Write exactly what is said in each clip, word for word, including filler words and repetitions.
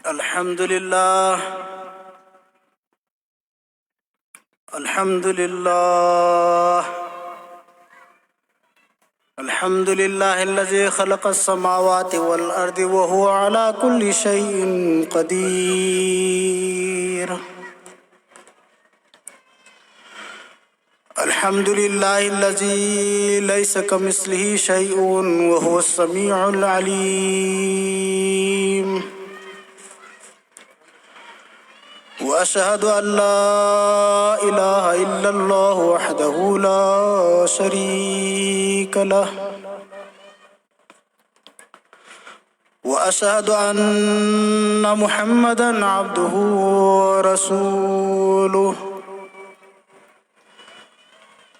الحمد لله. الحمد لله. الحمد لله الذي خلق السماوات والأرض وهو على كل شيء قدير. الحمد لله الذي ليس كمثله شيء وهو السميع العليم. وأشهد أن لا إله إلا الله وحده لا شريك له. وأشهد أن محمدا عبده ورسوله.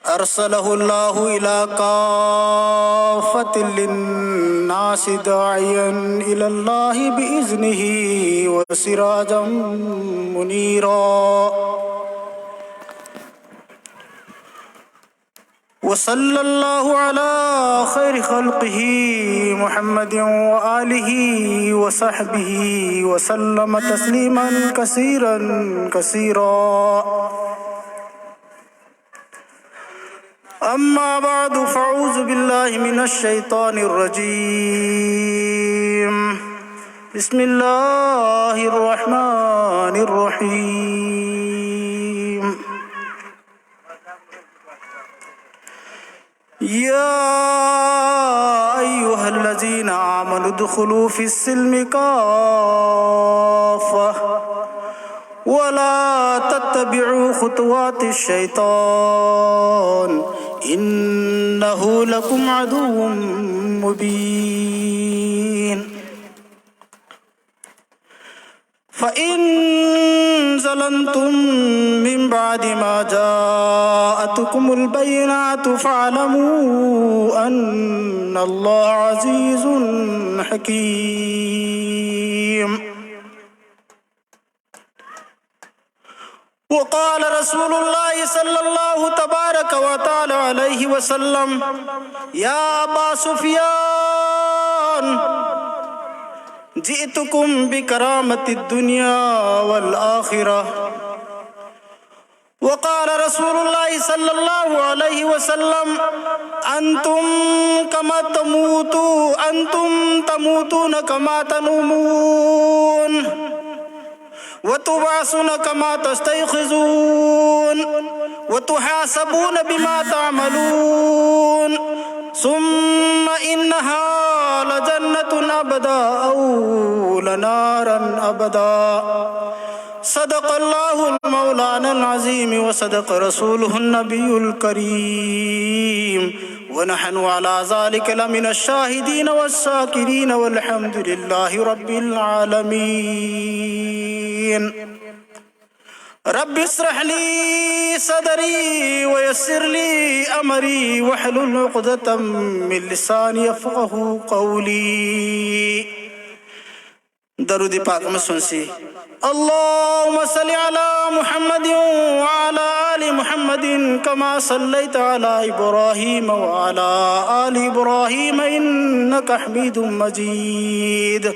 أرسله الله إلى كافة للناس داعيا إلى الله بإذنه وسراجا منيرا. وصلى الله على خير خلقه محمد وآله وصحبه وسلم تسليما كثيرا كثيرا. أما بعد، فأعوذ بالله من الشيطان الرجيم. بسم الله الرحمن الرحيم. يا أيها الذين آمنوا ادخلوا في السلم كافة ولا تتبعوا خطوات الشيطان إنه لكم عدو مبين. فإن زللتم من بعد ما جاءتكم البينات فاعلموا أن الله عزيز حكيم. وقال رسول الله صلى الله تبارك وتعالى عليه وسلم: يا أبا سفيان، جئتكم بكرامة الدنيا والآخرة. وقال رسول الله صلى الله عليه وسلم: أنتم كما تموتوا، أنتم تموتون كما تنومون، وتبعثون كما تستيقظون، وتحاسبون بما تعملون، ثم إنها لجنة أبدا أو لنارا أبدا. صدق الله مولانا العظيم وصدق رسوله النبي الكريم، ونحن على ذلك لمن الشاهدين والشاكرين، والحمد لله رب العالمين. رب اشرح لي صدري ويسر لي أمري واحلل عقدة من لساني يفقه قولي. درود پاک مسونسی. اللهم صل على محمد وعلى آل محمد كما صليت على إبراهيم وعلى آل إبراهيم إنك حميد مجيد.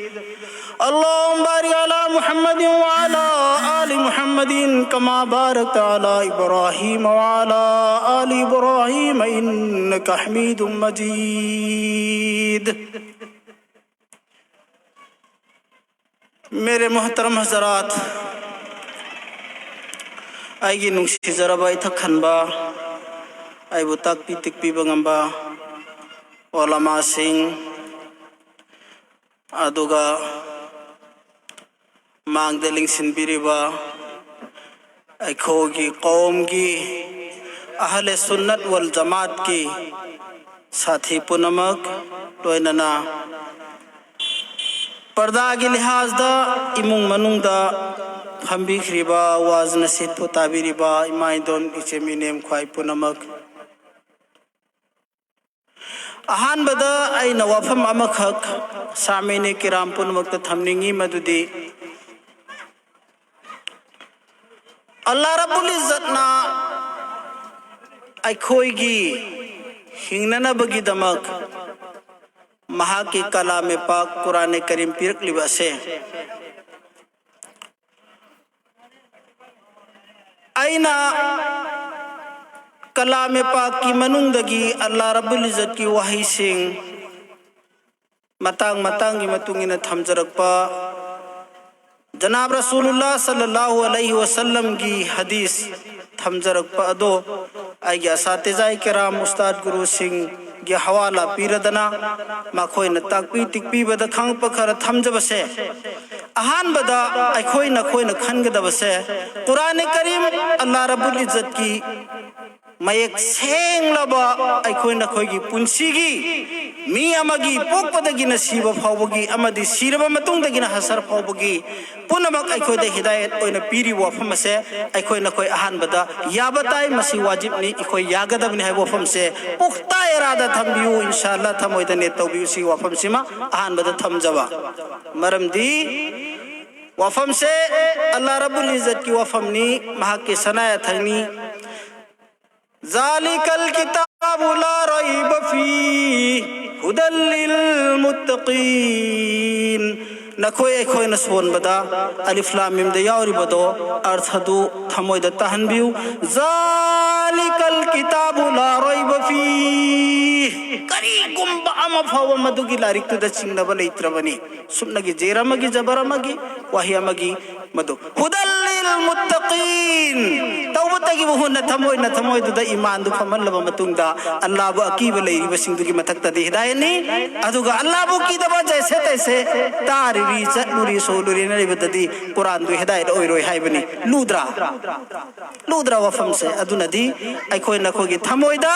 اللهم بارك على محمد وعلى آل محمد كما باركت على إبراهيم وعلى آل إبراهيم إنك حميد مجيد. मेरे मोहतरम हजरात, ꯑꯩꯒꯤ ꯅꯨꯡꯁꯤꯖꯔꯕ ꯏꯊꯛ ꯊꯟꯕ, ꯑꯩꯕꯨ ꯇꯥꯛꯄꯤ ꯇꯦꯛꯄꯤꯕ ꯉꯝꯕ ꯎꯂꯃꯥꯁꯤꯡ, ꯑꯗꯨꯒ ꯃꯥꯡꯗ ꯂꯤꯡꯁꯤꯟꯕꯤꯔꯤꯕ ꯑꯩꯈꯣꯏꯒꯤ ꯀꯧꯝꯒꯤ ꯑꯍꯂꯦ ꯁꯨꯟꯅꯠ ꯋꯜ ꯖꯃꯥꯠꯀꯤ ꯁꯥꯊꯤ ꯄꯨꯝꯅꯃꯛ, ꯂꯣꯏꯅꯅ ꯄꯔꯗꯥꯒꯤ ꯂꯤꯍꯥꯖꯗ ꯏꯃꯨꯡ ꯃꯅꯨꯡꯗ ꯐꯝꯕꯤꯈ꯭ꯔꯤꯕ, ꯋꯥꯖ ꯅꯁꯤꯠꯄꯨ ꯇꯥꯕꯤꯔꯤꯕ ꯏꯃꯥ ꯏꯟꯗꯣꯟ ꯏꯆꯤꯟ ꯏꯅꯦꯝ ꯈ꯭ꯋꯥꯏ ꯄꯨꯝꯅꯃꯛ, ꯑꯍꯥꯟꯕꯗ ꯑꯩꯅ ꯋꯥꯐꯝ ꯑꯃꯈꯛ ꯁꯥꯃꯤꯅꯤ ꯀꯤꯔꯥꯝ ꯄꯨꯝꯅꯃꯛꯇ ꯊꯝꯅꯤꯡꯉꯤ, ꯃꯗꯨꯗꯤ ꯑꯜꯂꯥ ꯔꯕꯨꯜ ꯏꯖꯠꯅ ꯑꯩꯈꯣꯏꯒꯤ ꯍꯤꯡꯅꯅꯕꯒꯤꯗꯃꯛ ꯃꯍꯥꯛꯀꯤ ꯀꯂꯥꯃꯦ ꯄꯥꯛ ꯀꯨꯔꯥꯅꯦ ꯀꯔꯤꯝ ꯄꯤꯔꯛꯂꯤꯕ ꯑꯁꯦ꯫ ꯑꯩꯅ ꯀꯂꯥꯃꯦ ꯄꯥꯛꯀꯤ ꯃꯅꯨꯡꯗꯒꯤ ꯑꯜꯂꯥ ꯔꯕꯨꯜ ꯏꯖꯠꯀꯤ ꯋꯥꯍꯩꯁꯤꯡ ꯃꯇꯥꯡ ꯃꯇꯥꯡꯒꯤ ꯃꯇꯨꯡ ꯏꯟꯅ ꯊꯝꯖꯔꯛꯄ, ꯖꯅꯥꯕ ꯔꯁꯨꯂꯨꯜꯂꯥ ꯁꯜꯂꯜꯂꯥꯍꯨ ꯑꯂꯩꯍꯤ ꯋꯁꯜꯂꯝꯒꯤ ꯍꯗꯤꯁ ꯊꯝꯖꯔꯛꯄ ꯑꯗꯣ ꯑꯩꯒꯤ ꯑꯁꯥꯇꯤꯖꯥꯏ ꯀꯦꯔꯥꯝ, ꯎꯁꯇꯥꯗ ꯒꯨꯔꯨꯁꯤꯡꯒꯤ ꯍꯋꯥꯂꯥ ꯄꯤꯔꯗꯅ ꯃꯈꯣꯏꯅ ꯇꯥꯛꯄꯤ ꯇꯤꯛꯄꯤꯕꯗ ꯈꯪꯉꯛꯄ ꯈꯔ ꯊꯝꯖꯕꯁꯦ꯫ ꯑꯍꯥꯟꯕꯗ ꯑꯩꯈꯣꯏ ꯅꯈꯣꯏꯅ ꯈꯟꯒꯗꯕꯁꯦ, ꯀꯨꯔꯥꯟ ꯀꯔꯤꯝ ꯑꯜꯂꯥ ꯔꯕꯨꯜ ꯏꯖꯠꯀꯤ ꯃꯌꯦꯛ ꯁꯦꯡꯂꯕ ꯑꯩꯈꯣꯏ ꯅꯈꯣꯏꯒꯤ ꯄꯨꯟꯁꯤꯒꯤ ꯃꯤ ꯑꯃꯒꯤ ꯄꯣꯛꯄꯗꯒꯤꯅ ꯁꯤꯕ ꯐꯥꯎꯕꯒꯤ ꯑꯃꯗꯤ ꯁꯤꯔꯕ ꯃꯇꯨꯡꯗꯒꯤꯅ ꯍꯁꯔ ꯐꯥꯎꯕꯒꯤ ꯄꯨꯝꯅꯃꯛ ꯑꯩꯈꯣꯏꯗ ꯍꯤꯗꯥꯌꯠ ꯑꯣꯏꯅ ꯄꯤꯔꯤꯕ ꯋꯥꯐꯝ ꯑꯁꯦ ꯑꯩꯈꯣꯏ ꯅꯈꯣꯏ ꯑꯍꯥꯟꯕꯗ ꯌꯥꯕ ꯇꯥꯏ, ꯃꯁꯤ ꯋꯥꯖꯤꯕꯅꯤ, ꯑꯩꯈꯣꯏ ꯌꯥꯒꯗꯕꯅꯤ ꯍꯥꯏꯕ ꯋꯥꯐꯝꯁꯦ ꯄꯨꯈꯇꯥ ꯏꯔꯥꯗꯥ ꯊꯝꯕꯤꯌꯨ꯫ ꯏꯟꯁꯥ ꯑꯜꯂꯥ ꯊꯃꯣꯏꯗ ꯅꯦꯠ ꯇꯧꯕꯤꯌꯨ꯫ ꯁꯤ ꯋꯥꯐꯝꯁꯤꯃ ꯑꯍꯥꯟꯕꯗ ꯊꯝꯖꯕ꯫ ꯃꯔꯝꯗꯤ ꯋꯥꯐꯝꯁꯦ ꯑꯜꯂꯥ ꯔꯕꯨꯜ ꯏꯖꯠꯀꯤ ꯋꯥꯐꯝꯅꯤ, ꯃꯍꯥꯛꯀꯤ ꯁꯅꯥ ꯌꯥꯊꯪꯅꯤ꯫ ذلك الكتاب لا ريب فيه هدى للمتقين. ꯅꯈꯣꯏ ꯑꯩꯈꯣꯏꯅ ꯁꯣꯟꯕꯗ ꯑꯂꯤꯐ ꯂꯥꯝ ꯃꯤꯝꯗ ꯌꯥꯎꯔꯤꯕꯗꯣ ꯑꯔꯊꯗꯨ ꯊꯃꯣꯏꯗ ꯇꯥꯍꯟꯕꯤꯌꯨ꯫ ذلك الكتاب لا ريب فيه. ꯀꯔꯤꯒꯨꯝꯕ ꯑꯃ ꯐꯥꯎꯕ ꯃꯗꯨꯒꯤ ꯂꯥꯏꯔꯤꯛꯇꯨꯗ ꯆꯤꯡꯅꯕ ꯂꯩꯇ꯭ꯔꯕꯅꯤ꯫ ꯁꯨꯞꯅꯒꯤ ꯖꯦꯔ ꯑꯃꯒꯤ ꯖꯕꯔ ꯑꯃꯒꯤ ꯋꯥꯍꯩ ꯑꯃꯒꯤ ꯃꯗꯨ ꯍꯨꯗꯜ ꯂꯤꯜ ꯃꯨꯠꯇꯀꯤꯟ꯫ ꯇꯧꯕꯇꯒꯤꯕꯨ ꯍꯨꯟꯅ ꯊꯃꯣꯏ ꯅꯊꯃꯣꯏꯗꯨꯗ ꯏꯃꯥꯟꯗꯨ ꯐꯝꯍꯜꯂꯕ ꯃꯇꯨꯡꯗ ꯑꯜꯂꯥꯕꯨ ꯑꯀꯤꯕ ꯂꯩꯔꯤꯕꯁꯤꯡꯗꯨꯒꯤ ꯃꯊꯛꯇꯗꯤ ꯍꯤꯗꯥꯌꯠꯅꯤ꯫ ꯑꯗꯨꯒ ꯑꯜꯂꯥꯕꯨ ꯀꯤꯗꯕ ꯖꯩꯁꯦ ꯇꯩꯁꯦ ꯇꯥꯔꯤꯕꯤ ꯆꯠꯂꯨꯔꯤ ꯁꯣꯜꯂꯨꯔꯤ ꯍꯥꯏꯔꯤꯕꯗꯗꯤ ꯀꯨꯔꯥꯟꯗꯨ ꯍꯤꯗꯥꯌꯠ ꯑꯣꯏꯔꯣꯏ ꯍꯥꯏꯕꯅꯤ꯫ ꯂꯨꯗ꯭ꯔꯥ? ꯂꯨꯗ꯭ꯔꯥ ꯋꯥꯐꯝꯁꯦ? ꯑꯗꯨꯅꯗꯤ ꯑꯩꯈꯣꯏ ꯅꯈꯣꯏꯒꯤ ꯊꯃꯣꯏꯗ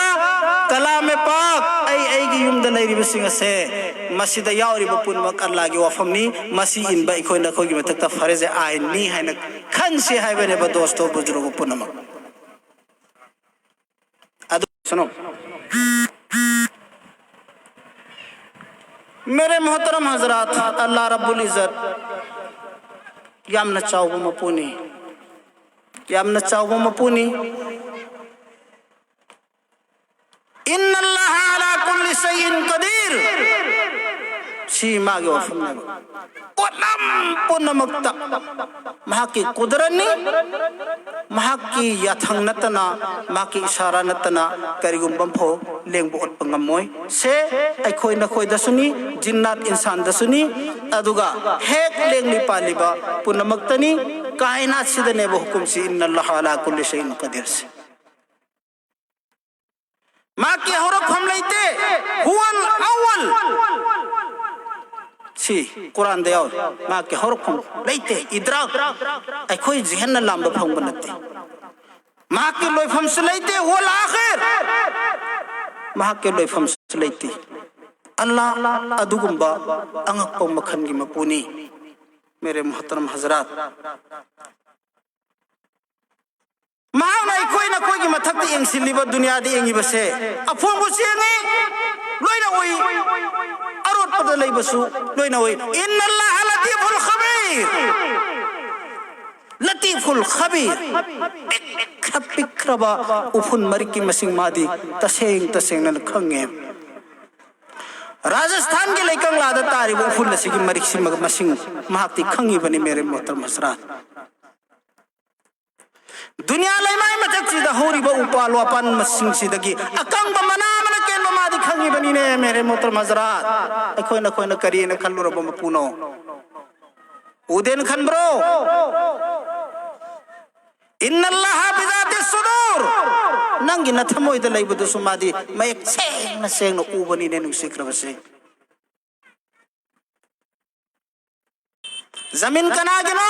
ꯀꯂꯥꯃꯦ ꯄꯥꯛ, ꯑꯩ ꯑꯩꯒꯤ ꯌꯨꯝꯗ ꯂꯩꯔꯤꯕꯁꯤꯡ ꯑꯁꯦ ꯃꯁꯤꯗ ꯌꯥꯎꯔꯤꯕ ꯄꯨꯝꯅꯃꯛ ꯑꯜꯂꯥꯒꯤ ꯋꯥꯐꯝꯅꯤ, ꯃꯁꯤ ꯏꯟꯕ ꯑꯩꯈꯣꯏ ꯅꯈꯣꯏꯒꯤ ꯃꯊꯛꯇ ꯐꯔꯖ ꯑꯥꯏꯟꯅꯤ ꯍꯥꯏꯅ ꯈꯟꯁꯤ ꯍꯥꯏꯕꯅꯦꯕ ꯗꯣꯁꯇꯣ ꯕꯨꯖꯨꯔꯒ ꯄꯨꯝꯅꯃꯛ꯫ ꯑꯗꯨ ꯁꯅꯣ꯫ ꯃꯦꯔꯦ ꯃꯣꯍꯇꯔꯝ ꯍꯖꯔꯥꯠ, ꯑꯜꯂꯥ ꯔꯕꯨꯜ ꯏꯖꯠ ꯌꯥꯝꯅ ꯆꯥꯎꯕ ꯃꯄꯨꯅꯤ, ꯌꯥꯝꯅ ꯆꯥꯎꯕ ꯃꯄꯨꯅꯤ꯫ "ꯏꯟꯅ ꯑꯜꯂꯥꯍ ꯑꯂꯥ ꯀꯨꯜꯂꯤ ꯁꯩꯏꯟ ꯀꯗꯤꯔ"꯫ ꯁꯤ ꯃꯥꯒꯤ ꯋꯥꯐꯝꯅꯦꯕ꯫ ꯄꯣꯠꯂꯝ ꯄꯨꯝꯅꯃꯛꯇ ꯃꯍꯥꯛꯀꯤ ꯀꯨꯗꯔꯠꯅꯤ, ꯃꯍꯥꯛꯀꯤ ꯌꯥꯊꯪ ꯅꯠꯇꯅ, ꯃꯍꯥꯛꯀꯤ ꯏꯁꯥꯔꯥ ꯅꯠꯇꯅ ꯀꯔꯤꯒꯨꯝꯕ ꯑꯃꯐꯥꯎ ꯂꯦꯡꯕ ꯑꯣꯠꯄ ꯉꯝꯃꯣꯏ꯫ ꯁꯦ ꯑꯩꯈꯣꯏ ꯅꯈꯣꯏꯗꯁꯨꯅꯤ, ꯖꯤꯟꯅꯥꯠ ꯏꯟꯁꯥꯟꯗꯁꯨꯅꯤ, ꯑꯗꯨꯒ ꯍꯦꯛ ꯂꯦꯡꯂꯤ ꯄꯥꯜꯂꯤꯕ ꯄꯨꯝꯅꯃꯛꯇꯅꯤ꯫ ꯀꯥꯏꯅꯥꯠꯁꯤꯗꯅꯦꯕ ꯍꯨꯀꯨꯝꯁꯤ, "ꯏꯟꯅ ꯑꯜꯂꯥꯍ ꯑꯂꯥ ꯀꯨꯜꯂꯤ ꯁꯩꯏꯟ ꯀꯗꯤꯔꯁꯤ"꯫ ꯃꯍꯥꯛꯀꯤ ꯍꯧꯔꯛꯐꯝ ꯂꯩꯇꯦ꯫ "ꯍꯨꯋꯜ ꯑꯋꯜ"꯫ ꯁꯤ ꯀꯨꯔꯥꯟꯗ ꯌꯥꯎꯔꯤ꯫ ꯃꯍꯥꯛꯀꯤ ꯍꯧꯔꯛꯐꯝ ꯂꯩꯇꯦ꯫ ꯏꯗ꯭ꯔꯥꯛ, ꯑꯩꯈꯣꯏ ꯖꯤꯍꯟꯅ ꯂꯥꯝꯕ ꯐꯪꯕ ꯅꯠꯇꯦ꯫ ꯃꯍꯥꯛꯀꯤ ꯂꯣꯏꯐꯝꯁꯨ ꯂꯩꯇꯦ꯫ "ꯍꯨꯋꯜ ꯑꯥꯈꯤꯔ"꯫ ꯃꯍꯥꯛꯀꯤ ꯂꯣꯏꯐꯝꯁꯨ ꯂꯩꯇꯦ꯫ ꯑꯜꯂꯥ ꯑꯗꯨꯒꯨꯝꯕ ꯑꯉꯛꯄ ꯃꯈꯜꯒꯤ ꯃꯄꯨꯅꯤ꯫ ꯃꯦꯔꯦ ꯃꯨꯍꯇꯔꯝ ꯍꯖꯔꯥꯠ, ꯃꯍꯥꯛꯅ ꯑꯩꯈꯣꯏ ꯅꯈꯣꯏꯒꯤ ꯃꯊꯛꯇ ꯌꯦꯡꯁꯤꯜꯂꯤꯕ, ꯗꯨꯅꯤꯌꯥꯗ ꯌꯦꯡꯉꯤꯕꯁꯦ, ꯑꯐꯣꯡꯕꯁꯨ ꯌꯦꯡꯉꯤ, ꯂꯣꯏꯅ ꯎꯏ, ꯑꯔꯣꯠꯄꯗ ꯂꯩꯕꯁꯨ ꯂꯣꯏꯅ ꯎꯏ꯫ "ꯏꯟꯅ ꯑꯜꯂꯥꯍ ꯂꯇꯤꯐꯨꯜ ꯈꯕꯤꯔ"꯫ ꯂꯇꯤꯐꯨꯜ ꯈꯕꯤꯔ꯫ ꯄꯤꯛꯈ꯭ꯔ ꯄꯤꯛꯈ꯭ꯔꯕ ꯎꯐꯨꯟ ꯃꯔꯤꯛꯀꯤ ꯃꯁꯤꯡ ꯃꯥꯗꯤ ꯇꯁꯦꯡ ꯇꯁꯦꯡꯅ ꯈꯪꯉꯦ꯫ ꯔꯥꯖꯁꯊꯥꯟꯒꯤ ꯂꯩꯀꯪꯂꯥꯗ ꯇꯥꯔꯤꯕ ꯎꯐꯨꯜ ꯑꯁꯤꯒꯤ ꯃꯔꯤꯛꯁꯤ ꯃꯁꯤꯡ ꯃꯍꯥꯛꯇꯤ ꯈꯪꯉꯤꯕꯅꯤ, ꯃꯦꯔꯦ ꯃꯣꯍꯇꯔꯝ ꯍꯖꯔꯥꯠ꯫ ꯗꯨꯅꯤꯌꯥ ꯂꯩꯃꯥꯏ ꯃꯊꯛꯁꯤꯗ ꯍꯧꯔꯤꯕ ꯎꯄꯥꯜ ꯋꯥꯄꯥꯜ ꯃꯁꯤꯡꯁꯤꯗꯒꯤ ꯑꯀꯪꯕ ꯃꯅꯥ ꯑꯃꯅ ꯀꯦꯟꯕ ꯃꯥꯗꯤ ꯈꯪꯉꯤꯕꯅꯤꯅꯦ, ꯃꯦꯔꯦ ꯃꯣꯍꯇꯔꯝ ꯍꯖꯔꯥꯠ꯫ ꯑꯩꯈꯣꯏ ꯅꯈꯣꯏꯅ ꯀꯔꯤꯅ ꯈꯜꯂꯨꯔꯕ ꯃꯄꯨꯅꯣ? ꯎꯗꯦꯅ ꯈꯟꯕ꯭ꯔꯣ? "ꯏꯟꯅ ꯑꯜꯂꯥꯍ ꯕꯤꯖꯥꯇꯤ ꯁꯨꯗꯨꯔ"꯫ ꯅꯪꯒꯤ ꯅꯊꯃꯣꯏꯗ ꯂꯩꯕꯗꯨꯁꯨ ꯃꯥꯗꯤ ꯃꯌꯦꯛ ꯁꯦꯡꯅ ꯁꯦꯡꯅ ꯎꯕꯅꯤꯅꯦ, ꯅꯨꯡꯁꯤꯈ꯭ꯔꯕꯁꯦ꯫ ꯖꯃꯤꯟ ꯀꯅꯥꯒꯤꯅꯣ?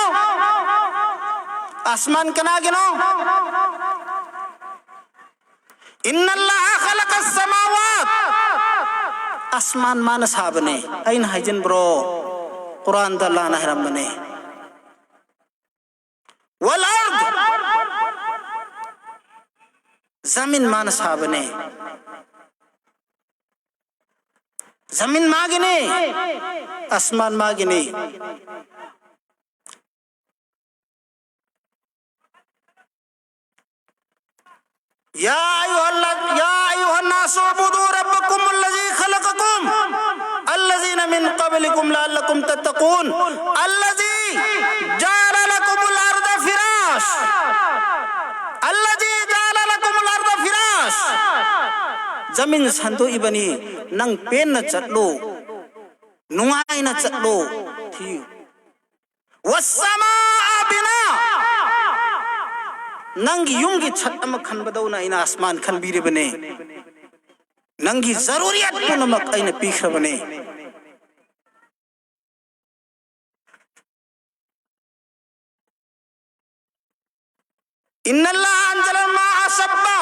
ꯑꯁꯃꯥꯟ ꯀꯅꯥꯒꯤꯅꯣ? "ꯏꯟꯅ ꯑꯜꯂꯥꯍ ꯈꯂꯀ ꯁꯃꯥꯋꯥꯠ"꯫ ꯑꯁꯃꯥꯟ ꯃꯥꯅ ꯁꯥꯕꯅꯦ꯫ ꯑꯩꯅ ꯍꯥꯏꯖꯤꯟꯕ꯭ꯔꯣ? ꯀꯨꯔꯥꯟꯗ ꯑꯜꯂꯥꯍꯅ ꯍꯥꯏꯔꯝꯕꯅꯦ꯫ "ꯋꯜ ꯑꯔꯗ"꯫ ꯖꯃꯤꯟ ꯃꯥꯅ ꯁꯥꯕꯅꯦ꯫ ꯖꯃꯤꯟ ꯃꯥꯒꯤꯅꯤ, ꯑꯁꯃꯥꯟ ꯃꯥꯒꯤꯅꯤ꯫ يا أيها ال-، يا أيها الناس اعبدوا ربكم الذي خلقكم الذين من قبلكم لعلكم تتقون الذي جعل لكم الأرض فراش الذي جعل لكم الأرض فراش. ꯖꯃꯤꯟ ꯁꯟꯗꯣꯛꯏꯕꯅꯤ, ꯅꯪ ꯄꯦꯟꯅ ꯆꯠꯂꯨ, ꯅꯨꯡꯉꯥꯏꯅ ꯆꯠꯂꯨ, ꯊꯤꯌꯨ꯫ والسماء بناء. ꯅꯪꯒꯤ ꯌꯨꯝꯒꯤ ꯁꯠ ꯑꯃ ꯈꯟꯕꯗꯧꯅ ꯑꯩꯅ ꯑꯁꯃꯥꯟ ꯈꯟꯕꯤꯔꯤꯕꯅꯤ꯫ ꯅꯪꯒꯤ ꯖꯔꯨꯔꯤꯌꯥꯠ ꯄꯨꯝꯅꯃꯛ ꯑꯩꯅ ꯄꯤꯈ꯭ꯔꯕꯅꯤ꯫ إن الله أنزل الماء سبا.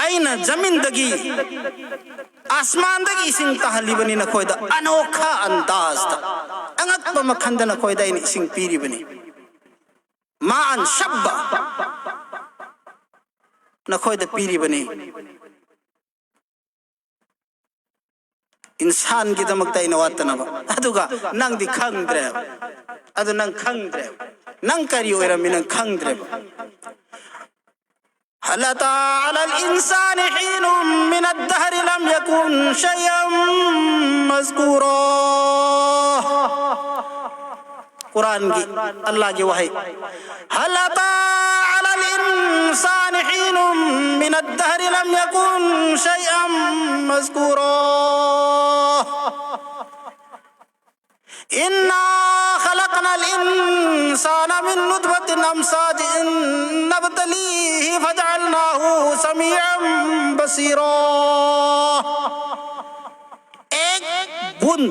ꯑꯩꯅ ꯖꯃꯤꯟꯗꯒꯤ, ꯑꯁꯃꯥꯟꯗꯒꯤ ꯏꯁꯤꯡ ꯇꯥꯍꯜꯂꯤꯕꯅꯤ ꯅꯈꯣꯏꯗ, ꯑꯅꯣꯈꯥ ꯑꯟꯗꯥꯖꯇ, ꯑꯉꯛꯄ ꯃꯈꯜꯗ ꯅꯈꯣꯏꯗ ꯑꯩꯅ ꯏꯁꯤꯡ ꯄꯤꯔꯤꯕꯅꯤ꯫ ꯃꯥ ꯑꯟ ꯁꯕ, ꯅꯈꯣꯏꯗ ꯄꯤꯔꯤꯕꯅꯤ꯫ ꯏꯟꯁꯥꯟꯒꯤꯗꯃꯛꯇ ꯑꯩꯅ ꯋꯥꯠꯇꯅꯕ꯫ ꯑꯗꯨꯒ ꯅꯪꯗꯤ ꯈꯪꯗ꯭ꯔꯦꯕ꯫ ꯑꯗꯨ ꯅꯪ ꯈꯪꯗ꯭ꯔꯦꯕ꯫ ꯅꯪ ꯀꯔꯤ ꯑꯣꯏꯔꯝꯃꯤ ꯅꯪ ꯈꯪꯗ꯭ꯔꯦꯕ꯫ هل أتى على الإنسان حين من الدهر لم يكن شيئا مذكورا. ꯀꯨꯔꯥꯟꯒꯤ, ꯑꯜꯂꯥꯍꯒꯤ ꯋꯥꯍꯩ꯫ هل أتى على الإنسان حين من الدهر لم يكن شيئا مذكورا. إنا خلقنا الإنسان من نطفة أمشاج نبتليه فجعلناه سميعا بصيرا. ꯑꯦꯛ ꯕꯨꯟ,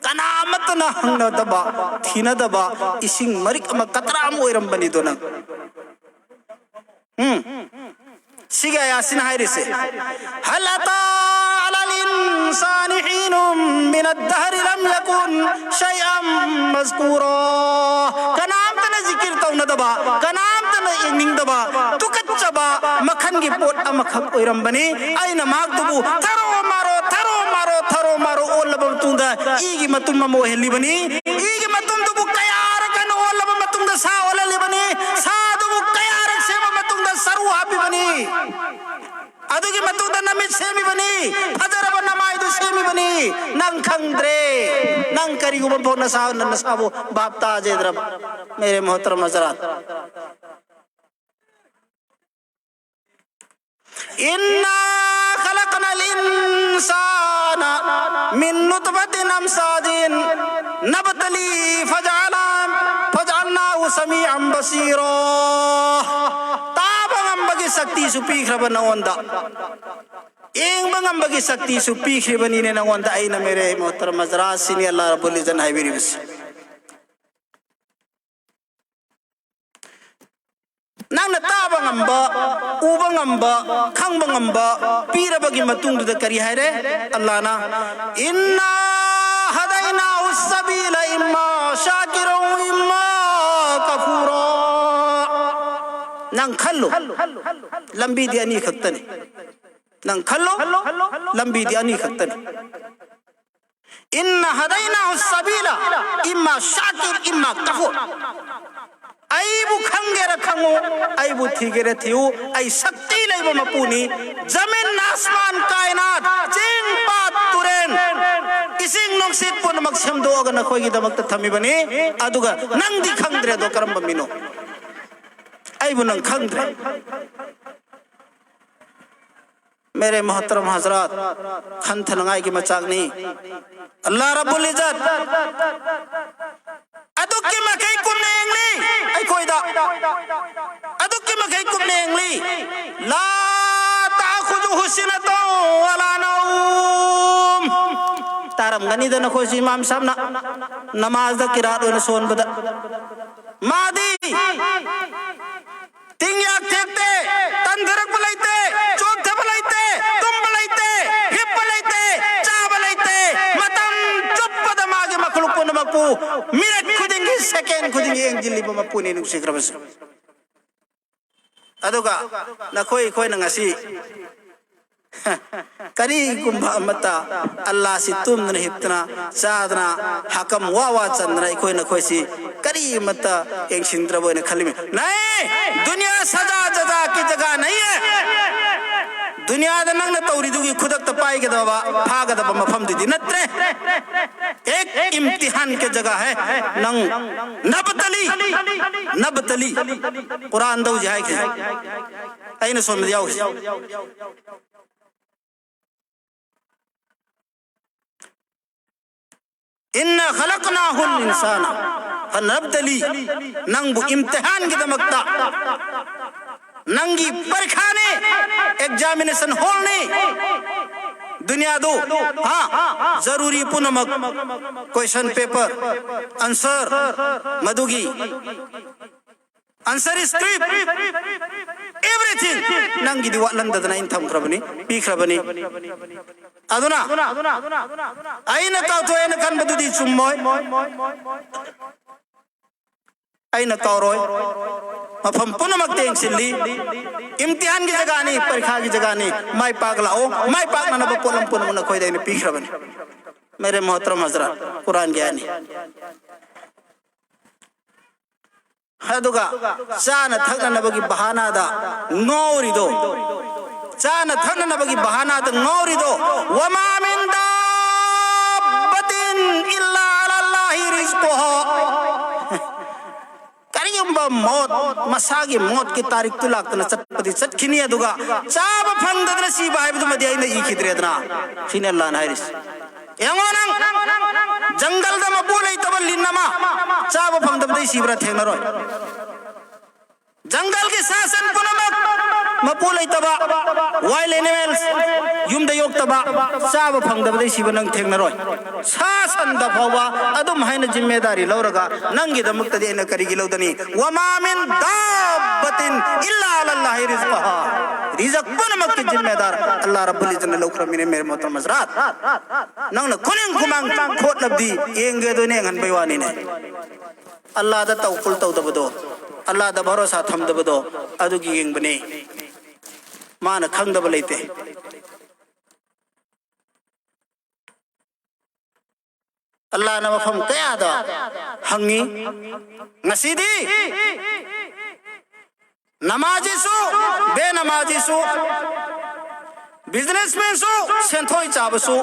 ꯀꯅꯥ ꯑꯃꯠꯇꯅ ꯍꯪꯅꯗꯕ, ꯊꯤꯅꯗꯕ ꯏꯁꯤꯡ ꯃꯔꯤꯛ ꯑꯃ, ꯀꯇ꯭ꯔꯥ ꯑꯃ ꯑꯣꯏꯔꯝꯕꯅꯤꯗꯣ ꯅꯪ꯫ ꯎꯝ꯫ ꯁꯤꯒꯤ ꯑꯌꯥꯁꯤꯅ ꯍꯥꯏꯔꯤꯁꯦ, هل أتى على الإنسان حين من الدهر لم يكن شيئا مذكورا. ꯀꯅꯥꯝꯇꯅ ꯖꯤꯀꯤꯔ ꯇꯧꯅꯗꯕ, ꯀꯅꯥꯝꯇꯅ ꯌꯦꯡꯅꯤꯡꯗꯕ, ꯇꯨꯀꯠꯆꯕ ꯃꯈꯜꯒꯤ ꯄꯣꯠ ꯑꯃꯈꯛ ꯑꯣꯏꯔꯝꯕꯅꯤ꯫ ꯑꯩꯅ ꯃꯍꯥꯛꯇꯨꯕꯨ ꯊꯔꯣ ꯃꯥꯔꯣ, ꯊꯔꯣ ꯃꯥꯔꯣ, ꯊꯔꯣ ꯃꯥꯔꯣ ꯑꯣꯜꯂꯕ ꯃꯇꯨꯡꯗ ꯏꯒꯤ ꯃꯇꯨꯝ ꯑꯃ ꯑꯣꯏꯍꯜꯂꯤꯕꯅꯤ꯫ ꯏꯒꯤ ꯃꯇꯨꯝꯗꯨꯕꯨ ꯀꯌꯥꯔꯛ ꯍꯟꯅ ꯑꯣꯜꯂꯕ ꯃꯇꯨꯡꯗ ꯁꯥ ꯑꯣꯜꯍꯜꯂꯤꯕꯅꯤ꯫ ꯁꯥꯗꯨꯕꯨ ꯀꯌꯥꯔꯛ ꯁꯦꯝꯃꯕ ꯀꯔꯤꯒꯨꯝꯕ ꯐꯥꯎ ꯅꯁꯥ ꯅꯁꯥꯕꯨ ꯚꯥꯞ ꯇꯥꯖꯗ꯭ꯔꯕ꯫ ꯃꯦꯔꯦ ꯃꯣꯍꯇꯔꯝ ꯍꯖꯔꯥꯠ, ꯏꯟꯅꯥ ꯈꯂꯛꯅꯜ ꯏꯟꯁꯥꯅ ꯃꯤꯟ ꯅꯨꯠꯐꯥꯇꯤꯟ ꯑꯝꯁꯥꯖꯤꯟ ꯅꯕꯇꯂꯤ ꯐꯖꯥꯂꯥ ꯐꯖꯥꯜꯅꯥꯍꯨ ꯁꯃꯤꯑꯝ ꯕꯁꯤꯔꯥ꯫ ꯇꯥꯕ ꯉꯝꯕꯒꯤ ꯁꯛꯇꯤꯁꯨ ꯄꯤꯈ꯭ꯔꯕ ꯅꯉꯣꯟꯗ, ꯌꯦꯡꯕ ꯉꯝꯕꯒꯤ ꯁꯛꯇꯤꯁꯨ ꯄꯤꯈ꯭ꯔꯤꯕꯅꯤꯅꯦ ꯅꯉꯣꯟꯗ ꯑꯩꯅ꯫ ꯃꯦꯔꯦ ꯃꯣꯍꯇꯔꯝ ꯍꯖꯔꯥꯠ, ꯁꯤꯅꯤ ꯑꯜꯂꯥ ꯔꯕꯨꯜ ꯏꯖꯠꯅ ꯍꯥꯏꯕꯤꯔꯤꯕꯁꯤ꯫ ꯅꯪꯅ ꯇꯥꯕ ꯉꯝꯕ, ꯎꯕ ꯉꯝꯕ, ꯈꯪꯕ ꯉꯝꯕ ꯄꯤꯔꯕꯒꯤ ꯃꯇꯨꯡꯗꯨꯗ ꯀꯔꯤ ꯍꯥꯏꯔꯦ ꯑꯜꯂꯥꯅ? "ꯏꯟꯅꯥ ꯍꯗꯥꯏꯅꯥꯍꯨ ꯁꯕꯤꯂ ꯏꯝꯃꯥ ꯁꯥꯀꯤꯔꯥ ꯋ ꯏꯝꯃꯥ ꯀꯐꯨꯔꯥ"꯫ ꯅꯪ ꯈꯜꯂꯨ, ꯂꯝꯕꯤꯗꯤ ꯑꯅꯤ ꯈꯛꯇꯅꯤ꯫ ꯅꯪ ꯈꯜꯂꯨ, ꯂꯝꯕꯤꯗꯤ ꯑꯅꯤ ꯈꯛꯇꯅꯤ꯫ "ꯏꯟꯅꯥ ꯍꯗꯥꯏꯅꯥꯍꯨ ꯁꯕꯤꯂ ꯏꯝꯃꯥ ꯁꯥꯀꯤꯔ ꯏꯝꯃꯥ ꯀꯐꯨꯔ"꯫ ꯑꯩꯕꯨ ꯈꯪꯒꯦꯔ ꯈꯪꯉꯨ, ꯑꯩꯕꯨ ꯊꯤꯒꯦꯔ ꯊꯤꯌꯨ, ꯑꯩ ꯁꯛꯇꯤ ꯂꯩꯕ ꯃꯄꯨꯅꯤ꯫ ꯖꯃꯤꯟ, ꯑꯁꯃꯥꯟ, ꯀꯥꯏꯅꯥꯠ, ꯆꯤꯡ, ꯄꯥꯠ, ꯇꯨꯔꯦꯟ, ꯏꯁꯤꯡ ꯅꯨꯡꯁꯤꯠ ꯄꯨꯝꯅꯃꯛ ꯁꯦꯝꯗꯣꯛꯑꯒ ꯅꯈꯣꯏꯒꯤꯗꯃꯛꯇ ꯊꯝꯃꯤꯕꯅꯤ꯫ ꯑꯗꯨꯒ ꯅꯪꯗꯤ ꯈꯪꯗ꯭ꯔꯦ ꯑꯗꯣ ꯀꯔꯝꯕ ꯃꯤꯅꯣ? ꯑꯩꯕꯨ ꯅꯪ ꯈꯪꯗ꯭ꯔꯦ꯫ ꯃꯦꯔꯦ ꯃꯣꯍꯇꯔꯝ ꯍꯖꯔꯥꯠ, ꯈꯟꯊꯅꯉꯥꯏꯒꯤ ꯃꯆꯥꯛꯅꯤ꯫ ꯑꯜꯂꯥ ꯔꯕꯨꯜ ꯏꯖꯠ ꯑꯗꯨꯛꯀꯤ ꯃꯈꯩ ꯀꯨꯞꯅ ꯌꯦꯡꯂꯤ ꯑꯩꯈꯣꯏꯗ, ꯑꯗꯨꯛꯀꯤ ꯃꯈꯩ ꯀꯨꯞꯅ ꯌꯦꯡꯂꯤ꯫ "ꯂꯥ ꯇꯥꯈꯨꯖꯨꯍꯨ ꯁꯤꯅꯇꯨ ꯋꯂꯥ ꯅꯧꯝ"꯫ ꯇꯥꯔꯝꯒꯅꯤꯗ ꯅꯈꯣꯏꯁꯨ ꯏꯃꯥꯝ ꯁꯥꯍꯕꯅ ꯅꯃꯥꯖꯗ ꯀꯤꯔꯥꯠ ꯑꯣꯏꯅ ꯁꯣꯟꯕꯗ꯫ ꯃꯥꯗꯤ ꯇꯤꯡꯌꯥꯛ ꯊꯦꯛꯇꯦ, ꯇꯟꯊꯔꯛꯄ ꯂꯩꯇꯦ, ꯆꯣꯛꯊꯕ ꯂꯩꯇꯦ, ꯇꯨꯝꯕ ꯂꯩꯇꯦ, ꯍꯤꯞꯄ ꯂꯩꯇꯦ, ꯆꯥꯕ ꯂꯩꯇꯦ꯫ ꯃꯇꯝ ꯆꯨꯞꯄꯗ ꯃꯥꯒꯤ ꯃꯈꯂꯨꯛ ꯄꯨꯝꯅꯃꯛꯄꯨ ꯃꯤꯅꯠ ꯈꯨꯗꯤꯡꯒꯤ, ꯁꯦꯀꯦꯟ ꯈꯨꯗꯤꯡꯒꯤ ꯌꯦꯡꯁꯤꯜꯂꯤꯕ ꯃꯄꯨꯅꯤ, ꯅꯨꯡꯁꯤꯈ꯭ꯔꯕꯁꯦ꯫ ꯑꯗꯨꯒ ꯅꯈꯣꯏ ꯑꯩꯈꯣꯏꯅ ꯉꯁꯤ ꯀꯔꯤꯒꯨꯝꯕ ꯑꯃꯠꯇ ꯑꯜꯂꯥꯁꯤ ꯇꯨꯝꯗꯅ ꯍꯤꯞꯇꯅ ꯆꯥꯗꯅ ꯍꯥꯀꯝ ꯋꯥ ꯋꯥ ꯆꯟꯗꯅ ꯑꯩꯈꯣꯏ ꯅꯈꯣꯏꯁꯤ ꯀꯔꯤ ꯑꯃꯠꯇ ꯌꯦꯡꯁꯤꯟꯗ꯭ꯔꯕ ꯑꯣꯏꯅ ꯈꯜꯂꯤꯃꯤ꯫ ꯅꯍꯤ, ꯗꯨꯅꯤꯌꯥ ꯁꯖꯥ ꯖꯖꯥ ꯀꯤ ꯖꯒꯥ ꯅꯍꯤ ꯍꯦ꯫ ꯗꯨꯅꯤꯌꯥꯗ ꯅꯪꯅ ꯇꯧꯔꯤꯗꯨꯒꯤ ꯈꯨꯗꯛꯇ ꯄꯥꯏꯒꯗꯕ, ꯐꯥꯒꯗꯕ ꯃꯐꯝꯗꯨꯗꯤ ꯅꯠꯇ꯭ꯔꯦ꯫ ꯑꯦꯛ ꯏꯝꯇꯤꯍꯥꯟ ꯀꯦ ꯖꯒꯥ ꯍꯦ꯫ ꯅꯪ ꯅꯕꯇꯂꯤ, ꯅꯕꯇꯂꯤ꯫ ꯀꯨꯔꯥꯟꯗ ꯍꯧꯖꯤꯛ ꯍꯥꯏꯈꯤ꯫ ꯑꯩꯅ ꯁꯣꯝꯗ ꯌꯥꯎꯈꯤ꯫ "ꯏꯟꯅ ꯈꯂꯛꯅꯥꯍꯨꯜ ꯏꯟꯁꯥꯅ ꯐꯅꯕꯇꯂꯤ", ꯅꯪꯕꯨ ꯏꯝꯇꯤꯍꯥꯟꯒꯤꯗꯃꯛꯇ, ꯅꯪꯒꯤ ꯄꯔꯤꯈꯥꯅꯦ, examination hallꯅꯦ꯫ ꯗꯨꯅꯤꯌꯥꯗꯨ, ꯍꯥ, ꯖꯔꯨꯔꯤ ꯄꯨꯝꯅꯃꯛ, question paper, answer, ꯃꯗꯨꯒꯤ answer script, everything ꯅꯪꯒꯤꯗꯤ ꯋꯥꯠꯍꯟꯗꯗꯅ ꯑꯩꯅ ꯊꯝꯈ꯭ꯔꯕꯅꯤ, ꯄꯤꯈ꯭ꯔꯕꯅꯤ꯫ ꯑꯗꯨꯅ ꯑꯩꯅ ꯀꯥꯎꯊꯣꯛꯑꯦꯅ ꯈꯟꯕꯗꯨꯗꯤ ꯆꯨꯝꯃꯣꯏ, ꯑꯩꯅ ꯀꯥꯎꯔꯣꯏ꯫ ꯃꯐꯝ ꯄꯨꯝꯅꯃꯛꯇ ꯌꯦꯡꯁꯤꯜꯂꯤ꯫ ꯏꯝꯇꯤꯍꯥꯟꯒꯤ ꯖꯒꯥꯅꯤ, ꯄꯔꯤꯈꯥꯒꯤ ꯖꯒꯥꯅꯤ꯫ ꯃꯥꯏ ꯄꯥꯛꯂꯛꯑꯣ, ꯃꯥꯏ ꯄꯥꯛꯅꯅꯕ ꯄꯣꯠꯂꯝ ꯄꯨꯝꯅꯃꯛ ꯅꯈꯣꯏꯗ ꯑꯩꯅ ꯄꯤꯈ꯭ꯔꯕꯅꯤ꯫ ꯃꯦꯔꯦ ꯃꯣꯍꯇꯔꯝ ꯍꯖꯔꯥꯠ, ꯀꯨꯔꯥꯟꯒꯤ ꯑꯥꯌꯠꯅꯤ꯫ ꯑꯗꯨꯒ ꯆꯥꯅ ꯊꯛꯅꯅꯕꯒꯤ ꯕꯍꯥꯅꯥꯗ ꯉꯥꯎꯔꯤꯗꯣ, ꯆꯥꯅ ꯊꯛꯅꯅꯕꯒꯤ ꯕꯍꯥꯅꯥꯗ ꯉꯥꯎꯔꯤꯗꯣ, "ꯋꯃꯥ ꯃꯤꯟ ꯗꯥꯕꯇꯤꯟ ꯏꯜꯂꯥ ꯑꯂꯥꯜꯂꯥꯍꯤ ꯔꯤꯖ꯭ꯀꯨꯍꯥ"꯫ ꯀꯔꯤꯒꯨꯝꯕ ꯃꯣꯠ, ꯃꯁꯥꯒꯤ ꯃꯣꯠꯀꯤ ꯇꯥꯔꯤꯛꯇꯨ ꯂꯥꯛꯇꯅ ꯆꯠꯄꯗꯤ ꯆꯠꯈꯤꯅꯤ, ꯑꯗꯨꯒ ꯆꯥꯕ ꯐꯪꯗꯗꯅ ꯁꯤꯕ ꯍꯥꯏꯕꯗꯨꯃꯗꯤ ꯑꯩꯅ ꯏꯈꯤꯗ꯭ꯔꯦꯗꯅ꯫ ꯁꯤꯅꯤ ꯑꯜꯂꯥꯍꯅ ꯍꯥꯏꯔꯤꯁꯤ꯫ ꯌꯦꯡꯉꯣ ꯅꯪ, ꯖꯪꯒꯜꯗ ꯃꯄꯨ ꯂꯩꯇꯕ ꯂꯤꯟ ꯑꯃ ꯆꯥꯕ ꯐꯪꯗꯕꯗꯩ ꯁꯤꯕ꯭ꯔꯥ? ꯊꯦꯡꯅꯔꯣꯏ꯫ ꯖꯪꯒꯜꯒꯤ ꯁꯥ ꯁꯟ ꯄꯨꯝꯅꯃꯛ, ꯃꯄꯨ ꯂꯩꯇꯕ, wild animals, ꯌꯨꯝꯗ ꯌꯣꯛꯇꯕ, ꯆꯥꯕ ꯐꯪꯗꯕꯗꯩ ꯁꯤꯕ ꯅꯪ ꯊꯦꯡꯅꯔꯣꯏ꯫ ꯁꯥ ꯁꯟꯗ ꯐꯥꯎꯕ ꯑꯗꯨꯝ ꯍꯥꯏꯅ ꯖꯤꯝꯃꯦꯗꯥꯔꯤ ꯂꯧꯔꯒ ꯅꯪꯒꯤꯗꯃꯛꯇꯗꯤ ꯑꯩꯅ ꯀꯔꯤꯒꯤ ꯂꯧꯗꯅꯤ? "ꯋꯃꯥ ꯃꯤꯟ ꯗꯥꯕꯇꯤꯟ ꯏꯜꯂꯥ ꯑꯂꯥꯜꯂꯥꯍꯤ ꯔꯤꯖ꯭ꯀꯨꯍꯥ"꯫ ꯔꯤꯖꯛ ꯄꯨꯝꯅꯃꯛꯀꯤ ꯖꯤꯝꯃꯦꯗꯥꯔ ꯑꯜꯂꯥ ꯔꯕꯨꯜ ꯏꯖꯠꯅ ꯂꯧꯈ꯭ꯔꯃꯤꯅꯦ, ꯃꯦꯔꯦ ꯃꯣꯍꯇꯔꯝ ꯍꯖꯔꯥꯠ꯫ ꯅꯪꯅ ꯈꯨꯅꯤꯡ ꯈꯨꯃꯥꯡ ꯈꯣꯠꯂꯕꯗꯤ ꯌꯦꯡꯒꯦ ꯑꯗꯨꯅ ꯌꯦꯡꯍꯟꯕꯩ ꯋꯥꯅꯤꯅꯦ꯫ ꯑꯜꯂꯥꯗ ꯇꯧꯀꯨꯜ ꯇꯧꯗꯕꯗꯣ, ꯑꯜꯂꯥꯗ ꯚꯔꯣꯁꯥ ꯊꯝꯗꯕꯗꯣ, ꯑꯗꯨꯒꯤ ꯌꯦꯡꯕꯅꯦ꯫ ꯃꯥꯅ ꯈꯪꯗꯕ ꯂꯩꯇꯦ꯫ ꯑꯜꯂꯥꯅ ꯃꯐꯝ ꯀꯌꯥꯗ ꯍꯪꯉꯤ꯫ ꯉꯁꯤꯗꯤ ꯅꯃꯥꯖꯤꯁꯨ, ꯕꯦꯅꯃꯥꯖꯤꯁꯨ, ꯕꯤꯖꯤꯅꯦꯁꯃꯦꯟꯁꯨ, ꯁꯦꯟꯊꯣꯏ ꯆꯥꯕꯁꯨ,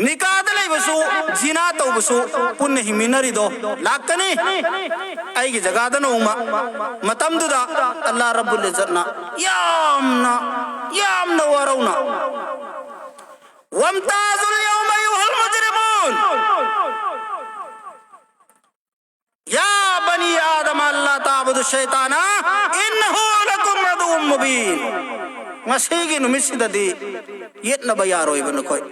ꯅꯤꯀꯥꯗ ꯂꯩꯕꯁꯨ, ꯖꯤꯅꯥ ꯇꯧꯕꯁꯨ, ꯄꯨꯟꯅ ꯍꯤꯡꯃꯤꯟꯅꯔꯤꯗꯣ ꯂꯥꯛꯀꯅꯤ꯫ ꯑꯩꯒꯤ ꯖꯒꯥꯗ ꯅꯣꯡꯃ ꯃꯇꯝꯗꯨꯗ ꯑꯜꯂꯥ ꯔꯕꯨꯜ ꯏꯖꯠꯅ ꯌꯥꯝꯅ, ꯌꯥꯝꯅ ꯋꯥꯔꯧꯅ, "ꯋꯝꯇꯥꯖꯨꯜ ꯌꯧꯃ ꯑꯌꯨꯍꯜ ꯃꯨꯖꯔꯤꯃꯨꯟ, ꯌꯥ ꯕꯅꯤ ꯑꯥꯗꯝ ꯑꯜꯂꯥ ꯇꯥꯕꯨꯗꯨ ꯁꯩꯇꯥꯅ, ꯏꯟꯅꯍꯨ ꯂꯀꯨꯝ ꯑꯗꯨꯝ ꯃꯨꯕꯤꯟ꯫ ꯉꯁꯤꯒꯤ ꯅꯨꯃꯤꯠꯁꯤꯗꯗꯤ ꯌꯦꯠꯅꯕ ꯌꯥꯔꯣꯏꯕ ꯅꯈꯣꯏ꯫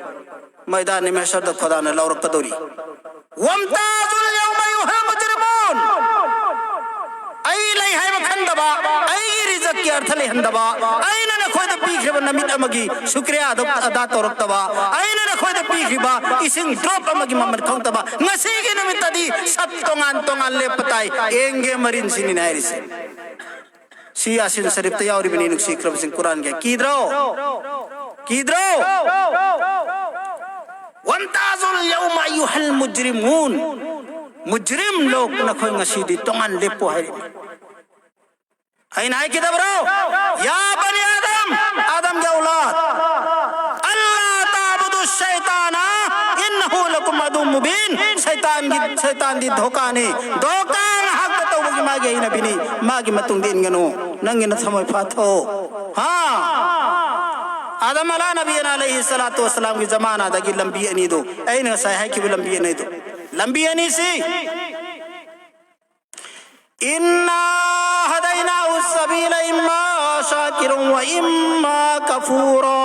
ꯃꯩꯗꯥꯟ ꯃꯍꯁꯔꯗ ꯈꯨꯗꯥꯅ ꯂꯧꯔꯛꯀꯗꯧꯔꯤ꯫ ꯋꯝꯇꯥꯖꯨꯜ ꯌꯧꯃ ꯑꯌꯨꯍꯜ ꯃꯨꯖꯔꯤꯃꯨꯟ꯫ ꯑꯩ ꯂꯩ ꯍꯥꯏꯕ ꯈꯟꯗꯕ, ꯑꯩꯒꯤ ꯔꯤꯖꯛꯀꯤ ꯑꯔꯊ ꯂꯩꯍꯟꯗꯕ, ꯑꯩꯅ ꯅꯈꯣꯏꯗ ꯄꯤꯈ꯭ꯔꯤꯕ ꯅꯨꯃꯤꯠ ꯑꯃꯒꯤ ꯁꯨꯀ꯭ꯔꯤꯌꯥ ꯑꯗꯨ ꯑꯗꯥ ꯇꯧꯔꯛꯇꯕ, ꯑꯩꯅ ꯅꯈꯣꯏꯗ ꯄꯤꯈ꯭ꯔꯤꯕ ꯏꯁꯤꯡ ꯗ꯭ꯔꯣꯞ ꯑꯃꯒꯤ ꯃꯃꯜ ꯈꯪꯗꯕ, ꯉꯁꯤꯒꯤ ꯅꯨꯃꯤꯠꯇꯗꯤ ꯁꯞ ꯇꯣꯉꯥꯟ ꯇꯣꯉꯥꯟ ꯂꯦꯞꯄ ꯇꯥꯏ, ꯑꯦꯡꯒꯦ ꯃꯔꯤꯟꯁꯤꯅꯤꯅ ꯍꯥꯏꯔꯤꯁꯦ꯫ ꯁꯤ ꯌꯥꯁꯤꯟ ꯁꯔꯤꯐꯇ ꯌꯥꯎꯔꯤꯕꯅꯤ, ꯅꯨꯡꯁꯤꯈ꯭ꯔꯕꯁꯤꯡ, ꯀꯨꯔꯥꯟꯒꯤ꯫ ꯀꯤꯗ꯭ꯔꯣ? ꯀꯤꯗ꯭ꯔꯣ? "ꯋꯝꯇꯥꯖꯨꯜ ꯌꯧꯃ ꯑꯌꯨꯍꯜ ꯃꯨꯖꯔꯤꯃꯨꯟ"꯫ ꯃꯨꯖꯔꯤꯝ ꯂꯣꯛ, ꯅꯈꯣꯏ ꯉꯁꯤꯗꯤ ꯇꯣꯉꯥꯟ ꯂꯦꯞꯄꯣ ꯍꯥꯏꯔꯤꯕꯅꯤ꯫ ꯑꯩꯅ ꯍꯥꯏꯈꯤꯗꯕ꯭ꯔꯣ? "ꯌꯥ ꯕꯅꯤ ꯑꯥꯗꯝ, ꯑꯥꯗꯝꯒꯤ ꯑꯧꯂꯥꯗ, ꯑꯜꯂꯥ ꯇꯥꯕꯨꯗꯨ ꯁꯩꯇꯥꯅ, ꯏꯟꯅꯍꯨ ꯂꯀꯨꯝ ꯑꯗꯨꯝ ꯃꯨꯕꯤꯟ"꯫ ꯁꯩꯇꯥꯟꯒꯤ, ꯁꯩꯇꯥꯟꯗꯤ ꯙꯣꯀꯥꯅꯤ꯫ ꯙꯣꯀꯥ ꯉꯥꯏꯍꯥꯛꯇ ꯇꯧꯕꯒꯤ ꯃꯥꯒꯤ ꯍꯩꯅꯕꯤꯅꯤ꯫ ꯃꯥꯒꯤ ꯃꯇꯨꯡꯗ ꯏꯟꯒꯅꯨ꯫ ꯅꯪꯒꯤ ꯅꯊꯃꯣꯏ ꯐꯥꯊꯧ꯫ ꯍꯥ? ꯑꯥꯗꯝ ꯑꯂꯥ ꯅꯕꯤꯌꯅ ꯑꯂꯩꯍꯤ ꯁꯂꯥꯇꯨ ꯋꯁꯁꯂꯥꯝꯒꯤ ꯖꯃꯥꯅꯥꯗꯒꯤ ꯂꯝꯕꯤ ꯑꯅꯤꯗꯨ, ꯑꯩꯅ ꯉꯁꯥꯏ ꯍꯥꯏꯈꯤꯕ ꯂꯝꯕꯤ ꯑꯅꯤꯗꯨ, ꯂꯝꯕꯤ ꯑꯅꯤꯁꯤ, "ꯏꯟꯅꯥ ꯍꯗꯩꯅꯥꯍꯨ ꯁꯕꯤꯂ ꯏꯝꯃꯥ ꯁꯥꯀꯤꯔꯨꯟ ꯋ ꯏꯝꯃꯥ ꯀꯐꯨꯔꯥ"꯫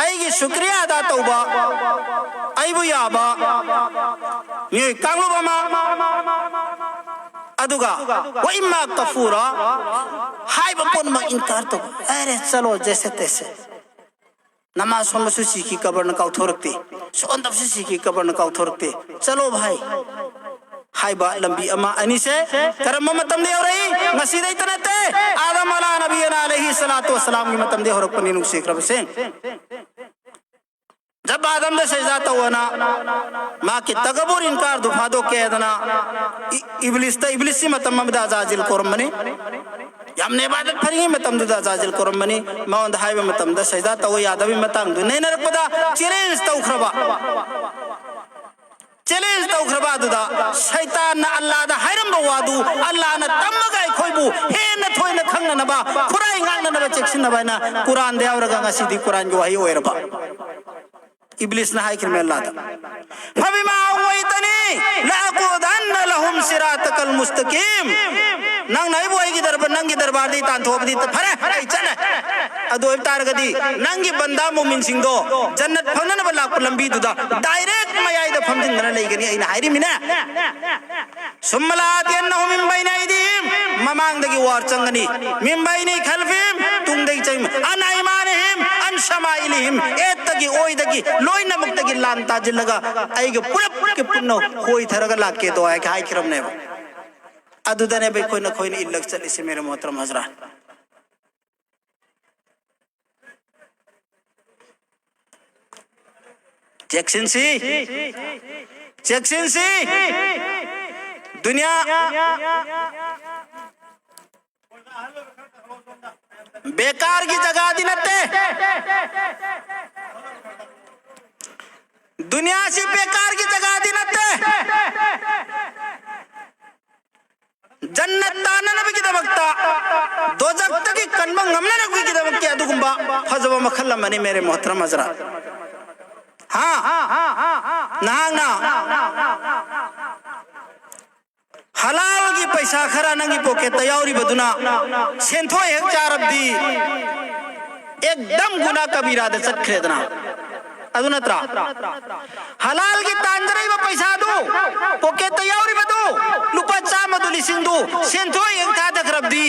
ꯑꯩꯒꯤ ꯁꯨꯀ꯭ꯔꯤꯌꯥ ꯑꯗꯥ ꯇꯧꯕ, ꯑꯩꯕꯨ ꯌꯥꯕ ꯃꯤꯑꯣꯏ ꯀꯥꯡꯂꯨꯞ ꯑꯃ, ꯑꯗꯨꯒ "ꯋ ꯏꯝꯃꯥ ꯀꯐꯨꯔꯥ" ꯍꯥꯏꯕ ꯄꯨꯝꯅꯃꯛ ꯏꯟꯀꯥꯔ ꯇꯧꯕ꯫ "ꯑꯔꯦ ꯆꯂꯣ ꯖꯦꯁꯦ ꯇꯦꯁꯦ"꯫ ꯅꯃꯥꯖ ꯁꯣꯟꯕꯁꯨ ꯁꯤꯈꯤ, ꯀꯕꯔꯅ ꯀꯥꯎꯊꯣꯔꯛꯇꯦ꯫ ꯁꯣꯟꯗꯕꯁꯨ ꯁꯤꯈꯤ, ꯀꯕꯔꯅ ꯀꯥꯎꯊꯣꯔꯛꯇꯦ꯫ "ꯆꯠꯂꯣ ꯚꯥꯏ" ꯍꯥꯏꯕ ꯂꯝꯕꯤ ꯑꯃ꯫ ꯑꯅꯤꯁꯦ ꯀꯔꯝꯕ ꯃꯇꯝꯗ ꯌꯧꯔꯛꯏ? ꯉꯁꯤꯗꯩꯇ ꯅꯠꯇꯦ, ꯑꯥꯗꯝ ꯑꯂꯥ ꯅꯕꯤꯌꯅ ꯑꯂꯩꯍꯤ ꯁꯂꯥꯇꯨ ꯋꯁꯁꯂꯥꯝꯒꯤ ꯃꯇꯝꯗ ꯍꯧꯔꯛꯄꯅꯤ, ꯅꯨꯡꯁꯤꯈ꯭ꯔꯕꯁꯤꯡ꯫ ꯖꯕ ꯑꯥꯗꯝꯗ ꯁꯩꯖꯥ ꯇꯧꯑꯅ, ꯃꯥꯒꯤ ꯇꯀꯕꯨꯔ ꯏꯟꯀꯥꯔꯗꯨ ꯐꯥꯗꯣꯛꯀꯦ ꯍꯥꯏꯗꯅ ꯏ-, ꯏꯕꯂꯤꯁꯇ, ꯏꯕꯂꯤꯁꯁꯤ ꯃꯇꯝ ꯑꯃꯗ ꯑꯖꯥꯖꯤꯜ ꯀꯧꯔꯝꯕꯅꯤ꯫ ꯌꯥꯝꯅ ꯏꯕꯥꯗꯠ ꯐꯔꯤꯉꯩ ꯃꯇꯝꯗꯨꯗ ꯑꯖꯥꯖꯤꯜ ꯀꯧꯔꯝꯕꯅꯤ꯫ ꯃꯉꯣꯟꯗ ꯍꯥꯏꯕ ꯃꯇꯝꯗ ꯁꯩꯗꯥ ꯇꯧꯕ ꯌꯥꯗꯕꯒꯤ ꯃꯇꯥꯡꯗꯨ ꯅꯩꯅꯔꯛꯄꯗ, ꯆꯦꯂꯦꯟꯖ ꯇꯧꯈ꯭ꯔꯕ, ꯆꯦꯂꯦꯟꯖ ꯇꯧꯈ꯭ꯔꯕ ꯑꯗꯨꯗ ꯁꯩꯇꯥꯟꯅ ꯑꯜꯂꯥꯗ ꯍꯥꯏꯔꯝꯕ ꯋꯥꯗꯨ, ꯑꯜꯂꯥꯅ ꯇꯝꯃꯒ ꯑꯩꯈꯣꯏꯕꯨ ꯍꯦꯟꯅ ꯊꯣꯏꯅ ꯈꯪꯅꯅꯕ, ꯈꯨꯔꯥꯏ ꯉꯥꯛꯅꯅꯕ, ꯆꯦꯛꯁꯤꯟꯅꯕ ꯍꯥꯏꯅ ꯀꯨꯔꯥꯟꯗ ꯌꯥꯎꯔꯒ ꯉꯁꯤꯗꯤ ꯀꯨꯔꯥꯟꯒꯤ ꯋꯥꯍꯩ ꯑꯣꯏꯔꯕ꯫ ꯏꯕ꯭ꯂꯤꯁꯅ ꯍꯥꯏꯈꯤꯕꯅꯦ ꯑꯜꯂꯥꯗ, "ꯐꯕꯤꯃꯥ ꯑꯒꯋꯥꯏꯇꯅꯤ ꯂꯑꯀꯨꯗꯟꯅ ꯂꯍꯨꯝ ꯁꯤꯔꯥꯇꯀꯜ ꯃꯨꯁꯇꯀꯤꯝ." ꯅꯪꯅ ꯑꯩꯕꯨ ꯑꯩꯒꯤ ꯗꯔꯕꯥꯔ, ꯅꯪꯒꯤ ꯗꯔꯕꯥꯔꯗꯤ ꯇꯥꯟꯊꯣꯛꯑꯕꯗꯤ ꯐꯔꯦ, ꯑꯩ ꯆꯠꯂꯦ꯫ ꯑꯗꯨ ꯑꯣꯏꯕ ꯇꯥꯔꯒꯗꯤ ꯅꯪꯒꯤ ꯕꯟꯗꯥ ꯃꯨꯃꯤꯟꯁꯤꯡꯗꯣ ꯖꯟꯅꯠ ꯐꯪꯅꯅꯕ ꯂꯥꯛꯄ ꯂꯝꯕꯤꯗꯨꯗ ꯗꯥꯏꯔꯦꯛ ꯃꯌꯥꯏꯗ ꯐꯝꯖꯤꯟꯗꯅ ꯂꯩꯒꯅꯤ ꯑꯩꯅ ꯍꯥꯏꯔꯤꯃꯤꯅꯦ꯫ ꯁꯨꯝꯃ ꯂꯥꯇꯤꯌꯟꯅꯍꯨꯝ ꯃꯤꯟ ꯕꯩꯅꯤ ꯑꯩꯗꯤꯍꯤꯝ, ꯃꯃꯥꯡꯗꯒꯤ ꯋꯥꯔ ꯆꯪꯒꯅꯤ꯫ ꯃꯤꯟ ꯕꯩꯅꯤ ꯈꯜꯐꯤꯍꯤꯝ, ꯇꯨꯡꯗꯒꯤ ꯆꯪ-, ꯑꯟ ꯑꯩꯃꯥꯅꯤꯍꯤꯝ, ꯑꯟ ꯁꯃꯥꯏꯂꯤꯍꯤꯝ, ꯑꯦꯠꯇꯒꯤ ꯑꯣꯏꯗꯒꯤ ꯂꯣꯏꯅꯃꯛꯇꯒꯤ ꯂꯥꯟ ꯇꯥꯖꯤꯜꯂꯒ ꯑꯩꯒ ꯄꯨꯂꯞꯀꯤ ꯄꯨꯟꯅ ꯍꯣꯏꯊꯔꯒ ꯂꯥꯛꯀꯦꯗꯣ ꯍꯥꯏ-, ꯍꯥꯏꯈꯤꯔꯕꯅꯦꯕ꯫ ꯑꯗꯨꯗꯅꯦꯕ ꯑꯩꯈꯣꯏꯅ, ꯑꯩꯈꯣꯏꯅ ꯏꯜꯂꯒ ꯆꯠꯂꯤꯁꯦ, ꯃꯦꯔꯦ ꯃꯣꯍꯇꯔꯝ ꯍꯖꯔꯥꯠ꯫ ꯆꯦꯛꯁꯤꯟꯁꯤ, ꯆꯦꯛꯁꯤꯟꯁꯤ꯫ ꯗꯨꯅꯤꯌꯥ ꯕꯦꯀꯥꯔꯒꯤ ꯖꯒꯥꯗꯤ ꯅꯠꯇꯦ꯫ ꯗꯨꯅꯤꯌꯥꯁꯤ ꯕꯦꯀꯥꯔꯒꯤ ꯖꯒꯥꯗꯤ ꯅꯠꯇꯦ꯫ ꯖꯟꯅꯠ ꯇꯥꯟꯅꯅꯕꯒꯤꯗꯃꯛꯇ, ꯗꯣꯖꯛꯇꯒꯤ ꯀꯟꯕ ꯉꯝꯅꯅꯕꯒꯤꯗꯃꯛꯇ ꯑꯗꯨꯒꯨꯝꯕ ꯐꯖꯕ ꯃꯈꯜ ꯑꯃꯅꯤ, ꯃꯦꯔꯦ ꯃꯣꯍꯇꯔꯝ ꯍꯖꯔꯥꯠ꯫ ꯍꯥ? ꯅꯍꯥꯛꯅ ꯍꯂꯥꯜꯒꯤ ꯄꯩꯁꯥ ꯈꯔ ꯅꯪꯒꯤ ꯄꯣꯀꯦꯠꯇ ꯌꯥꯎꯔꯤꯕꯗꯨꯅ ꯁꯦꯟꯊꯣꯏ ꯍꯦꯛ ꯆꯥꯔꯕꯗꯤ ꯑꯦꯛꯗꯝ ꯒꯨꯅꯥ ꯀꯕꯤꯔꯥꯗ ꯆꯠꯈ꯭ꯔꯦꯗꯅ꯫ ꯑꯗꯨ ꯅꯠꯇ꯭ꯔꯥ? ꯍꯂꯥꯜꯒꯤ ꯇꯥꯟꯖꯔꯛꯏꯕ ꯄꯩꯁꯥꯗꯨ, ꯄꯣꯀꯦꯠꯇ ꯌꯥꯎꯔꯤꯕꯗꯨ, ꯂꯨꯄꯥ ꯆꯥꯝꯃꯗꯨ, ꯂꯤꯁꯤꯡꯗꯨ ꯁꯦꯟꯊꯣꯛ ꯌꯦꯡ ꯊꯥꯗꯈ꯭ꯔꯕꯗꯤ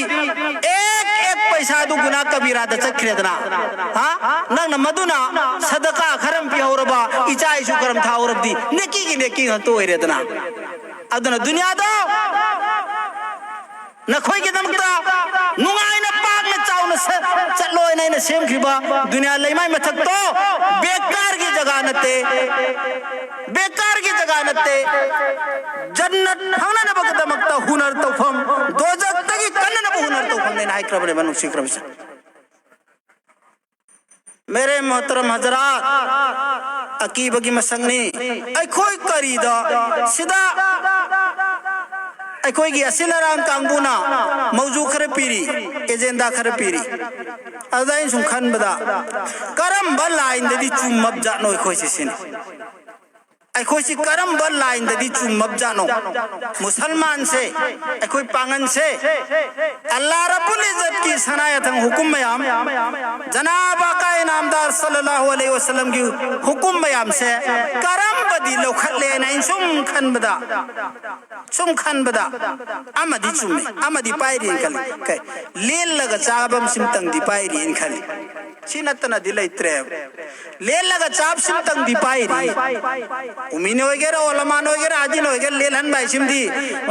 ꯑꯦꯛ ꯑꯦꯛ ꯄꯩꯁꯥꯗꯨ ꯒꯨꯅꯥ ꯀꯕꯤꯔꯥꯗ ꯆꯠꯈ꯭ꯔꯦꯗꯅ꯫ ꯍꯥ? ꯅꯪꯅ ꯃꯗꯨꯅ ꯁꯗꯀꯥ ꯈꯔ ꯑꯃ ꯄꯤꯍꯧꯔꯕ, ꯏꯆꯥ ꯏꯁꯨ ꯈꯔ ꯑꯃ ꯊꯥꯍꯧꯔꯕꯗꯤ ꯅꯦꯀꯤꯒꯤ ꯅꯦꯀꯤ ꯉꯥꯛꯇ ꯑꯣꯏꯔꯦꯗꯅ꯫ ꯑꯗꯨꯅ ꯗꯨꯅꯤꯌꯥꯗꯣ ꯅꯈꯣꯏꯒꯤꯗꯃꯛꯇ ꯅꯨꯡꯉꯥꯏꯅ, ꯄꯥꯛꯅ, ꯆꯥꯎꯅ ꯁ-, ꯆꯠꯂꯣ ꯍꯥꯏꯅ ꯑꯩꯅ ꯁꯦꯝꯈꯤꯕ ꯗꯨꯅꯤꯌꯥ ꯂꯩꯃꯥꯏ ꯃꯊꯛꯇꯣ ꯕꯦꯀꯥꯔꯒꯤ ꯖꯒꯥ ꯅꯠꯇꯦ, ꯕꯦꯀꯥꯔꯒꯤ ꯖꯒꯥ ꯅꯠꯇꯦ꯫ ꯖꯟꯅꯠ ꯐꯪꯅꯅꯕꯒꯤꯗꯃꯛꯇ ꯍꯨꯅꯔ ꯇꯧꯐꯝ, ꯗꯣꯖꯛꯇꯒꯤ ꯀꯟꯅꯅꯕ ꯍꯨꯅꯔ ꯇꯧꯐꯝ꯫ ꯍꯥꯏꯅ ꯍꯥꯏꯈ꯭ꯔꯕꯅꯦꯕ ꯅꯨꯡꯁꯤꯈ꯭ꯔꯕꯁꯦ꯫ ꯃꯦꯔꯦ ꯃꯣꯍꯇꯔꯝ ꯍꯖꯔꯥꯠ, ꯑꯀꯤꯕꯒꯤ ꯃꯁꯛꯅꯤ꯫ ꯑꯩꯈꯣꯏ ꯀꯔꯤꯗ, ꯁꯤꯗ ꯑꯩꯈꯣꯏꯒꯤ ꯑꯁꯤꯜ ꯑꯔꯥꯡ ꯀꯥꯡꯕꯨꯅ ꯃꯧꯖꯨ ꯈꯔ ꯄꯤꯔꯤ, ꯑꯦꯖꯦꯟꯗꯥ ꯈꯔ ꯄꯤꯔꯤ꯫ ꯑꯗꯨꯗ ꯑꯩꯅ ꯁꯨꯝ ꯈꯟꯕꯗ, ꯀꯔꯝꯕ ꯂꯥꯏꯟꯗꯗꯤ ꯆꯨꯝꯃꯕꯖꯥꯠꯅꯣ ꯑꯩꯈꯣꯏꯁꯦ ꯁꯤꯅꯤ꯫ ꯑꯩꯈꯣꯏꯁꯤ ꯀꯔꯝꯕ ꯂꯥꯏꯟꯗꯗꯤ ꯆꯨꯝꯃꯕꯖꯥꯠꯅꯣ? ꯃꯨꯁꯜꯃꯥꯟꯁꯦ, ꯑꯩꯈꯣꯏ ꯄꯥꯉꯟꯁꯦ, ꯑꯜꯂꯥ ꯔꯕꯨꯜ ꯏꯖꯠꯀꯤ ꯁꯅꯥ ꯌꯥꯊꯪ ꯍꯨꯀꯨꯝ ꯃꯌꯥꯝ, ꯖꯅꯥꯕ ꯑꯀꯥꯏ ꯅꯥꯝꯗꯥꯔ ꯁꯜꯂꯜꯂꯥꯍꯨ ꯑꯂꯩꯍꯤ ꯋꯁꯜꯂꯝꯒꯤ ꯍꯨꯀꯨꯝ ꯃꯌꯥꯝꯁꯦ ꯀꯔꯝꯕꯗꯤ ꯂꯧꯈꯠꯂꯦꯅ ꯑꯩꯅ ꯁꯨꯝ ꯈꯟꯕꯗ, ꯁꯨꯝ ꯈꯟꯕꯗ ꯑꯃꯗꯤ ꯆꯨꯝꯃꯤ, ꯑꯃꯗꯤ ꯄꯥꯏꯔꯤꯅ ꯈꯜꯂꯤ꯫ ꯀꯩ? ꯂꯦꯜꯂꯒ ꯆꯥꯕ ꯑꯃꯁꯤꯃꯇꯪꯗꯤ ꯄꯥꯏꯔꯤꯅ ꯈꯜꯂꯤ꯫ ꯁꯤ ꯅꯠꯇꯅꯗꯤ ꯂꯩꯇ꯭ꯔꯦꯕ꯫ ꯂꯦꯜꯂꯒ ꯆꯥꯕꯁꯤꯃꯇꯪꯗꯤ ꯄꯥꯏꯔꯤ꯫ ꯎꯃꯤꯟ ꯑꯣꯏꯒꯦꯔꯥ, ꯑꯣꯂꯃꯥꯟ ꯑꯣꯏꯒꯦꯔꯥ, ꯑꯥꯖꯤꯟ ꯑꯣꯏꯒꯦꯔꯥ, ꯂꯦꯜꯍꯟꯕ ꯍꯥꯏꯁꯤꯃꯗꯤ,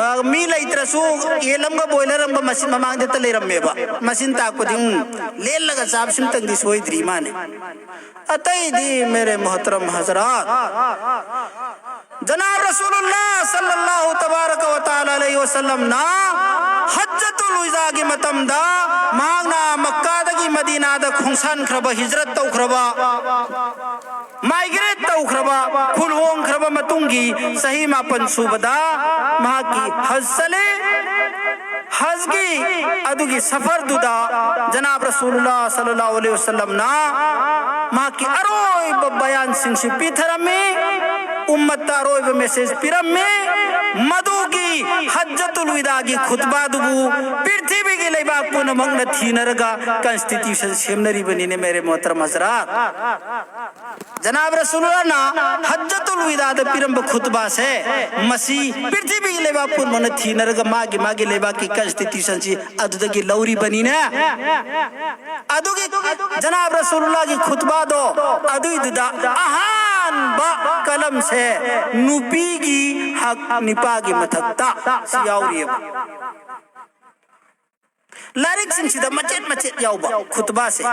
ꯑ, ꯃꯤ ꯂꯩꯇ꯭ꯔꯁꯨ ꯌꯦꯟ ꯑꯃꯒ ꯕꯣꯏꯂꯔ ꯑꯃꯒ ꯃꯁꯤ ꯃꯃꯥꯡꯗ ꯍꯦꯛꯇ ꯂꯩꯔꯝꯃꯦꯕ꯫ ꯃꯁꯤꯅ ꯇꯥꯛꯄꯗꯤ, ꯎꯝ, ꯂꯦꯜꯂꯒ ꯆꯥꯕꯁꯤꯃꯇꯪꯗꯤ ꯁꯣꯏꯗ꯭ꯔꯤ ꯃꯥꯅꯤ꯫ ꯑꯇꯩꯗꯤ ꯃꯦꯔꯦ ꯃꯣꯍꯇꯔꯝ ꯍꯖꯔꯥꯠ, ꯖꯅꯥꯕ ꯔꯁꯨꯂꯨꯜꯂꯥ ꯁꯜꯂꯜꯂꯥꯍꯨ ꯇꯕꯥꯔꯀ ꯋ ꯇꯥꯂꯥ ꯑꯂꯩꯍꯤ ꯋꯁꯜꯂꯝꯅ ꯍꯖ꯭ꯖꯇꯨꯜ ꯋꯤꯗꯥꯒꯤ ꯃꯇꯝꯗ ꯃꯍꯥꯛꯅ ꯃꯛꯀꯥꯗꯒꯤ ꯃꯗꯤꯅꯥꯗ ꯈꯣꯡꯁꯥꯟꯈ꯭ꯔꯕ, ꯍꯤꯖ꯭ꯔꯠ ꯇꯧꯈ꯭ꯔꯕ, ꯃꯥꯏꯒ꯭ꯔꯦꯠ ꯇꯧꯈ꯭ꯔꯕ, ꯈꯨꯜ ꯍꯣꯡꯈ꯭ꯔꯕ ꯃꯇꯨꯡꯒꯤ ꯆꯍꯤ ꯃꯥꯄꯟ ꯁꯨꯕꯗ ꯃꯍꯥꯛꯀꯤ ꯍꯖ ꯆꯠꯂꯤ꯫ ꯍꯖꯒꯤ ꯑꯗꯨꯒꯤ ꯁꯐꯔꯗꯨꯗ ꯖꯅꯥꯕ ꯔꯁꯨꯂꯨꯜꯂꯥ ꯁꯜꯂꯜꯂꯥꯍꯨ ꯑꯂꯩꯍꯤ ꯋꯁꯜꯂꯝꯅ ꯃꯍꯥꯛꯀꯤ ꯑꯔꯣꯏꯕ ꯕꯌꯥꯟꯁꯤꯡꯁꯤ ꯄꯤꯊꯔꯝꯃꯤ, ꯎꯝꯃꯠꯇ ꯑꯔꯣꯏꯕ ꯃꯦꯁꯦꯖ ꯄꯤꯔꯝꯃꯤ꯫ ꯃꯗꯨꯒꯤ ꯍꯖ꯭ꯖꯇꯨꯜ ꯋꯤꯗꯥꯒꯤ ꯈꯨꯠꯕꯥꯗꯨꯕꯨ ꯄ꯭ꯔꯤꯊꯤꯕꯤꯒꯤ ꯂꯩꯕꯥꯛ ꯄꯨꯝꯅꯃꯛꯅ ꯊꯤꯅꯔꯒ ꯀꯟꯁꯇꯤꯇ꯭ꯌꯨꯁꯟ ꯁꯦꯝꯅꯔꯤꯕꯅꯤꯅꯦ, ꯃꯦꯔꯦ ꯃꯣꯍꯇꯔꯝ ꯍꯖꯔꯥꯠ꯫ ꯖꯅꯥꯕ ꯔꯁꯨꯂꯨꯜꯂꯥꯅ ꯍꯖ꯭ꯖꯇꯨꯜ ꯋꯤꯗꯥꯗ ꯄꯤꯔꯝꯕ ꯈꯨꯠꯕꯥꯁꯦ, ꯃꯁꯤ ꯄ꯭ꯔꯤꯊꯤꯕꯤꯒꯤ ꯂꯩꯕꯥꯛ ꯄꯨꯝꯕꯅ ꯊꯤꯅꯔꯒ ꯃꯥꯒꯤ ꯃꯥꯒꯤ ꯂꯩꯕꯥꯛꯀꯤ ꯀꯟꯁꯇꯤꯇ꯭ꯌꯨꯁꯟꯁꯤ ꯑꯗꯨꯗꯒꯤ ꯂꯧꯔꯤꯕꯅꯤꯅꯦ꯫ ꯑꯗꯨꯒꯤ ꯖꯅꯥꯕ ꯔꯁꯨꯂꯨꯜꯂꯥꯒꯤ ꯈꯨꯠꯕꯥꯗꯣ, ꯑꯗꯨꯏꯗꯨꯗ ꯑꯍꯥꯟꯕ ꯀꯂꯝꯁꯦ ꯅꯨꯄꯤꯒꯤ ꯍꯛ, ꯅꯤꯄꯥꯒꯤ ꯃꯊꯛꯇ ꯁꯤ ꯌꯥꯎꯔꯤꯑꯕ꯫ ꯂꯥꯏꯔꯤꯛꯁꯤꯡꯁꯤꯗ ꯃꯆꯦꯠ ꯃꯆꯦꯠ ꯌꯥꯎꯕ ꯈꯨꯇꯕꯥꯁꯦ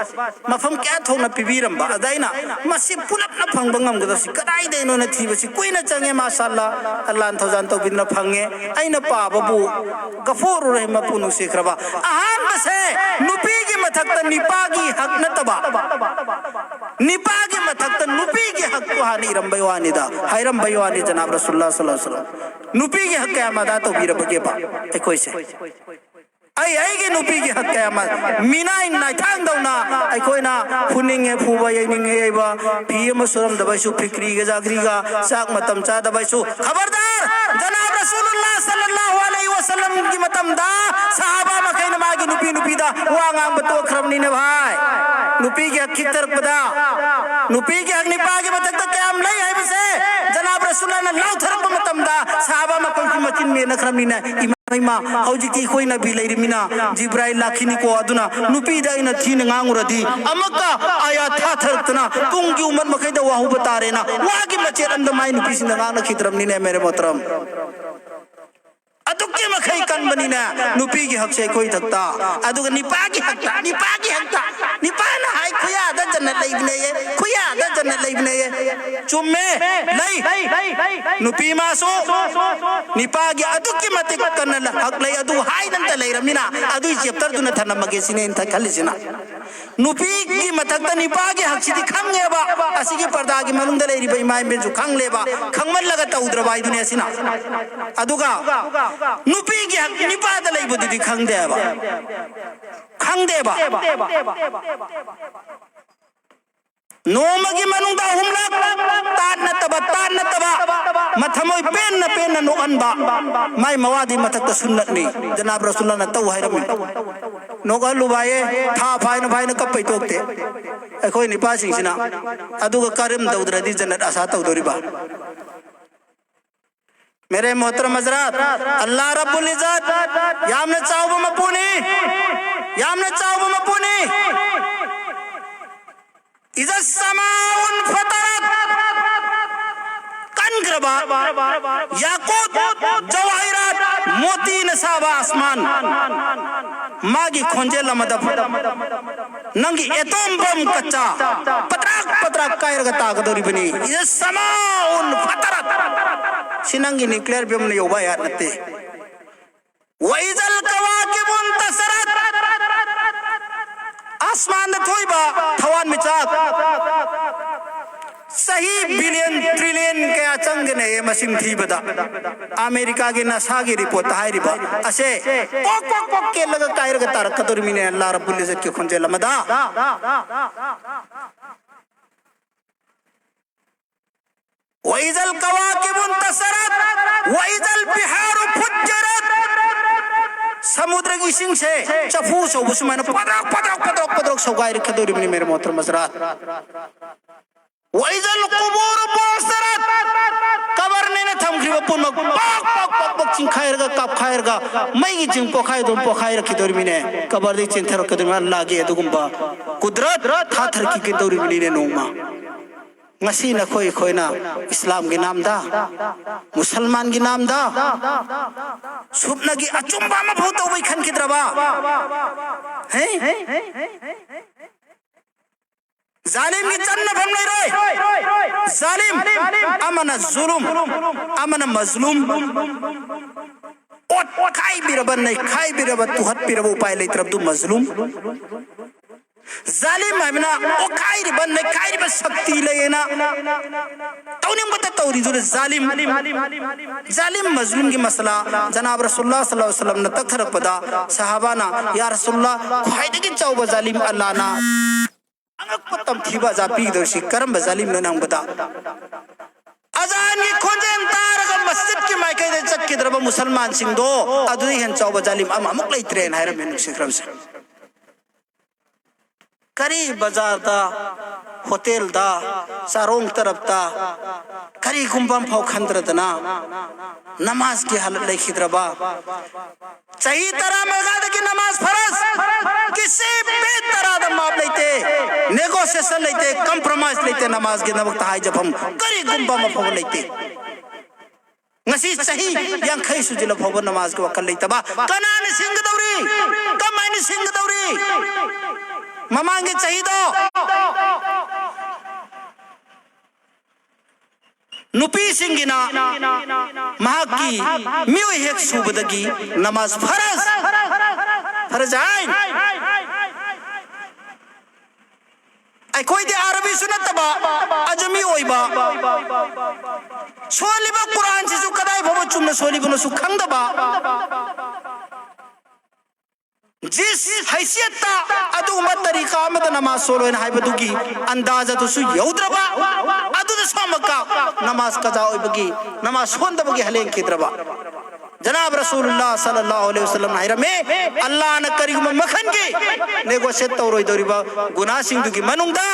ꯃꯐꯝ ꯀꯌꯥ ꯊꯣꯛꯅ ꯄꯤꯕꯤꯔꯝꯕ, ꯑꯗ ꯑꯩꯅ ꯃꯁꯤ ꯄꯨꯂꯞꯅ ꯐꯪꯕ ꯉꯝꯒꯗꯕꯁꯤ ꯀꯗꯥꯏꯗꯩꯅꯣꯅ ꯊꯤꯕꯁꯤ ꯀꯨꯏꯅ ꯆꯪꯉꯦ꯫ ꯃꯥꯁꯥꯜꯂꯥ, ꯑꯜꯂꯥꯅ ꯊꯧꯖꯥꯜ ꯇꯧꯕꯤꯗꯨꯅ ꯐꯪꯉꯦ꯫ ꯑꯩꯅ ꯄꯥꯕꯕꯨ ꯒꯐꯨꯔ ꯔꯍꯤꯝ, ꯃꯄꯨ ꯅꯨꯡꯁꯤꯈ꯭ꯔꯕ꯫ ꯑꯍꯥꯟꯕꯁꯦ ꯅꯨꯄꯤꯒꯤ ꯃꯊꯛꯇ ꯅꯤꯄꯥꯒꯤ ꯍꯛ ꯅꯠꯇꯕ, ꯅꯤꯄꯥꯒꯤ ꯃꯊꯛꯇ ꯅꯨꯄꯤꯒꯤ ꯍꯛꯇꯨ ꯍꯥꯟꯅ ꯏꯔꯝꯕꯩ ꯋꯥꯅꯤꯗ, ꯍꯥꯏꯔꯝꯕꯩ ꯋꯥꯅꯤ ꯖꯅꯥꯕ ꯔꯁꯨꯜꯂꯥ ꯁꯜꯂꯜꯂꯥꯍꯨ ꯑꯂꯩꯍꯤ ꯋꯥꯁꯜꯂꯝ꯫ ꯅꯨꯄꯤꯒꯤ ꯍꯛ ꯀꯌꯥꯝ ꯑꯗꯥ ꯇꯧꯕꯤꯔꯕꯒꯦꯕ ꯑꯩꯈꯣꯏꯁꯦ? ꯑꯩ ꯑꯩꯒꯤ ꯅꯨꯄꯤꯒꯤ ꯍꯛ ꯀꯌꯥ ꯑꯃ ꯃꯤꯅꯥꯏ ꯅꯥꯏꯊꯥꯡꯗꯧꯅ ꯑꯩꯈꯣꯏꯅ ꯐꯨꯅꯤꯡꯉꯦ ꯐꯨꯕ, ꯌꯩꯅꯤꯡꯉꯦ ꯌꯩꯕ, ꯐꯤ ꯑꯃ ꯁꯨꯔꯝꯗꯕꯩꯁꯨ, ꯐꯤꯀ꯭ꯔꯤꯒ ꯖꯥꯒ꯭ꯔꯤꯒ, ꯆꯥꯛ ꯃꯇꯝ ꯆꯥꯗꯕꯩꯁꯨ꯫ ꯈꯕꯔꯗꯥꯔ! ꯖꯅꯥꯕ ꯔꯁꯨꯂꯨꯜꯂꯥ ꯁꯜꯂꯜꯂꯥꯍꯨ ꯑꯂꯩꯍꯤ ꯋꯥꯁꯜꯂꯝꯒꯤ ꯃꯇꯝꯗ ꯁꯍꯥꯕꯥ ꯃꯈꯩꯅ ꯃꯥꯒꯤ ꯅꯨꯄꯤ ꯅꯨꯄꯤꯗ ꯋꯥ ꯉꯥꯡꯕ ꯇꯣꯛꯈ꯭ꯔꯕꯅꯤꯅꯦ ꯚꯥꯏ꯫ ꯅꯨꯄꯤꯒꯤ ꯍꯛ ꯈꯤꯛꯊꯔꯛꯄꯗ, ꯅꯨꯄꯤꯒꯤ ꯍꯛ ꯅꯤꯄꯥꯒꯤ ꯃꯊꯛꯇ ꯀꯌꯥꯝ ꯂꯩ ꯍꯥꯏꯕꯁꯦ ꯖꯅꯥꯕ ꯔꯁꯨꯜꯂꯥꯅ ꯂꯥꯎꯊꯔꯛꯄ ꯃꯇꯝꯗ ꯁꯍꯥꯕꯥ ꯃꯈꯩꯁꯨ ꯃꯆꯤꯟ ꯃꯦꯟꯅꯈ꯭ꯔꯕꯅꯤꯅꯦ꯫ ꯏꯃꯥ, ꯏꯃꯥ, ꯍꯧꯖꯤꯛꯇꯤ ꯑꯩꯈꯣꯏ ꯅꯕꯤ ꯂꯩꯔꯤꯃꯤꯅ ꯖꯤꯕ꯭ꯔꯥꯏꯜ ꯂꯥꯛꯈꯤꯅꯤꯀꯣ, ꯑꯗꯨꯅ ꯅꯨꯄꯤꯗ ꯑꯩꯅ ꯊꯤꯅ ꯉꯥꯡꯉꯨꯔꯗꯤ ꯑꯃꯨꯛꯀ ꯑꯥꯌꯥꯠ ꯊꯥꯊꯔꯛꯇꯅ ꯇꯨꯡꯒꯤ ꯎꯃꯠ ꯃꯈꯩꯗ ꯋꯥꯍꯧꯕ ꯇꯥꯔꯦꯅ ꯋꯥꯒꯤ ꯃꯆꯦꯠ ꯑꯝꯗ ꯃꯥꯏ ꯅꯨꯄꯤꯁꯤꯡꯗ ꯉꯥꯡꯅꯈꯤꯗ꯭ꯔꯕꯅꯤꯅꯦ, ꯃꯦꯔꯦ ꯃꯣꯍꯇꯔꯝ꯫ ꯑꯗꯨꯛꯀꯤ ꯃꯈꯩ ꯀꯟꯕꯅꯤꯅ ꯅꯨꯄꯤꯒꯤ ꯍꯛꯁꯦ ꯑꯩꯈꯣꯏ ꯊꯛꯇ, ꯑꯗꯨꯒ ꯅꯤꯄꯥꯒꯤ ꯍꯛꯇ, ꯅꯤꯄꯥꯒꯤ ꯍꯛꯇ, ꯅꯤꯄꯥꯅ ꯍꯥꯏ ꯈꯨꯌꯥꯗ ꯖꯟꯅꯠ ꯂꯩꯕꯅꯦꯌꯦ, ꯈꯨꯌꯥꯗ ꯖꯟꯅꯠ ꯂꯩꯕꯅꯦꯌꯦ꯫ ꯆꯨꯝꯃꯦ, ꯂꯩ꯫ ꯅꯨꯄꯤ ꯃꯥꯁꯨ ꯅꯤꯄꯥꯒꯤ ꯑꯗꯨꯛꯀꯤ ꯃꯇꯤꯛ ꯀꯟꯅ ꯍꯛ ꯂꯩ, ꯑꯗꯨ ꯍꯥꯏꯗꯅꯇ ꯂꯩꯔꯝꯃꯤꯅ ꯑꯗꯨꯒꯤ ꯆꯦꯞꯇꯔꯗꯨꯅ ꯊꯅꯝꯃꯒꯦ ꯁꯤꯅꯦ ꯑꯩꯅ ꯈꯜꯂꯤꯁꯤꯅ꯫ ꯅꯨꯄꯤꯒꯤ ꯃꯊꯛꯇ ꯅꯤꯄꯥꯒꯤ ꯍꯛꯁꯤꯗꯤ ꯈꯪꯉꯦꯕ, ꯑꯁꯤꯒꯤ ꯄꯔꯗꯥꯒꯤ ꯃꯅꯨꯡꯗ ꯂꯩꯔꯤꯕ ꯏꯃꯥ ꯏꯕꯦꯟꯁꯨ ꯈꯪꯂꯦꯕ, ꯈꯪꯃꯜꯂꯒ ꯇꯧꯗ꯭ꯔꯕ ꯍꯥꯏꯗꯨꯅꯤ ꯑꯁꯤꯅ꯫ ꯑꯗꯨꯒ ꯅꯨꯄꯤꯒꯤ ꯍꯛ ꯅꯤꯄꯥꯗ ꯂꯩꯕꯗꯨꯗꯤ ꯈꯪꯗꯦꯕ, ꯈꯪꯗꯦꯕ꯫ ꯅꯣꯡꯃꯒꯤ ꯃꯅꯨꯡꯗ ꯑꯍꯨꯝꯂꯛ ꯇꯥꯠ ꯅꯠꯇꯕ, ꯇꯥꯠ ꯅꯠꯇꯕ, ꯃꯊꯃꯣꯏ ꯄꯦꯟꯅ ꯄꯦꯟꯅ ꯅꯣꯛꯍꯟꯕ, ꯃꯥꯏ ꯃꯋꯥꯗꯤ ꯃꯊꯛꯇ ꯁꯨꯟꯅꯠꯅꯤ꯫ ꯖꯅꯥꯕ ꯔꯁꯨꯜꯂꯥꯅ ꯇꯧ ꯍꯥꯏꯔꯝꯃꯤ꯫ ꯅꯣꯛꯍꯜꯂꯨꯕ ꯍꯥꯏꯌꯦ, ꯊꯥ ꯐꯥꯏꯅ ꯐꯥꯏꯅ ꯀꯞꯄꯩ ꯇꯣꯛꯇꯦ꯫ ꯑꯩꯈꯣꯏ ꯅꯤꯄꯥꯁꯤꯡꯁꯤꯅ ꯑꯗꯨꯒ ꯀꯔꯝ ꯇꯧꯗ꯭ꯔꯗꯤ ꯖꯟꯅꯠ ꯑꯁꯥ ꯇꯧꯗꯣꯔꯤꯕ? ꯃꯦꯔꯦ ꯃꯣꯍꯇꯔꯝ ꯍꯖꯔꯥꯠ, ꯑꯜꯂꯥ ꯔꯕꯨꯜ ꯏꯖꯠ ꯌꯥꯝꯅ ꯆꯥꯎꯕ ꯃꯄꯨꯅꯤ, ꯌꯥꯝꯅ ꯆꯥꯎꯕ ꯃꯄꯨꯅꯤ꯫ ꯏꯖ ꯁꯃꯥꯎꯟ ꯐꯇꯔꯠ, ꯀꯟꯈ꯭ꯔꯕ ꯌꯥꯀꯨꯠ, ꯖꯋꯥꯍꯤꯔꯥꯠ, ꯃꯣꯇꯤꯅ ꯁꯥꯕ ꯑꯁꯃꯥꯟ꯫ ꯃꯥꯒꯤ ꯈꯣꯟꯖꯦꯜ ꯑꯃꯗ ꯅꯪꯒꯤ ꯑꯦꯇꯣꯝ ꯕꯝ ꯀꯆꯥ ꯄꯇ꯭ꯔꯥꯛ ꯄꯇ꯭ꯔꯥꯛ ꯀꯥꯏꯔꯒ ꯇꯥꯒꯗꯧꯔꯤꯕꯅꯤ꯫ ꯏꯖ ꯁꯃꯥꯎꯟ ꯐꯇꯔꯠ꯫ ꯁꯤ ꯅꯪꯒꯤ ꯅ꯭ꯌꯨꯀ꯭ꯂꯤꯌꯔ ꯕꯝꯅ ꯌꯧꯕ ꯑꯌꯥꯠ ꯅꯠꯇꯦ꯫ ꯋꯥꯏꯖꯜ ꯀꯋꯥꯀꯤꯕꯨꯟ ꯇꯁꯔꯠ꯫ ꯑꯁꯃꯥꯟꯗ ꯊꯣꯛꯏꯕ ꯊꯋꯥꯟꯃꯤꯆꯥꯛ ꯆꯍꯤ ꯕꯤꯂꯤꯌꯟ ꯇ꯭ꯔꯤꯂꯤꯌꯟ ꯀꯌꯥ ꯆꯪꯒꯅꯤ ꯃꯁꯤꯡ ꯊꯤꯕꯗ꯫ ꯑꯃꯦꯔꯤꯀꯥꯒꯤ ꯅꯁꯥꯒꯤ ꯔꯤꯄꯣꯔꯠꯇ ꯍꯥꯏꯔꯤꯕ ꯑꯁꯦ ꯄꯣꯛ ꯄꯣꯛ ꯄꯣꯛ ꯀꯦꯜꯂꯒ ꯀꯥꯏꯔꯒ ꯇꯥꯔꯛꯀꯗꯧꯔꯤꯕꯅꯤꯅꯦ ꯑꯜꯂꯥ ꯔꯕꯨꯜ ꯏꯖꯠꯀꯤ ꯈꯣꯟꯖꯦꯜ ꯑꯃꯗ꯫ ꯋꯥꯏꯖꯜ ꯀꯋꯥꯀꯤꯕꯨꯟ ꯇꯁꯔꯠ꯫ ꯋꯥꯏꯖꯜ ꯕꯤꯍꯥꯔꯨ ꯐꯨꯠꯖꯔꯠ꯫ ꯁꯃꯨꯗ꯭ꯔꯒꯤ ꯏꯁꯤꯡꯁꯦ ꯆꯐꯨ ꯁꯧꯕ ꯁꯨꯃꯥꯏꯅ ꯄꯗ꯭ꯔꯣꯛ ꯄꯗ꯭ꯔꯣꯛ ꯄꯗ꯭ꯔꯣꯛ ꯄꯗ꯭ꯔꯣꯛ ꯁꯧꯒꯥꯏꯔꯛꯀꯗꯧꯔꯤꯕꯅꯤ ꯃꯦꯔꯦ ꯃꯣꯍꯇꯔꯝ ꯍꯖꯔꯥꯠ꯫ ꯋꯥꯏꯖꯜ ꯀꯨꯕꯨꯔ ꯕꯣꯁꯔꯠ꯫ ꯀꯕꯔꯅꯦꯅ ꯊꯝꯈ꯭ꯔꯤꯕ ꯄꯨꯝꯅꯃꯛ ꯄꯥꯛ ꯄꯥꯛ ꯄꯥꯛ ꯄꯥꯛ ꯆꯤꯡꯈꯥꯏꯔꯒ ꯀꯥꯞꯈꯥꯏꯔꯒ ꯃꯩꯒꯤ ꯆꯤꯡ ꯄꯣꯈꯥꯏꯗꯨꯅ ꯄꯣꯈꯥꯏꯔꯛꯈꯤꯗꯧꯔꯤꯕꯅꯤꯅꯦ꯫ ꯀꯕꯔꯗꯒꯤ ꯆꯦꯟꯊꯔꯛꯀꯗꯧꯔꯤꯕ ꯑꯜꯂꯥꯒꯤ ꯑꯗꯨꯒꯨꯝꯕ ꯀꯨꯗꯔꯠ ꯊꯥꯊꯔꯛꯈꯤꯗꯧꯔꯤꯕꯅꯤꯅꯦ ꯅꯣꯡꯃ꯫ ꯉꯁꯤ ꯅꯈꯣꯏ ꯑꯩꯈꯣꯏꯅ ꯏꯁꯂꯥꯝꯒꯤ ꯅꯥꯝꯗ, ꯃꯨꯁꯜꯃꯥꯟꯒꯤ ꯅꯥꯝꯗ ꯁꯨꯞꯅꯒꯤ ꯑꯆꯨꯝꯕ ꯑꯃꯐꯥꯎ ꯇꯧꯕꯩ ꯈꯟꯈꯤꯗ꯭ꯔꯕ? ꯍꯦ? ꯖꯥꯂꯤꯝꯒꯤ ꯆꯟꯅꯐꯝ ꯂꯩꯔꯣꯏ꯫ ꯖꯥꯂꯤꯝ ꯑꯃꯅ ꯖꯨꯂꯨꯝ, ꯑꯃꯅ ꯃꯖꯂꯨꯝ꯫ ꯑꯣꯠꯈꯥꯏꯕꯤꯔꯕ, ꯅꯩꯈꯥꯏꯕꯤꯔꯕ, ꯇꯨꯍꯠꯄꯤꯔꯕ ꯎꯄꯥꯏ ꯂꯩꯇ꯭ꯔꯕꯗꯨ ꯃꯖꯂꯨꯝ꯫ ꯖꯥꯂꯤꯝ ꯍꯥꯏꯕꯅ ꯑꯣꯠꯈꯥꯏꯔꯤꯕ, ꯅꯩꯈꯥꯏꯔꯤꯕ ꯁꯛꯇꯤ ꯂꯩꯌꯦꯅ ꯇꯧꯅꯤꯡꯕꯇ ꯇꯧꯔꯤꯗꯨꯅ ꯖꯥꯂꯤꯝ꯫ ꯖꯥꯂꯤꯝ ꯃꯖꯂꯨꯝꯒꯤ ꯃꯁꯂꯥ ꯖꯅꯥꯕ ꯔꯁꯨꯜꯂꯥ ꯁꯜꯂꯜꯂꯥꯍꯨ ꯑꯂꯩꯍꯤ ꯋꯁꯜꯂꯝꯅ ꯇꯛꯊꯔꯛꯄꯗ ꯁꯍꯥꯕꯥꯅ, "ꯌꯥ ꯔꯁꯨꯜꯂꯥ, ꯈ꯭ꯋꯥꯏꯗꯒꯤ ꯆꯥꯎꯕ ꯖꯥꯂꯤꯝ ꯑꯜꯂꯥꯅ ꯑꯉꯛꯄ ꯇꯝꯊꯤꯕ ꯑꯖꯥ ꯄꯤꯒꯗꯧꯔꯤꯁꯤ ꯀꯔꯝꯕ ꯖꯥꯂꯤꯝꯅꯣ?" ꯍꯪꯕꯗ, ꯑꯖꯥꯟꯒꯤ ꯈꯣꯟꯖꯦꯜ ꯇꯥꯔꯒ ꯃꯁꯖꯤꯗꯀꯤ ꯃꯥꯏꯀꯩꯗ ꯆꯠꯈꯤꯗ꯭ꯔꯕ ꯃꯨꯁꯜꯃꯥꯟꯁꯤꯡꯗꯣ ꯑꯗꯨꯗꯩ ꯍꯦꯟꯅ ꯆꯥꯎꯕ ꯖꯥꯂꯤꯝ ꯑꯃ ꯑꯃꯨꯛ ꯂꯩꯇ꯭ꯔꯦꯅ ꯍꯥꯏꯔꯝꯃꯦ ꯅꯨꯡꯁꯤꯈ꯭ꯔꯕꯁꯦ꯫ ꯀꯔꯤ ꯕꯖꯥꯔꯗ, ꯍꯣꯇꯦꯜꯗ, ꯆꯥꯔꯣꯡ ꯇꯔꯞꯇ ꯀꯔꯤꯒꯨꯝꯕ ꯑꯃꯐꯥꯎ ꯈꯟꯗ꯭ꯔꯗꯅ ꯅꯃꯥꯖꯀꯤ ꯍꯥꯂꯠ ꯂꯩꯈꯤꯗ꯭ꯔꯕ? ꯆꯍꯤ ꯇꯔꯥ ꯃꯉꯥꯗꯒꯤ ꯅꯃꯥꯖ ꯐꯔꯖ ꯀꯤꯁꯤ ꯕꯦ ꯇꯔꯥꯗ ꯃꯥꯞ ꯂꯩꯇꯦ, ꯅꯦꯒꯣꯁꯤꯌꯦꯁꯟ ꯂꯩꯇꯦ, ꯀꯝꯄ꯭ꯔꯣꯃꯥꯏꯁ ꯂꯩꯇꯦ, ꯅꯃꯥꯖꯒꯤꯗꯃꯛꯇ ꯍꯥꯏꯖꯐꯝ ꯀꯔꯤꯒꯨꯝꯕ ꯑꯃ ꯐꯥꯎꯕ ꯂꯩꯇꯦ꯫ ꯉꯁꯤ ꯆꯍꯤ ꯌꯥꯡꯈꯩ ꯁꯨꯖꯤꯜꯂ ꯐꯥꯎꯕ ꯅꯃꯥꯖꯀꯤ ꯋꯥꯈꯜ ꯂꯩꯇꯕ꯫ ꯀꯅꯥꯅ ꯁꯤꯟꯒꯗꯧꯔꯤ? ꯀꯃꯥꯏꯅ ꯁꯤꯟꯒꯗꯧꯔꯤ? ꯃꯃꯥꯡꯒꯤ ꯆꯍꯤꯗꯣ ꯅꯨꯄꯤꯁꯤꯡꯒꯤꯅ ꯃꯍꯥꯛꯀꯤ ꯃꯤꯑꯣꯏ ꯍꯦꯛ ꯁꯨꯕꯗꯒꯤ ꯅꯃꯥꯖ ꯐꯔꯖ, ꯐꯔꯖ ꯑꯥꯏꯟ, ꯑꯩꯈꯣꯏꯗꯤ ꯑꯥꯔꯕꯤꯁꯨ ꯅꯠꯇꯕ, ꯑꯖꯃꯤ ꯑꯣꯏꯕ, ꯁꯣꯜꯂꯤꯕ ꯀꯨꯔꯥꯟꯁꯤꯁꯨ ꯀꯗꯥꯏ ꯐꯥꯎꯕ ꯆꯨꯝꯅ ꯁꯣꯜꯂꯤꯕꯅꯣꯁꯨ ꯈꯪꯗꯕ, ꯖꯤꯁ ꯍꯩꯁꯤꯌꯠꯇ ꯑꯗꯨꯒꯨꯝꯕ ꯇꯔꯤꯀꯥ ꯑꯃꯗ ꯅꯃꯥꯖ ꯁꯣꯜꯂꯣꯏꯅ ꯍꯥꯏꯕꯗꯨꯒꯤ ꯑꯟꯗꯥꯖ ꯑꯗꯨꯁꯨ ꯌꯧꯗ꯭ꯔꯕ, ꯑꯗꯨꯗꯁꯨ ꯑꯃꯨꯛꯀ ꯅꯃꯥꯖ ꯀꯖꯥ ꯑꯣꯏꯕꯒꯤ, ꯅꯃꯥꯖ ꯁꯣꯟꯗꯕꯒꯤ ꯍꯜꯂꯦꯡꯈꯤꯗ꯭ꯔꯕ꯫ ꯖꯅꯥꯕ ꯔꯁꯨꯂꯨꯜꯂꯥ ꯁꯜꯂꯜꯂꯥꯍꯨ ꯑꯂꯩꯍꯤ ꯋꯁꯜꯂꯝꯅ ꯍꯥꯏꯔꯝꯃꯤ, "ꯑꯜꯂꯥꯍꯅ ꯀꯔꯤꯒꯨꯝꯕ ꯃꯈꯜꯒꯤ ꯅꯦꯒꯣꯁꯤꯌꯦꯠ ꯇꯧꯔꯣꯏꯗꯧꯔꯤꯕ ꯒꯨꯅꯥꯁꯤꯡꯗꯨꯒꯤ ꯃꯅꯨꯡꯗ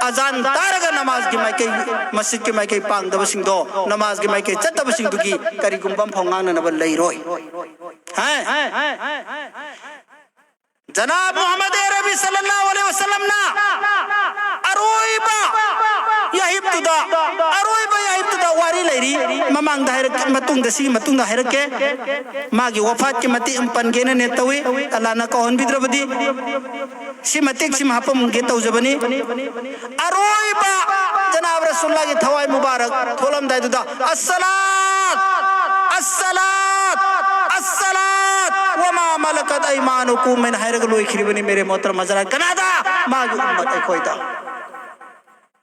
ꯑꯖꯥꯟ ꯇꯥꯔꯒ ꯅꯃꯥꯖꯒꯤ ꯃꯥꯏꯀꯩ, ꯃꯁꯖꯤꯗꯀꯤ ꯃꯥꯏꯀꯩ ꯄꯥꯡꯗꯕꯁꯤꯡꯗꯣ, ꯅꯃꯥꯖꯒꯤ ꯃꯥꯏꯀꯩ ꯆꯠꯇꯕꯁꯤꯡꯗꯨꯒꯤ ꯀꯔꯤꯒꯨꯝꯕ ꯑꯃꯐꯥꯎ ꯉꯥꯡꯅꯅꯕ ꯂꯩꯔꯣꯏ"꯫ ꯍꯥꯏ? ꯖꯅꯥꯕ ꯃꯨꯍꯝꯃꯗ ꯑꯔꯕꯤ ꯁꯜꯂꯜꯂꯥꯍꯨ ꯑꯂꯩꯍꯤ ꯋꯁꯜꯂꯝꯅ ꯑꯔꯣꯏꯕ ꯌꯥꯍꯤꯞꯇꯨꯗ, ꯑꯔꯣꯏꯕ ꯌꯥꯍꯤꯞꯇꯨꯗ ꯋꯥꯔꯤ ꯂꯩꯔꯤ꯫ ꯃꯃꯥꯡꯗ ꯍꯥꯏꯔꯛꯀꯦ, ꯃꯇꯨꯡꯗ, ꯁꯤꯒꯤ ꯃꯇꯨꯡꯗ ꯍꯥꯏꯔꯛꯀꯦ꯫ ꯃꯥꯒꯤ ꯋꯐꯥꯠꯀꯤ ꯃꯇꯦꯛ ꯑꯃ ꯄꯟꯒꯦꯅꯅꯦ ꯇꯧꯏ, ꯑꯜꯂꯥꯅ ꯀꯧꯍꯟꯕꯤꯗ꯭ꯔꯕꯗꯤ꯫ ꯁꯤ ꯃꯇꯦꯛꯁꯤꯃ ꯍꯥꯞꯄꯝꯒꯦ ꯇꯧꯖꯕꯅꯤ꯫ ꯑꯔꯣꯏꯕ ꯖꯅꯥꯕ ꯔꯁꯨꯜꯂꯥꯒꯤ ꯊꯋꯥꯏ ꯃꯨꯕꯥꯔꯛ ꯊꯣꯛꯂꯝꯗꯥꯏꯗꯨꯗ, "ꯑꯁꯁꯂꯥꯠ, ꯑꯁꯁꯂꯥꯠ, ꯑꯁꯁꯂꯥꯠ, ꯋꯃꯥ ꯃꯂꯀꯠ ꯑꯩꯃꯥꯅꯨꯀꯨꯝ" ꯍꯥꯏꯅ ꯍꯥꯏꯔꯒ ꯂꯣꯏꯈꯤꯔꯤꯕꯅꯤ꯫ ꯃꯦꯔꯦ ꯃꯣꯍꯇꯔꯝ ꯍꯖꯔꯥꯠ, ꯀꯅꯥꯗ? ꯃꯥꯒꯤ ꯎꯝꯃꯠ ꯑꯩꯈꯣꯏꯗ꯫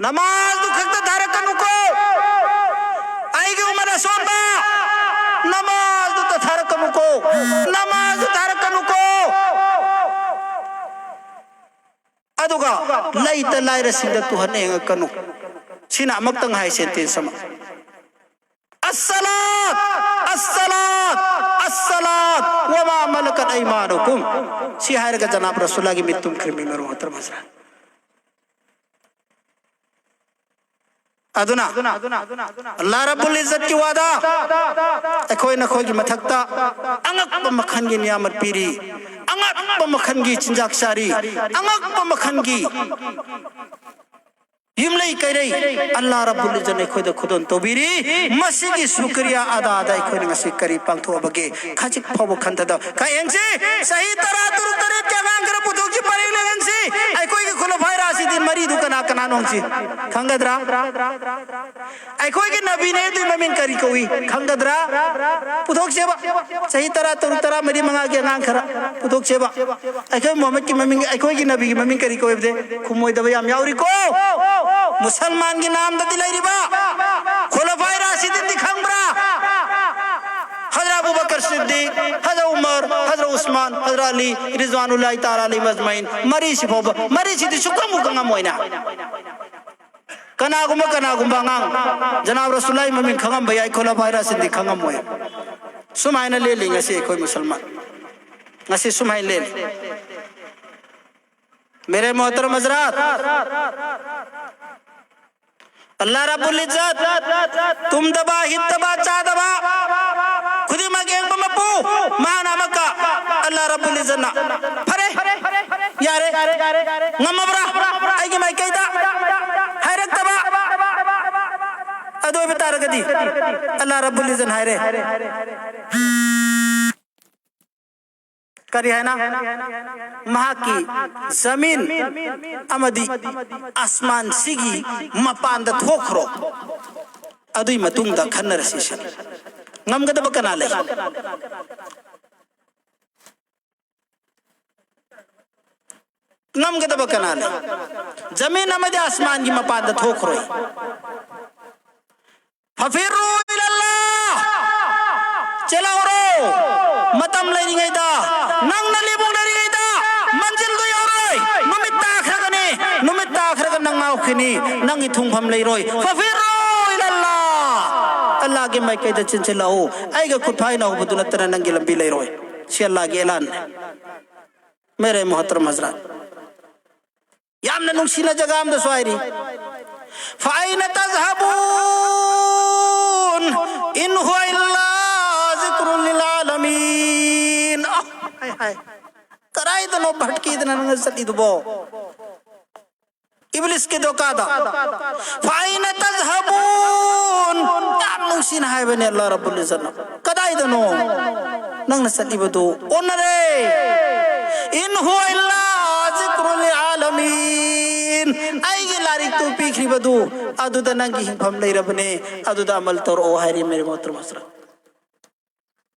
ꯅꯃꯥꯖꯗꯨ ꯈꯛꯇ ꯊꯥꯔꯛꯀꯅꯨꯀꯣ꯫ ꯑꯩꯒꯤ ꯎꯃꯠ ꯑꯁꯣꯟꯕ, ꯅꯃꯥꯖꯗꯨ ꯊꯥꯔꯛꯀꯅꯨꯀꯣ꯫ ꯅꯃꯥꯖꯗꯨ ꯊꯥꯔꯛꯀꯅꯨꯀꯣ꯫ ꯑꯗꯨꯒ ꯂꯩꯇ ꯂꯥꯏꯔꯁꯤꯡꯗ ꯇꯨꯍꯟꯅ ꯌꯦꯡꯉꯛꯀꯅꯨ꯫ ꯁꯤꯅ ꯑꯃꯛꯇꯪ ꯍꯥꯏ sentence ꯑꯃ꯫ "ꯑꯁꯁꯂꯥꯠ, ꯑꯁꯁꯂꯥꯠ, ꯑꯁꯁꯂꯥꯠ, ꯋꯃꯥ ꯃꯂꯀꯠ ꯑꯩꯃꯥꯅꯨꯀꯨꯝ"꯫ ꯁꯤ ꯍꯥꯏꯔꯒ ꯖꯅꯥꯕ ꯔꯁꯨꯜꯂꯥꯒꯤ ꯃꯤꯠ ꯇꯨꯝꯈ꯭ꯔꯤꯃꯤ, ꯃꯔꯨ ꯃꯇꯔ ꯃꯖꯔꯥ꯫ ꯑꯗꯨꯅ ꯑꯜꯂꯥ ꯔꯕꯨꯜ ꯏꯖꯠꯀꯤ ꯋꯥꯗ ꯑꯩꯈꯣꯏ ꯅꯈꯣꯏꯒꯤ ꯃꯊꯛꯇ ꯑꯉꯛꯄ ꯃꯈꯜꯒꯤ ꯅꯤꯌꯥꯃꯠ ꯄꯤꯔꯤ, ꯑꯉꯛꯄ ꯃꯈꯜꯒꯤ ꯆꯤꯟꯖꯥꯛ ꯆꯥꯔꯤ, ꯑꯉꯛꯄ ꯃꯈꯜꯒꯤ ꯌꯨꯝꯂꯩ ꯀꯩꯔꯩ ꯑꯜꯂꯥ ꯔꯕꯨꯜ ꯏꯖꯠꯅ ꯑꯩꯈꯣꯏꯗ ꯈꯨꯗꯣꯜ ꯇꯧꯕꯤꯔꯤ꯫ ꯃꯁꯤꯒꯤ ꯁꯨꯀ꯭ꯔꯤꯌꯥ ꯑꯗꯥꯗ ꯑꯩꯈꯣꯏꯅ ꯉꯁꯤ ꯀꯔꯤ ꯄꯥꯡꯊꯣꯛꯑꯕꯒꯦ? ꯈꯖꯤꯛ ꯐꯥꯎꯕ ꯈꯟꯊꯗ꯫ ꯀꯥ ꯌꯦꯡꯁꯤ, ꯆꯍꯤ ꯇꯔꯥ ꯇꯔꯨꯛ ꯇꯔꯦꯠꯀꯤ ꯑꯉꯥꯡ ꯈꯔ ꯄꯨꯊꯣꯛꯁꯤ, ꯄꯔꯦꯡ ꯂꯦꯡꯍꯟꯁꯤ꯫ ꯑꯩꯈꯣꯏꯒꯤ ꯈꯨꯂꯐꯥꯏ ꯔꯥꯁꯤꯗꯤꯟ ꯃꯔꯤꯗꯨ ꯀꯅꯥ ꯀꯅꯥꯅꯣ ꯍꯪꯁꯤ꯫ ꯈꯪꯒꯗ꯭ꯔꯥ? ꯑꯩꯈꯣꯏꯒꯤ ꯅꯕꯤꯅꯦ ꯑꯗꯨꯒꯤ ꯃꯃꯤꯡ ꯀꯔꯤ ꯀꯧꯏ? ꯈꯪꯒꯗ꯭ꯔꯥ? ꯄꯨꯊꯣꯛꯁꯦꯕ꯫ ꯆꯍꯤ ꯇꯔꯥ ꯇꯔꯨꯛ, ꯇꯔꯥ ꯃꯔꯤ, ꯃꯉꯥꯒꯤ ꯑꯉꯥꯡ ꯈꯔ ꯄꯨꯊꯣꯛꯁꯦꯕ꯫ ꯑꯩꯈꯣꯏ ꯃꯨꯍꯝꯃꯗꯀꯤ ꯃꯃꯤꯡ, ꯑꯩꯈꯣꯏꯒꯤ ꯅꯕꯤꯒꯤ ꯃꯃꯤꯡ ꯀꯔꯤ ꯀꯧꯏꯕꯗꯤ ꯈꯨꯝꯃꯣꯏꯗꯕ ꯌꯥꯝ ꯌꯥꯎꯔꯤꯀꯣ꯫ ꯃꯨꯁꯜꯃꯥꯟꯒꯤ ꯅꯥꯝꯗꯗꯤ ꯂꯩꯔꯤꯕ ꯈꯨꯂꯐꯥꯏ ꯔꯥꯁꯤꯗꯤꯟꯗꯤ ꯈꯪꯕ꯭ꯔꯥ? ꯍꯖꯔꯠ ꯑꯕꯨꯕꯀꯔ ꯁꯤꯗꯤꯛ, ꯍꯖꯔꯠ ꯎꯃꯔ, ꯍꯖꯔꯠ ꯎꯁꯃꯥꯟ, ꯍꯖꯔꯠ ꯑꯂꯤ, ꯔꯤꯖꯋꯥꯅꯨꯜꯂꯥꯍꯤ ꯇꯥꯂꯥ ꯑꯂꯩꯍꯤꯝ ꯑꯖꯃꯥꯏꯟ, ꯃꯔꯤꯁꯤ ꯐꯥꯎꯕ, ꯃꯔꯤꯁꯤꯗꯤ ꯁꯨꯛꯈꯪꯕꯨ ꯈꯪꯉꯝꯃꯣꯏꯅ꯫ ꯀꯅꯥꯒꯨꯝꯕ, ꯀꯅꯥꯒꯨꯝꯕ ꯑꯉꯥꯡ ꯖꯅꯥꯕ ꯔꯁꯨꯂꯥꯍꯤ ꯃꯃꯤꯡ ꯈꯪꯉꯝꯕ ꯌꯥꯏ, ꯈꯨꯂꯐꯥꯏ ꯔꯥꯁꯤꯗꯤꯟꯗꯤ ꯈꯪꯉꯝꯃꯣꯏ꯫ ꯁꯨꯃꯥꯏꯅ ꯂꯦꯜꯂꯤ ꯉꯁꯤ ꯑꯩꯈꯣꯏ ꯃꯨꯁꯜꯃꯥꯟ, ꯉꯁꯤ ꯁꯨꯃꯥꯏꯅ ꯂꯦꯜꯂꯤ꯫ ꯃꯦꯔꯦ ꯃꯣꯍꯇꯔꯝ ꯍꯖꯔꯥꯠ, ꯑꯜꯂꯥ ꯔꯕꯨꯜ ꯏꯖꯠ, ꯇꯨꯝꯗꯕ, ꯍꯤꯞꯇꯕ, ꯆꯥꯗꯕ, ꯈꯨꯗꯤꯡꯃꯛ ꯌꯦꯡꯕ ꯃꯄꯨ, ꯃꯍꯥꯛꯅ ꯑꯃꯛꯀ ꯑꯜꯂꯥ ꯔꯕꯨꯜ ꯏꯖꯠꯅ, "ꯐꯔꯦ, ꯌꯥꯔꯦ, ꯉꯝꯃꯕ꯭ꯔꯥ ꯑꯩꯒꯤ ꯃꯥꯏꯀꯩꯗ?" ꯍꯥꯏꯔꯛꯇꯕ꯫ ꯑꯗꯨ ꯑꯣꯏꯕ ꯇꯥꯔꯒꯗꯤ ꯑꯜꯂꯥ ꯔꯕꯨꯜ ꯏꯖꯠꯅ ꯍꯥꯏꯔꯦ, ꯀꯔꯤ ꯍꯥꯏꯅ? ꯃꯍꯥꯛꯀꯤ ꯖꯃꯤꯟ ꯑꯃꯗꯤ ꯑꯁꯃꯥꯟꯁꯤꯒꯤ ꯃꯄꯥꯟꯗ ꯊꯣꯛꯈ꯭ꯔꯣ, ꯑꯗꯨꯏ ꯃꯇꯨꯡꯗ ꯈꯟꯅꯔꯁꯤ ꯁꯤꯅꯤ꯫ ꯉꯝꯒꯗꯕ ꯀꯅꯥ ꯂꯩ? ꯉꯝꯒꯗꯕ ꯀꯅꯥ ꯂꯩ? ꯖꯃꯤꯟ ꯑꯃꯗꯤ ꯑꯁꯃꯥꯟꯒꯤ ꯃꯄꯥꯟꯗ ꯊꯣꯛꯈ꯭ꯔꯣꯏ꯫ ꯐꯐꯤꯔꯨ ꯏꯂꯜꯂꯥ, ꯆꯦꯜꯍꯧꯔꯣ꯫ ꯃꯇꯝ ꯂꯩꯔꯤꯉꯩꯗ, ꯅꯪ ꯅꯂꯤꯕꯨꯡ ꯂꯩꯔꯤꯉꯩꯗ ꯃꯟꯖꯤꯜꯗꯨ ꯌꯧꯔꯣꯏ꯫ ꯅꯨꯃꯤꯠ ꯇꯥꯈ꯭ꯔꯒꯅꯤ, ꯅꯨꯃꯤꯠ ꯇꯥꯈ꯭ꯔꯒ ꯅꯪ ꯉꯥꯎꯈꯤꯅꯤ, ꯅꯪꯒꯤ ꯊꯨꯡꯐꯝ ꯂꯩꯔꯣꯏ꯫ ꯐꯐꯤꯔꯨ ꯏꯂꯜꯂꯥ, ꯑꯜꯂꯥꯒꯤ ꯃꯥꯏꯀꯩꯗ ꯆꯦꯟꯁꯤꯜꯂꯛꯎ꯫ ꯑꯩꯒ ꯈꯨꯠ ꯐꯥꯏꯅ ꯍꯧꯕꯗꯨ ꯅꯠꯇꯅ ꯅꯪꯒꯤ ꯂꯝꯕꯤ ꯂꯩꯔꯣꯏ꯫ ꯁꯤ ꯑꯜꯂꯥꯒꯤ ꯑꯦꯂꯥꯟꯅꯤ꯫ ꯃꯦꯔꯦ ꯃꯣꯍꯇꯔꯝ ꯍꯖꯔꯥꯠ, ꯌꯥꯝꯅ ꯅꯨꯡꯁꯤꯅ ꯖꯒꯥ ꯑꯃꯗꯁꯨ ꯍꯥꯏꯔꯤ, "ꯐꯥꯏꯅ ꯇꯖꯍꯕꯨꯟ ꯏꯟ ꯍꯨꯋ ꯏꯜꯂꯥ ꯖꯤꯀ꯭ꯔꯨꯟ ꯂꯤꯜ ꯑꯥꯂꯃꯤꯟ"꯫ ꯑ, ꯍꯥꯏ, ꯍꯥꯏ꯫ ꯀꯗꯥꯏꯗꯅꯣ ꯚꯠꯀꯤꯗꯅ ꯅꯪꯅ ꯆꯠꯂꯤꯗꯨꯕꯣ? ꯏꯕ꯭ꯂꯤꯁꯀꯤ ꯗꯣꯀꯥꯗ, "ꯐꯥꯏꯅ ꯇꯖꯍꯕꯨꯟ?" ꯌꯥꯝ ꯅꯨꯡꯁꯤꯅ ꯍꯥꯏꯕꯅꯦ ꯑꯜꯂꯥꯍ ꯔꯕꯨꯜ ꯏꯖꯠꯅ, "ꯀꯗꯥꯏꯗꯅꯣ ꯅꯪꯅ ꯆꯠꯂꯤꯕꯗꯨ? ꯑꯣꯟꯅꯔꯦ꯫ ꯏꯟ ꯍꯨꯋ ꯏꯜꯂꯥ ꯖꯤꯀ꯭ꯔꯨ ꯂꯤꯜ ꯑꯥꯂꯃꯤꯟ꯫ ꯑꯩꯒꯤ ꯂꯥꯏꯔꯤꯛꯇꯨ ꯄꯤꯈ꯭ꯔꯤꯕꯗꯨ, ꯑꯗꯨꯗ ꯅꯪꯒꯤ ꯍꯤꯡꯐꯝ ꯂꯩꯔꯕꯅꯦ, ꯑꯗꯨꯗ ꯑꯃꯜ ꯇꯧꯔꯛꯑꯣ" ꯍꯥꯏꯔꯤ꯫ ꯃꯦꯔꯦ ꯃꯣꯍꯇꯔꯝ ꯍꯖꯔꯠ,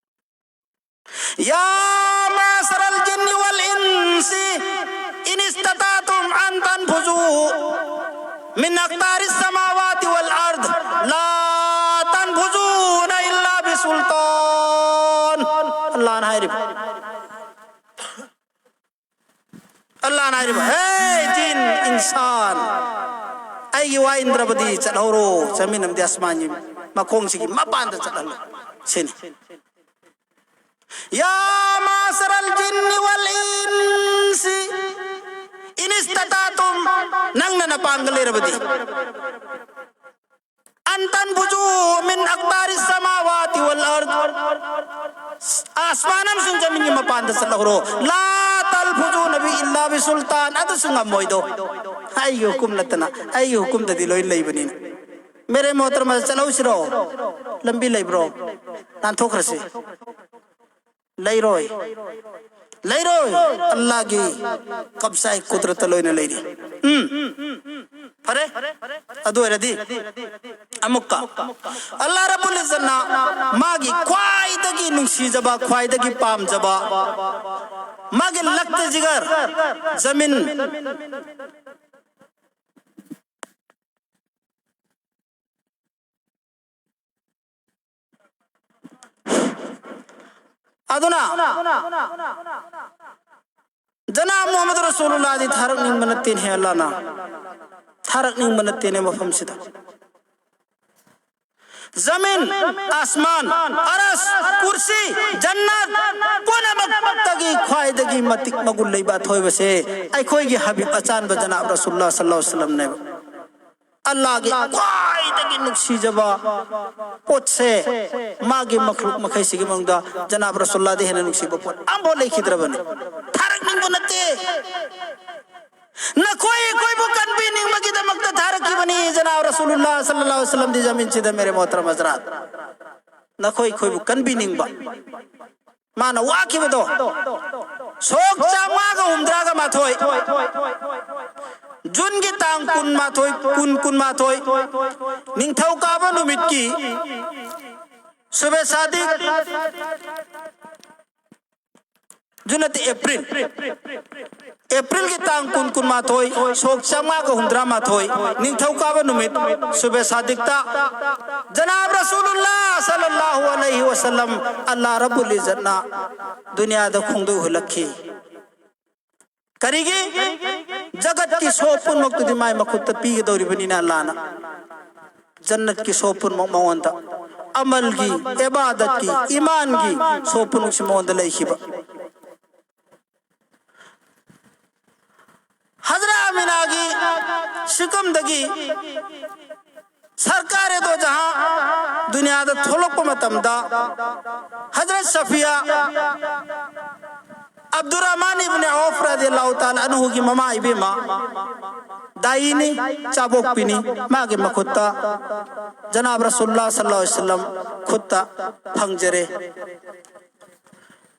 "ꯌꯥ ꯃꯥꯁꯔꯜ ꯖꯤꯟꯅꯤ ꯋꯜ ꯏꯟꯁꯤ ꯏꯟ ꯏꯁꯇꯇꯥꯇꯨꯝ ꯑꯟ ꯇꯟꯐꯨꯖꯨ ꯃꯤꯟ ꯑꯛꯇꯥꯔꯤꯁ ꯁꯃꯥꯋꯥꯇꯤ ꯋꯜ ꯑꯔꯗ ꯂꯥ ꯇꯟꯐꯨꯖꯨꯅ ꯏꯜꯂꯥ ꯕꯤꯁꯨꯜꯇꯥꯟ"꯫ ꯑꯜꯂꯥꯍꯅ ꯍꯥꯏꯔꯤꯕ, ꯑꯜꯂꯥꯍꯅ ꯍꯥꯏꯔꯤꯕ, "ꯍꯦ ꯖꯤꯟ, ꯏꯟꯁꯥꯟ, ꯑꯩꯒꯤ ꯋꯥ ꯏꯟꯗ꯭ꯔꯕꯗꯤ ꯆꯠꯍꯧꯔꯣ, ꯆꯃꯤꯟ ꯑꯃꯗꯤ ꯑꯁꯃꯥꯟꯒꯤ ꯃꯈꯣꯡꯁꯤꯒꯤ ꯃꯄꯥꯟꯗ ꯆꯠꯍꯜꯂꯣ" ꯁꯤꯅꯤ꯫ "ꯌꯥ ꯃꯥꯁꯔꯜ ꯖꯤꯟꯅꯤ ꯋꯜ ꯏꯟꯁꯤ ꯏꯟ ꯏꯁꯇꯇꯥꯇꯨꯝ", ꯅꯪꯅ ꯅꯄꯥꯡꯒꯜ ꯂꯩꯔꯕꯗꯤ, "ꯑꯟ ꯇꯟꯐꯨꯖꯨ ꯃꯤꯟ ꯑꯛꯇꯥꯔꯤꯁ ꯁꯃꯥꯋꯥꯇꯤ ꯋꯜ ꯑꯔꯗ", ꯑꯁꯃꯥꯟ ꯑꯃꯁꯨꯡ ꯖꯃꯤꯟꯒꯤ ꯃꯄꯥꯟꯗ ꯆꯠꯍꯧꯔꯣ, "ꯂꯥ ꯇꯟꯐꯨꯖꯨꯅ ꯏꯜꯂꯥ ꯕꯤꯁꯨꯜꯇꯥꯟ", ꯑꯗꯨꯁꯨ ꯉꯝꯃꯣꯏꯗꯣ꯫ ꯑꯩꯒꯤ ꯍꯨꯀꯨꯝ ꯅꯠꯇꯅ, ꯑꯩꯒꯤ ꯍꯨꯀꯨꯝꯗꯗꯤ ꯂꯣꯏ ꯂꯩꯕꯅꯤꯅ꯫ ꯃꯦꯔꯦ ꯃꯣꯍꯇꯔꯝ, ꯆꯠꯍꯧꯁꯤꯔꯣ? ꯂꯝꯕꯤ ꯂꯩꯕ꯭ꯔꯣ? ꯅꯥꯟꯊꯣꯛꯈ꯭ꯔꯁꯤ꯫ ꯂꯩꯔꯣꯏ, ꯂꯩꯔꯣꯏ꯫ ꯑꯜꯂꯥꯍꯒꯤ ꯀꯕꯖꯥꯏ ꯀꯨꯗꯔꯠꯇ ꯂꯣꯏꯅ ꯂꯩꯔꯤ꯫ ꯎꯝ, ꯐꯔꯦ꯫ ꯑꯗꯨ ꯑꯣꯏꯔꯗꯤ ꯑꯃꯨꯛꯀ ꯑꯜꯂꯥꯍ ꯔꯕꯨꯜ ꯏꯖꯠꯅ ꯃꯥꯒꯤ ꯈ꯭ꯋꯥꯏꯗꯒꯤ ꯅꯨꯡꯁꯤꯖꯕ, ꯈ꯭ꯋꯥꯏꯗꯒꯤ ꯄꯥꯝꯖꯕ, ꯃꯥꯒꯤ ꯂꯛꯇ ꯖꯤꯒꯔ, ꯖꯃꯤꯟ, ꯑꯗꯨꯅ ꯖꯅꯥꯕ ꯃꯨꯍꯝꯃꯗ ꯔꯁꯨꯂꯨꯜꯂꯥꯍꯗꯤ ꯊꯥꯔꯛꯅꯤꯡꯕ ꯅꯠꯇꯦꯅꯦ ꯑꯜꯂꯥꯍꯅ꯫ ꯊꯥꯔꯛꯅꯤꯡꯕ ꯅꯠꯇꯦꯅꯦ ꯃꯐꯝꯁꯤꯗ꯫ ꯖꯃꯤꯟ, ꯑꯁꯃꯥꯟ, ꯑꯔꯁ, ꯀꯨꯔꯁꯤ, ꯖꯟꯅꯠ ꯄꯨꯝꯅꯃꯛꯇꯒꯤ ꯈ꯭ꯋꯥꯏꯗꯒꯤ ꯃꯇꯤꯛ ꯃꯒꯨꯟ ꯂꯩꯕ ꯑꯊꯣꯏꯕꯁꯦ ꯑꯩꯈꯣꯏꯒꯤ ꯍꯕꯤꯕ ꯑꯆꯥꯟꯕ ꯖꯅꯥꯕ ꯔꯁꯨꯂꯨꯜꯂꯥꯍ ꯁꯜꯂꯜꯂꯥꯍꯨ ꯑꯂꯩꯍꯤ ꯋꯁꯜꯂꯝꯅꯦꯕ꯫ ꯑꯜꯂꯥꯍꯒꯤ ꯈ꯭ꯋꯥꯏꯗꯒꯤ ꯅꯨꯡꯁꯤꯖꯕ ꯄꯣꯠꯁꯦ, ꯃꯥꯒꯤ ꯃꯈꯂꯨꯛ ꯃꯈꯩꯁꯤꯒꯤ ꯃꯅꯨꯡꯗ ꯖꯅꯥꯕ ꯔꯁꯨꯂꯨꯜꯂꯥꯍꯗꯤ ꯍꯦꯟꯅ ꯅꯨꯡꯁꯤꯕ ꯄꯣꯠ ꯑꯃꯐꯥꯎ ꯂꯩꯈꯤꯗ꯭ꯔꯕꯅꯤ꯫ ꯊꯥꯔꯛꯅꯤꯡꯕ ꯅꯠꯇꯦ꯫ ꯅꯈꯣꯏ ꯑꯩꯈꯣꯏꯕꯨ ꯀꯟꯕꯤꯅꯤꯡꯕꯒꯤꯗꯃꯛꯇ ꯊꯥꯔꯛꯈꯤꯕꯅꯤ ꯖꯅꯥꯕ ꯔꯁꯨꯂꯨꯜꯂꯥ ꯁꯜꯂꯜꯂꯥꯍꯨ ꯑꯂꯩꯍꯤ ꯋꯁꯜꯂꯝꯗꯤ ꯖꯃꯤꯟꯁꯤꯗ, ꯃꯦꯔꯦ ꯃꯣꯍꯇꯔꯝ ꯍꯖꯔꯥꯠ꯫ ꯅꯈꯣꯏ ꯑꯩꯈꯣꯏꯕꯨ ꯀꯟꯕꯤꯅꯤꯡꯕ꯫ ꯃꯥꯅ ꯋꯥꯈꯤꯕꯗꯣ ꯁꯣꯛ ꯆꯥꯝꯃꯉꯥꯒ ꯍꯨꯝꯗ꯭ꯔꯥꯒ ꯃꯥꯊꯣꯏ, ꯖꯨꯟꯒꯤ ꯇꯥꯡ ꯀꯨꯟꯃꯥꯊꯣꯏ, ꯀꯨꯟ, ꯀꯨꯟꯃꯥꯊꯣꯏ, ꯅꯤꯡꯊꯧꯀꯥꯕ ꯅꯨꯃꯤꯠꯀꯤ ꯁꯨꯕꯦ ꯁꯥꯗꯤꯛ, ꯖꯨꯟ ꯅꯠꯇꯦ, ꯑꯦꯄ꯭ꯔꯤꯜ, ꯑꯦꯄ꯭ꯔꯤꯜꯒꯤ ꯇꯥꯡ ꯀꯨꯟ, ꯀꯨꯟꯃꯥꯊꯣꯏ, ꯁꯣꯛ ꯆꯥꯝꯃꯉꯥꯒ ꯍꯨꯝꯗ꯭ꯔꯥ ꯃꯥꯊꯣꯏ, ꯅꯤꯡꯊꯧꯀꯥꯕ ꯅꯨꯃꯤꯠ, ꯁꯨꯕꯦ ꯁꯥꯗꯤꯛꯇ ꯖꯅꯥꯕ ꯔꯁꯨꯂꯨꯜꯂꯥ ꯁꯜꯂꯜꯂꯥꯍꯨ ꯑꯂꯩꯍꯤ ꯋꯁꯜꯂꯝ, ꯑꯜꯂꯥ ꯔꯕꯨꯜ ꯏꯖꯠꯅ ꯗꯨꯅꯤꯌꯥꯗ ꯈꯣꯡꯗꯣꯏ ꯍꯨꯜꯂꯛꯈꯤ꯫ ꯀꯔꯤꯒꯤ? ꯖꯒꯠꯀꯤ ꯁꯣ ꯄꯨꯝꯅꯃꯛꯇꯨꯗꯤ ꯃꯥꯏ ꯃꯈꯨꯠꯇ ꯄꯤꯒꯗꯧꯔꯤꯕꯅꯤꯅ ꯑꯜꯂꯥꯅ꯫ ꯖꯟꯅꯠꯀꯤ ꯁꯣ ꯄꯨꯝꯅꯃꯛ ꯃꯉꯣꯟꯗ, ꯑꯃꯜꯒꯤ, ꯏꯕꯥꯗꯠꯀꯤ, ꯏꯃꯥꯟꯒꯤ ꯁꯣ ꯄꯨꯝꯅꯃꯛꯁꯤ ꯃꯉꯣꯟꯗ ꯂꯩꯈꯤꯕ꯫ ꯍꯖꯔꯠ ꯑꯃꯤꯅꯥꯒꯤ ꯁꯤꯀꯝꯗꯒꯤ ꯁꯔꯀꯥꯔꯦ ꯗꯣ ꯖꯍꯥ ꯗꯨꯅꯤꯌꯥꯗ ꯊꯣꯛꯂꯛꯄ ꯃꯇꯝꯗ ꯍꯖꯔꯠ ꯁꯐꯤꯌꯥ ꯑꯕꯗꯨꯔꯔꯍꯃꯥꯟ ꯏꯕꯅꯦ ꯑꯧꯐ ꯔꯗꯤꯌꯜꯂꯥꯍꯨ ꯇꯥꯂꯥ ꯑꯟꯍꯨꯒꯤ ꯃꯃꯥ ꯏꯕꯦꯝꯃ ꯗꯥꯏꯅꯤ, ꯆꯥꯕꯣꯛꯄꯤꯅꯤ, ꯃꯥꯒꯤ ꯃꯈꯨꯠꯇ ꯖꯅꯥꯕ ꯔꯁꯨꯜꯂꯥ ꯁꯜꯂꯜꯂꯥꯍꯨ ꯑꯂꯩꯍꯤ ꯋꯁꯜꯂꯝ ꯈꯨꯠꯇ ꯐꯪꯖꯔꯦ꯫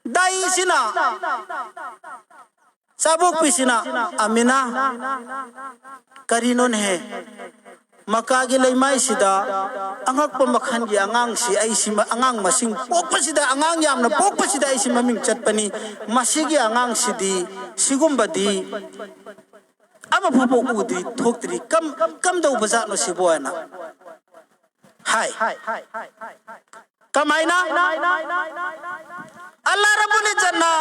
ꯗꯥꯏꯁꯤꯅ, ꯆꯥꯕꯣꯛꯄꯤꯁꯤꯅ, "ꯑꯃꯤꯅꯥ, ꯀꯔꯤꯅꯣꯅꯦꯍꯦ? ꯃꯀꯥꯒꯤ ꯂꯩꯃꯥꯏꯁꯤꯗ ꯑꯉꯛꯄ ꯃꯈꯜꯒꯤ ꯑꯉꯥꯡꯁꯤ ꯑꯩꯁꯤ, ꯑꯉꯥꯡ ꯃꯁꯤꯡ ꯄꯣꯛꯄꯁꯤꯗ, ꯑꯉꯥꯡ ꯌꯥꯝꯅ ꯄꯣꯛꯄꯁꯤꯗ ꯑꯩꯁꯤ ꯃꯃꯤꯡ ꯆꯠꯄꯅꯤ꯫ ꯃꯁꯤꯒꯤ ꯑꯉꯥꯡꯁꯤꯗꯤ, ꯁꯤꯒꯨꯝꯕꯗꯤ ꯑꯃꯐꯥꯎꯕ ꯎꯗ꯭ꯔꯤ, ꯊꯣꯛꯇ꯭ꯔꯤ꯫ ꯀꯝ-, ꯀꯝꯗꯧꯕ ꯖꯥꯠꯅꯣ ꯁꯤꯕꯨ?" ꯍꯥꯏꯅ꯫ ꯍꯥꯏ꯫ ꯀꯃꯥꯏꯅ? ꯑꯜꯂꯥ ꯔꯕꯨꯜ ꯏꯖꯠꯅ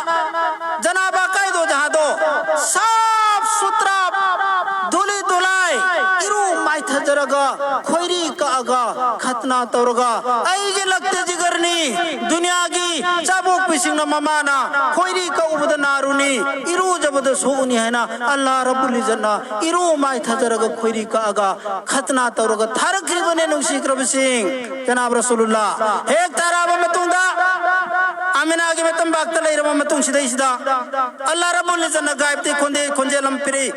ꯖꯅꯥꯕ ꯀꯥꯏꯗꯣ ꯖꯍꯥꯗꯣ ꯁꯥꯐ ꯁꯨꯇ꯭ꯔꯥ, ꯙꯨꯂꯤ ꯙꯨꯂꯥꯏ, ꯏꯔꯨ ꯃꯥꯏꯊꯖꯔꯒ, ꯈꯣꯏꯔꯤ ꯀꯛꯑꯒ, ꯈꯠꯅꯥ ꯇꯧꯔꯒ, "ꯑꯩꯒꯤ ꯂꯛꯇꯦ ꯖꯤꯒꯔꯅꯤ, ꯗꯨꯅꯤꯌꯥꯒꯤ ꯆꯥꯕꯣꯛꯄꯤꯁꯤꯡꯅ ꯃꯃꯥꯅ ꯈꯣꯏꯔꯤ ꯀꯛꯎꯕꯗ ꯅꯥꯔꯨꯅꯤ, ꯏꯔꯨꯖꯕꯗ ꯁꯣꯛꯎꯅꯤ" ꯍꯥꯏꯅ ꯑꯜꯂꯥ ꯔꯕꯨꯜ ꯏꯖꯠꯅ ꯏꯔꯨ ꯃꯥꯏꯊꯖꯔꯒ, ꯈꯣꯏꯔꯤ ꯀꯛꯑꯒ, ꯈꯠꯅꯥ ꯇꯧꯔꯒ ꯊꯥꯔꯛꯈ꯭ꯔꯤꯕꯅꯦ, ꯅꯨꯡꯁꯤꯈ꯭ꯔꯕꯁꯤꯡ꯫ ꯖꯅꯥꯕ ꯔꯁꯨꯂꯨꯜꯂꯥ ꯍꯦꯛ ꯊꯥꯔꯛꯑꯕ ꯃꯇꯨꯡꯗ ꯑꯃꯤꯅꯥꯒꯤ ꯃꯇꯝ ꯄꯥꯛꯇ ꯂꯩꯔꯕ ꯃꯇꯨꯡ ꯁꯤꯗꯩꯁꯤꯗ ꯑꯜꯂꯥ ꯔꯕꯨꯜ ꯏꯖꯠꯅ ꯒꯥꯏꯕꯇꯒꯤ ꯈꯣꯟꯖꯦꯜ, ꯈꯣꯟꯖꯦꯜ ꯑꯃ ꯄꯤꯔꯛꯏ꯫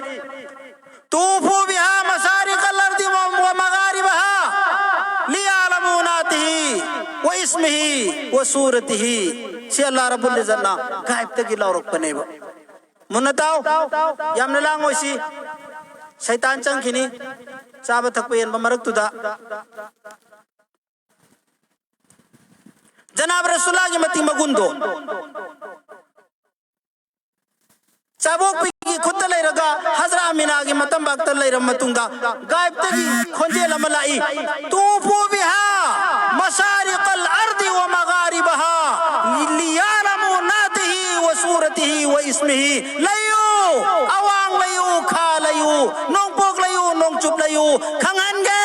"ꯇꯨꯐꯨ ꯕꯤꯍꯥ ꯃꯁꯥꯔꯤꯀꯜ ꯑꯔꯗꯤ ꯋ, ꯋ ꯃꯒꯥꯔꯤꯕꯍꯥ ꯂꯤꯌꯥꯂꯃꯨ ꯅꯥꯇꯤꯍꯤ ꯋ ꯏꯁꯃꯤꯍꯤ ꯋ ꯁꯨꯔꯇꯤꯍꯤ"꯫ ꯁꯤ ꯑꯜꯂꯥ ꯔꯕꯨꯜ ꯏꯖꯠꯅ ꯒꯥꯏꯕꯇꯒꯤ ꯂꯥꯎꯔꯛꯄꯅꯦꯕ꯫ ꯃꯨꯟꯅ ꯇꯥꯎ, ꯌꯥꯝꯅ ꯂꯥꯡꯉꯣꯏꯁꯤ, ꯁꯩꯇꯥꯟ ꯆꯪꯈꯤꯅꯤ ꯆꯥꯕ ꯊꯛꯄ ꯌꯦꯟꯕ ꯃꯔꯛꯇꯨꯗ꯫ ꯖꯅꯥꯕ ꯔꯁꯨꯜꯂꯥꯒꯤ ꯃꯇꯤꯛ ꯃꯒꯨꯟꯗꯣ꯫ ꯆꯥꯕꯣꯛꯄꯤꯒꯤ ꯈꯨꯠꯇ ꯂꯩꯔꯒ ꯍꯖꯔꯥ ꯑꯃꯤꯅꯥꯒꯤ ꯃꯇꯝꯕꯥꯛꯇ ꯂꯩꯔꯕ ꯃꯇꯨꯡꯗ ꯒꯥꯏꯕꯇꯒꯤ ꯈꯣꯟꯖꯦꯜ ꯑꯃ ꯂꯥꯛꯏ, "ꯇꯨꯐꯨ ꯕꯤꯍꯥ ꯃꯁꯥꯔꯤꯀꯜ ꯑꯔꯗꯤ ꯋ ꯃꯒꯥꯔꯤꯕꯍꯥ ꯂꯤꯌꯥꯂꯃꯨ ꯅꯥꯇꯤꯍꯤ ꯋ ꯁꯨꯔꯇꯤꯍꯤ ꯋ ꯏꯁꯃꯤꯍꯤ"꯫ ꯂꯩꯌꯨ, ꯑꯋꯥꯡ ꯂꯩꯌꯨ, ꯈꯥ ꯂꯩꯌꯨ, ꯅꯣꯡꯄꯣꯛ ꯂꯩꯌꯨ, ꯅꯣꯡꯆꯨꯞ ꯂꯩꯌꯨ, ꯈꯪꯍꯟꯒꯦ꯫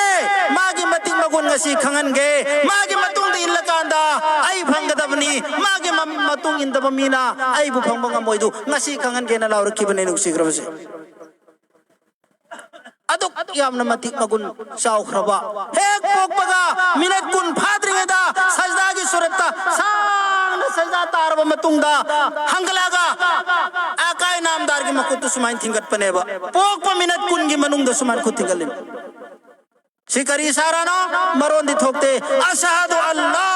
ꯃꯥꯒꯤ ꯃꯇꯤꯛ ꯃꯒꯨꯟ ꯉꯁꯤ ꯈꯪꯍꯟꯒꯦ꯫ ꯃꯥꯒꯤ ꯃꯇꯨꯡꯗ ꯏꯜꯂꯀꯥꯟꯗ ꯑꯩ ꯐꯪꯒꯗꯕꯅꯤ꯫ ꯃꯥꯒꯤ ꯃ-, ꯃꯇꯨꯡ ꯏꯟꯗꯕ ꯃꯤꯅ ꯑꯩꯕꯨ ꯐꯪꯕ ꯉꯝꯃꯣꯏꯗꯨ ꯉꯁꯤ ꯈꯪꯍꯟꯒꯦꯅ ꯂꯥꯎꯔꯛꯈꯤꯕꯅꯦ, ꯅꯨꯡꯁꯤꯈ꯭ꯔꯕꯁꯦ꯫ ꯑꯗꯨꯛ ꯌꯥꯝꯅ ꯃꯇꯤꯛ ꯃꯒꯨꯟ ꯆꯥꯎꯈ꯭ꯔꯕ, ꯍꯦꯛ ꯄꯣꯛꯄꯒ ꯃꯤꯅꯠ ꯀꯨꯟ ꯐꯥꯗ꯭ꯔꯤꯉꯩꯗ ꯁꯖꯗꯥꯒꯤ ꯁꯨꯔꯠꯇ ꯁꯥꯡꯅ ꯁꯖꯗꯥ ꯇꯥꯔꯕ ꯃꯇꯨꯡꯗ ꯍꯪꯒꯠꯂꯛꯑꯒ ꯑꯀꯥꯏ ꯅꯥꯝꯗꯥꯔꯒꯤ ꯃꯈꯨꯠꯇꯨ ꯁꯨꯃꯥꯏꯅ ꯊꯤꯡꯒꯠꯄꯅꯦꯕ꯫ ꯄꯣꯛꯄ ꯃꯤꯅꯠ ꯀꯨꯟꯒꯤ ꯃꯅꯨꯡꯗ ꯁꯨꯃꯥꯏꯅ ꯈꯨꯠ ꯊꯤꯡꯒꯠꯂꯤꯅꯤ꯫ ꯁꯤ ꯀꯔꯤ ꯏꯁꯥꯔꯥꯅꯣ? ꯃꯔꯣꯟꯗꯤ ꯊꯣꯛꯇꯦ꯫ "ꯑꯁꯍꯗꯨ ꯑꯜꯂꯥ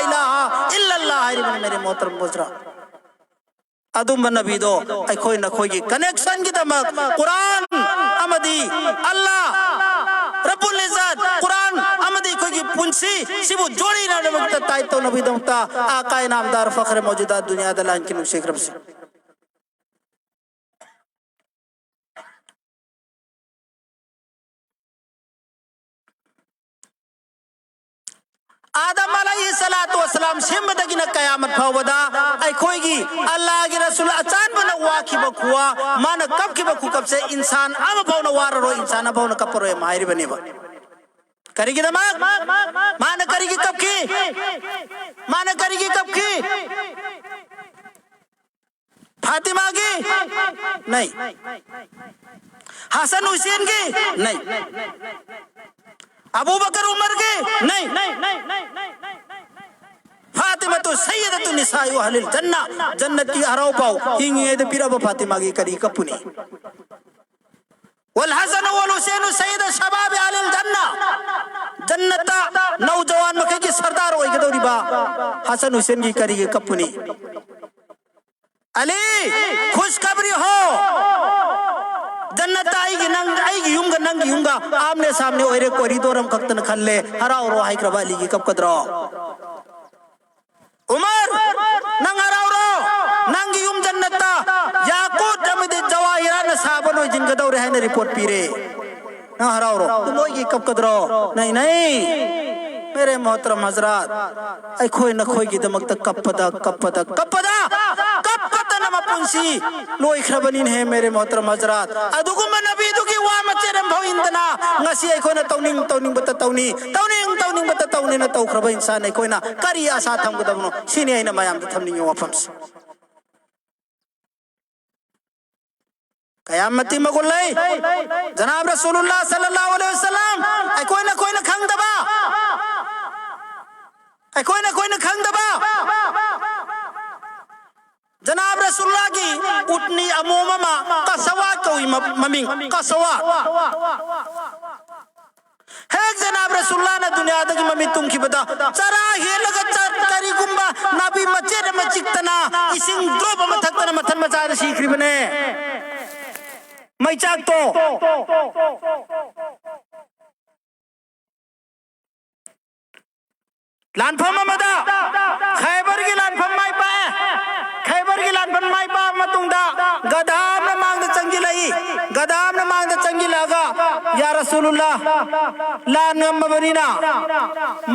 ꯏꯂꯥꯍ ꯏꯜꯂꯜꯂꯥꯍ" ꯍꯥꯏꯔꯤꯕꯅꯤ, ꯃꯦꯔꯦ ꯃꯣꯍꯇꯔꯝ ꯕꯨꯖꯨꯔꯒ꯫ ꯑꯗꯨꯝꯕ ꯅꯕꯤꯗꯣ ꯑꯩꯈꯣꯏ ꯅꯈꯣꯏꯒꯤ ꯀꯅꯦꯛꯁꯟꯒꯤꯗꯃꯛ ꯀꯨꯔꯥꯟ ꯑꯃꯗꯤ ꯑꯜꯂꯥ ꯔꯕꯨꯜ ꯏꯖꯠ, ꯀꯨꯔꯥꯟ ꯑꯃꯗꯤ ꯑꯩꯈꯣꯏꯒꯤ ꯄꯨꯟꯁꯤ ꯁꯤꯕꯨ ꯖꯣꯔꯤꯅꯅꯕꯒꯤꯗꯃꯛꯇ, ꯇꯥꯏꯠ ꯇꯧꯅꯕꯒꯤꯗꯃꯛꯇ ꯑꯀꯥꯏ ꯅꯥꯝꯗꯥꯔ ꯐꯈ꯭ꯔꯦ ꯃꯧꯖꯨꯗꯥꯠ ꯗꯨꯅꯤꯌꯥꯗ ꯂꯥꯏꯟꯒꯤ ꯅꯨꯡꯁꯤꯈ꯭ꯔꯕꯁꯤ꯫ ꯑꯥꯗꯝ ꯑꯂꯩꯍꯤ ꯁꯂꯥꯇꯨ ꯋꯁꯂꯥꯝ ꯁꯦꯝꯕꯗꯒꯤꯅ ꯀꯌꯥꯃꯠ ꯐꯥꯎꯕꯗ ꯑꯩꯈꯣꯏꯒꯤ ꯑꯜꯂꯥꯒꯤ ꯔꯁꯨꯜ ꯑꯆꯥꯟꯕꯅ ꯋꯥꯈꯤꯕ ꯈꯨꯋꯥ, ꯃꯥꯅ ꯀꯞꯈꯤꯕ ꯈꯨꯀꯞꯁꯦ ꯏꯟꯁꯥꯟ ꯑꯃ ꯐꯥꯎꯅ ꯋꯥꯔꯔꯣꯏ, ꯏꯟꯁꯥꯟ ꯑꯃ ꯐꯥꯎꯅ ꯀꯞꯄꯔꯣꯏ ꯑꯃ ꯍꯥꯏꯔꯤꯕꯅꯦꯕ꯫ ꯀꯔꯤꯒꯤꯗꯃꯛ? ꯃꯥꯅ ꯀꯔꯤꯒꯤ ꯀꯞꯈꯤ? ꯃꯥꯅ ꯀꯔꯤꯒꯤ ꯀꯞꯈꯤ? ꯐꯥꯇꯤꯃꯥꯒꯤ? ꯅꯩ꯫ ꯍꯁꯟ ꯍꯨꯁꯦꯟꯒꯤ? ꯅꯩ꯫ ꯑꯕꯨꯕꯀꯔ ꯎꯃꯔꯒꯤ? ꯅꯩ꯫ ꯐꯥꯇꯤꯃꯥꯇꯨ ꯁꯩꯌꯗ ꯅꯤꯁꯥꯏ ꯑꯍꯂꯤꯜ ꯖꯟꯅ, ꯖꯟꯅꯠꯀꯤ ꯍꯔꯥꯎ ꯄꯥꯎ ꯍꯤꯡꯉꯤꯉꯩꯗ ꯄꯤꯔꯛꯑꯕ ꯐꯥꯇꯤꯃꯥꯒꯤ ꯀꯔꯤ ꯀꯞꯄꯨꯅꯤ? ꯋꯜ ꯍꯁꯟ ꯋꯜ ꯍꯨꯁꯦꯟ ꯁꯌꯤꯗ ꯁꯕꯥꯕꯤ ꯑꯍꯂꯤꯜ ꯖꯟꯅ, ꯖꯟꯅꯠꯇ ꯅꯧꯖꯋꯥꯟ ꯃꯈꯩꯒꯤ ꯁꯔꯗꯥꯔ ꯑꯣꯏꯒꯗꯧꯔꯤꯕ ꯍꯁꯟ ꯍꯨꯁꯦꯟꯒꯤ ꯀꯔꯤꯒꯤ ꯀꯞꯄꯨꯅꯤ? ꯑꯂꯤ, ꯈꯨꯁꯈꯕꯔꯤ ꯍꯣ꯫ ꯖꯟꯅꯠꯇ ꯑꯩꯒꯤ ꯅꯪ, ꯑꯩꯒꯤ ꯌꯨꯝꯒ ꯅꯪꯒꯤ ꯌꯨꯝꯒ ꯑꯥꯝꯅꯦ ꯁꯥꯝꯅꯦ ꯑꯣꯏꯔꯦ, ꯀꯣꯔꯤꯗꯣꯔ ꯑꯃꯈꯛꯇꯅ ꯈꯜꯂꯦ, ꯍꯔꯥꯎꯔꯣ ꯍꯥꯏꯈ꯭ꯔꯕ ꯑꯂꯤꯒꯤ ꯀꯞꯀꯗ꯭ꯔꯣ? ꯎꯃꯔ, ꯅꯪ ꯍꯔꯥꯎꯔꯣ, ꯅꯪꯒꯤ ꯌꯨꯝ ꯖꯟꯅꯠꯇ ꯌꯥꯀꯨꯠ ꯑꯃꯗꯤ ꯖꯋꯥꯍꯤꯔꯥꯠꯅ ꯁꯥꯕ ꯂꯣꯏꯁꯤꯟꯒꯗꯧꯔꯦ ꯍꯥꯏꯅ ꯔꯤꯄꯣꯔꯠ ꯄꯤꯔꯦ꯫ ꯅꯪ ꯍꯔꯥꯎꯔꯣ꯫ ꯑꯗꯨ ꯅꯣꯏꯒꯤ ꯀꯞꯀꯗ꯭ꯔꯣ? ꯅꯩ, ꯅꯩ꯫ ꯃꯦꯔꯦ ꯃꯣꯍꯇꯔꯝ ꯍꯖꯔꯥꯠ, ꯑꯩꯈꯣꯏ ꯅꯈꯣꯏꯒꯤꯗꯃꯛꯇ ꯀꯞꯄꯗ, ꯀꯞꯄꯗ, ꯀꯞꯄꯗ, ꯀꯞꯄꯗꯅ ꯃꯄꯨꯟꯁꯤ ꯂꯣꯏꯈ꯭ꯔꯕꯅꯤꯅꯦꯍꯦ, ꯃꯦꯔꯦ ꯃꯣꯍꯇꯔꯝ ꯍꯖꯔꯥꯠ꯫ ꯑꯗꯨꯒꯨꯝꯕ ꯅꯕꯤꯗꯨꯒꯤ ꯋꯥ ꯃꯆꯦꯠ ꯑꯃꯐꯥꯎ ꯏꯟꯗꯅ ꯉꯁꯤ ꯑꯩꯈꯣꯏꯅ ꯇꯧꯅꯤꯡ ꯇꯧꯅꯤꯡꯕꯇ ꯇꯧꯅꯤ, ꯇꯧꯅꯤꯡ ꯇꯧꯅꯤꯡꯕꯇ ꯇꯧꯅꯤꯅ ꯇꯧꯈ꯭ꯔꯕ ꯏꯟꯁꯥꯟ ꯑꯩꯈꯣꯏꯅ ꯀꯔꯤ ꯑꯁꯥ ꯊꯝꯒꯗꯕꯅꯣ? ꯁꯤꯅꯤ ꯑꯩꯅ ꯃꯌꯥꯝꯗ ꯊꯝꯅꯤꯡꯉꯤ ꯋꯥꯐꯝꯁꯦ꯫ ꯀꯌꯥꯝ ꯃꯇꯤꯛ ꯃꯒꯨꯟ ꯂꯩ꯫ ꯖꯅꯥꯕ ꯔꯁꯨꯂꯨꯜꯂꯥ ꯁꯜꯂꯜꯂꯥꯍꯨ ꯑꯂꯩꯍꯤ ꯋꯁꯜꯂꯝ, ꯑꯩꯈꯣꯏꯅ ꯑꯩꯈꯣꯏꯅ ꯈꯪꯗꯕ, ꯑꯩꯈꯣꯏꯅ ꯑꯩꯈꯣꯏꯅ ꯈꯪꯗꯕ, ꯖꯅꯥꯕ ꯔꯁꯨꯂꯨꯜꯂꯥꯒꯤ ꯎꯠꯅꯤ ꯑꯃꯣꯝ ꯑꯃ, ꯀꯁꯋꯥ ꯀꯧꯏ ꯃ-, ꯃꯃꯤꯡ, ꯀꯁꯋꯥ꯫ ꯍꯦꯛ ꯖꯅꯥꯕ ꯔꯁꯨꯜꯂꯥꯅ ꯗꯨꯅꯤꯌꯥꯗꯒꯤ ꯃꯃꯤꯠ ꯇꯨꯝꯈꯤꯕꯗ, ꯆꯔꯥ ꯍꯦꯜꯂꯒ ꯆ-, ꯀꯔꯤꯒꯨꯝꯕ ꯅꯥꯄꯤ ꯃꯆꯦꯠ ꯑꯃ ꯆꯤꯛꯇꯅ, ꯏꯁꯤꯡ ꯗ꯭ꯔꯣꯞ ꯑꯃ ꯊꯛꯇꯅ ꯃꯊꯟ ꯃꯆꯥꯗ ꯁꯤꯈ꯭ꯔꯤꯕꯅꯦ꯫ ꯃꯩꯆꯥꯛꯇꯣ꯫ ꯂꯥꯟꯐꯝ ꯑꯃꯗ ꯈꯥꯏꯕꯔꯒꯤ ꯂꯥꯟꯐꯝ ꯃꯥꯏ ꯄꯥꯛꯑꯦ꯫ ꯈꯥꯏꯕꯔꯒꯤ ꯂꯥꯟꯐꯝ ꯃꯥꯏ ꯄꯥꯛꯑꯕ ꯃꯇꯨꯡꯗ ꯒꯙꯥ ꯑꯃꯅ ꯃꯥꯡꯗ ꯆꯪꯁꯤꯜꯂꯛꯏ꯫ ꯒꯙꯥ ꯑꯃꯅ ꯃꯥꯡꯗ ꯆꯪꯁꯤꯜꯂꯛꯑꯒ, "ꯌꯥ ꯔꯁꯨꯂꯨꯜꯂꯥ, ꯂꯥꯟ ꯉꯝꯃꯕꯅꯤꯅ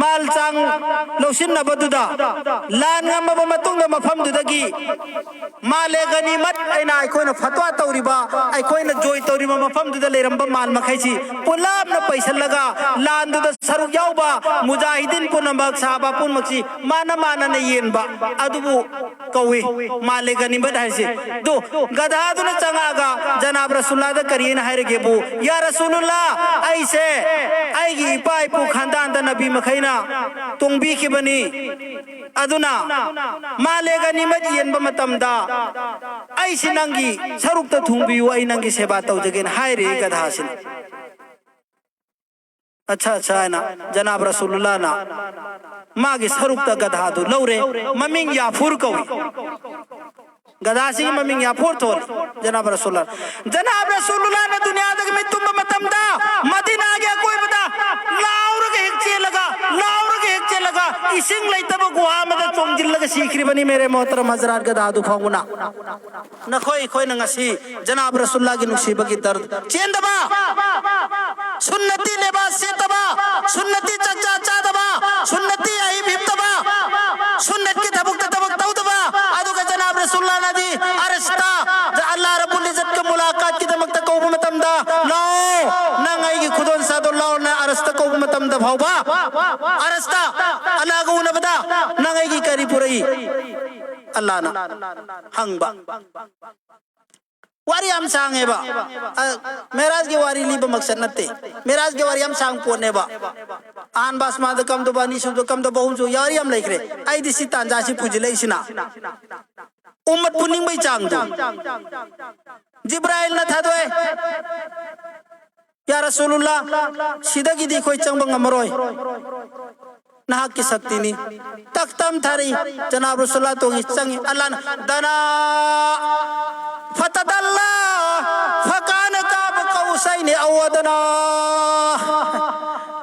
ꯃꯥꯜ ꯆꯥꯡ ꯂꯧꯁꯤꯟꯅꯕꯗꯨꯗ ꯂꯥꯟ ꯉꯝꯃꯕ ꯃꯇꯨꯡꯗ ꯃꯐꯝꯗꯨꯗꯒꯤ ꯃꯥꯂꯦ ꯒꯅꯤꯃꯠ ꯑꯩꯅ ꯑꯩꯈꯣꯏꯅ ꯐꯠꯋꯥ ꯇꯧꯔꯤꯕ, ꯑꯩꯈꯣꯏꯅ ꯖꯣꯏ ꯇꯧꯔꯤꯕ ꯃꯐꯝꯗꯨꯗ ꯂꯩꯔꯝꯕ ꯃꯥꯜ ꯃꯈꯩꯁꯤ ꯄꯨꯂꯞꯅ ꯄꯩꯁꯜꯂꯒ ꯂꯥꯟꯗꯨꯗ ꯁꯔꯨꯛ ꯌꯥꯎꯕ ꯃꯨꯖꯥꯍꯤꯗꯤꯟ ꯄꯨꯝꯅꯃꯛ, ꯁꯍꯥꯕꯥ ꯄꯨꯝꯅꯃꯛꯁꯤ ꯃꯥꯅ ꯃꯥꯅꯅ ꯌꯦꯟꯕ ꯑꯗꯨꯕꯨ ꯀꯧꯏ ꯃꯥꯂꯦ ꯒꯅꯤꯃꯠ ꯍꯥꯏꯁꯤ꯫ ꯑꯗꯨ ꯒꯙꯥꯗꯨꯅ ꯆꯪꯉꯛꯑꯒ ꯖꯅꯥꯕ ꯔꯁꯨꯜꯂꯥꯗ ꯀꯔꯤ ꯍꯥꯏꯅ ꯍꯥꯏꯔꯒꯦꯕꯨ, "ꯌꯥ ꯔꯁꯨꯂꯨꯜꯂꯥ, ꯑꯩꯁꯦ ꯑꯩꯒꯤ ꯏꯄꯥ ꯏꯄꯨ ꯈꯥꯟꯗꯥꯟꯗ ꯅꯕꯤ ꯃꯈꯩꯅ ꯇꯣꯡꯕꯤꯈꯤꯕꯅꯤ, ꯑꯗꯨꯅ ꯃꯥꯂꯦꯛ ꯑꯅꯤꯃꯛ ꯌꯦꯟꯕ ꯃꯇꯝꯗ ꯑꯩꯁꯤ ꯅꯪꯒꯤ ꯁꯔꯨꯛꯇ ꯊꯨꯡꯕꯤꯌꯨ, ꯑꯩ ꯅꯪꯒꯤ ꯁꯦꯕꯥ ꯇꯧꯖꯒꯦꯅ" ꯍꯥꯏꯔꯦ ꯒꯙꯥꯁꯤꯅ꯫ "ꯑꯠꯁꯥ, ꯑꯠꯁꯥ" ꯍꯥꯏꯅ ꯖꯅꯥꯕ ꯔꯁꯨꯂꯨꯜꯂꯥꯅ ꯃꯥꯒꯤ ꯁꯔꯨꯛꯇ ꯒꯙꯥꯗꯨ ꯂꯧꯔꯦ꯫ ꯃꯃꯤꯡ ꯌꯥꯐꯨꯔ ꯀꯧꯏ꯫ ꯒꯙꯥꯁꯤꯒꯤ ꯃꯃꯤꯡ ꯌꯥꯐꯨꯔ ꯊꯣꯜꯂꯤ ꯖꯅꯥꯕ ꯔꯁꯨꯜꯂꯥ꯫ ꯖꯅꯥꯕ ꯔꯁꯨꯜꯂꯥꯅ ꯗꯨꯅꯤꯌꯥꯗꯒꯤ ꯃꯤꯠ ꯇꯨꯝꯕ ꯃꯇꯝꯗ ꯃꯗꯤꯅꯥꯒꯤ ꯑꯀꯣꯏꯕꯗ ꯂꯥꯎꯔꯒ ꯍꯦꯛ ꯆꯦꯜꯂꯒ, ꯂꯥꯎꯔꯒ ꯍꯦꯛ ꯆꯦꯜꯂꯒ, ꯏꯁꯤꯡ ꯂꯩꯇꯕ ꯒꯨꯍꯥ ꯑꯃꯗ ꯆꯣꯡꯁꯤꯜꯂꯒ ꯁꯤꯈ꯭ꯔꯤꯕꯅꯤ꯫ ꯃꯦꯔꯦ ꯃꯣꯍꯇꯔꯝ ꯍꯖꯔꯥꯠ, ꯒꯙꯥꯗꯨ ꯐꯥꯎꯕꯅ꯫ ꯅꯈꯣꯏ ꯑꯩꯈꯣꯏꯅ ꯉꯁꯤ ꯖꯅꯥꯕ ꯔꯁꯨꯜꯂꯥꯒꯤ ꯅꯨꯡꯁꯤꯕꯒꯤ ꯗꯔꯗ ꯆꯦꯟꯗꯕ, ꯁꯨꯟꯅꯇꯤ ꯂꯤꯕꯥꯁ ꯁꯦꯠꯇꯕ, ꯁꯨꯟꯅꯇꯤ ꯆꯥꯛꯆꯥ ꯆꯥꯗꯕ, ꯁꯨꯟꯅꯇꯤ ꯑꯍꯤꯞ ꯍꯤꯞꯇꯕ, ꯁꯨꯟꯅꯠꯀꯤ ꯊꯕꯛꯇ ꯊꯕꯛ ꯇꯧꯗꯕ, ꯑꯗꯨꯒ ꯖꯅꯥꯕ ꯔꯁꯨꯜꯂꯥꯅꯗꯤ ꯑꯔꯁꯇ ꯑꯜꯂꯥꯍ ꯔꯕꯨꯜ ꯏꯖꯠꯀ ꯃꯨꯂꯥꯀꯥꯠꯀꯤꯗꯃꯛꯇ ꯀꯧꯕ ꯃꯇꯝꯗ, "ꯂꯥꯛꯑꯣ, ꯅꯪ ꯑꯩꯒꯤ ꯈꯨꯗꯣꯜ ꯁꯥꯗꯣ ꯂꯥꯛꯑꯣꯅ" ꯑꯔꯁꯇ ꯀꯧꯕ ꯃꯇꯝꯗ ꯐꯥꯎꯕ, ꯑꯔꯁꯇ ꯑꯜꯂꯥꯍꯒ ꯎꯅꯕꯗ "ꯅꯪ ꯑꯩꯒꯤ ꯀꯔꯤ ꯄꯨꯔꯛꯏ?" ꯑꯜꯂꯥꯍꯅ ꯍꯪꯕ꯫ ꯋꯥꯔꯤ ꯌꯥꯝ ꯁꯥꯡꯉꯦꯕ꯫ ꯑ, ꯃꯦꯔꯥꯖꯀꯤ ꯋꯥꯔꯤ ꯂꯤꯕ ꯃꯛꯁꯠ ꯅꯠꯇꯦ꯫ ꯃꯦꯔꯥꯖꯀꯤ ꯋꯥꯔꯤ ꯌꯥꯝ ꯁꯥꯡ ꯄꯣꯠꯅꯦꯕ꯫ ꯑꯍꯥꯟꯕ ꯑꯁꯃꯥꯗ ꯀꯝꯗꯧꯕ, ꯑꯅꯤꯁꯨꯕꯗ ꯀꯝꯗꯧꯕ, ꯑꯍꯨꯝꯁꯨ ꯌꯥꯔꯤ ꯌꯥꯝ ꯂꯩꯈ꯭ꯔꯦ꯫ ꯑꯩꯗꯤ ꯁꯤ ꯇꯥꯟꯖꯥꯁꯤ ꯄꯨꯁꯤꯜꯂꯛꯏꯁꯤꯅ ꯎꯝꯃꯠ ꯄꯨꯅꯤꯡꯕꯩ ꯆꯥꯡꯗꯣ꯫ ꯖꯤꯕ꯭ꯔꯥꯏꯜꯅ ꯊꯥꯗꯣꯛꯑꯦ꯫ "ꯌꯥ ꯔꯁꯨꯂꯨꯜꯂꯥ, ꯁꯤꯗꯒꯤꯗꯤ ꯑꯩꯈꯣꯏ ꯆꯪꯕ ꯉꯝꯃꯔꯣꯏ꯫ ꯅꯍꯥꯛꯀꯤ ꯁꯛꯇꯤꯅꯤ"꯫ ꯇꯛꯇꯝ ꯊꯥꯔꯛꯏ꯫ ꯖꯅꯥꯕ ꯔꯁꯨꯜꯂꯥ ꯇꯣꯡꯉꯤ, ꯆꯪꯉꯤ꯫ ꯑꯜꯂꯥꯅ "ꯗꯅꯥ ꯐꯇꯗꯜꯂꯥ ꯐꯀꯥꯅ ꯀꯥꯕ ꯀꯧꯁꯩꯅꯦ ꯑꯧ ꯑꯗꯅꯥ"꯫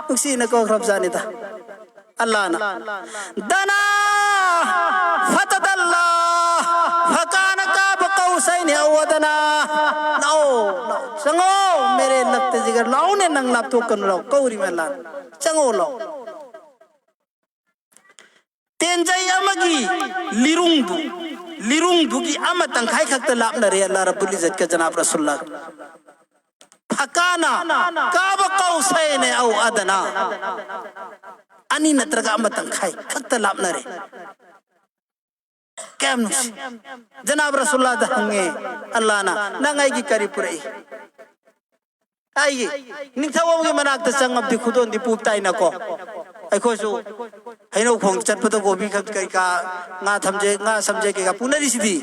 ꯅꯨꯡꯁꯤꯅ ꯀꯧꯈ꯭ꯔꯕꯖꯥꯠꯅꯤꯗ꯫ ꯑꯜꯂꯥꯅ "ꯗꯅꯥ ꯐꯇꯗꯜꯂꯥ ꯐꯀꯥꯅ ꯀꯥꯕ ꯀꯧꯁꯩꯅꯦ ꯑꯧ ꯑꯗꯅꯥ"꯫ "ꯂꯥꯛꯑꯣ, ꯂꯥꯛꯑꯣ, ꯆꯪꯉꯣ, ꯃꯦꯔꯦ ꯂꯛꯇ ꯖꯤꯒꯔ, ꯂꯥꯛꯑꯣꯅꯦ, ꯅꯪ ꯂꯥꯞꯊꯣꯛꯀꯅꯨ, ꯂꯥꯛꯑꯣ, ꯀꯧꯔꯤꯕ ꯑꯜꯂꯥꯅ, ꯆꯪꯉꯣ, ꯂꯥꯛꯑꯣ"꯫ ꯇꯦꯟꯖꯩ ꯑꯃꯒꯤ ꯂꯤꯔꯨꯡꯗꯨ, ꯂꯤꯔꯨꯡꯗꯨꯒꯤ ꯑꯃ ꯇꯪꯈꯥꯏ ꯈꯛꯇ ꯂꯥꯞꯅꯔꯦ ꯑꯜꯂꯥ ꯔꯕꯨꯜ ꯏꯖꯠꯀ ꯖꯅꯥꯕ ꯔꯁꯨꯜꯂꯥꯒ꯫ "ꯐꯀꯥꯅ ꯀꯥꯕ ꯀꯧꯁꯩꯅꯦ ꯑꯧ ꯑꯗꯅꯥ"꯫ ꯑꯅꯤ ꯅꯠꯇ꯭ꯔꯒ ꯑꯃ ꯇꯪꯈꯥꯏ ꯈꯛꯇ ꯂꯥꯞꯅꯔꯦ꯫ ꯀꯌꯥꯝ ꯅꯨꯡꯁꯤ꯫ ꯖꯅꯥꯕ ꯔꯁꯨꯜꯂꯥꯗ ꯍꯪꯉꯦ ꯑꯜꯂꯥꯅ, "ꯅꯪ ꯑꯩꯒꯤ ꯀꯔꯤ ꯄꯨꯔꯛꯏ?" ꯑꯩꯒꯤ ꯅꯤꯡꯊꯧ ꯑꯃꯒꯤ ꯃꯅꯥꯛꯇ ꯆꯪꯉꯕꯗꯤ ꯈꯨꯗꯣꯟꯗꯤ ꯄꯨꯕ ꯇꯥꯏꯅꯀꯣ꯫ ꯑꯩꯈꯣꯏꯁꯨ ꯍꯩꯅꯧ ꯈꯣꯡ ꯆꯠꯄꯗ ꯀꯣꯕꯤ ꯈꯛ ꯀꯩꯀꯥ, ꯉꯥ ꯊꯝꯖꯦ, ꯉꯥ ꯁꯝꯖꯦ ꯀꯩꯀꯥ ꯄꯨꯅꯔꯤꯁꯤꯗꯤ꯫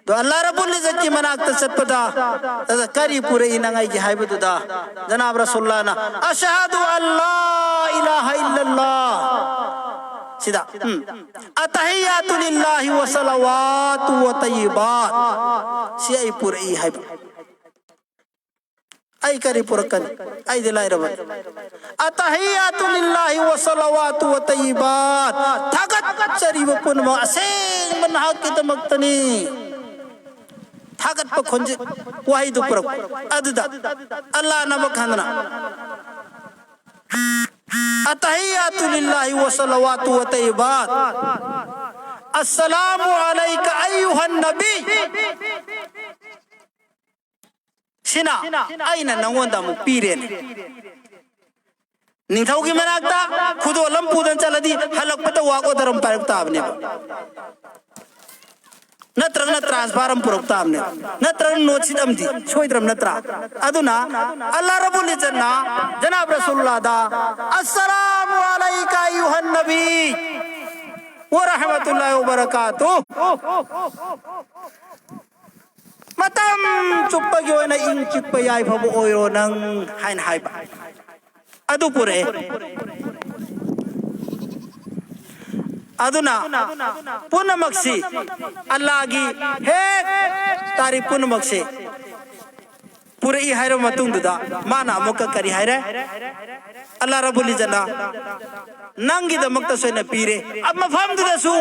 ꯑꯗꯣ ꯑꯜꯂꯥ ꯔꯕꯨꯜ ꯏꯖꯠꯀꯤ ꯃꯅꯥꯛꯇ ꯆꯠꯄꯗ ꯑꯗ ꯀꯔꯤ ꯄꯨꯔꯛꯏ ꯅꯪ ꯑꯩꯒꯤ ꯍꯥꯏꯕꯗꯨꯗ ꯖꯅꯥꯕ ꯔꯁꯨꯜꯂꯥꯅ "ꯑꯁꯍꯗꯨ ꯑꯜꯂꯥ ꯏꯂꯥꯍ ꯏꯜꯂꯜꯂꯥ" ꯁꯤꯗ, ꯎꯝ, "ꯑꯇꯍꯤꯌꯥꯇꯨ ꯂꯤꯜꯂꯥꯍꯤ ꯋ ꯁꯂꯋꯥꯇꯨ ꯋ ꯇꯌꯤꯕꯥꯠ" ꯁꯤ ꯑꯩ ꯄꯨꯔꯛꯏ ꯍꯥꯏꯕ꯫ ꯑꯩ ꯀꯔꯤ ꯄꯨꯔꯛꯀꯅꯤ? ꯑꯩꯗꯤ ꯂꯥꯏꯔꯕꯅꯤ꯫ "ꯑꯇꯍꯤꯌꯥꯇꯨ ꯂꯤꯜꯂꯥꯍꯤ ꯋ ꯁꯂꯋꯥꯇꯨ ꯋ ꯇꯌꯤꯕꯥꯠ" ꯊꯥꯒꯠꯆꯔꯤꯕ ꯄꯨꯝꯅꯃꯛ ꯑꯁꯦꯡꯕ ꯅꯍꯥꯛꯀꯤꯗꯃꯛꯇꯅꯤ꯫ ꯊꯥꯒꯠꯄ ꯈꯣꯟꯖꯦꯜ, ꯋꯥꯍꯩꯗꯨ ꯄꯨꯔꯛꯄ꯫ ꯑꯗꯨꯗ ꯑꯜꯂꯥꯅ ꯑꯃꯨꯛ ꯍꯟꯅ "ꯑꯇꯍꯤꯌꯥꯇꯨ ꯂꯤꯜꯂꯥꯍꯤ ꯋ ꯁꯂꯋꯥꯇꯨ ꯋ ꯇꯌꯤꯕꯥꯠ ꯑꯁꯁꯂꯥꯃꯨ ꯑꯂꯩꯀ ꯑꯌꯨꯍꯟ ꯅꯕꯤ" ꯁꯤꯅ ꯑꯩꯅ ꯅꯪꯉꯣꯟꯗ ꯑꯃꯨꯛ ꯄꯤꯔꯦꯅꯦ꯫ ꯅꯤꯡꯊꯧꯒꯤ ꯃꯅꯥꯛꯇ ꯈꯨꯗꯣꯜ ꯑꯃ ꯄꯨꯗꯅ ꯆꯠꯂꯗꯤ ꯍꯜꯂꯛꯄꯗ ꯋꯥꯛ ꯑꯣꯗꯔ ꯑꯃ ꯄꯥꯏꯔꯛ ꯇꯥꯕꯅꯦꯕ, ꯅꯠꯇ꯭ꯔꯒꯅ ꯇ꯭ꯔꯥꯟꯁꯐꯥꯔ ꯑꯃ ꯄꯨꯔꯛ ꯇꯥꯕꯅꯦꯕ, ꯅꯠꯇ꯭ꯔꯒꯅ ꯅꯣꯠ ꯁꯤꯠ ꯑꯃꯗꯤ ꯁꯣꯏꯗ꯭ꯔꯕ ꯅꯠꯇ꯭ꯔꯥ? ꯑꯗꯨꯅ ꯑꯜꯂꯥ ꯔꯕꯨꯜ ꯏꯖꯠꯅ ꯖꯅꯥꯕ ꯔꯁꯨꯜꯂꯥꯗ "ꯑꯁꯁꯂꯥꯃꯨ ꯑꯂꯩꯀ ꯑꯌꯨꯍꯟ ꯅꯕꯤ ꯋ ꯔꯍꯃꯇꯨꯜꯂꯥꯍꯤ ꯋ ꯕꯔꯀꯥꯇꯨ" ꯃꯇꯝ ꯆꯨꯞꯄꯒꯤ ꯑꯣꯏꯅ ꯏꯪ ꯆꯤꯛꯄ ꯌꯥꯏꯐꯕ ꯑꯣꯏꯔꯣ ꯅꯪ ꯍꯥꯏꯅ ꯍꯥꯏꯕ꯫ ꯑꯗꯨ ꯄꯨꯔꯛꯑꯦ꯫ ꯑꯗꯨꯅ ꯄꯨꯝꯅꯃꯛꯁꯤ ꯑꯜꯂꯥꯒꯤ ꯍꯦꯛ ꯇꯥꯔꯤꯐ ꯄꯨꯝꯅꯃꯛꯁꯤ ꯄꯨꯔꯛꯏ ꯍꯥꯏꯔꯕ ꯃꯇꯨꯡꯗꯨꯗ ꯃꯥꯅ ꯑꯃꯨꯛꯀ ꯀꯔꯤ ꯍꯥꯏꯔꯦ? ꯑꯜꯂꯥ ꯔꯕꯨꯜ ꯏꯖꯠꯅ ꯅꯪꯒꯤꯗꯃꯛꯇꯁꯨ ꯑꯩꯅ ꯄꯤꯔꯦ꯫ ꯑ, ꯃꯐꯝꯗꯨꯗꯁꯨ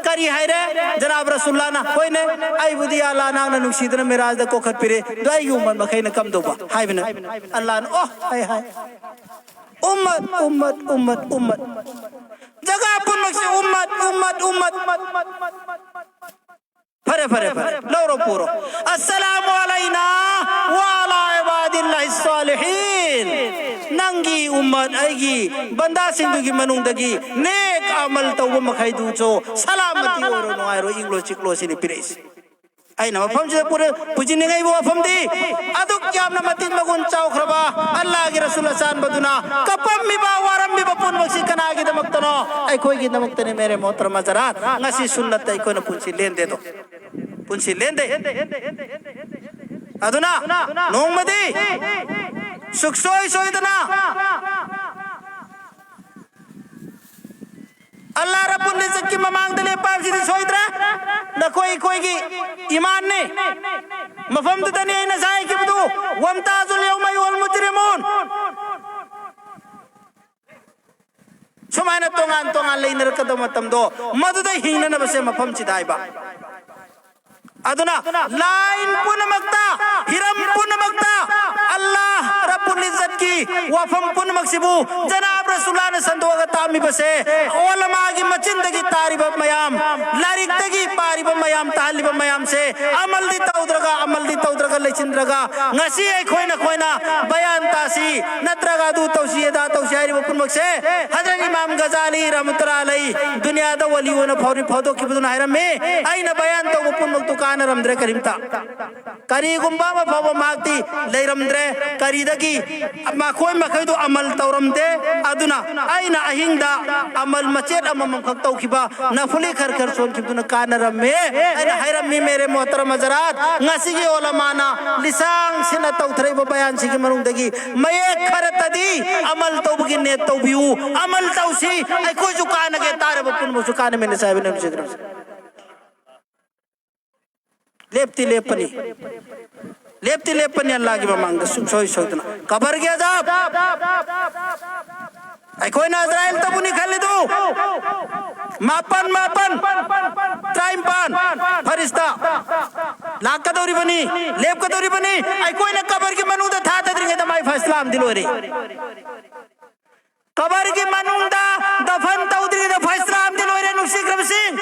ꯀꯔꯤ ꯍꯥꯏꯔꯦ? ꯖꯅꯥꯕ ꯔꯁꯨꯜꯂꯥꯅ, "ꯍꯣꯏꯅꯦ, ꯑꯩꯕꯨꯗꯤ ꯑꯜꯂꯥ ꯅꯪꯅ ꯅꯨꯡꯁꯤꯗꯅ ꯃꯤꯔꯥꯖꯗ ꯀꯣꯛꯈꯠꯄꯤꯔꯦ, ꯑꯗꯣ ꯑꯩꯒꯤ ꯎꯃꯠ ꯃꯈꯩꯅ ꯀꯝꯗꯧꯕ?" ꯍꯥꯏꯕꯅ ꯑꯜꯂꯥꯅ, "ꯑꯣ, ꯍꯥꯏ, ꯍꯥꯏ, ꯎꯃꯠ, ꯎꯃꯠ, ꯎꯃꯠ, ꯎꯃꯠ, ꯖꯒꯥ ꯄꯨꯝꯅꯃꯛꯁꯦ ꯎꯃꯠ, ꯎꯃꯠ, ꯎꯃꯠ, ꯐꯔꯦ, ꯐꯔꯦ, ꯐꯔꯦ꯫ ꯂꯧꯔꯣ, ꯄꯨꯔꯣ꯫ "ꯑꯁꯁꯂꯥꯃꯨ ꯑꯂꯩꯅꯥ ꯋ ꯑꯂꯥ ꯏꯕꯥꯗꯤꯜꯂꯥꯍꯤ ꯁꯥꯂꯤꯍꯤꯟ"꯫ ꯅꯪꯒꯤ ꯎꯝꯃꯠ, ꯑꯩꯒꯤ ꯕꯟꯗꯥꯁꯤꯡꯗꯨꯒꯤ ꯃꯅꯨꯡꯗꯒꯤ ꯅꯦꯛ ꯑꯃꯜ ꯇꯧꯕ ꯃꯈꯩꯗꯨꯁꯨ ꯁꯂꯥꯃꯇꯤ ꯑꯣꯏꯔꯣ, ꯅꯨꯡꯉꯥꯏꯔꯣ, ꯏꯪꯂꯣ ꯆꯤꯛꯂꯣ ꯁꯤꯅꯤ ꯄꯤꯔꯛꯏꯁꯦ꯫ ꯑꯩꯅ ꯃꯐꯝꯁꯤꯗ ꯄꯨꯔ-, ꯄꯨꯁꯤꯟꯅꯤꯡꯉꯤꯕ ꯋꯥꯐꯝꯗꯤ, ꯑꯗꯨꯛ ꯌꯥꯝꯅ ꯃꯇꯤꯛ ꯃꯒꯨꯟ ꯆꯥꯎꯈ꯭ꯔꯕ ꯑꯜꯂꯥꯍꯒꯤ ꯔꯁꯨꯜ ꯑꯆꯥꯟꯕꯗꯨꯅ ꯀꯞꯄꯝꯃꯤꯕ, ꯋꯥꯔꯝꯃꯤꯕ ꯄꯨꯝꯅꯃꯛꯁꯤ ꯀꯅꯥꯒꯤꯗꯃꯛꯇꯅꯣ? ꯑꯩꯈꯣꯏꯒꯤꯗꯃꯛꯇꯅꯤ, ꯃꯦꯔꯦ ꯃꯣꯍꯇꯔꯝ ꯍꯖꯔꯥꯠ꯫ ꯉꯁꯤ ꯁꯨꯟꯅꯠꯇ ꯑꯩꯈꯣꯏꯅ ꯄꯨꯟꯁꯤ ꯂꯦꯟꯗꯦꯗꯣ꯫ ꯄꯨꯟꯁꯤ ꯂꯦꯟꯗꯦ꯫ ꯑꯗꯨꯅ ꯅꯣꯡꯃꯗꯤ ꯁꯨꯛꯁꯣꯏ ꯁꯣꯏꯗꯅ ꯑꯜꯂꯥ ꯔꯕꯨꯜ ꯏꯖꯠꯀꯤ ꯃꯃꯥꯡꯗ ꯂꯦꯞꯄ ꯍꯥꯏꯕꯁꯤꯗꯤ ꯁꯣꯏꯗ꯭ꯔꯦ꯫ ꯅꯈꯣꯏ ꯑꯩꯈꯣꯏꯒꯤ ꯏꯃꯥꯟꯅꯤ꯫ ꯃꯐꯝꯗꯨꯗꯅꯤ ꯑꯩꯅ ꯉꯁꯥꯏ ꯍꯥꯏꯈꯤꯕꯗꯨ, "ꯋꯝꯇꯥꯖꯨꯜ ꯌꯧꯃ ꯑꯌꯨꯍꯜ ꯃꯨꯖꯔꯤꯃꯨꯟ"꯫ ꯁꯨꯃꯥꯏꯅ ꯇꯣꯉꯥꯟ ꯇꯣꯉꯥꯟ ꯂꯩꯅꯔꯛꯀꯗꯕ ꯃꯇꯝꯗꯣ, ꯃꯗꯨꯗ ꯍꯤꯡꯅꯅꯕꯁꯦ ꯃꯐꯝꯁꯤꯗ ꯍꯥꯏꯕ꯫ ꯑꯗꯨꯅ ꯂꯥꯏꯟ ꯄꯨꯝꯅꯃꯛꯇ, ꯍꯤꯔꯝ ꯄꯨꯝꯅꯃꯛꯇ ꯑꯜꯂꯥꯍ ꯔꯕꯨꯜ ꯏꯖꯠꯀꯤ ꯋꯥꯐꯝ ꯄꯨꯝꯅꯃꯛꯁꯤꯕꯨ ꯖꯅꯥꯕ ꯔꯁꯨꯂꯥꯅ ꯁꯟꯗꯣꯛꯑꯒ ꯇꯥꯛꯑꯝꯃꯤꯕꯁꯦ, ꯑꯣꯂꯃꯥꯒꯤ ꯃꯆꯤꯟꯗꯒꯤ ꯇꯥꯔꯤꯕ ꯃꯌꯥꯝ, ꯂꯥꯏꯔꯤꯛꯇꯒꯤ ꯄꯥꯔꯤꯕ ꯃꯌꯥꯝ, ꯇꯥꯍꯜꯂꯤꯕ ꯃꯌꯥꯝꯁꯦ ꯑꯃꯜꯗꯤ ꯇꯧꯗ꯭ꯔꯒ, ꯑꯃꯜꯗꯤ ꯇꯧꯗ꯭ꯔꯒ ꯂꯩꯁꯤꯟꯗ꯭ꯔꯒ, ꯉꯁꯤ ꯑꯩꯈꯣꯏꯅ, ꯑꯩꯈꯣꯏꯅ ꯕꯌꯥꯟ ꯇꯥꯁꯤ, ꯅꯠꯇ꯭ꯔꯒ ꯑꯗꯨ ꯇꯧꯁꯤ, ꯑꯗꯥ ꯇꯧꯁꯤ ꯍꯥꯏꯔꯤꯕ ꯄꯨꯝꯅꯃꯛꯁꯦ, ꯍꯖꯔꯠ ꯏꯃꯥꯝ ꯒꯖꯥꯂꯤ ꯔꯍꯃꯇꯨꯜꯂꯥꯍꯤ ꯑꯂꯩ ꯗꯨꯅꯤꯌꯥꯗ ꯋꯥꯂꯤ ꯑꯣꯏꯅ ꯐꯥꯎꯔꯤ-, ꯐꯥꯎꯗꯣꯛꯈꯤꯕꯗꯨꯅ ꯍꯥꯏꯔꯝꯃꯤ, "ꯑꯩꯅ ꯕꯌꯥꯟ ꯇꯧꯕ ꯄꯨꯝꯅꯃꯛꯇꯨ ꯀꯥꯟꯅꯔꯝꯗ꯭ꯔꯦ ꯀꯔꯤꯝꯇ꯫ ꯀꯔꯤꯒꯨꯝꯕ ꯑꯃ ꯐꯥꯎꯕ ꯃꯍꯥꯛꯇꯤ ꯂꯩꯔꯝꯗ꯭ꯔꯦ꯫ ꯀꯔꯤꯗꯒꯤ? ꯃꯈꯣꯏ ꯃꯈꯩꯗꯨ ꯑꯃꯜ ꯇꯧꯔꯝꯗꯦ꯫ ꯑꯗꯨꯅ ꯑꯩꯅ ꯑꯍꯤꯡꯗ ꯑꯃꯜ ꯃꯆꯦꯠ ꯑꯃꯃꯝꯈꯛ ꯇꯧꯈꯤꯕ, ꯅꯐꯨꯂꯤ ꯈꯔ ꯈꯔ ꯁꯣꯟꯈꯤꯕꯗꯨꯅ ꯀꯥꯟꯅꯔꯝꯃꯦ" ꯍꯥꯏꯅ ꯍꯥꯏꯔꯝꯃꯤ꯫ ꯃꯦꯔꯦ ꯃꯣꯍꯇꯔꯝ ꯍꯖꯔꯥꯠ, ꯉꯁꯤꯒꯤ ꯑꯣꯂꯃꯥꯅ ꯂꯤꯁꯥꯡ ꯁꯤꯟꯅ ꯇꯧꯊꯔꯛꯏꯕ ꯕꯌꯥꯟꯁꯤꯒꯤ ꯃꯅꯨꯡꯗꯒꯤ ꯃꯌꯦꯛ ꯈꯔꯇꯗꯤ ꯑꯃꯜ ꯇꯧꯕꯒꯤ ꯅꯦꯠ ꯇꯧꯕꯤꯌꯨ꯫ ꯑꯃꯜ ꯇꯧꯁꯤ, ꯑꯩꯈꯣꯏꯁꯨ ꯀꯥꯟꯅꯒꯦ, ꯇꯥꯔꯕ ꯄꯨꯝꯅꯃꯛꯁꯨ ꯀꯥꯟꯅꯃꯤꯟꯅꯁꯤ ꯍꯥꯏꯕꯅꯤ꯫ ꯂꯦꯞꯇꯤ ꯂꯦꯞꯄꯅꯤ꯫ ꯂꯦꯞꯇꯤ ꯂꯦꯞꯄꯅꯤ ꯑꯜꯂꯥꯒꯤ ꯃꯃꯥꯡꯗ ꯁꯨꯡꯁꯣꯏ ꯁꯣꯏꯗꯅ꯫ ꯀꯕꯔꯒꯤ ꯑꯖꯥꯕ꯫ ꯑꯩꯈꯣꯏꯅ ꯑꯖꯔꯥꯏꯜꯇꯕꯨꯅꯤ ꯈꯜꯂꯤꯗꯨ꯫ ꯃꯥꯄꯟ, ꯃꯥꯄꯟ, ꯇꯔꯥꯅꯤꯄꯥꯟ ꯐꯔꯤꯁꯇꯥ ꯂꯥꯛꯀꯗꯧꯔꯤꯕꯅꯤ, ꯂꯦꯞꯀꯗꯧꯔꯤꯕꯅꯤ꯫ ꯑꯩꯈꯣꯏꯅ ꯀꯕꯔꯒꯤ ꯃꯅꯨꯡꯗ ꯊꯥꯗꯗ꯭ꯔꯤꯉꯩꯗ ꯃꯥꯏ ꯐꯩꯁꯂꯥ ꯑꯃꯗꯤ ꯂꯣꯏꯔꯦ꯫ ꯀꯕꯔꯒꯤ ꯃꯅꯨꯡꯗ ꯗꯐꯟ ꯇꯧꯗ꯭ꯔꯤꯉꯩꯗ ꯐꯩꯁꯂꯥ ꯑꯃꯗꯤ ꯂꯣꯏꯔꯦ, ꯅꯨꯡꯁꯤꯈ꯭ꯔꯕꯁꯤꯡ꯫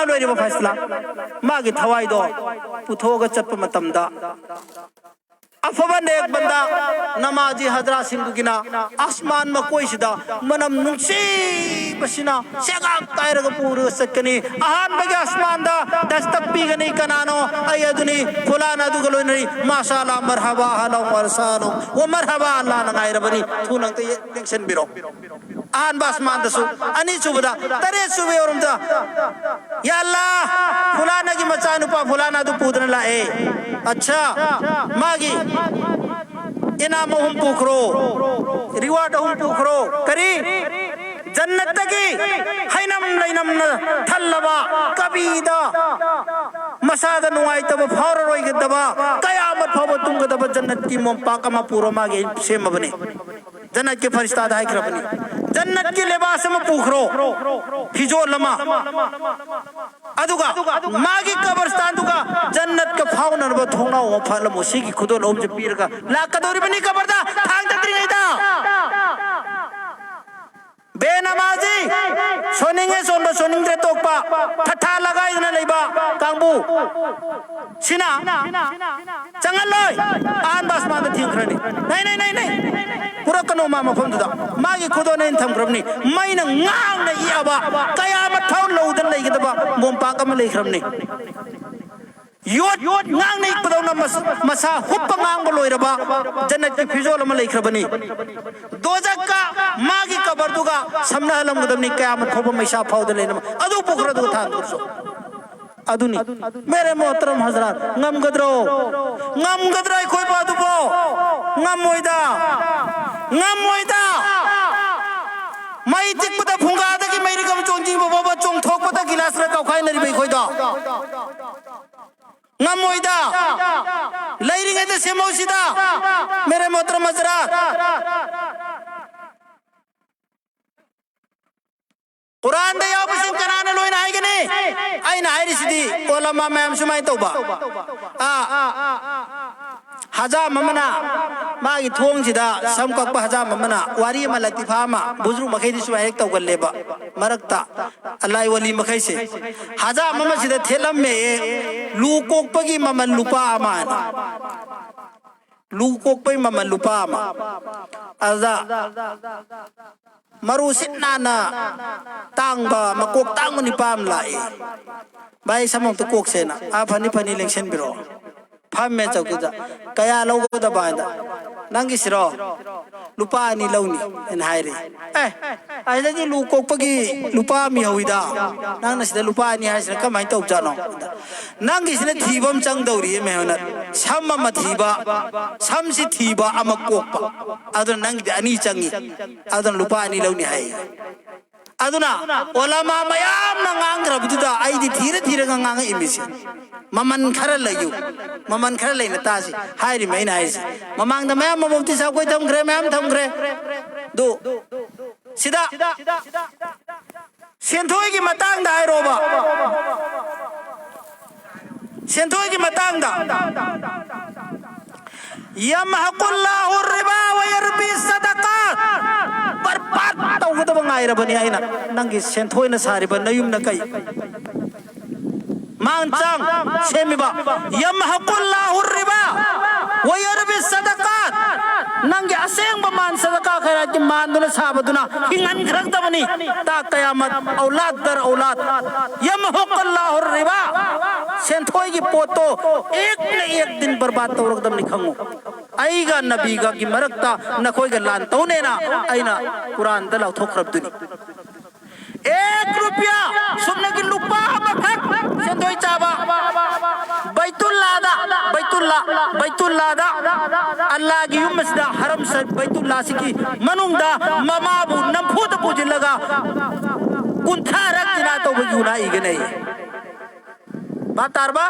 ꯂꯣꯏꯔꯤꯕ ꯐꯩꯁꯂꯥ, ꯃꯥꯒꯤ ꯊꯋꯥꯏꯗꯣ ꯄꯨꯊꯣꯛꯑꯒ ꯆꯠꯄ ꯃꯇꯝꯗ, ꯑꯐꯕ ꯅꯦꯛ ꯕꯟꯗꯥ ꯅꯃꯥꯖꯤ ꯍꯖꯔꯥꯠꯁꯤꯡꯗꯨꯒꯤꯅ ꯑꯁꯃꯥꯟ ꯃꯀꯣꯏꯁꯤꯗ ꯃꯅꯝ ꯅꯨꯡꯁꯤꯕꯁꯤꯅ ꯁꯦꯒꯥꯛ ꯀꯥꯏꯔꯒ ꯄꯨꯔꯒ ꯆꯠꯀꯅꯤ꯫ ꯑꯍꯥꯟꯕꯒꯤ ꯑꯁꯃꯥꯟꯗ ꯗꯁꯇꯛ ꯄꯤꯒꯅꯤ꯫ ꯀꯅꯥꯅꯣ? ꯑꯩ ꯑꯗꯨꯅꯤ, ꯐꯨꯂꯥꯅ ꯑꯗꯨꯒ ꯂꯣꯏꯅꯔꯤ꯫ ꯃꯥꯁꯥꯂꯥ, ꯃꯔꯍꯕꯥ, ꯑꯍꯂꯥ, ꯃꯔꯁꯥꯂꯣ, ꯋꯥ ꯃꯔꯍꯕꯥ, ꯑꯜꯂꯥꯅ ꯉꯥꯏꯔꯕꯅꯤ꯫ ꯊꯨꯅ ꯑꯝꯇ ꯌꯦꯡꯁꯤꯟꯕꯤꯔꯣ꯫ ꯑꯍꯥꯟꯕ ꯑꯁꯃꯥꯟꯗꯁꯨ, ꯑꯅꯤꯁꯨꯕꯗ, ꯇꯔꯦꯠꯁꯨꯕ ꯌꯧꯔꯝꯗ, "ꯌꯥ ꯑꯜꯂꯥ, ꯐꯨꯂꯥꯅꯒꯤ ꯃꯆꯥꯅꯨꯄꯥ ꯐꯨꯂꯥꯅ ꯑꯗꯨ ꯄꯨꯗꯨꯅ ꯂꯥꯛꯑꯦ꯫ ꯑꯠꯁꯥ, ꯃꯥꯒꯤ ꯏꯅꯥꯝ ꯑꯍꯨꯝ ꯄꯨꯈ꯭ꯔꯣ, ꯔꯤꯋꯥꯔꯗ ꯑꯍꯨꯝ ꯄꯨꯈ꯭ꯔꯣ꯫ ꯀꯔꯤ? ꯖꯟꯅꯠꯇꯒꯤ ꯍꯩꯅꯝ ꯂꯩꯅꯝꯅ ꯊꯜꯂꯕ, ꯀꯕꯤꯗ ꯃꯁꯥꯗ ꯅꯨꯡꯉꯥꯏꯇꯕ ꯐꯥꯎꯔꯔꯣꯏꯒꯗꯕ, ꯀꯌꯥꯃꯠ ꯐꯥꯎꯕ ꯇꯨꯝꯒꯗꯕ ꯖꯟꯅꯠꯀꯤ ꯃꯣꯝꯄꯥꯛ ꯑꯃ ꯄꯨꯔꯣ, ꯃꯥꯒꯤ ꯑꯩ ꯁꯦꯝꯃꯕꯅꯤ꯫ ꯖꯟꯅꯠꯀꯤ ꯐꯔꯤꯁꯇꯥꯗ ꯍꯥꯏꯈ꯭ꯔꯕꯅꯤ, ꯖꯟꯅꯠꯀꯤ ꯂꯦꯕꯥꯁ ꯑꯃ ꯄꯨꯈ꯭ꯔꯣ, ꯐꯤꯖꯣꯜ ꯑꯃ꯫ ꯑꯗꯨꯒ ꯃꯥꯒꯤ ꯀꯕꯔꯁꯇꯥꯟꯗꯨꯒ ꯖꯟꯅꯠꯀ ꯐꯥꯎꯅꯅꯕ ꯊꯣꯡꯅꯥꯎ ꯑꯃ ꯐꯥꯠꯂꯝꯃꯣ꯫ ꯁꯤꯒꯤ ꯈꯨꯗꯣꯜ ꯑꯍꯨꯝꯁꯦ ꯄꯤꯔꯒ ꯂꯥꯛꯀꯗꯧꯔꯤꯕꯅꯤ ꯀꯕꯔꯗ ꯊꯥꯡ ꯆꯠꯇ꯭ꯔꯤꯉꯩꯗ꯫ ꯕꯦꯅꯃꯥꯖꯤ, ꯁꯣꯟꯅꯤꯡꯉꯦ ꯁꯣꯟꯕ, ꯁꯣꯟꯅꯤꯡꯗ꯭ꯔꯦ ꯇꯣꯛꯄ, ꯊꯠꯊꯥ ꯂꯒꯥꯏꯗꯅ ꯂꯩꯕ ꯀꯥꯡꯕꯨ ꯁꯤꯅ ꯆꯪꯍꯜꯂꯣꯏ꯫ ꯑꯍꯥꯟꯕ ꯑꯁꯃꯥꯟꯗ ꯊꯤꯡꯈ꯭ꯔꯅꯤ꯫ ꯅꯩ, ꯅꯩ, ꯅꯩ, ꯅꯩ꯫ ꯄꯨꯔꯛꯀꯅꯨ ꯃꯥ ꯃꯐꯝꯗꯨꯗ꯫ ꯃꯥꯒꯤ ꯈꯨꯗꯣꯜ ꯑꯩꯅ ꯊꯝꯈ꯭ꯔꯕꯅꯤ꯫ ꯃꯩꯅ ꯉꯥꯡꯅ ꯏꯛꯑꯕ, ꯀꯌꯥꯃꯠ ꯐꯥꯎ ꯂꯧꯗꯅ ꯂꯩꯒꯗꯕ ꯃꯣꯝꯄꯥꯛ ꯑꯃ ꯂꯩꯈ꯭ꯔꯕꯅꯤ꯫ ꯌꯣꯠ ꯉꯥꯡꯅ ꯏꯛꯄꯗꯧꯅ ꯃꯁ-, ꯃꯁꯥ ꯍꯨꯞꯄ ꯉꯥꯡꯕ ꯂꯣꯏꯔꯕ ꯖꯟꯅꯠꯀꯤ ꯐꯤꯖꯣꯜ ꯑꯃ ꯂꯩꯈ꯭ꯔꯕꯅꯤ꯫ ꯗꯣꯖꯛꯀ ꯃꯥꯒꯤ ꯀꯕꯔꯗꯨꯒ ꯁꯝꯅꯍꯜꯂꯝꯒꯗꯕꯅꯤ, ꯀꯌꯥꯃꯠ ꯐꯥꯎꯕ ꯃꯩꯁꯥ ꯐꯥꯎꯗ ꯂꯩꯅꯕ꯫ ꯑꯗꯨ ꯄꯨꯈ꯭ꯔꯗꯨꯒ ꯊꯥꯡꯗꯣꯛꯁꯨ꯫ ꯑꯗꯨꯅꯤ꯫ ꯃꯦꯔꯦ ꯃꯣꯍꯇꯔꯝ ꯍꯖꯔꯥꯠ, ꯉꯝꯒꯗ꯭ꯔꯣ? ꯉꯝꯒꯗ꯭ꯔꯥ ꯑꯩꯈꯣꯏꯕꯨ ꯑꯗꯨꯕꯨ? ꯉꯝꯃꯣꯏꯗ꯫ ꯉꯝꯃꯣꯏꯗ꯫ ꯃꯩ ꯇꯤꯛꯄꯗ ꯐꯨꯡꯒꯥꯗꯒꯤ ꯃꯩꯔꯤꯛ ꯑꯃ ꯆꯣꯡꯁꯤꯟꯕ ꯐꯥꯎꯕ ꯆꯣꯡꯊꯣꯛꯄꯗ ꯒꯤꯂꯥꯁꯅ ꯀꯥꯎꯈꯥꯏꯅꯔꯤꯕ ꯑꯩꯈꯣꯏꯗꯣ꯫ ꯉꯝꯃꯣꯏꯗ꯫ ꯂꯩꯔꯤꯉꯩꯗ ꯁꯦꯝꯍꯧꯁꯤꯗ꯫ ꯃꯦꯔꯦ ꯃꯣꯍꯇꯔꯝ ꯍꯖꯔꯥꯠ꯫ ꯀꯨꯔꯥꯟꯗ ꯌꯥꯎꯕꯁꯤꯡ ꯀꯅꯥꯅ ꯂꯣꯏꯅ ꯍꯥꯏꯒꯅꯤ? ꯑꯩꯅ ꯍꯥꯏꯔꯤꯁꯤꯗꯤ ꯑꯣꯂꯃꯥ ꯃꯌꯥꯝ ꯁꯨꯃꯥꯏꯅ ꯇꯧꯕ꯫ ꯑꯥ, ꯍꯖꯥꯝ ꯑꯃꯅ, ꯃꯥꯒꯤ ꯊꯣꯡꯁꯤꯗ ꯁꯝ ꯀꯛꯄ ꯍꯖꯥꯝ ꯑꯃꯅ ꯋꯥꯔꯤ ꯑꯃ, ꯂꯇꯤꯐꯥ ꯑꯃ, ꯕꯨꯖꯨꯔꯨꯛ ꯃꯈꯩꯗꯤ ꯁꯨꯃꯥꯏꯅ ꯍꯦꯛ ꯇꯧꯒꯜꯂꯦꯕ, ꯃꯔꯛꯇ ꯑꯂꯥꯏ ꯋꯥꯂꯤ ꯃꯈꯩꯁꯦ꯫ ꯍꯖꯥꯝ ꯑꯃꯁꯤꯗ ꯊꯦꯠꯂꯝꯃꯦ, ꯂꯨ ꯀꯣꯛꯄꯒꯤ ꯃꯃꯜ ꯂꯨꯄꯥ ꯑꯃ ꯍꯥꯏꯅ꯫ ꯂꯨ ꯀꯣꯛꯄꯩ ꯃꯃꯜ ꯂꯨꯄꯥ ꯑꯃ꯫ ꯑꯗꯨꯗ ꯃꯔꯨ ꯁꯤꯠ ꯅꯥꯟꯅ ꯇꯥꯡꯕ, ꯃꯀꯣꯛ ꯇꯥꯡꯕ ꯅꯤꯄꯥ ꯑꯃ ꯂꯥꯛꯏ꯫ "ꯚꯥꯏ, ꯁꯝ ꯑꯝꯇ ꯀꯣꯛꯁꯦꯅ꯫" "ꯑꯥ, ꯐꯅꯤ, ꯐꯅꯤ, ꯂꯦꯡꯁꯤꯟꯕꯤꯔꯛꯑꯣ꯫" ꯐꯝꯃꯦ ꯆꯧꯀꯤꯗ꯫ "ꯀꯌꯥ ꯂꯧꯒꯗꯕ?" ꯍꯥꯏꯗ, "ꯅꯪꯒꯤꯁꯤꯔꯣ? ꯂꯨꯄꯥ ꯑꯅꯤ ꯂꯧꯅꯤ," ꯍꯥꯏꯅ ꯍꯥꯏꯔꯦ꯫ "ꯑꯦ, ꯑꯁꯤꯗꯗꯤ ꯂꯨ ꯀꯣꯛꯄꯒꯤ ꯂꯨꯄꯥ ꯑꯃ ꯌꯧꯏꯗ, ꯅꯪꯅ ꯁꯤꯗ ꯂꯨꯄꯥ ꯑꯅꯤ ꯍꯥꯏꯁꯤꯅ ꯀꯃꯥꯏꯅ ꯇꯧꯕꯖꯥꯠꯅꯣ?" "ꯅꯪꯒꯤꯁꯤꯅ ꯊꯤꯕ ꯑꯃ ꯆꯪꯗꯧꯔꯤ, ꯃꯦꯍꯣꯅꯠ꯫ ꯁꯝ ꯑꯃ ꯊꯤꯕ, ꯁꯝꯁꯤ ꯊꯤꯕ, ꯑꯃ ꯀꯣꯛꯄ꯫ ꯑꯗꯨꯅ ꯅꯪꯒꯤꯗꯤ ꯑꯅꯤ ꯆꯪꯉꯤ꯫ ꯑꯗꯨꯅ ꯂꯨꯄꯥ ꯑꯅꯤ ꯂꯧꯅꯤ," ꯍꯥꯏ꯫ ꯑꯗꯨꯅ ꯑꯣꯂꯃꯥ ꯃꯌꯥꯝꯅ ꯉꯥꯡꯈ꯭ꯔꯕꯗꯨꯗ ꯑꯩꯗꯤ ꯊꯤꯔ ꯊꯤꯔꯒ ꯉꯥꯡꯉꯛꯏ ꯃꯤꯁꯦ꯫ "ꯃꯃꯜ ꯈꯔ ꯂꯩꯌꯨ, ꯃꯃꯜ ꯈꯔ ꯂꯩꯅ ꯇꯥꯁꯤ" ꯍꯥꯏꯔꯤꯃꯦ ꯑꯩꯅ ꯍꯥꯏꯁꯦ꯫ ꯃꯃꯥꯡꯗ ꯃꯌꯥꯝ ꯑꯃ ꯃꯨꯐꯇꯤ ꯁꯥꯍꯕ ꯈꯣꯏ ꯊꯝꯈ꯭ꯔꯦ, ꯃꯌꯥꯝ ꯊꯝꯈ꯭ꯔꯦ꯫ ꯑꯗꯨ ꯁꯤꯗ ꯁꯦꯟꯊꯣꯏꯒꯤ ꯃꯇꯥꯡꯗ ꯍꯥꯏꯔꯣꯕ꯫ ꯁꯦꯟꯊꯣꯏꯒꯤ ꯃꯇꯥꯡꯗ, "ꯌꯝꯍꯛꯀꯨꯜꯂꯥꯍꯨ ꯔꯤꯕꯥ ꯋ ꯌꯔꯕꯤ ꯁꯗꯀꯥꯠ", ꯕꯔꯕꯥꯗ ꯇꯧꯒꯗꯕ ꯉꯥꯏꯔꯕꯅꯤ ꯑꯩꯅ꯫ ꯅꯪꯒꯤ ꯁꯦꯟꯊꯣꯏꯅ ꯁꯥꯔꯤꯕ ꯅꯌꯨꯝꯅ ꯀꯩ ꯃꯥꯡ ꯆꯥꯡ ꯁꯦꯝꯃꯤꯕ? "ꯌꯝꯍꯛꯀꯨꯜꯂꯥꯍꯨ ꯔꯤꯕꯥ ꯋ ꯌꯔꯕꯤ ꯁꯗꯀꯥꯠ", ꯅꯪꯒꯤ ꯑꯁꯦꯡꯕ ꯃꯥꯟ, ꯁꯗꯀꯥ ꯈꯩꯔꯥꯠꯀꯤ ꯃꯥꯟꯗꯨꯅ ꯁꯥꯕꯗꯨꯅ ꯍꯤꯡꯍꯟꯈ꯭ꯔꯛꯇꯕꯅꯤ꯫ ꯇꯥ ꯀꯌꯥꯃꯠ, ꯑꯧꯂꯥꯗ ꯗꯔ ꯑꯧꯂꯥꯗ꯫ "ꯌꯝꯍꯛꯀꯨꯜꯂꯥꯍꯨ ꯔꯤꯕꯥ", ꯁꯦꯟꯊꯣꯏꯒꯤ ꯄꯣꯠꯇꯣ ꯑꯦꯛꯅ ꯑꯦꯛ ꯗꯤꯟ ꯕꯔꯕꯥꯗ ꯇꯧꯔꯛꯀꯗꯕꯅꯤ, ꯈꯪꯉꯨ꯫ ꯑꯩꯒ ꯅꯕꯤꯒꯒꯤ ꯃꯔꯛꯇ ꯅꯈꯣꯏꯒ ꯂꯥꯟ ꯇꯧꯅꯦꯅ ꯑꯩꯅ ꯀꯨꯔꯥꯟꯗ ꯂꯥꯎꯊꯣꯛꯈ꯭ꯔꯕꯗꯨꯅꯤ꯫ ꯑꯦꯛ ꯔꯨꯄꯤꯌꯥ, ꯁꯨꯞꯅꯒꯤ ꯂꯨꯄꯥ ꯑꯃꯈꯛ ꯁꯦꯟꯗꯣꯏ ꯆꯥꯕ꯫ ꯕꯩꯇꯨꯜꯂꯥꯗ, ꯕꯩꯇꯨꯜꯂꯥ, ꯕꯩꯇꯨꯜꯂꯥꯗ, ꯑꯜꯂꯥꯒꯤ ꯌꯨꯝ ꯑꯁꯤꯗ, ꯍꯔꯝ ꯁꯔꯤꯐ ꯕꯩꯇꯨꯜꯂꯥꯁꯤꯒꯤ ꯃꯅꯨꯡꯗ ꯃꯃꯥꯕꯨ ꯅꯝꯐꯨꯗ ꯄꯨꯁꯤꯜꯂꯒ ꯀꯨꯟꯊ꯭ꯔꯥꯔꯛ ꯖꯤꯅꯥ ꯇꯧꯕ ꯌꯨꯅꯥ ꯏꯒꯅꯩ꯫ ꯚꯥꯞ ꯇꯥꯔꯕ?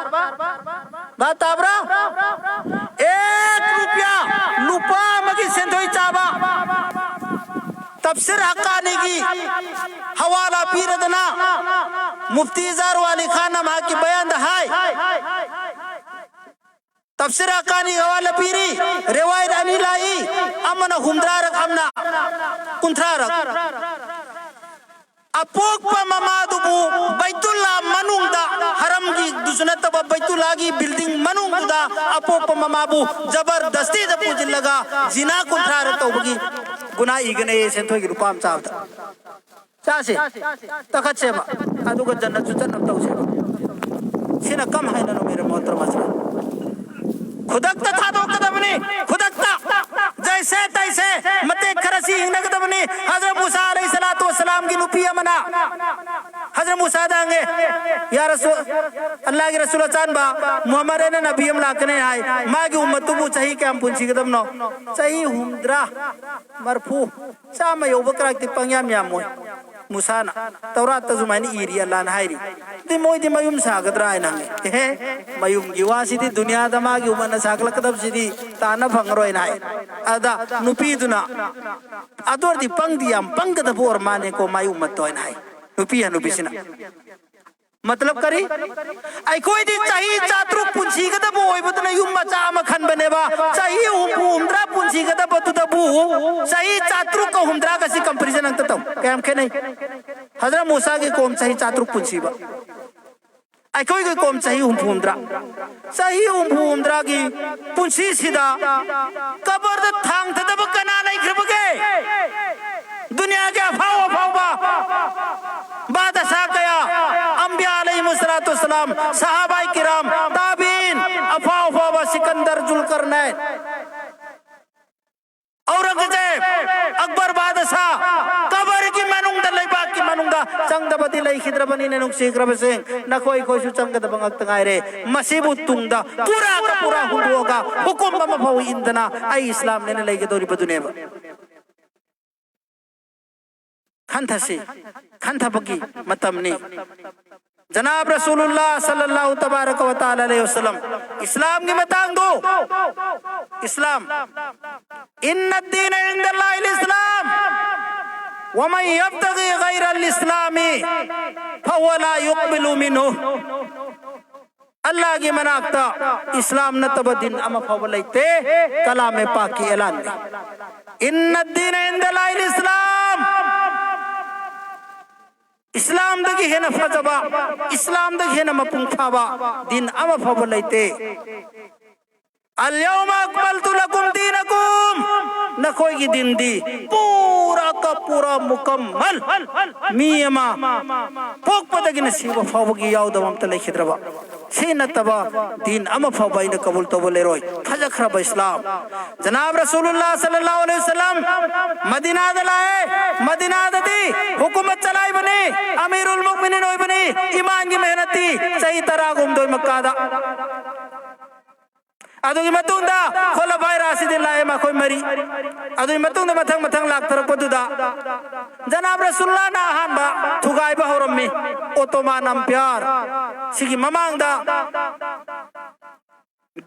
ꯚꯥꯞ ꯇꯥꯕ꯭ꯔꯥ? ꯑꯦꯛ ꯔꯨꯄꯤꯌꯥ, ꯂꯨꯄꯥ ꯑꯃꯒꯤ ꯁꯦꯟꯊꯣꯏ ꯆꯥꯕ꯫ ꯇꯞꯁꯤꯔ ꯍꯛꯀꯥꯅꯤꯒꯤ ꯍꯋꯥꯂꯥ ꯄꯤꯔꯗꯅ, ꯃꯨꯐꯇꯤ ꯏꯖꯥꯔꯨ ꯑꯂꯤ ꯈꯥꯟꯅ ꯃꯍꯥꯛꯀꯤ ꯕꯌꯥꯟꯗ ꯍꯥꯏ, ꯇꯐꯁꯤꯔ ꯍꯛꯀꯥꯅꯤ ꯍꯋꯥꯂ ꯄꯤꯔꯤ, ꯔꯦꯋꯥꯌꯠ ꯑꯅꯤ ꯂꯥꯛꯏ, ꯑꯃꯅ ꯍꯨꯝꯗ꯭ꯔꯥꯔꯛ, ꯑꯃꯅ ꯀꯨꯟꯊ꯭ꯔꯥꯔꯛ꯫ ꯑꯄꯣꯛꯄ ꯃꯃꯥꯗꯨꯕꯨ ꯕꯩꯇꯨꯜꯂꯥ ꯃꯅꯨꯡꯗ, ꯍꯔꯝꯒꯤꯗꯨꯁꯨ ꯅꯠꯇꯕ ꯕꯩꯇꯨꯜꯂꯥꯒꯤ building ꯃꯅꯨꯡꯗꯨꯗ ꯑꯄꯣꯛꯄ ꯃꯃꯥꯕꯨ ꯖꯕꯔꯗꯁꯇꯤꯗ ꯄꯨꯁꯤꯜꯂꯒ ꯖꯤꯅꯥ ꯀꯨꯟꯊ꯭ꯔꯥꯔꯛ ꯇꯧꯕꯒꯤ ꯒꯨꯅꯥ ꯏꯒꯅꯦꯌꯦ ꯁꯦꯟꯊꯣꯏꯒꯤ ꯂꯨꯄꯥ ꯑꯃ ꯆꯥꯕꯗ꯫ ꯆꯥꯁꯦ, ꯇꯈꯠꯁꯦꯕ, ꯑꯗꯨꯒ ꯖꯟꯅꯠꯁꯨ ꯆꯠꯅꯕ ꯇꯧꯁꯦꯕ꯫ ꯁꯤꯅ ꯀꯝ ꯍꯥꯏꯅꯅꯣ, ꯃꯦꯔꯦ ꯃꯣꯍꯇꯔꯃꯁꯦ? ꯈꯨꯗꯛꯇ ꯊꯥꯗꯣꯛꯀꯗꯕꯅꯤ, ꯈꯨꯗꯛꯇ꯫ ꯖꯩꯁꯦ ꯇꯩꯁꯦ ꯃꯇꯦꯛ ꯈꯔꯁꯤ ꯍꯤꯡꯅꯒꯗꯕꯅꯤ꯫ ꯍꯖꯔꯠ ꯃꯨꯁꯥ ꯑꯂꯩꯍꯤ ꯁꯂꯥꯇꯨ ꯋꯁꯁꯂꯥꯝꯒꯤ ꯅꯨꯄꯤ ꯑꯃꯅ ꯍꯖꯔꯠ ꯃꯨꯁꯥꯗ ꯍꯪꯉꯦ, "ꯌꯥ ꯔꯁꯨ-, ꯑꯜꯂꯥꯍꯒꯤ ꯔꯁꯨꯜ ꯑꯆꯥꯟꯕ, ꯃꯨꯍꯝꯃꯗ ꯑꯩꯅ ꯅꯕꯤ ꯑꯃ ꯂꯥꯛꯀꯅꯤ ꯍꯥꯏ, ꯃꯥꯒꯤ ꯎꯝꯃꯠꯇꯨꯕꯨ ꯆꯍꯤ ꯀꯌꯥꯝ ꯄꯨꯟꯁꯤꯒꯗꯕꯅꯣ?" "ꯆꯍꯤ ꯍꯨꯝꯗ꯭ꯔꯥ, ꯃꯔꯐꯨ, ꯆꯥꯝꯃ ꯌꯧꯕ ꯀꯔꯥꯛꯇꯤ ꯄꯪꯌꯥꯝ ꯌꯥꯝꯃꯣꯏ꯫ ꯃꯨꯁꯥꯅ ꯇꯧꯔꯥꯠꯇ ꯁꯨꯃꯥꯏꯅ ꯏꯔꯤ, ꯑꯜꯂꯥꯅ ꯍꯥꯏꯔꯤ꯫ ꯑꯗꯨꯗꯤ ꯃꯣꯏꯗꯤ ꯃꯌꯨꯝ ꯁꯥꯒꯗ꯭ꯔꯥ?" ꯍꯥꯏꯅ ꯍꯪꯉꯦ꯫ "ꯑꯦꯍꯦ, ꯃꯌꯨꯝꯒꯤ ꯋꯥꯁꯤꯗꯤ ꯗꯨꯅꯤꯌꯥꯗ ꯃꯥꯒꯤ ꯎꯃꯠꯅ ꯁꯥꯒꯠꯂꯛꯀꯗꯕꯁꯤꯗꯤ ꯇꯥꯅ ꯐꯪꯉꯔꯣꯏꯅ" ꯍꯥꯏ꯫ ꯑꯗ ꯅꯨꯄꯤꯗꯨꯅ, "ꯑꯗꯨ ꯑꯣꯏꯔꯗꯤ ꯄꯪꯗꯤ ꯌꯥꯝ ꯄꯪꯒꯗꯕ ꯑꯣꯏꯔ ꯃꯥꯅꯦꯀꯣ ꯃꯥꯏ ꯎꯃꯠꯇꯣ" ꯍꯥꯏꯅ ꯍꯥꯏ꯫ ꯅꯨꯄꯤ ꯍꯅꯨꯕꯤꯁꯤꯅ꯫ ꯃꯇꯂꯕ ꯀꯔꯤ? ꯑꯩꯈꯣꯏꯗꯤ ꯆꯍꯤ ꯆꯥꯇ꯭ꯔꯨꯛ ꯄꯨꯟꯁꯤꯒꯗꯕ ꯑꯣꯏꯕꯗꯨꯅ ꯌꯨꯝ ꯃꯆꯥ ꯑꯃ ꯈꯟꯕꯅꯦꯕ꯫ ꯆꯍꯤ ꯍꯨꯝꯐꯨ ꯍꯨꯝꯗ꯭ꯔꯥ ꯄꯨꯟꯁꯤꯒꯗꯕꯗꯨꯗꯕꯨ ꯆꯍꯤ ꯆꯥꯇ꯭ꯔꯨꯛꯀ ꯍꯨꯝꯗ꯭ꯔꯥꯒꯁꯤ comparison ꯑꯝꯇ ꯇꯧ꯫ ꯀꯌꯥꯝ ꯈꯦꯠꯅꯩ? ꯍꯖꯔꯠ ꯃꯨꯁꯥꯒꯤ ꯀꯣꯝ ꯆꯍꯤ ꯆꯥꯇ꯭ꯔꯨꯛ ꯄꯨꯟꯁꯤꯕ, ꯑꯩꯈꯣꯏꯒꯤ ꯀꯣꯝ ꯆꯍꯤ ꯍꯨꯝꯐꯨ ꯍꯨꯝꯗ꯭ꯔꯥ꯫ ꯆꯍꯤ ꯍꯨꯝꯐꯨ ꯍꯨꯝꯗ꯭ꯔꯥꯒꯤ ꯄꯨꯟꯁꯤꯁꯤꯗ ꯀꯕꯔꯗ ꯊꯥꯡꯊꯗꯕ ꯀꯅꯥ ꯂꯩꯈ꯭ꯔꯕꯒꯦ? ꯗꯨꯅꯤꯌꯥꯒꯤ ꯑꯐꯥꯎ ꯑꯐꯥꯎꯕ ꯕꯥꯗꯁꯥ ꯀꯌꯥ, ꯑꯝꯕꯤꯌꯥ ꯑꯂꯩꯍꯤꯃꯨ ꯁꯂꯥꯇꯨ ꯋꯁꯁꯂꯥꯝ, ꯁꯍꯥꯕꯥꯏ ꯀꯤꯔꯥꯝ, ꯇꯥꯕꯤꯟ, ꯑꯐꯥꯎ ꯑꯐꯥꯎꯕ ꯁꯤꯀꯟꯗꯔ, ꯖꯨꯜꯀꯔꯅꯩꯟ, ꯑꯧꯔꯪꯒꯖꯦꯕ, ꯑꯛꯕꯔ ꯕꯥꯗꯁꯥ, ꯀꯕꯔꯒꯤ ꯃꯅꯨꯡꯗ, ꯂꯩꯕꯥꯛꯀꯤ ꯃꯅꯨꯡꯗ ꯆꯪꯗꯕꯗꯤ ꯂꯩꯈꯤꯗ꯭ꯔꯕꯅꯤꯅ, ꯅꯨꯡꯁꯤꯈ꯭ꯔꯕꯁꯤꯡ, ꯅꯈꯣꯏ ꯑꯩꯈꯣꯏꯁꯨ ꯆꯪꯒꯗꯕ ꯉꯥꯛꯇ ꯉꯥꯏꯔꯦ꯫ ꯃꯁꯤꯕꯨ ꯇꯨꯡꯗ ꯄꯨꯔꯥ ꯀ ꯄꯨꯔꯥ ꯍꯨꯟꯗꯣꯛꯑꯒ ꯍꯨꯀꯨꯝ ꯑꯃ ꯐꯥꯎ ꯏꯟꯗꯅ ꯑꯩ ꯏꯁꯂꯥꯝꯅꯦꯅ ꯂꯩꯒꯗꯧꯔꯤꯕꯗꯨꯅꯦꯕ꯫ ꯈꯟꯊꯁꯤ, ꯈꯟꯊꯕꯒꯤ ꯃꯇꯝꯅꯤ꯫ ꯖꯅꯥꯕ ꯔꯁꯨꯂꯨꯜꯂꯥ ꯁꯜꯂꯜꯂꯥꯍꯨ ꯇꯕꯥꯔꯀ ꯋ ꯇꯥꯂꯥ ꯑꯂꯩꯍꯤ ꯋꯁꯜꯂꯝ, ꯏꯁꯂꯥꯝꯒꯤ ꯃꯇꯥꯡꯗꯣ, ꯏꯁꯂꯥꯝ, "ꯏꯟꯅ ꯗꯤꯅ ꯏꯟꯗꯜꯂꯥꯍꯤꯜ ꯏꯁꯂꯥꯝ, ꯋꯃꯟ ꯌꯕꯇꯒꯤ ꯒꯩꯔꯜ ꯏꯁꯂꯥꯃꯤ ꯐꯍꯨꯋ ꯂꯥ ꯌꯨꯛꯕꯂꯨ ꯃꯤꯟꯍꯨ"꯫ ꯑꯜꯂꯥꯒꯤ ꯃꯅꯥꯛꯇ ꯏꯁꯂꯥꯝ ꯅꯠꯇꯕ ꯗꯤꯟ ꯑꯃ ꯐꯥꯎꯕ ꯂꯩꯇꯦ꯫ ꯀꯂꯥꯃꯦ ꯄꯥꯛꯀꯤ ꯑꯦꯂꯥꯟꯅꯤ꯫ ꯏꯟꯅ ꯗꯤꯅ ꯏꯟꯗ ꯂꯥꯏꯜ ꯏꯁꯂꯥꯝ꯫ ꯏꯁꯂꯥꯝꯗꯒꯤ ꯍꯦꯟꯅ ꯐꯖꯕ, ꯏꯁꯂꯥꯝꯗꯒꯤ ꯍꯦꯟꯅ ꯃꯄꯨꯡ ꯐꯥꯕ ꯗꯤꯟ ꯑꯃ ꯐꯥꯎꯕ ꯂꯩꯇꯦ꯫ ꯑꯜ ꯌꯧꯃ ꯑꯛꯃꯜꯇꯨ ꯂꯀꯨꯝ ꯗꯤꯅꯀꯨꯝ꯫ ꯅꯈꯣꯏꯒꯤ ꯗꯤꯟꯗꯤ ꯄꯨꯔꯥ ꯀ ꯄꯨꯔꯥ ꯃꯨꯀꯝꯃꯜ, ꯃꯤ ꯑꯃ ꯄꯣꯛꯄꯗꯒꯤꯅ ꯁꯤꯕ ꯐꯥꯎꯕꯒꯤ ꯌꯥꯎꯗꯕ ꯑꯝꯇ ꯂꯩꯈꯤꯗ꯭ꯔꯕ, ꯁꯤ ꯅꯠꯇꯕ ꯗꯤꯟ ꯑꯃ ꯐꯥꯎꯕ ꯑꯩꯅ ꯀꯕꯨꯜ ꯇꯧꯕ ꯂꯩꯔꯣꯏ꯫ ꯐꯖꯈ꯭ꯔꯕ ꯏꯁꯂꯥꯝ꯫ ꯖꯅꯥꯕ ꯔꯁꯨꯂꯨꯜꯂꯥ ꯁꯜꯂꯜꯂꯥꯍꯨ ꯑꯂꯩꯍꯤ ꯋꯁꯜꯂꯝ ꯃꯗꯤꯅꯥꯗ ꯂꯥꯛꯑꯦ꯫ ꯃꯗꯤꯅꯥꯗꯗꯤ ꯍꯨꯀꯨꯃꯠ ꯆꯂꯥꯏꯕꯅꯤ, ꯑꯃꯤꯔꯨꯜ ꯃꯨꯛꯃꯤꯅꯤꯟ ꯑꯣꯏꯕꯅꯤ꯫ ꯏꯃꯥꯟꯒꯤ ꯃꯦꯍꯅꯠꯇꯤ ꯆꯍꯤ ꯇꯔꯥꯒꯨꯝꯗꯣꯏ ꯃꯛꯀꯥꯗ꯫ ꯑꯗꯨꯒꯤ ꯃꯇꯨꯡꯗ ꯈꯨꯂꯐꯥꯏ ꯔꯥꯁꯤꯗꯤꯟ ꯂꯥꯛꯑꯦ, ꯃꯈꯣꯏ ꯃꯔꯤ꯫ ꯑꯗꯨꯒꯤ ꯃꯇꯨꯡꯗ ꯃꯊꯪ ꯃꯊꯪ ꯂꯥꯛꯇꯔꯛꯄꯗꯨꯗ ꯖꯅꯥꯕ ꯔꯁꯨꯜꯂꯥꯅ ꯑꯍꯥꯟꯕ ꯊꯨꯒꯥꯏꯕ ꯍꯧꯔꯝꯃꯤ꯫ ꯑꯣꯇꯣꯃꯥꯟ ꯑꯝꯄꯤꯌꯥꯔ, ꯁꯤꯒꯤ ꯃꯃꯥꯡꯗ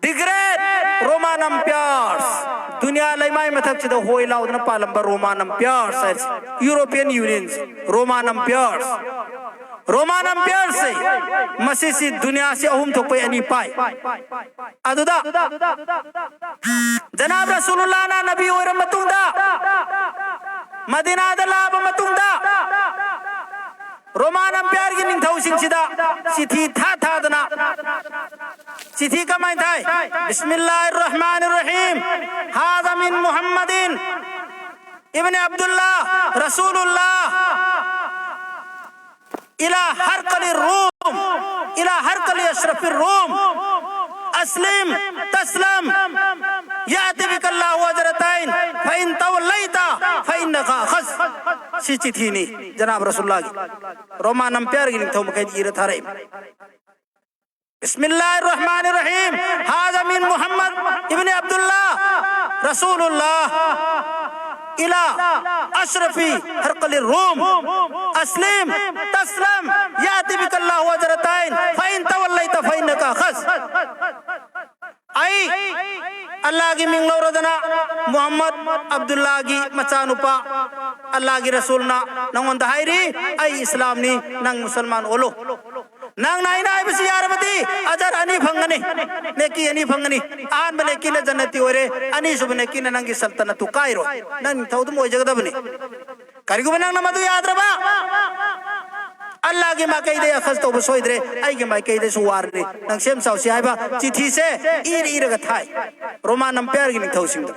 ꯗꯤꯒ꯭ꯔꯦꯠ ꯔꯣꯃꯥꯟ ꯑꯝꯄꯤꯌꯥꯔꯁ, ꯗꯨꯅꯤꯌꯥ ꯂꯩꯃꯥꯏ ꯃꯊꯛꯁꯤꯗ ꯍꯣꯏ ꯂꯥꯎꯗꯅ ꯄꯥꯜꯂꯝꯕ ꯔꯣꯃꯥꯟ ꯑꯝꯄꯤꯌꯥꯔꯁ ꯍꯥꯏꯔꯤꯁꯦ, ꯌꯨꯔꯣꯄꯤꯌꯟ ꯌꯨꯅꯤꯌꯟꯁ, ꯔꯣꯃꯥꯟ ꯑꯝꯄꯤꯌꯥꯔꯁ꯫ ꯔꯣꯃꯥꯟ ꯑꯝꯄꯤꯌꯔꯁꯦ, ꯃꯁꯤꯁꯤ ꯗꯨꯅꯤꯌꯥꯁꯤ ꯑꯍꯨꯝ ꯊꯣꯛꯄꯩ ꯑꯅꯤ ꯄꯥꯏ꯫ ꯑꯗꯨꯗ ꯖꯅꯥꯕ ꯔꯁꯨꯂꯨꯜꯂꯥꯅ ꯅꯕꯤ ꯑꯣꯏꯔ ꯃꯇꯨꯡꯗ, ꯃꯗꯤꯅꯥꯗ ꯂꯥꯛꯑꯕ ꯃꯇꯨꯡꯗ, ꯔꯣꯃꯥꯟ ꯑꯝꯄꯤꯌꯔꯒꯤ ꯅꯤꯡꯊꯧꯁꯤꯡꯁꯤꯗ ꯆꯤꯊꯤ ꯊꯥ ꯊꯥꯗꯅ, ꯆꯤꯊꯤ ꯀꯃꯥꯏꯅ ꯊꯥꯏ? ꯕꯤꯁꯃꯤꯜꯂꯥꯍꯤꯔ ꯔꯍꯃꯥꯅꯤꯔ ꯔꯍꯤꯝ꯫ ꯍꯥꯖꯥ ꯃꯤꯟ ꯃꯨꯍꯝꯃꯗꯤꯟ ꯏꯕꯅꯤ ꯑꯕꯗꯨꯜꯂꯥ ꯔꯁꯨꯂꯨꯜꯂꯥ ꯏꯂꯥ ꯍꯔꯀꯂꯤ ꯔꯨꯝ، ꯏꯂꯥ ꯍꯔꯀꯂꯤ ꯑꯁ꯭ꯔꯐꯤ ꯔꯨꯝ، ꯑꯁꯂꯤꯝ ꯇꯁꯂꯝ، ꯌꯥꯇꯤ ꯕꯤꯀꯜꯂꯥꯍꯨ ꯑꯖꯔꯇꯥꯏꯟ, ꯐꯏꯟ ꯇꯋꯜꯂꯩꯇ ꯐꯏꯟꯅꯀ ꯑꯈꯁ꯫ ꯁꯤ ꯆꯤꯊꯤꯅꯤ ꯖꯅꯥꯕ ꯔꯁꯨꯜꯂꯥꯒꯤ, ꯔꯣꯃꯥꯟ ꯑꯝꯄꯤꯌꯔꯒꯤ ꯅꯤꯡꯊꯧ ꯃꯈꯩꯗ ꯏꯔ ꯊꯥꯔꯛꯏ꯫ بسم الله الرحمن الرحيم. هذا من محمد ابن عبد الله رسول الله إلى أشرف هرقل الروم، أسلم تسلم يأتي بك الله أجرتين، فإن توليت فإنك أخذ. ꯑꯩ ꯑꯜꯂꯥꯒꯤ ꯃꯤꯡ ꯂꯧꯔꯗꯅ ꯃꯨꯍꯝꯃꯗ ꯑꯕꯗꯨꯜꯂꯥꯒꯤ ꯃꯆꯥꯅꯨꯄꯥ ꯑꯜꯂꯥꯒꯤ ꯔꯁꯨꯜꯅ ꯅꯪꯉꯣꯟꯗ ꯍꯥꯏꯔꯤ, ꯑꯩ ꯏꯁꯂꯥꯝꯅꯤ, ꯅꯪ ꯃꯨꯁꯜꯃꯥꯟ ꯑꯣꯜꯂꯨ꯫ ꯅꯪꯅ ꯑꯩꯅ ꯍꯥꯏꯕꯁꯤ ꯌꯥꯔꯕꯗꯤ ꯑꯖꯔ ꯑꯅꯤ ꯐꯪꯒꯅꯤ, ꯅꯦꯀꯤ ꯑꯅꯤ ꯐꯪꯒꯅꯤ꯫ ꯑꯍꯥꯟꯕ ꯅꯦꯀꯤꯅ ꯖꯟꯅꯇꯤ ꯑꯣꯏꯔꯦ, ꯑꯅꯤꯁꯨꯕ ꯅꯦꯀꯤꯅ ꯅꯪꯒꯤ ꯁꯜꯇꯅꯠꯇꯨ ꯀꯥꯏꯔꯣꯏ, ꯅꯪ ꯅꯤꯡꯊꯧ ꯑꯗꯨꯝ ꯑꯣꯏꯖꯒꯗꯕꯅꯤ꯫ ꯀꯔꯤꯒꯨꯝꯕ ꯅꯪꯅ ꯃꯗꯨ ꯌꯥꯗ꯭ꯔꯕ, ꯑꯜꯂꯥꯒꯤ ꯃꯥꯏꯀꯩꯗ ꯑꯈꯖ ꯇꯧꯕ ꯁꯣꯏꯗ꯭ꯔꯦ, ꯑꯩꯒꯤ ꯃꯥꯏꯀꯩꯗꯁꯨ ꯋꯥꯔꯅꯤ, ꯅꯪ ꯁꯦꯝ ꯁꯥꯎꯁꯤ ꯍꯥꯏꯕ ꯆꯤꯊꯤꯁꯦ ꯏꯔ ꯏꯔꯒ ꯊꯥꯏ꯫ ꯔꯣꯃꯥꯟ ꯑꯝꯄꯤꯌꯔꯒꯤ ꯅꯤꯡꯊꯧꯁꯤꯡꯗ꯫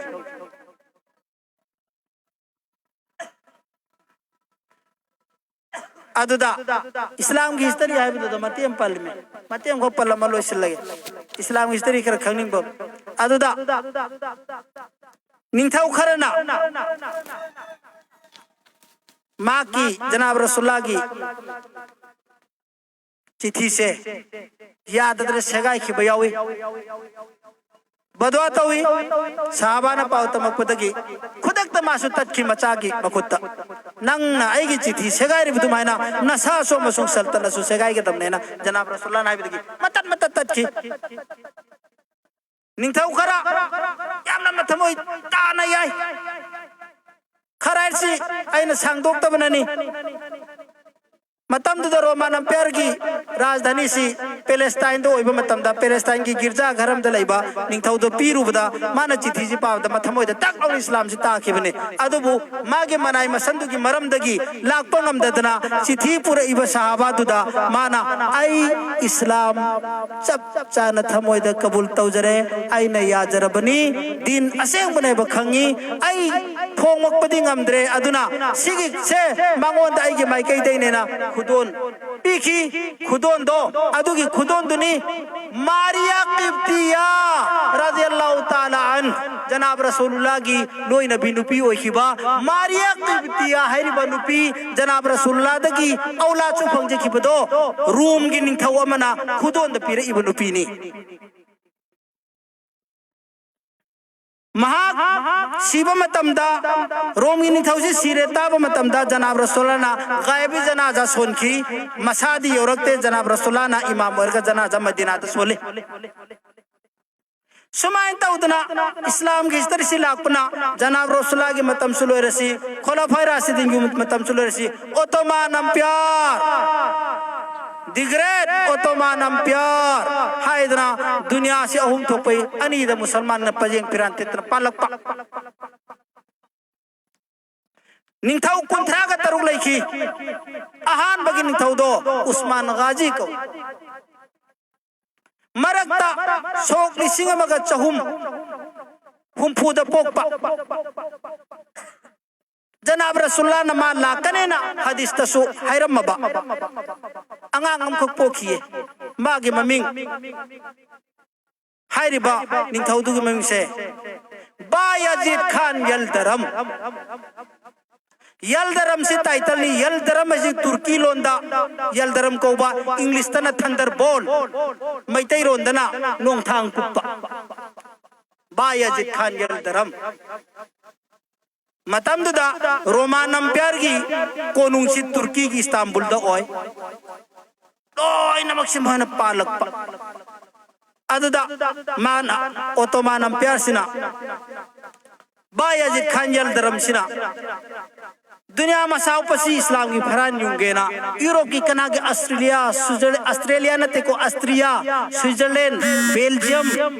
ꯑꯗꯨꯗ ꯏꯁꯂꯥꯝꯒꯤ ꯍꯤꯁꯇꯔꯤ ꯍꯥꯏꯕꯗꯨꯗ ꯃꯇꯦꯛ ꯑꯃ ꯄꯜꯂꯝꯃꯤ, ꯃꯇꯦꯛ ꯑꯃꯈꯛ ꯄꯜꯂꯝꯃ ꯂꯣꯏꯁꯤꯜꯂꯒꯦ꯫ ꯏꯁꯂꯥꯝꯒꯤ ꯍꯤꯁꯇꯔꯤ ꯈꯔ ꯈꯪꯅꯤꯡꯕ꯫ ꯑꯗꯨꯗ ꯅꯤꯡꯊꯧ ꯈꯔꯅ ꯃꯍꯥꯛꯀꯤ ꯖꯅꯥꯕ ꯔꯁꯨꯜꯂꯥꯒꯤ ꯆꯤꯊꯤꯁꯦ ꯌꯥꯗꯗꯅ ꯁꯦꯒꯥꯏꯈꯤꯕ ꯌꯥꯎꯏ꯫ ꯕꯗꯋꯥ ꯇꯧꯏ꯫ ꯁꯍꯥꯕꯥꯅ ꯄꯥꯎ ꯇꯝꯃꯛꯄꯗꯒꯤ ꯈꯨꯗꯛꯇ ꯃꯥꯁꯨ ꯇꯠꯈꯤ ꯃꯆꯥꯒꯤ ꯃꯈꯨꯠꯇ꯫ ꯅꯪꯅ ꯑꯩꯒꯤ ꯆꯤꯊꯤ ꯁꯦꯒꯥꯏꯔꯤꯕ ꯑꯗꯨꯃꯥꯏꯅ ꯅꯁꯥꯁꯨ ꯑꯃꯁꯨꯡ ꯁꯜꯇꯅꯁꯨ ꯁꯦꯒꯥꯏꯒꯗꯕꯅꯦꯅ ꯖꯅꯥꯕ ꯔꯁꯨꯜꯂꯥꯅ ꯍꯥꯏꯕꯗꯒꯤ ꯃꯇꯠ ꯃꯇꯠ ꯇꯠꯈꯤ꯫ ꯅꯤꯡꯊꯧ ꯈꯔ ꯌꯥꯝꯅ ꯃꯊꯃꯣꯏ ꯇꯥꯅ ꯌꯥꯏ꯫ ꯈꯔ ꯍꯥꯏꯁꯤ ꯑꯩꯅ ꯁꯥꯡꯗꯣꯛꯇꯕꯅꯅꯤ꯫ ꯃꯇꯝꯗꯨꯗ ꯔꯣꯃꯥꯟ ꯑꯝꯄꯤꯌꯔꯒꯤ ꯔꯥꯖꯙꯥꯅꯤꯁꯤ ꯄꯦꯂꯦꯁꯇꯥꯏꯟꯗ ꯑꯣꯏꯕ ꯃꯇꯝꯗ, ꯄꯦꯂꯦꯁꯇꯥꯏꯟꯒꯤ ꯒꯤꯔꯖꯥ ꯘꯔꯝꯗ ꯂꯩꯕ ꯅꯤꯡꯊꯧꯗ ꯄꯤꯔꯨꯕꯗ, ꯃꯥꯅ ꯆꯤꯊꯤꯁꯤ ꯄꯥꯕꯗ ꯃꯊꯃꯣꯏꯗ ꯇꯛ ꯂꯥꯎꯅ ꯏꯁꯂꯥꯝꯁꯤ ꯇꯥꯈꯤꯕꯅꯤ꯫ ꯑꯗꯨꯕꯨ ꯃꯥꯒꯤ ꯃꯅꯥꯏ ꯃꯁꯟꯗꯨꯒꯤ ꯃꯔꯝꯗꯒꯤ ꯂꯥꯛꯄ ꯉꯝꯗꯗꯅ ꯆꯤꯊꯤ ꯄꯨꯔꯛꯏꯕ ꯁꯍꯥꯕꯥꯗꯨꯗ ꯃꯥꯅ, "ꯑꯩ ꯏꯁꯂꯥꯝ ꯆꯞ ꯆꯥꯅ ꯊꯃꯣꯏꯗ ꯀꯕꯨꯜ ꯇꯧꯖꯔꯦ, ꯑꯩꯅ ꯌꯥꯖꯔꯕꯅꯤ, ꯗꯤꯟ ꯑꯁꯦꯡꯕꯅꯦꯕ ꯈꯪꯉꯤ, ꯑꯩ ꯐꯣꯡꯉꯛꯄꯗꯤ ꯉꯝꯗ꯭ꯔꯦ, ꯑꯗꯨꯅ ꯁꯤꯒꯤꯁꯦ ꯃꯉꯣꯟꯗ ꯑꯩꯒꯤ ꯃꯥꯏꯀꯩꯗꯩꯅꯦꯅ ꯈꯨꯗꯣꯟ ꯄꯤꯈꯤ꯫ ꯈꯨꯗꯣꯟꯗꯣ, ꯑꯗꯨꯒꯤ ꯈꯨꯗꯣꯟꯗꯨꯅꯤ ꯃꯥꯔꯤꯌꯥ ꯀꯤꯞꯇꯤꯌꯥ ꯔꯥꯗꯤꯌꯜꯂꯥꯍꯨ ꯇꯥꯂꯥ ꯑꯟ, ꯖꯅꯥꯕ ꯔꯁꯨꯜꯂꯥꯒꯤ ꯂꯣꯏꯅꯕꯤ ꯅꯨꯄꯤ ꯑꯣꯏꯈꯤꯕ ꯃꯥꯔꯤꯌꯥ ꯀꯤꯞꯇꯤꯌꯥ ꯍꯥꯏꯔꯤꯕ ꯅꯨꯄꯤ ꯖꯅꯥꯕ ꯔꯁꯨꯜꯂꯥꯗꯒꯤ ꯑꯧꯂꯥꯗꯁꯨ ꯐꯪꯖꯈꯤꯕꯗꯣ ꯔꯣꯝꯒꯤ ꯅꯤꯡꯊꯧ ꯑꯃꯅ ꯈꯨꯗꯣꯟꯗ ꯄꯤꯔꯛꯏꯕ ꯅꯨꯄꯤꯅꯤ꯫ ꯃꯍꯥꯛ ꯁꯤꯕ ꯃꯇꯝꯗ, ꯔꯣꯝꯒꯤ ꯅꯤꯡꯊꯧꯁꯤ ꯁꯤꯔꯦ ꯇꯥꯕ ꯃꯇꯝꯗ, ꯖꯅꯥꯕ ꯔꯁꯨꯜꯂꯥꯅ ꯒꯥꯏꯕꯤ ꯖꯅꯥꯖꯥ ꯁꯣꯟꯈꯤ꯫ ꯃꯁꯥꯗꯤ ꯌꯧꯔꯛꯇꯦ, ꯖꯅꯥꯕ ꯔꯁꯨꯜꯂꯥꯅ ꯏꯃꯥꯝ ꯑꯣꯏꯔꯒ ꯖꯅꯥꯖꯥ ꯃꯗꯤꯅꯥꯗ ꯁꯣꯜꯂꯤ꯫ ꯁꯨꯃꯥꯏꯅ ꯇꯧꯗꯅ ꯏꯁꯂꯥꯝꯒꯤ ꯍꯤꯁꯇꯔꯤꯁꯤ ꯂꯥꯛꯄꯅ, ꯖꯅꯥꯕ ꯔꯁꯨꯜꯂꯥꯒꯤ ꯃꯇꯝꯁꯨ ꯂꯣꯏꯔꯁꯤ, ꯈꯣꯂꯥꯐꯥꯏ ꯔꯥꯁꯤꯗꯤꯟꯒꯤ ꯃꯇꯝꯁꯨ ꯂꯣꯏꯔꯁꯤ, ꯑꯣꯇꯣꯃꯥꯟ ꯑꯝꯄꯤꯌꯔ The Great Ottoman Empire ꯍꯥꯏꯗꯅ ꯗꯨꯅꯤꯌꯥꯁꯤ ꯑꯍꯨꯝ ꯊꯣꯛꯄꯩ ꯑꯅꯤꯗ ꯃꯨꯁꯜꯃꯥꯟꯅ ꯄꯖꯦꯡ ꯐꯤꯔꯥꯟ ꯊꯦꯠꯇꯅ ꯄꯥꯜꯂꯛꯄ꯫ ꯅꯤꯡꯊꯧ ꯀꯨꯟꯊ꯭ꯔꯥꯒ ꯇꯔꯨꯛ ꯂꯩꯈꯤ꯫ ꯑꯍꯥꯟꯕꯒꯤ ꯅꯤꯡꯊꯧꯗꯣ ꯎꯁꯃꯥꯟ ꯒꯥꯖꯤ ꯀꯧꯏ꯫ ꯃꯔꯛꯇ ꯁꯣꯛ ꯂꯤꯁꯤꯡ ꯑꯃꯒ ꯆꯍꯨꯝ ꯍꯨꯝꯐꯨꯗ ꯄꯣꯛꯄ꯫ ꯖꯅꯥꯕ ꯔꯁꯨꯜꯂꯥꯅ ꯃꯥ ꯂꯥꯛꯀꯅꯦꯅ ꯍꯗꯤꯁꯇꯁꯨ ꯍꯥꯏꯔꯝꯃꯕ ꯑꯉꯥꯡ ꯑꯃꯈꯛ ꯄꯣꯛꯈꯤꯌꯦ꯫ ꯃꯥꯒꯤ ꯃꯃꯤꯡ, ꯍꯥꯏꯔꯤꯕ ꯅꯤꯡꯊꯧꯗꯨꯒꯤ ꯃꯃꯤꯡꯁꯦ ꯕꯥꯌꯥꯖꯤꯠ ꯈꯥꯟ ꯌꯜꯗꯔꯝ꯫ ꯌꯜꯗꯔꯝꯁꯤ ꯇꯥꯏꯇꯜꯅꯤ꯫ ꯌꯜꯗꯔꯝ ꯍꯥꯏꯁꯤ ꯇꯨꯔꯀꯤ ꯂꯣꯟꯗ ꯌꯜꯗꯔꯝ ꯀꯧꯕ, ꯏꯪꯂꯤꯁꯇꯅ ꯊꯟꯗꯔꯕꯣꯜ, ꯃꯩꯇꯩꯔꯣꯟꯗꯅ ꯅꯣꯡꯊꯥꯡ ꯀꯨꯞꯄ꯫ ꯕꯥꯌꯥꯖꯤꯠ ꯈꯥꯟ ꯌꯜꯗꯔꯝ꯫ ꯃꯇꯝꯗꯨꯗ ꯔꯣꯃꯥꯟ ꯑꯝꯄꯤꯌꯔꯒꯤ ꯀꯣꯅꯨꯡꯁꯤ ꯇꯨꯔꯀꯤꯒꯤ ꯏꯁꯇꯥꯝꯕꯨꯜꯗ ꯑꯣꯏ꯫ ꯂꯣꯏꯅꯃꯛꯁꯤ ꯃꯥꯅ ꯄꯥꯜꯂꯛꯄ꯫ ꯑꯗꯨꯗ ꯃꯥꯅ, ꯑꯣꯇꯣꯃꯥꯟ ꯑꯝꯄꯤꯌꯔꯁꯤꯅ, ꯕꯥꯌꯥꯖꯤꯠ ꯈꯥꯟ ꯌꯜꯗꯔꯝꯁꯤꯅ ꯗꯨꯅꯤꯌꯥ ꯃꯁꯥ ꯎꯞꯄꯁꯤ ꯏꯁꯂꯥꯝꯒꯤ ꯐꯤꯔꯥꯟ ꯌꯨꯡꯒꯦꯅ ꯌꯨꯔꯣꯞꯀꯤ ꯀꯅꯥꯒꯤ ꯑꯁꯇ꯭ꯔꯦꯂꯤꯌꯥ, ꯁ꯭ꯋꯤꯖꯔ-, ꯑꯁꯇ꯭ꯔꯦꯂꯤꯌꯥ ꯅꯠꯇꯦꯀꯣ, ꯑꯁꯇ꯭ꯔꯤꯌꯥ, ꯁ꯭ꯋꯤꯖꯔꯂꯦꯟ, ꯕꯦꯜꯖꯤꯌꯝ,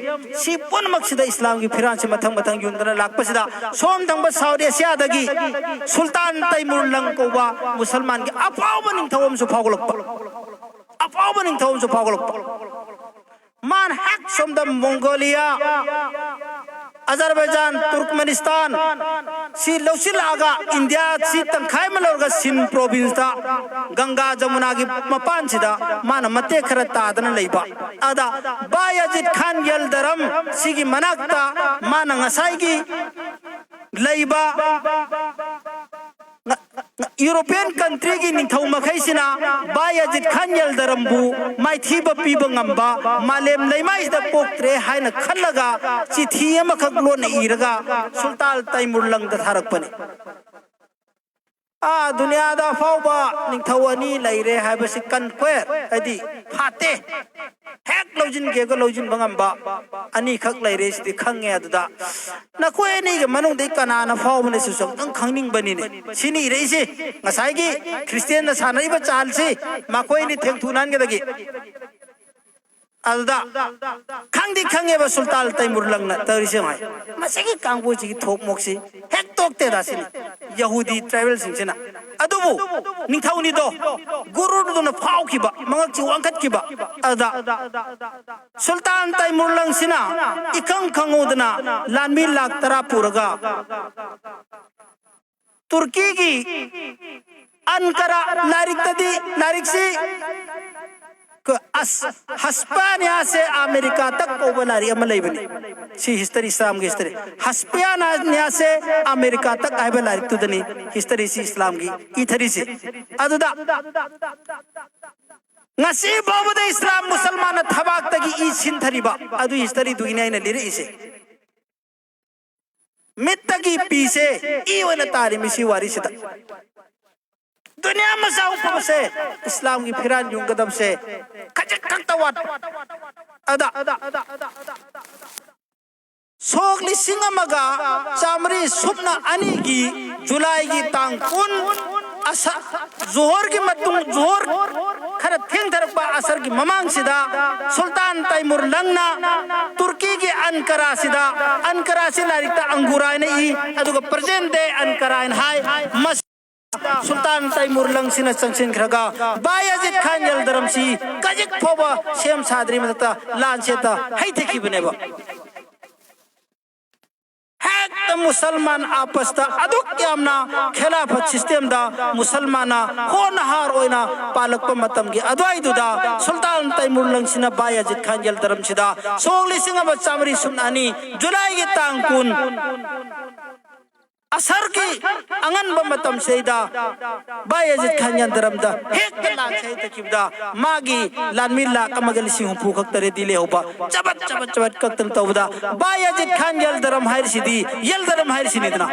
ꯁꯤ ꯄꯨꯝꯅꯃꯛꯁꯤꯗ ꯏꯁꯂꯥꯝꯒꯤ ꯐꯤꯔꯥꯟꯁꯤ ꯃꯊꯪ ꯃꯊꯪ ꯌꯨꯡꯗꯅ ꯂꯥꯛꯄꯁꯤꯗ ꯁꯣꯝ ꯊꯪꯕ ꯁꯥꯎꯠ ꯑꯦꯁꯤꯌꯥꯗꯒꯤ ꯁꯨꯜꯇꯥꯟ ꯇꯩꯃꯨꯔ ꯂꯪ ꯀꯧꯕ ꯃꯨꯁꯜꯃꯥꯟꯒꯤ ꯑꯐꯥꯎꯕ ꯅꯤꯡꯊꯧ ꯑꯃꯁꯨ ꯐꯥꯎꯒꯠꯂꯛꯄ꯫ ꯑꯐꯥꯎꯕ ꯅꯤꯡꯊꯧ ꯑꯃꯁꯨ ꯐꯥꯎꯒꯠꯂꯛꯄ꯫ ꯃꯥꯅ ꯍꯦꯛ ꯁꯣꯝꯗ ꯃꯣꯡꯒꯣꯂꯤꯌꯥ, ꯑꯖꯔꯕꯩꯖꯥꯟ, ꯇꯨꯔꯀꯃꯦꯅꯤꯁꯇꯥꯟ ꯁꯤ ꯂꯧꯁꯤꯜꯂꯛꯑꯒ ꯏꯟꯗꯤꯌꯥ ꯁꯤ ꯇꯪꯈꯥꯏ ꯑꯃ ꯂꯧꯔꯒ ꯁꯤꯟ ꯄ꯭ꯔꯣꯚꯤꯟꯁꯇ ꯒꯪꯒꯥ ꯖꯃꯨꯅꯥꯒꯤ ꯃꯄꯥꯟꯁꯤꯗ ꯃꯥꯅ ꯃꯇꯦꯛ ꯈꯔ ꯇꯥꯗꯅ ꯂꯩꯕ꯫ ꯑꯗ ꯕꯥꯌꯥꯖꯤꯠ ꯈꯥꯟ ꯌꯜꯗꯔꯝ ꯁꯤꯒꯤ ꯃꯅꯥꯛꯇ ꯃꯥꯅ ꯉꯁꯥꯏꯒꯤ ꯂꯩꯕ ꯌꯨꯔꯣꯄꯤꯌꯟ ꯀꯟꯇ꯭ꯔꯤꯒꯤ ꯅꯤꯡꯊꯧ ꯃꯈꯩꯁꯤꯅ ꯕꯥꯌꯥꯖꯤꯠ ꯈꯥꯟ ꯌꯜꯗꯔꯝꯕꯨ ꯃꯥꯏꯊꯤꯕ ꯄꯤꯕ ꯉꯝꯕ ꯃꯥꯂꯦꯝ ꯂꯩꯃꯥꯏꯁꯤꯗ ꯄꯣꯛꯇ꯭ꯔꯦ ꯍꯥꯏꯅ ꯈꯜꯂꯒ ꯆꯤꯊꯤ ꯑꯃꯈꯛ ꯂꯣꯟꯅ ꯏꯔꯒ ꯁꯨꯜꯇꯥꯟ ꯇꯩꯃꯨꯔ ꯂꯪꯗ ꯊꯥꯔꯛꯄꯅꯤ꯫ ꯑꯥ ꯗꯨꯅꯤꯌꯥꯗ ꯑꯐꯥꯎꯕ ꯅꯤꯡꯊꯧ ꯑꯅꯤ ꯂꯩꯔꯦ ꯍꯥꯏꯕꯁꯤ, ꯀꯟꯀ꯭ꯋꯦꯁ ꯍꯥꯏꯗꯤ ꯐꯥꯠꯇꯦ, ꯍꯦꯛ ꯂꯧꯁꯤꯟꯒꯦꯒ ꯂꯧꯁꯤꯟꯕ ꯉꯝꯕ ꯑꯅꯤꯈꯛ ꯂꯩꯔꯦ, ꯁꯤꯗꯤ ꯈꯪꯉꯦ꯫ ꯑꯗꯨꯗ ꯅꯈꯣꯏ ꯑꯅꯤꯒꯤ ꯃꯅꯨꯡꯗꯒꯤ ꯀꯅꯥꯅ ꯐꯥꯎꯕꯅ ꯁꯤꯁꯨ ꯑꯝꯇꯪ ꯈꯪꯅꯤꯡꯕꯅꯤꯅꯦ꯫ ꯁꯤꯅꯤ ꯏꯔꯛꯏꯁꯦ꯫ ꯉꯁꯥꯏꯒꯤ ꯈ꯭ꯔꯤꯁꯇꯤꯌꯥꯟꯅ ꯁꯥꯟꯅꯔꯤꯕ ꯆꯥꯜꯁꯤ ꯃꯈꯣꯏ ꯑꯅꯤ ꯊꯦꯡꯊꯨꯅꯍꯟꯒꯗꯒꯦ꯫ ꯑꯗꯨꯗ ꯈꯪꯗꯤ ꯈꯪꯉꯦꯕ ꯁꯨꯜꯇꯥꯟ ꯇꯩꯃꯨꯔꯂꯪꯅ ꯇꯧꯔꯤꯁꯦ꯫ ꯌꯦꯡꯉꯣ, ꯃꯁꯤꯒꯤ ꯀꯥꯡꯕꯨꯁꯤꯒꯤ ꯊꯣꯛ ꯃꯣꯛꯁꯤ ꯍꯦꯛ ꯇꯣꯛꯇꯦꯗ꯫ ꯁꯤꯅꯤ ꯌꯍꯨꯗꯤ ꯇ꯭ꯔꯥꯏꯕꯦꯜꯁꯤꯡꯁꯤꯅ꯫ ꯑꯗꯨꯕꯨ ꯅꯤꯡꯊꯧꯅꯤꯗꯣ, ꯒꯨꯔꯨꯗꯨꯅ ꯐꯥꯎꯈꯤꯕ, ꯃꯉꯛꯁꯤ ꯋꯥꯡꯈꯠꯈꯤꯕ꯫ ꯑꯗꯨꯗ ꯁꯨꯜꯇꯥꯟ ꯇꯩꯃꯨꯔꯂꯪꯁꯤꯅ ꯏꯈꯪ ꯈꯪꯍꯧꯗꯅ ꯂꯥꯟꯃꯤ ꯂꯥꯛ ꯇꯔꯥ ꯄꯨꯔꯒ ꯇꯨꯔꯀꯤꯒꯤ ꯑꯟꯀꯔꯥ, ꯂꯥꯏꯔꯤꯛꯇꯗꯤ, ꯂꯥꯏꯔꯤꯛꯁꯤ ꯀ-, ꯑꯁ, ꯍꯁꯄꯥꯅꯤꯌꯥꯁꯦ ꯑꯃꯦꯔꯤꯀꯥ ꯇꯛ ꯀꯧꯕ ꯂꯥꯏꯔꯤꯛ ꯑꯃ ꯂꯩꯕꯅꯤ꯫ ꯁꯤ ꯍꯤꯁꯇꯔꯤ, ꯏꯁꯂꯥꯝꯒꯤ ꯍꯤꯁꯇꯔꯤ꯫ ꯍꯁꯄꯤꯌꯥꯅꯤꯌꯥꯁꯦ ꯑꯃꯦꯔꯤꯀꯥ ꯇꯛ ꯍꯥꯏꯕ ꯂꯥꯏꯔꯤꯛꯇꯨꯗꯅꯤ ꯍꯤꯁꯇꯔꯤꯁꯤ, ꯏꯁꯂꯥꯝꯒꯤ ꯏꯊꯔꯤꯁꯤ꯫ ꯑꯗꯨꯗ ꯉꯁꯤ ꯐꯥꯎꯕꯗ ꯏꯁꯂꯥꯝ ꯃꯨꯁꯜꯃꯥꯟꯅ ꯊꯕꯥꯛꯇꯒꯤ ꯏ ꯁꯤꯟꯊꯔꯤꯕ ꯑꯗꯨ ꯍꯤꯁꯇꯔꯤꯗꯨꯒꯤꯅꯤ ꯑꯩꯅ ꯂꯤꯔꯛꯏꯁꯦ꯫ ꯃꯤꯠꯇꯒꯤ ꯄꯤꯁꯦ ꯏ ꯑꯣꯏꯅ ꯇꯥꯔꯤ ꯃꯤꯁꯤ ꯋꯥꯔꯤꯁꯤꯗ꯫ ꯗꯨꯅꯤꯌꯥ ꯃꯆꯥ ꯎꯞꯄꯕꯁꯦ, ꯏꯁꯂꯥꯝꯒꯤ ꯐꯤꯔꯥꯟ ꯌꯨꯡꯒꯗꯕꯁꯦ ꯈꯖꯤꯛ ꯈꯛꯇ ꯋꯥꯠꯄ꯫ ꯑꯗ ꯁꯣꯛ ꯂꯤꯁꯤꯡ ꯑꯃꯒ ꯆꯥꯃꯔꯤ ꯁꯨꯞꯅ ꯑꯅꯤꯒꯤ ꯖꯨꯂꯥꯏꯒꯤ ꯇꯥꯡ ꯀꯨꯟ, ꯑꯁ, ꯖꯣꯍꯣꯔꯒꯤ ꯃꯇꯨꯡ, ꯖꯣꯍꯣꯔ ꯈꯔ ꯊꯦꯡꯊꯔꯛꯄ ꯑꯁꯔꯒꯤ ꯃꯃꯥꯡꯁꯤꯗ ꯁꯨꯜꯇꯥꯟ ꯇꯩꯃꯨꯔ ꯂꯪꯅ ꯇꯨꯔꯀꯤꯒꯤ ꯑꯟꯀꯔꯥꯁꯤꯗ, ꯑꯟꯀꯔꯥꯁꯤ ꯂꯥꯏꯔꯤꯛꯇ ꯑꯪꯒꯨꯔꯥ ꯍꯥꯏꯅ ꯏ, ꯑꯗꯨꯒ present day ꯑꯟꯀꯔꯥ ꯍꯥꯏꯅ ꯍꯥꯏ꯫ ꯃꯁꯤ ꯁꯨꯜꯇꯥꯟ ꯇꯩꯃꯨꯔ ꯂꯪꯁꯤꯅ ꯆꯪꯁꯤꯟꯈ꯭ꯔꯒ ꯕꯥꯌꯥꯖꯤꯠ ꯈꯥꯟ ꯌꯜꯗꯔꯝꯁꯤ ꯀꯖꯤꯛ ꯐꯥꯎꯕ ꯁꯦꯝ ꯁꯥꯗ꯭ꯔꯤ ꯃꯊꯛꯇ ꯂꯥꯟꯁꯦꯠꯇ ꯍꯩꯊꯈꯤꯕꯅꯦꯕ꯫ ꯍꯦꯛꯇ ꯃꯨꯁꯜꯃꯥꯟ ꯑꯥꯄꯁꯇ ꯑꯗꯨꯛ ꯌꯥꯝꯅ ꯈꯦꯂꯥꯐꯠ ꯁꯤꯁꯇꯦꯝꯗ ꯃꯨꯁꯜꯃꯥꯟꯅ ꯍꯣꯟꯅꯍꯥꯔ ꯑꯣꯏꯅ ꯄꯥꯜꯂꯛꯄ ꯃꯇꯝꯒꯤ ꯑꯗꯨꯋꯥꯏꯗꯨꯗ ꯁꯨꯜꯇꯥꯟ ꯇꯩꯃꯨꯔ ꯂꯪꯁꯤꯅ ꯕꯥꯌꯥꯖꯤꯠ ꯈꯥꯟ ꯌꯜꯗꯔꯝꯁꯤꯗ ꯁꯣꯛ ꯂꯤꯁꯤꯡ ꯑꯃ ꯆꯥꯃꯔꯤ ꯁꯨꯞꯅ ꯑꯅꯤ ꯖꯨꯂꯥꯏꯒꯤ ꯇꯥꯡ ꯀꯨꯟ ꯑꯁꯔꯒꯤ ꯑꯉꯟꯕ ꯃꯇꯝꯁꯤꯗꯩꯗ ꯕꯥꯌꯦꯖꯤꯠ ꯈꯥꯟ ꯌꯦꯜꯗꯔꯝꯗ ꯍꯦꯛꯇ ꯂꯥꯟ ꯁꯩꯗꯈꯤꯕꯗ ꯃꯥꯒꯤ ꯂꯥꯟꯃꯤ ꯂꯥꯈ ꯑꯃꯒ ꯂꯤꯁꯤꯡ ꯍꯨꯝꯐꯨ ꯈꯛꯇ ꯔꯦꯗꯤ ꯂꯩꯍꯧꯕ, ꯆꯕꯠ ꯆꯕꯠ ꯆꯕꯠ ꯀꯛꯇꯅ ꯇꯧꯕꯗ, ꯕꯥꯌꯦꯖꯤꯠ ꯈꯥꯟ ꯌꯦꯜꯗꯔꯝ ꯍꯥꯏꯔꯤꯁꯤꯗꯤ, ꯌꯦꯜꯗꯔꯝ ꯍꯥꯏꯔꯤꯁꯤꯅꯤꯗꯅ,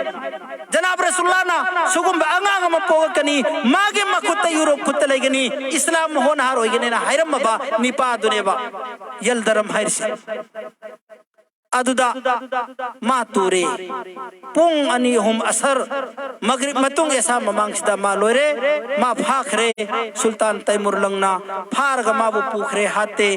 ꯖꯅꯥꯕ ꯔꯁꯨꯜꯂꯥꯅ ꯁꯤꯒꯨꯝꯕ ꯑꯉꯥꯡ ꯑꯃ ꯄꯣꯛꯂꯛꯀꯅꯤ, ꯃꯥꯒꯤ ꯃꯈꯨꯠꯇ ꯌꯨꯔꯣꯞ ꯈꯨꯠꯇ ꯂꯩꯒꯅꯤ, ꯏꯁꯂꯥꯝ ꯍꯣꯅꯍꯥꯔ ꯑꯣꯏꯒꯅꯤꯅ ꯍꯥꯏꯔꯝꯃꯕ ꯅꯤꯄꯥꯗꯨꯅꯦꯕ ꯌꯦꯜꯗꯔꯝ ꯍꯥꯏꯔꯤꯁꯦ꯫ ꯑꯗꯨꯗ ꯃꯥ ꯇꯨꯔꯦ꯫ ꯄꯨꯡ ꯑꯅꯤ ꯑꯍꯨꯝ ꯑꯁꯔ, ꯃꯒ꯭ꯔꯤꯕ ꯃꯇꯨꯡ ꯏꯁꯥ ꯃꯃꯥꯡꯁꯤꯗ ꯃꯥ ꯂꯣꯏꯔꯦ꯫ ꯃꯥ ꯐꯥꯈ꯭ꯔꯦ꯫ ꯁꯨꯜꯇꯥꯟ ꯇꯩꯃꯨꯔꯂꯪꯅ ꯐꯥꯔꯒ ꯃꯥꯕꯨ ꯄꯨꯈ꯭ꯔꯦ, ꯍꯥꯠꯇꯦ꯫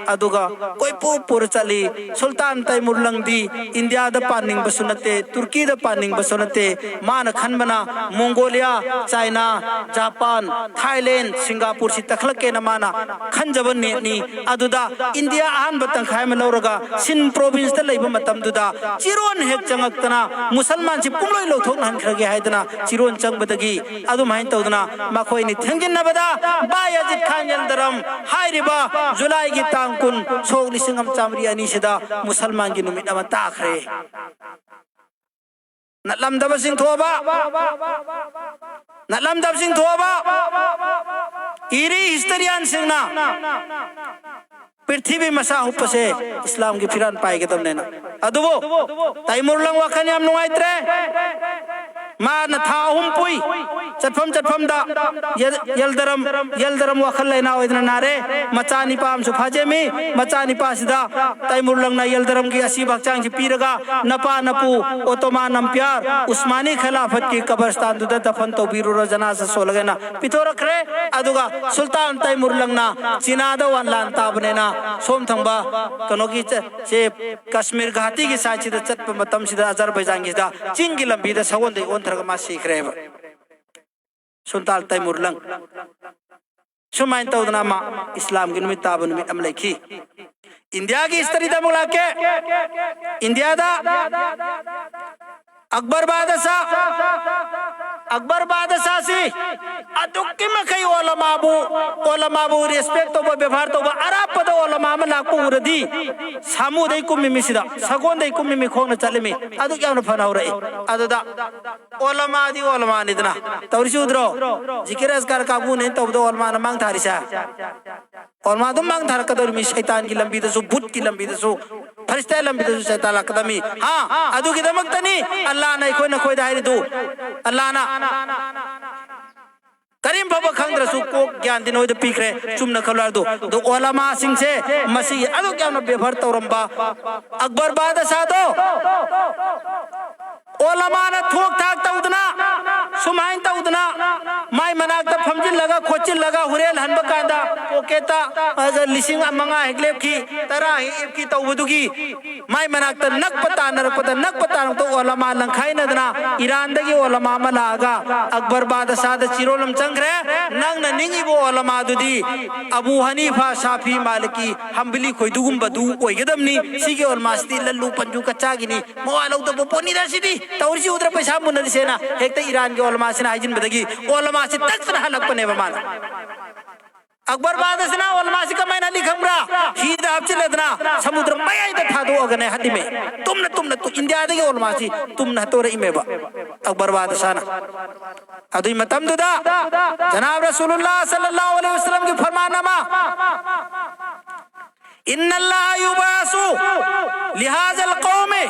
ꯑꯗꯨꯒ ꯀꯣꯏꯄꯨ ꯄꯨꯔ ꯆꯠꯂꯤ꯫ ꯁꯨꯜꯇꯥꯟ ꯇꯩꯃꯨꯔꯂꯪꯗꯤ ꯏꯟꯗꯤꯌꯥꯗ ꯄꯥꯟꯅꯤꯡꯕꯁꯨ ꯅꯠꯇꯦ, ꯇꯨꯔꯀꯤꯗ ꯄꯥꯟꯅꯤꯡꯕꯁꯨ ꯅꯠꯇꯦ꯫ ꯃꯥꯅ ꯈꯟꯕꯅ ꯃꯣꯡꯒꯣꯂꯤꯌꯥ, ꯆꯥꯏꯅꯥ, ꯖꯄꯥꯟ, ꯊꯥꯏꯂꯦꯟ, ꯁꯤꯡꯒꯥꯄꯨꯔꯁꯤ ꯇꯛꯈꯠꯂꯛꯀꯦꯅ ꯃꯥꯅ ꯈꯟꯖꯕ ꯅꯦꯠꯅꯤ꯫ ꯑꯗꯨꯗ ꯏꯟꯗꯤꯌꯥ ꯑꯍꯥꯟꯕ ꯇꯪꯈꯥꯏ ꯑꯃ ꯂꯧꯔꯒ ꯁꯤꯟ ꯄ꯭ꯔꯣꯚꯤꯟꯁꯇ ꯂꯩꯕ ꯃꯇꯝꯗꯨꯗ ꯆꯤꯔꯣꯟ ꯍꯦꯛ ꯆꯪꯉꯛꯇꯅ ꯃꯨꯁꯜꯃꯥꯟꯁꯤ ꯄꯨꯝꯂꯣꯏ ꯂꯧꯊꯣꯛꯅꯍꯟꯈ꯭ꯔꯒꯦ ꯍꯥꯏꯗꯅ ꯆꯤꯔꯣꯟ ꯆꯪꯕꯗꯒꯤ ꯑꯗꯨꯃꯥꯏꯅ ꯇꯧꯗꯅ ꯃꯈꯣꯏꯅꯤ ꯊꯦꯡꯖꯤꯟꯅꯕꯗ ꯕꯥꯌꯥꯖꯤꯠ ꯈꯥꯟ ꯌꯦꯜꯗꯔꯝ ꯍꯥꯏꯔꯤꯕ ꯖꯨꯂꯥꯏꯒꯤ ꯇꯥꯡ ꯀꯨꯟ, ꯁꯣꯛ ꯂꯤꯁꯤꯡ ꯑꯃ ꯆꯥꯃꯔꯤ ꯑꯅꯤꯁꯤꯗ ꯃꯨꯁꯜꯃꯥꯟꯒꯤ ꯅꯨꯃꯤꯠ ꯑꯃ ꯇꯥꯈ꯭ꯔꯦ꯫ ꯅꯠꯂꯝꯗꯕꯁꯤꯡ ꯊꯣꯛꯑꯕ, ꯅꯠꯂꯝꯗꯕꯁꯤꯡ ꯊꯣꯛꯑꯕ, ꯏꯔꯤ ꯍꯤꯁꯇꯔꯤꯌꯥꯟꯁꯤꯡꯅ ꯄ꯭ꯔꯤꯊꯤꯕꯤ ꯃꯁꯥ ꯍꯨꯞꯄꯁꯦ ꯏꯁꯂꯥꯝꯒꯤ ꯐꯤꯔꯥꯟ ꯄꯥꯏꯒꯗꯕꯅꯦꯅ꯫ ꯑꯗꯨꯕꯨ ꯇꯥꯏꯃꯨꯔꯂꯪ ꯋꯥꯈꯜ ꯌꯥꯝ ꯅꯨꯡꯉꯥꯏꯇ꯭ꯔꯦ꯫ ꯃꯥꯅ ꯊꯥ ꯑꯍꯨꯝ ꯄꯨꯏ ꯆꯠꯐꯝ ꯆꯠꯐꯝꯗ꯫ ꯌꯦꯜ-, ꯌꯦꯜꯗꯔꯝ, ꯌꯦꯜꯗꯔꯝ ꯋꯥꯈꯜ ꯂꯩꯅꯥ ꯑꯣꯏꯗꯅ ꯅꯥꯔꯦ꯫ ꯃꯆꯥ ꯅꯤꯄꯥ ꯑꯃꯁꯨ ꯐꯥꯖꯦꯝꯃꯤ꯫ ꯃꯆꯥ ꯅꯤꯄꯥꯁꯤꯗ ꯇꯥꯏꯃꯨꯔꯂꯪꯅ ꯌꯦꯜꯗꯔꯝꯒꯤ ꯑꯁꯤꯕ ꯍꯛꯆꯥꯡꯁꯤ ꯄꯤꯔꯒ ꯅꯄꯥ ꯅꯄꯨ ꯑꯣꯇꯣꯃꯥꯟ ꯑꯝꯄꯤꯌꯥꯔ ꯎꯁꯃꯥꯅꯤ ꯈꯤꯂꯥꯐꯠꯀꯤ ꯀꯕꯔꯁꯇꯥꯟꯗꯨꯗ ꯗꯐꯟ ꯇꯧꯕꯤꯔꯨꯔꯣ, ꯖꯅꯥꯖꯥ ꯁꯣꯜꯂꯒꯅ ꯄꯤꯊꯣꯔꯛꯈ꯭ꯔꯦ꯫ ꯑꯗꯨꯒ ꯁꯨꯜꯇꯥꯟ ꯇꯩꯃꯨꯔꯂꯪꯅ ꯆꯤꯅꯥꯗ ꯋꯥꯟ ꯂꯥꯟ ꯇꯥꯕꯅꯦꯅ ꯁꯣꯝ ꯊꯪꯕ ꯀꯩꯅꯣꯒꯤ ꯆ-, ꯁꯦ ꯀꯥꯁꯃꯤꯔ ꯘꯥꯇꯤꯒꯤ ꯁꯥꯏꯠꯁꯤꯗ ꯆꯠꯄ ꯃꯇꯝꯁꯤꯗ ꯑꯖꯔꯕꯩꯖꯥꯟꯒꯤꯁꯤꯗ ꯆꯤꯡꯒꯤ ꯂꯝꯕꯤꯗ ꯁꯒꯣꯜꯗꯩ ꯑꯣꯟꯊꯔꯒ ꯃꯥ ꯁꯤꯈ꯭ꯔꯦꯕ꯫ ꯁꯨꯜꯇꯥꯟ ꯇꯩꯃꯨꯔꯂꯪ꯫ ꯁꯨꯃꯥꯏꯅ ꯇꯧꯗꯅ ꯃꯥ ꯏꯁꯂꯥꯝꯒꯤ ꯅꯨꯃꯤꯠ ꯇꯥꯕ ꯅꯨꯃꯤꯠ ꯑꯃ ꯂꯩꯈꯤ꯫ ꯏꯟꯗꯤꯌꯥꯒꯤ ꯍꯤꯁꯇꯔꯤꯗ ꯑꯃꯨꯛ ꯂꯥꯛꯀꯦ꯫ ꯏꯟꯗꯤꯌꯥꯗ ꯑꯛꯕꯔ ꯕꯥꯗꯁꯥ, ꯑꯛꯕꯔ ꯕꯥꯗꯁꯥꯁꯤ ꯑꯗꯨꯛꯀꯤ ꯃꯈꯩ ꯑꯣꯂꯃꯥꯕꯨ, ꯑꯣꯂꯃꯥꯕꯨ ꯔꯦꯁꯄꯦꯛ ꯇꯧꯕ, ꯕꯦꯕꯥꯔ ꯇꯧꯕ꯫ ꯑꯔꯥꯞꯄꯗ ꯑꯣꯂꯃꯥ ꯑꯃ ꯂꯥꯛꯄ ꯎꯔꯗꯤ ꯁꯥꯃꯨꯗꯩ ꯀꯨꯝꯃꯤꯃꯤ, ꯁꯤꯗ ꯁꯒꯣꯜꯗꯩ ꯀꯨꯝꯃꯤꯃꯤ, ꯈꯣꯡꯅ ꯆꯠꯂꯤꯃꯤ꯫ ꯑꯗꯨꯛ ꯌꯥꯝꯅ ꯐꯅ ꯍꯧꯔꯛꯏ꯫ ꯑꯗꯨꯗ ꯑꯣꯂꯃꯥꯗꯤ ꯑꯣꯂꯃꯥꯅꯤꯗꯅ꯫ ꯇꯧꯔꯤꯁꯤ ꯎꯗ꯭ꯔꯣ? ꯖꯤꯀꯤꯔ ꯑꯁꯀꯥꯔ ꯀꯥꯡꯕꯨꯅꯦꯅ ꯇꯧꯕꯗ ꯑꯣꯂꯃꯥꯅ ꯃꯥꯡ ꯊꯥꯔꯤꯁꯦ꯫ ꯑꯣꯂꯃꯥ ꯑꯗꯨꯝ ꯃꯥꯡ ꯊꯥꯔꯛꯀꯗꯧꯔꯤꯃꯤ꯫ ꯁꯩꯇꯥꯟꯒꯤ ꯂꯝꯕꯤꯗꯁꯨ, ꯚꯨꯠꯀꯤ ꯂꯝꯕꯤꯗꯁꯨ, ꯐꯔꯤꯁꯇꯥ ꯂꯝꯕꯤꯗꯁꯨ ꯁꯩꯇꯥꯟ ꯂꯥꯛꯀꯗꯕꯃꯤ꯫ ꯍꯥ? ꯑꯗꯨꯒꯤꯗꯃꯛꯇꯅꯤ ꯑꯜꯂꯥꯅ ꯑꯩꯈꯣꯏ ꯅꯈꯣꯏꯗ ꯍꯥꯏꯔꯤꯗꯨ꯫ ꯑꯜꯂꯥꯅ ꯀꯔꯤꯝ ꯐꯕ ꯈꯪꯗ꯭ꯔꯁꯨ ꯀꯣꯛ ꯒ꯭ꯌꯥꯟꯗꯤ ꯅꯣꯏꯗ ꯄꯤꯈ꯭ꯔꯦ꯫ ꯆꯨꯝꯅ ꯈꯜꯂꯣ ꯍꯥꯏꯗꯣ꯫ ꯑꯗꯣ ꯑꯣꯂꯃꯥꯁꯤꯡꯁꯦ ꯃꯁꯤꯒꯤ ꯑꯗꯨꯛ ꯌꯥꯝꯅ ꯕꯦꯕꯥꯔ ꯇꯧꯔꯝꯕ ꯑꯛꯕꯔ ꯕꯥꯗꯁꯥꯗꯣ ꯑꯣꯂꯃꯥꯅ ꯊꯣꯛ ꯊꯥꯛ ꯇꯧꯗꯅ, ꯁꯨꯃꯥꯏꯅ ꯇꯧꯗꯅ, ꯃꯥꯏ ꯃꯅꯥꯛꯇ ꯐꯝꯖꯤꯜꯂꯒ ꯈꯣꯠꯆꯤꯜꯂꯒ ꯍꯨꯔꯦꯟ ꯍꯟꯕ ꯀꯥꯟꯗ ꯄꯣꯀꯦꯠꯇ, ꯑꯗ, ꯂꯤꯁꯤꯡ ꯃꯉꯥ ꯍꯦꯛ ꯂꯦꯞꯈꯤ, ꯇꯔꯥ ꯍꯦꯛ ꯂꯦꯞꯈꯤ ꯇꯧꯕꯗꯨꯒꯤ ꯃꯥꯏ ꯃꯅꯥꯛꯇ ꯅꯛꯄ ꯇꯥꯟꯅꯔꯛꯄꯗ, ꯅꯛꯄ ꯇꯥꯟꯅꯔꯛꯄꯗ ꯑꯣꯂꯃꯥ ꯂꯪꯈꯥꯏꯅꯗꯅ ꯏꯔꯥꯟꯗꯒꯤ ꯑꯣꯂꯃꯥ ꯑꯃ ꯂꯥꯛꯑꯒ ꯑꯛꯕꯔ ꯕꯥꯗꯁꯥꯗ ꯆꯤꯔꯣꯜ ꯑꯃ ꯆꯪꯈ꯭ꯔꯦ꯫ ꯅꯪꯅ ꯅꯤꯡꯉꯤꯕ ꯑꯣꯂꯃꯥꯗꯨꯗꯤ ꯑꯕꯨ ꯍꯅꯤꯐꯥ, ꯁꯥꯐꯤ, ꯃꯥꯂꯤꯀꯤ, ꯍꯝꯕꯂꯤ ꯈꯣꯏꯗꯨꯒꯨꯝꯕꯗꯨ ꯑꯣꯏꯒꯗꯕꯅꯤ꯫ ꯁꯤꯒꯤ ꯑꯣꯂꯃꯥꯁꯤꯗꯤ ꯂꯜꯂꯨ ꯄꯟꯖꯨ ꯀꯆꯥꯒꯤꯅꯤ꯫ ꯃꯋꯥ ꯂꯧꯗꯕ ꯄꯣꯠꯅꯤꯗ ꯁꯤꯗꯤ꯫ ꯇꯧꯔꯤꯁꯤ ꯎꯗ꯭ꯔꯥ? ꯄꯩꯁꯥ ꯃꯨꯟꯅꯔꯤꯁꯦꯅ ꯍꯦꯛꯇ ꯏꯔꯥꯟꯒꯤ ꯑꯣꯂꯃꯥꯁꯤꯅ ꯍꯥꯏꯖꯤꯟꯕꯗꯒꯤ ꯑꯣꯂꯃꯥꯁꯤ ꯇꯛꯇꯅ ꯍꯜꯂꯛꯄꯅꯦꯕ ꯃꯥꯅ꯫ ꯑꯛꯕꯔ ꯕꯥꯗꯁꯤꯅ ꯑꯣꯂꯃꯥꯁꯤ ꯀꯃꯥꯏꯅ ꯍꯜꯂꯤ ꯈꯪꯕ꯭ꯔꯥ? ꯍꯤꯗ ꯍꯥꯞꯆꯤꯜꯂꯗꯅ ꯁꯃꯨꯗ꯭ꯔ ꯃꯌꯥꯏꯗ ꯊꯥꯗꯣꯛꯑꯒꯅꯦ ꯍꯜꯂꯤꯃꯦ꯫ ꯇꯨꯝꯅ ꯇꯨꯝꯅ ꯇꯨ-, ꯏꯟꯗꯤꯌꯥꯗꯒꯤ ꯑꯣꯂꯃꯥꯁꯤ ꯇꯨꯝꯅ ꯍꯥꯠꯇꯣꯔꯛꯏꯃꯦꯕ ꯑꯛꯕꯔ ꯕꯥꯗꯁꯥꯅ꯫ ꯑꯗꯨꯏ ꯃꯇꯝꯗꯨꯗ ꯖꯅꯥꯕ ꯔꯁꯨꯂꯨꯜꯂꯥ ꯁꯜꯂꯜꯂꯥꯍꯨ ꯑꯂꯩꯍꯤ ꯋꯁꯜꯂꯝꯒꯤ ꯐꯔꯃꯥꯟ ꯑꯃ, "ꯏꯟꯅꯜꯂꯥꯍ ꯌꯨꯕꯥꯁꯨ ꯂꯤꯍꯥꯖꯜ ꯀꯧꯃꯤ",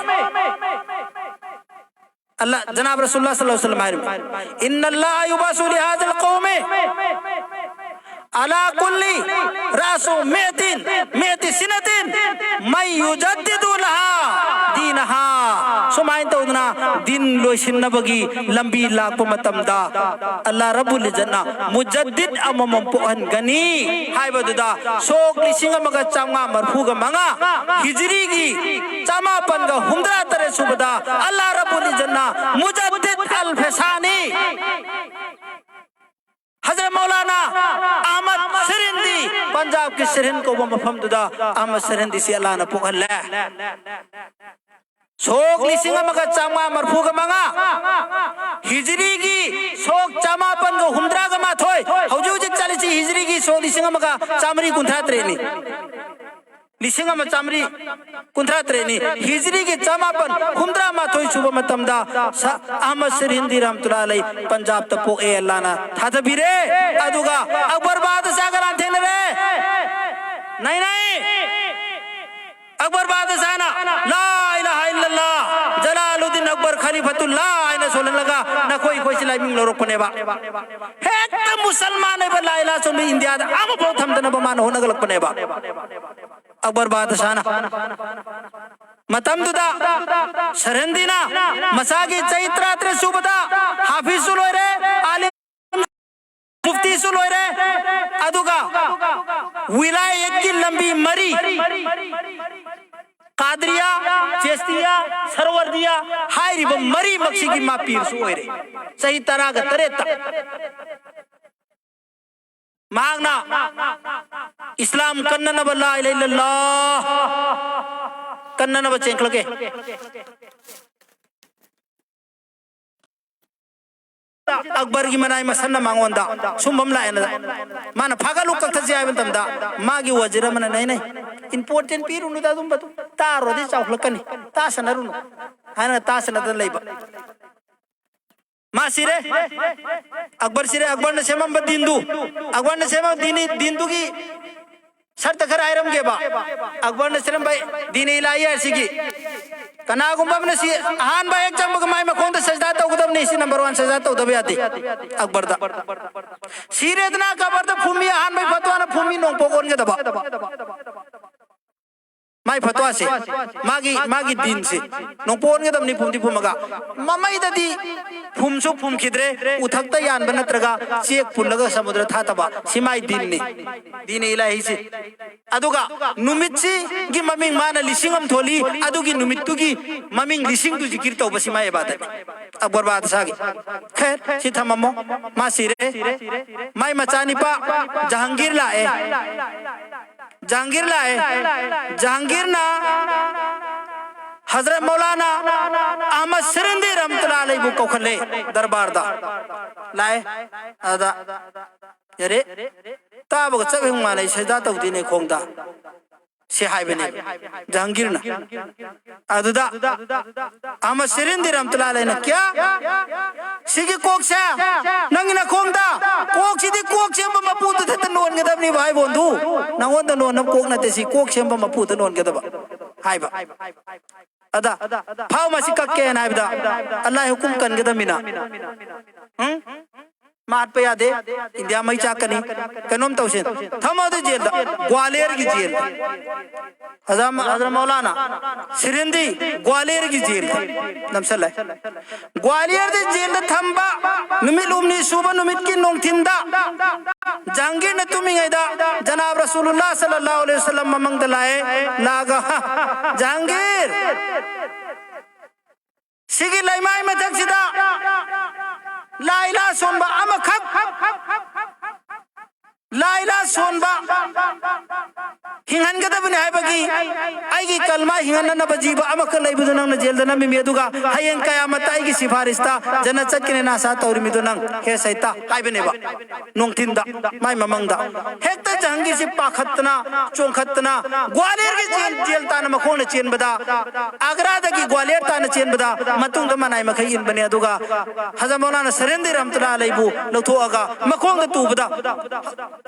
ꯑꯜꯂꯥ, ꯖꯅꯥꯕ ꯔꯁꯨꯜꯂꯥ ꯁꯜꯂꯜꯂꯥꯍꯨ ꯑꯂꯩꯍꯤ ꯋꯁꯜꯂꯝ ꯍꯥꯏꯔꯤꯕ, "ꯏꯟꯅꯜꯂꯥꯍ ꯌꯨꯕꯥꯁꯨ ꯂꯤꯍꯥꯖꯜ ꯀꯧꯃꯤ ꯑꯂꯥ ꯀꯨꯜꯂꯤ ꯔꯥꯁꯨ ꯃꯦꯇꯤꯟ, ꯃꯦꯇꯤ ꯁꯤꯅꯇꯤꯟ, ꯃꯩ ꯌꯨꯖꯗꯤꯗꯨ ꯂꯍꯥ ꯗꯤꯅꯍꯥ", ꯁꯨꯃꯥꯏꯅ ꯇꯧꯗꯅ ꯗꯤꯟ ꯂꯣꯏꯁꯤꯟꯅꯕꯒꯤ ꯂꯝꯕꯤ ꯂꯥꯛꯄ ꯃꯇꯝꯗ ꯑꯜꯂꯥ ꯔꯕꯨꯜ ꯏꯖꯠꯅ ꯃꯨꯖꯗꯤꯗ ꯑꯃꯃꯝ ꯄꯣꯛꯍꯟꯒꯅꯤ ꯍꯥꯏꯕꯗꯨꯗ, ꯁꯣꯛ ꯂꯤꯁꯤꯡ ꯑꯃꯒ ꯆꯥꯝꯃꯉꯥ ꯃꯔꯐꯨꯒ ꯃꯉꯥ ꯍꯤꯖꯔꯤꯒꯤ ꯆꯃꯥꯄꯟꯒ ꯍꯨꯝꯗ꯭ꯔꯥ ꯇꯔꯦꯠ ꯁꯨꯕꯗ ꯑꯜꯂꯥ ꯔꯕꯨꯜ ꯏꯖꯠꯅ ꯃꯨꯖꯗꯤꯗ ꯑꯜ ꯐꯦꯁꯥꯅꯤ, ꯍꯖꯔꯠ ꯃꯧꯂꯥꯅꯥ ꯑꯍꯃꯗ ꯁꯤꯔꯤꯟꯗꯤ, ꯄꯟꯖꯥꯕꯀꯤ ꯁꯤꯔꯤꯟ ꯀꯧꯕ ꯃꯐꯝꯗꯨꯗ ꯑꯍꯃꯗ ꯁꯤꯔꯤꯟꯗꯤ ꯁꯤ ꯑꯜꯂꯥꯅ ꯄꯣꯛꯍꯜꯂꯦ꯫ ꯁꯣꯛ ꯂꯤꯁꯤꯡ ꯑꯃꯒ ꯆꯥꯝꯃꯉꯥ ꯃꯔꯐꯨꯒ ꯃꯉꯥ ꯍꯤꯖꯔꯤꯒꯤ ꯁꯣꯛ ꯆꯃꯥꯄꯟꯒ ꯍꯨꯝꯗ꯭ꯔꯥꯒ ꯍꯤꯖ꯭ꯔꯤꯒꯤ ꯁꯣꯛ ꯂꯤꯁꯤꯡ ꯑꯃꯒ ꯆꯥꯃꯔꯤ ꯀꯨꯟꯊ꯭ꯔꯥ ꯇꯔꯦꯠꯅꯤ꯫ ꯂꯤꯁꯤꯡ ꯑꯃ ꯆꯥꯃꯔꯤ ꯀꯨꯟꯊ꯭ꯔꯥ ꯇꯔꯦꯠꯅꯤ꯫ ꯍꯤꯖ꯭ꯔꯤꯒꯤ ꯆꯃꯥꯄꯟ ꯍꯨꯝꯗ꯭ꯔꯥ ꯃꯥꯊꯣꯏ ꯁꯨꯕ ꯃꯇꯝꯗ ꯁꯥ ꯑꯍꯃꯗ ꯁꯤꯔ ꯍꯤꯟꯗꯤ ꯔꯍꯃꯇꯨꯜꯂꯥꯍꯤ ꯑꯂꯩ ꯄꯟꯖꯥꯕꯇ ꯄꯣꯛꯑꯦ, ꯑꯜꯂꯥꯅ ꯊꯥꯖꯕꯤꯔꯦ꯫ ꯑꯗꯨꯒ ꯑꯛꯕꯔ ꯕꯥꯗꯁꯥꯍ ꯀꯅꯥ ꯊꯦꯡꯅꯔꯦ? ꯅꯩ ꯅꯩ꯫ ꯑꯛꯕꯔ ꯕꯥꯗꯁꯥꯍꯅ "ꯂꯥ ꯏꯂꯥꯍ ꯏꯜꯂꯜꯂꯥꯍ, ꯖꯂꯥꯂꯨꯗꯤꯟ ꯑꯛꯕꯔ ꯈꯂꯤꯐꯇꯨꯜꯂꯥꯍ" ꯍꯥꯏꯅ ꯁꯣꯜꯍꯜꯂꯒ ꯅꯈꯣꯏ ꯑꯩꯈꯣꯏꯁꯤ ꯂꯥꯏꯃꯤꯡ ꯂꯧꯔꯛꯄꯅꯦꯕ꯫ ꯍꯦꯛꯇ ꯃꯨꯁꯜꯃꯥꯟ ꯑꯣꯏꯕ ꯂꯥꯏ ꯂꯥ ꯁꯣꯟꯕ ꯏꯟꯗꯤꯌꯥꯗ ꯑꯃꯐꯥꯎ ꯊꯝꯗꯅꯕ ꯃꯥꯅ ꯍꯣꯠꯅꯒꯠꯂꯛꯄꯅꯦꯕ꯫ ꯑꯛꯕꯔ ꯕꯥꯗꯁꯥꯍꯅ ꯃꯇꯝꯗꯨꯗ ꯁꯔꯍꯟꯗꯤꯅ ꯃꯆꯥꯒꯤ ꯆꯍꯤ ꯇꯔꯥꯇꯔꯦꯠ ꯁꯨꯕꯗ ꯍꯥꯐꯤꯖꯁꯨ ꯂꯣꯏꯔꯦ, ꯑꯥꯂꯤꯝ ꯃꯨꯐꯇꯤꯁꯨ ꯂꯣꯏꯔꯦ, ꯑꯗꯨꯒ ꯋꯤꯂꯥꯌꯠꯀꯤ ꯂꯝꯕꯤ ꯃꯔꯤ, ꯀꯥꯗ꯭ꯔꯤꯌꯥ, ꯆꯦꯁꯇꯤꯌꯥ, ꯁꯔꯋꯔꯗꯤꯌꯥ ꯍꯥꯏꯔꯤꯕ ꯃꯔꯤꯃꯛꯁꯤꯒꯤ ꯃꯥ ꯄꯤꯔꯁꯨ ꯑꯣꯏꯔꯦ꯫ ꯆꯍꯤ ꯇꯔꯥꯒ ꯇꯔꯦꯠꯇ ꯃꯍꯥꯛꯅ ꯏꯁꯂꯥꯝ ꯀꯟꯅꯅꯕ, ꯂꯥ ꯏꯂꯥꯍ ꯏꯜꯂꯜꯂꯥꯍ ꯀꯟꯅꯅꯕ ꯆꯦꯟꯈꯠꯂꯛꯑꯦ꯫ ꯑꯛꯕꯔꯒꯤ ꯃꯅꯥꯏ ꯃꯁꯟꯅ ꯃꯉꯣꯟꯗ ꯁꯨꯝꯕ ꯑꯃ ꯂꯥꯛꯑꯦꯅ, ꯃꯥꯅ "ꯐꯥꯒꯠꯂꯨ, ꯀꯛꯊꯠꯁꯤ" ꯍꯥꯏꯕ ꯃꯇꯝꯗ ꯃꯥꯒꯤ ꯋꯥꯖꯤꯔ ꯑꯃꯅ "ꯅꯩ ꯅꯩ, ꯏꯝꯄꯣꯔꯇꯦꯟ ꯄꯤꯔꯨꯅꯨꯗ, ꯑꯗꯨꯝꯕꯗꯨ ꯇꯥꯔꯨꯔꯗꯤ ꯆꯥꯎꯈꯠꯂꯛꯀꯅꯤ, ꯇꯥꯁꯅꯔꯨꯅꯨ" ꯍꯥꯏꯅ ꯇꯥꯁꯅꯗꯅ ꯂꯩꯕ꯫ ꯃꯥ ꯁꯤꯔꯦ꯫ ꯑꯛꯕꯔ ꯁꯤꯔꯦ꯫ ꯑꯛꯕꯔꯅ ꯁꯦꯝꯃꯝꯕ ꯗꯤꯟꯗꯨ, ꯑꯛꯕꯔꯅ ꯁꯦꯝꯃꯝꯕ ꯗꯤꯟ, ꯗꯤꯟꯗꯨꯒꯤ ꯁꯔꯇ ꯈꯔ ꯍꯥꯏꯔꯝꯒꯦꯕ꯫ ꯑꯛꯕꯔꯅ ꯁꯦꯝꯃꯝꯕ ꯗꯤꯟ ꯏꯂꯥꯍꯤ ꯍꯥꯏꯁꯤꯒꯤ ꯀꯅꯥꯒꯨꯝꯕ ꯑꯃꯅ ꯁꯤ ꯑꯍꯥꯟꯕ ꯍꯦꯛ ꯆꯪꯕꯒ ꯃꯥꯏ ꯃꯈꯣꯡꯗ ꯁꯖꯗꯥ ꯇꯧꯒꯗꯕꯅꯤ, ꯁꯤ ꯅꯝꯕꯔ ꯋꯥꯟ, ꯁꯖꯗꯥ ꯇꯧꯗꯕ ꯌꯥꯗꯦ꯫ ꯑꯛꯕꯔꯗ ꯁꯤꯔꯦꯗꯅ, ꯀꯕꯔꯗ ꯐꯨꯝꯃꯤ, ꯑꯍꯥꯟꯕꯒꯤ ꯐꯠꯋꯥꯅ ꯐꯨꯝꯃꯤ ꯅꯣꯡꯄꯣꯛ ꯑꯣꯟꯒꯗꯕ꯫ ꯃꯥꯏ ꯐꯠꯋꯥꯁꯦ, ꯃꯥꯒꯤ, ꯃꯥꯒꯤ ꯗꯤꯟꯁꯦ ꯅꯣꯡꯄꯣꯛ ꯑꯣꯟꯒꯗꯕꯅꯤ ꯐꯨꯝꯗꯤ ꯐꯨꯝꯃꯒ꯫ ꯃꯃꯩꯗꯗꯤ ꯐꯨꯝꯁꯨ ꯐꯨꯝꯈꯤꯗ꯭ꯔꯦ, ꯎꯊꯛꯇ ꯌꯥꯟꯕ ꯅꯠꯇ꯭ꯔꯒ ꯆꯦꯛ ꯄꯨꯜꯂꯒ ꯁꯃꯨꯗ꯭ꯔ ꯊꯥꯗꯕ, ꯁꯤ ꯃꯥꯏ ꯗꯤꯟꯅꯤ, ꯗꯤꯟ ꯏꯂꯥꯍꯤꯁꯦ꯫ ꯑꯗꯨꯒ ꯅꯨꯃꯤꯠꯁꯤꯒꯤ ꯃꯃꯤꯡ ꯃꯥꯅ ꯂꯤꯁꯤꯡ ꯑꯃ ꯊꯣꯜꯂꯤ, ꯑꯗꯨꯒꯤ ꯅꯨꯃꯤꯠꯇꯨꯒꯤ ꯃꯃꯤꯡ ꯂꯤꯁꯤꯡꯗꯨ ꯖꯤꯀꯤꯔ ꯇꯧꯕ, ꯁꯤ ꯃꯥꯏ ꯏꯕꯥꯗꯠꯅꯤ꯫ ꯑꯛꯕꯔ ꯕꯥꯗꯁꯥꯒꯤ꯫ ꯈꯦꯔ, ꯁꯤ ꯊꯝꯃꯝꯃꯣ, ꯃꯥ ꯁꯤꯔꯦ꯫ ꯃꯥꯏ ꯃꯆꯥꯅꯤꯄꯥ ꯖꯍꯥꯡꯒꯤꯔ ꯂꯥꯛꯑꯦ꯫ ꯖꯍꯥꯡꯒꯤꯔ ꯂꯥꯛꯑꯦ꯫ ꯖꯍꯥꯡꯒꯤꯔꯅ ꯍꯖꯔꯠ ꯃꯧꯂꯥꯅꯥ ꯑꯍꯃꯗ ꯁꯤꯔꯤꯟꯗꯤ ꯔꯍꯃꯇꯨꯜꯂꯥꯍꯤ ꯑꯂꯩꯍꯤꯕꯨ ꯀꯧꯈꯠꯂꯦ ꯗꯔꯕꯥꯔꯗ꯫ ꯂꯥꯛꯑꯦ꯫ ꯑꯗ ꯌꯥꯔꯦ, ꯇꯥꯕꯒ ꯆꯞ ꯍꯦꯛ ꯃꯥꯟꯅꯩ, ꯁꯖꯗꯥ ꯇꯧꯗꯦꯅꯦ ꯈꯣꯡꯗ꯫ ꯁꯤ ꯍꯥꯏꯕꯅꯦ ꯖꯍꯥꯡꯒꯤꯔꯅ꯫ ꯑꯗꯨꯗ ꯑꯍꯃꯗ ꯁꯤꯔꯤꯟꯗꯤ ꯔꯍꯃꯇꯨꯜꯂꯥꯍꯤ ꯑꯂꯩꯍꯤꯅ, "ꯀꯌꯥ? ꯁꯤꯒꯤ ꯀꯣꯛꯁꯦ ꯅꯪꯒꯤ ꯅꯈꯣꯡꯗ, ꯀꯣꯛꯁꯤꯗꯤ ꯀꯣꯛ ꯁꯦꯝꯕ ꯃꯄꯨꯗꯨꯗ ꯍꯦꯛꯇ ꯅꯣꯟꯒꯗꯕꯅꯤꯕ ꯍꯥꯏꯕꯣꯟꯗꯨ꯫ ꯅꯪꯉꯣꯟꯗ ꯅꯣꯟꯅꯕ ꯀꯣꯛ ꯅꯠꯇꯦ, ꯁꯤ ꯀꯣꯛ ꯁꯦꯝꯕ ꯃꯄꯨꯗ ꯅꯣꯟꯒꯗꯕ" ꯍꯥꯏꯕ꯫ ꯑꯗ ꯐꯥꯎ ꯃꯁꯤ ꯀꯛꯀꯦꯅ ꯍꯥꯏꯕꯗ ꯑꯜꯂꯥꯍ ꯍꯨꯀꯨꯝ ꯀꯟꯒꯗꯕꯅꯤꯅ꯫ ꯎꯝ? ꯃꯥ ꯍꯥꯠꯄ ꯌꯥꯗꯦ, ꯏꯟꯗꯤꯌꯥ ꯃꯩ ꯆꯥꯛꯀꯅꯤ, ꯀꯩꯅꯣꯝ ꯇꯧꯁꯦ, ꯊꯝꯃꯣ ꯑꯗꯨ ꯖꯦꯜꯗ, ꯒ꯭ꯋꯥꯂꯤꯌꯔꯒꯤ ꯖꯦꯜꯗ꯫ ꯍꯖꯥ-, ꯍꯖꯔꯠ ꯃꯧꯂꯥꯅꯥ ꯁꯤꯔꯤꯟꯗꯤ ꯒ꯭ꯋꯥꯂꯤꯌꯔꯒꯤ ꯖꯦꯜꯗ ꯅꯝꯁꯜꯂꯦ꯫ ꯒ꯭ꯋꯥꯂꯤꯌꯔꯗ ꯖꯦꯜꯗ ꯊꯝꯕ ꯅꯨꯃꯤꯠ ꯍꯨꯝꯅꯤ ꯁꯨꯕ ꯅꯨꯃꯤꯠꯀꯤ ꯅꯨꯡꯊꯤꯟꯗ ꯖꯍꯥꯡꯒꯤꯔꯅ ꯇꯨꯝꯃꯤꯉꯩꯗ ꯖꯅꯥꯕ ꯔꯁꯨꯂꯨꯜꯂꯥꯍ ꯁꯜꯂꯜꯂꯥꯍꯨ ꯑꯂꯩꯍꯤ ꯋꯁꯜꯂꯝ ꯃꯃꯪꯗ ꯂꯥꯛꯑꯦ꯫ ꯂꯥꯛꯑꯒ, "ꯍꯥ, ꯖꯍꯥꯡꯒꯤꯔ, ꯁꯤꯒꯤ ꯂꯩꯃꯥꯏ ꯃꯊꯛꯁꯤꯗ ꯂꯥꯏ ꯂꯥ ꯁꯣꯟꯕ ꯑꯃꯈꯛ, ꯂꯥꯏ ꯂꯥ ꯁꯣꯟꯕ ꯍꯤꯡꯍꯟꯒꯗꯕꯅꯤ ꯍꯥꯏꯕꯒꯤ ꯑꯩꯒꯤ ꯀꯜꯃꯥ ꯍꯤꯡꯍꯟꯅꯅꯕ ꯖꯤꯕ ꯑꯃꯈꯛ ꯂꯩꯕꯗꯨ ꯅꯪꯅ ꯖꯦꯜꯗ ꯅꯝꯃꯤꯃꯤ, ꯑꯗꯨꯒ ꯍꯌꯦꯡ ꯀꯌꯥꯃꯠꯇ ꯑꯩꯒꯤ ꯁꯤꯐꯥꯔꯤꯁꯇ ꯖꯟꯅꯠ ꯆꯠꯀꯅꯤꯅ ꯑꯁꯥ ꯇꯧꯔꯤꯃꯤꯗꯨ ꯅꯪ, ꯍꯦ ꯁꯩꯇꯥ" ꯍꯥꯏꯕꯅꯦꯕ꯫ ꯅꯨꯡꯊꯤꯟꯗ ꯃꯥꯏ ꯃꯃꯪꯗ ꯍꯦꯛꯇ ꯖꯍꯥꯡꯒꯤꯔꯁꯤ ꯄꯥꯈꯠꯇꯅ, ꯆꯣꯡꯈꯠꯇꯅ, ꯒ꯭ꯋꯥꯂꯤꯌꯔꯒꯤ ꯖꯦꯜ, ꯖꯦꯜ ꯇꯥꯅ ꯃꯈꯣꯡꯅ ꯆꯦꯟꯕꯗ, ꯑꯒ꯭ꯔꯥꯗꯒꯤ ꯒ꯭ꯋꯥꯂꯤꯌꯔ ꯇꯥꯅ ꯆꯦꯟꯕꯗ, ꯃꯇꯨꯡꯗ ꯃꯅꯥꯏ ꯃꯈꯩ ꯏꯟꯕꯅꯦ꯫ ꯑꯗꯨꯒ ꯍꯖꯔꯠ ꯃꯧꯂꯥꯅꯥ ꯁꯤꯔꯤꯟꯗꯤ ꯔꯍꯃꯇꯨꯜꯂꯥꯍꯤ ꯑꯂꯩꯍꯤꯕꯨ ꯂꯧꯊꯣꯛꯑꯒ ꯃꯈꯣꯡꯗ ꯇꯨꯕꯗ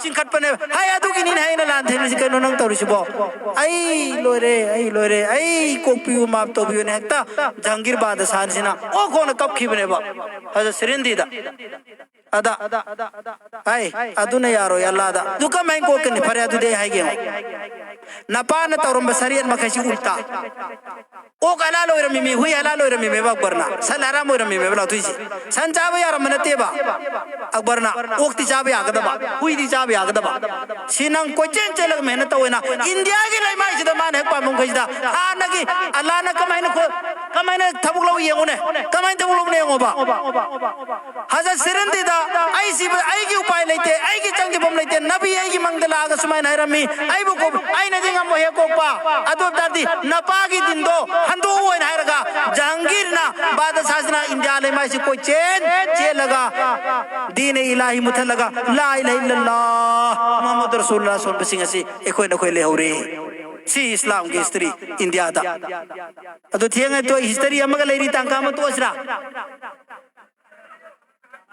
ꯆꯤꯡꯈꯠꯄꯅꯦ꯫ "ꯍꯥꯏ, ꯑꯗꯨꯒꯤꯅꯤꯅꯦ ꯑꯩꯅ ꯂꯥꯟ ꯊꯦꯡꯅꯁꯤ, ꯀꯩꯅꯣ ꯅꯪ ꯇꯧꯔꯤꯁꯤꯕꯣ? ꯑꯩ ꯂꯣꯏꯔꯦ, ꯑꯩ ꯂꯣꯏꯔꯦ, ꯑꯩ ꯀꯣꯛꯄꯤꯌꯨ, ꯃꯥꯞ ꯇꯧꯕꯤꯌꯨꯅ" ꯍꯦꯛꯇ ꯖꯍꯥꯡꯒꯤꯔ ꯕꯥꯗꯁꯥꯍꯁꯤꯅ ꯑꯣ ꯈꯣꯡꯅ ꯀꯞꯈꯤꯕꯅꯦꯕ ꯍꯖꯔꯠ ꯁꯤꯔꯤꯟꯗꯤꯗ꯫ ꯑꯗ, "ꯑꯩ, ꯑꯗꯨꯅ ꯌꯥꯔꯣꯏ ꯑꯜꯂꯥꯗ꯫ ꯑꯗꯨ ꯀꯃꯥꯏꯅ ꯀꯣꯛꯀꯅꯤ? ꯐꯔꯦ, ꯑꯗꯨꯗꯤ ꯑꯩ ꯍꯥꯏꯒꯦ ꯌꯦꯡꯉꯣ꯫ ꯅꯄꯥꯅ ꯇꯧꯔꯝꯕ ꯁꯔꯤꯌꯠ ꯃꯈꯩꯁꯤ ꯎꯜꯇꯥ꯫ ꯑꯣꯛ ꯍꯂꯥꯜ ꯑꯣꯏꯔꯝꯃꯤꯃꯤ, ꯍꯨꯏ ꯍꯂꯥꯜ ꯑꯣꯏꯔꯝꯃꯤꯃꯦꯕ ꯑꯀꯕꯔꯅ꯫ ꯁꯟ ꯍꯔꯥꯝ ꯑꯣꯏꯔꯝꯃꯤꯃꯦꯕ ꯂꯥꯎꯊꯣꯛꯏꯁꯤ꯫ ꯁꯟ ꯆꯥꯕ ꯌꯥꯔꯝꯕ ꯅꯠꯇꯦꯕ ꯑꯀꯕꯔꯅ꯫ ꯑꯣꯛꯇꯤ ꯆꯥꯕ ꯌꯥꯒꯗꯕ, ꯍꯨꯏꯗꯤ ꯆꯥꯕ ꯌꯥꯒꯗꯕ꯫ ꯁꯤ ꯅꯪ ꯀꯣꯏꯆꯦꯟ ꯆꯦꯜꯂꯒ ꯃꯦꯍꯅꯠ ꯇꯧꯋꯦꯅ ꯏꯟꯗꯤꯌꯥꯒꯤ ꯂꯩꯃꯥꯏꯁꯤꯗ ꯃꯥꯅ ꯍꯦꯛ ꯄꯥꯝꯕ ꯃꯈꯩꯁꯤꯗ ꯍꯥꯟꯅꯒꯤ ꯑꯜꯂꯥꯅ ꯀꯃꯥꯏꯅ ꯈꯣ-, ꯀꯃꯥꯏꯅ ꯊꯕꯛ ꯂꯧ ꯌꯦꯡꯉꯨꯅꯦ? ꯀꯃꯥꯏꯅ ꯊꯕꯛ ꯂꯧꯕꯅꯣ ꯌꯦꯡꯉꯣꯕ꯫ ꯍꯖꯔꯠ ꯁꯤꯔꯤꯟꯗꯤꯗ, "ꯑꯩ ꯁꯤꯕ, ꯑꯩꯒꯤ ꯎꯄꯥꯏ ꯂꯩꯇꯦ, ꯑꯩꯒꯤ ꯆꯪꯖꯐꯝ ꯂꯩꯇꯦ, ꯅꯕꯤ ꯑꯩꯒꯤ ꯃꯪꯗ ꯂꯥꯛꯑꯒ ꯁꯨꯃꯥꯏꯅ ꯍꯥꯏꯔꯝꯃꯤ, ꯑꯩꯕꯨ ꯀꯣꯛ-, ꯑꯩꯅꯗꯤ ꯉꯝꯃꯣꯏꯍꯦ ꯀꯣꯛꯄ, ꯑꯗꯨ ꯑꯣꯏ ꯇꯥꯔꯗꯤ ꯅꯄꯥꯒꯤ ꯗꯤꯟꯗꯣ ꯍꯟꯗꯣꯛꯎ" ꯍꯥꯏꯅ ꯍꯥꯏꯔꯒ ꯖꯍꯥꯡꯒꯤꯔꯅ ꯕꯥꯗꯁꯥꯁꯤꯅ ꯏꯟꯗꯤꯌꯥ ꯂꯩꯃꯥꯏꯁꯤ ꯀꯣꯏꯆꯦꯟ ꯆꯦꯜꯂꯒ ꯗꯤꯅꯦ ꯏꯂꯥꯍꯤ ꯃꯨꯊꯠꯂꯒ ꯂꯥ ꯏꯂꯥꯍ ꯏꯜꯂꯜꯂꯥꯍ ꯃꯨꯍꯝꯃꯗꯨ ꯔꯁꯨꯂꯨꯜꯂꯥꯍ ꯁꯣꯟꯕꯁꯤꯡ ꯑꯁꯤ ꯑꯩꯈꯣꯏ ꯅꯈꯣꯏ ꯂꯩꯍꯧꯔꯦ꯫ ꯁꯤ ꯏꯁꯂꯥꯝꯒꯤ ꯍꯤꯁꯇꯔꯤ ꯏꯟꯗꯤꯌꯥꯗ꯫ ꯑꯗꯨ ꯊꯦꯡꯉꯦ ꯇꯣ, ꯍꯤꯁꯇꯔꯤ ꯑꯃꯒ ꯂꯩꯔꯤ, ꯇꯥꯡꯀꯛ ꯑꯃ ꯇꯣꯛꯑꯁꯤꯔꯥ?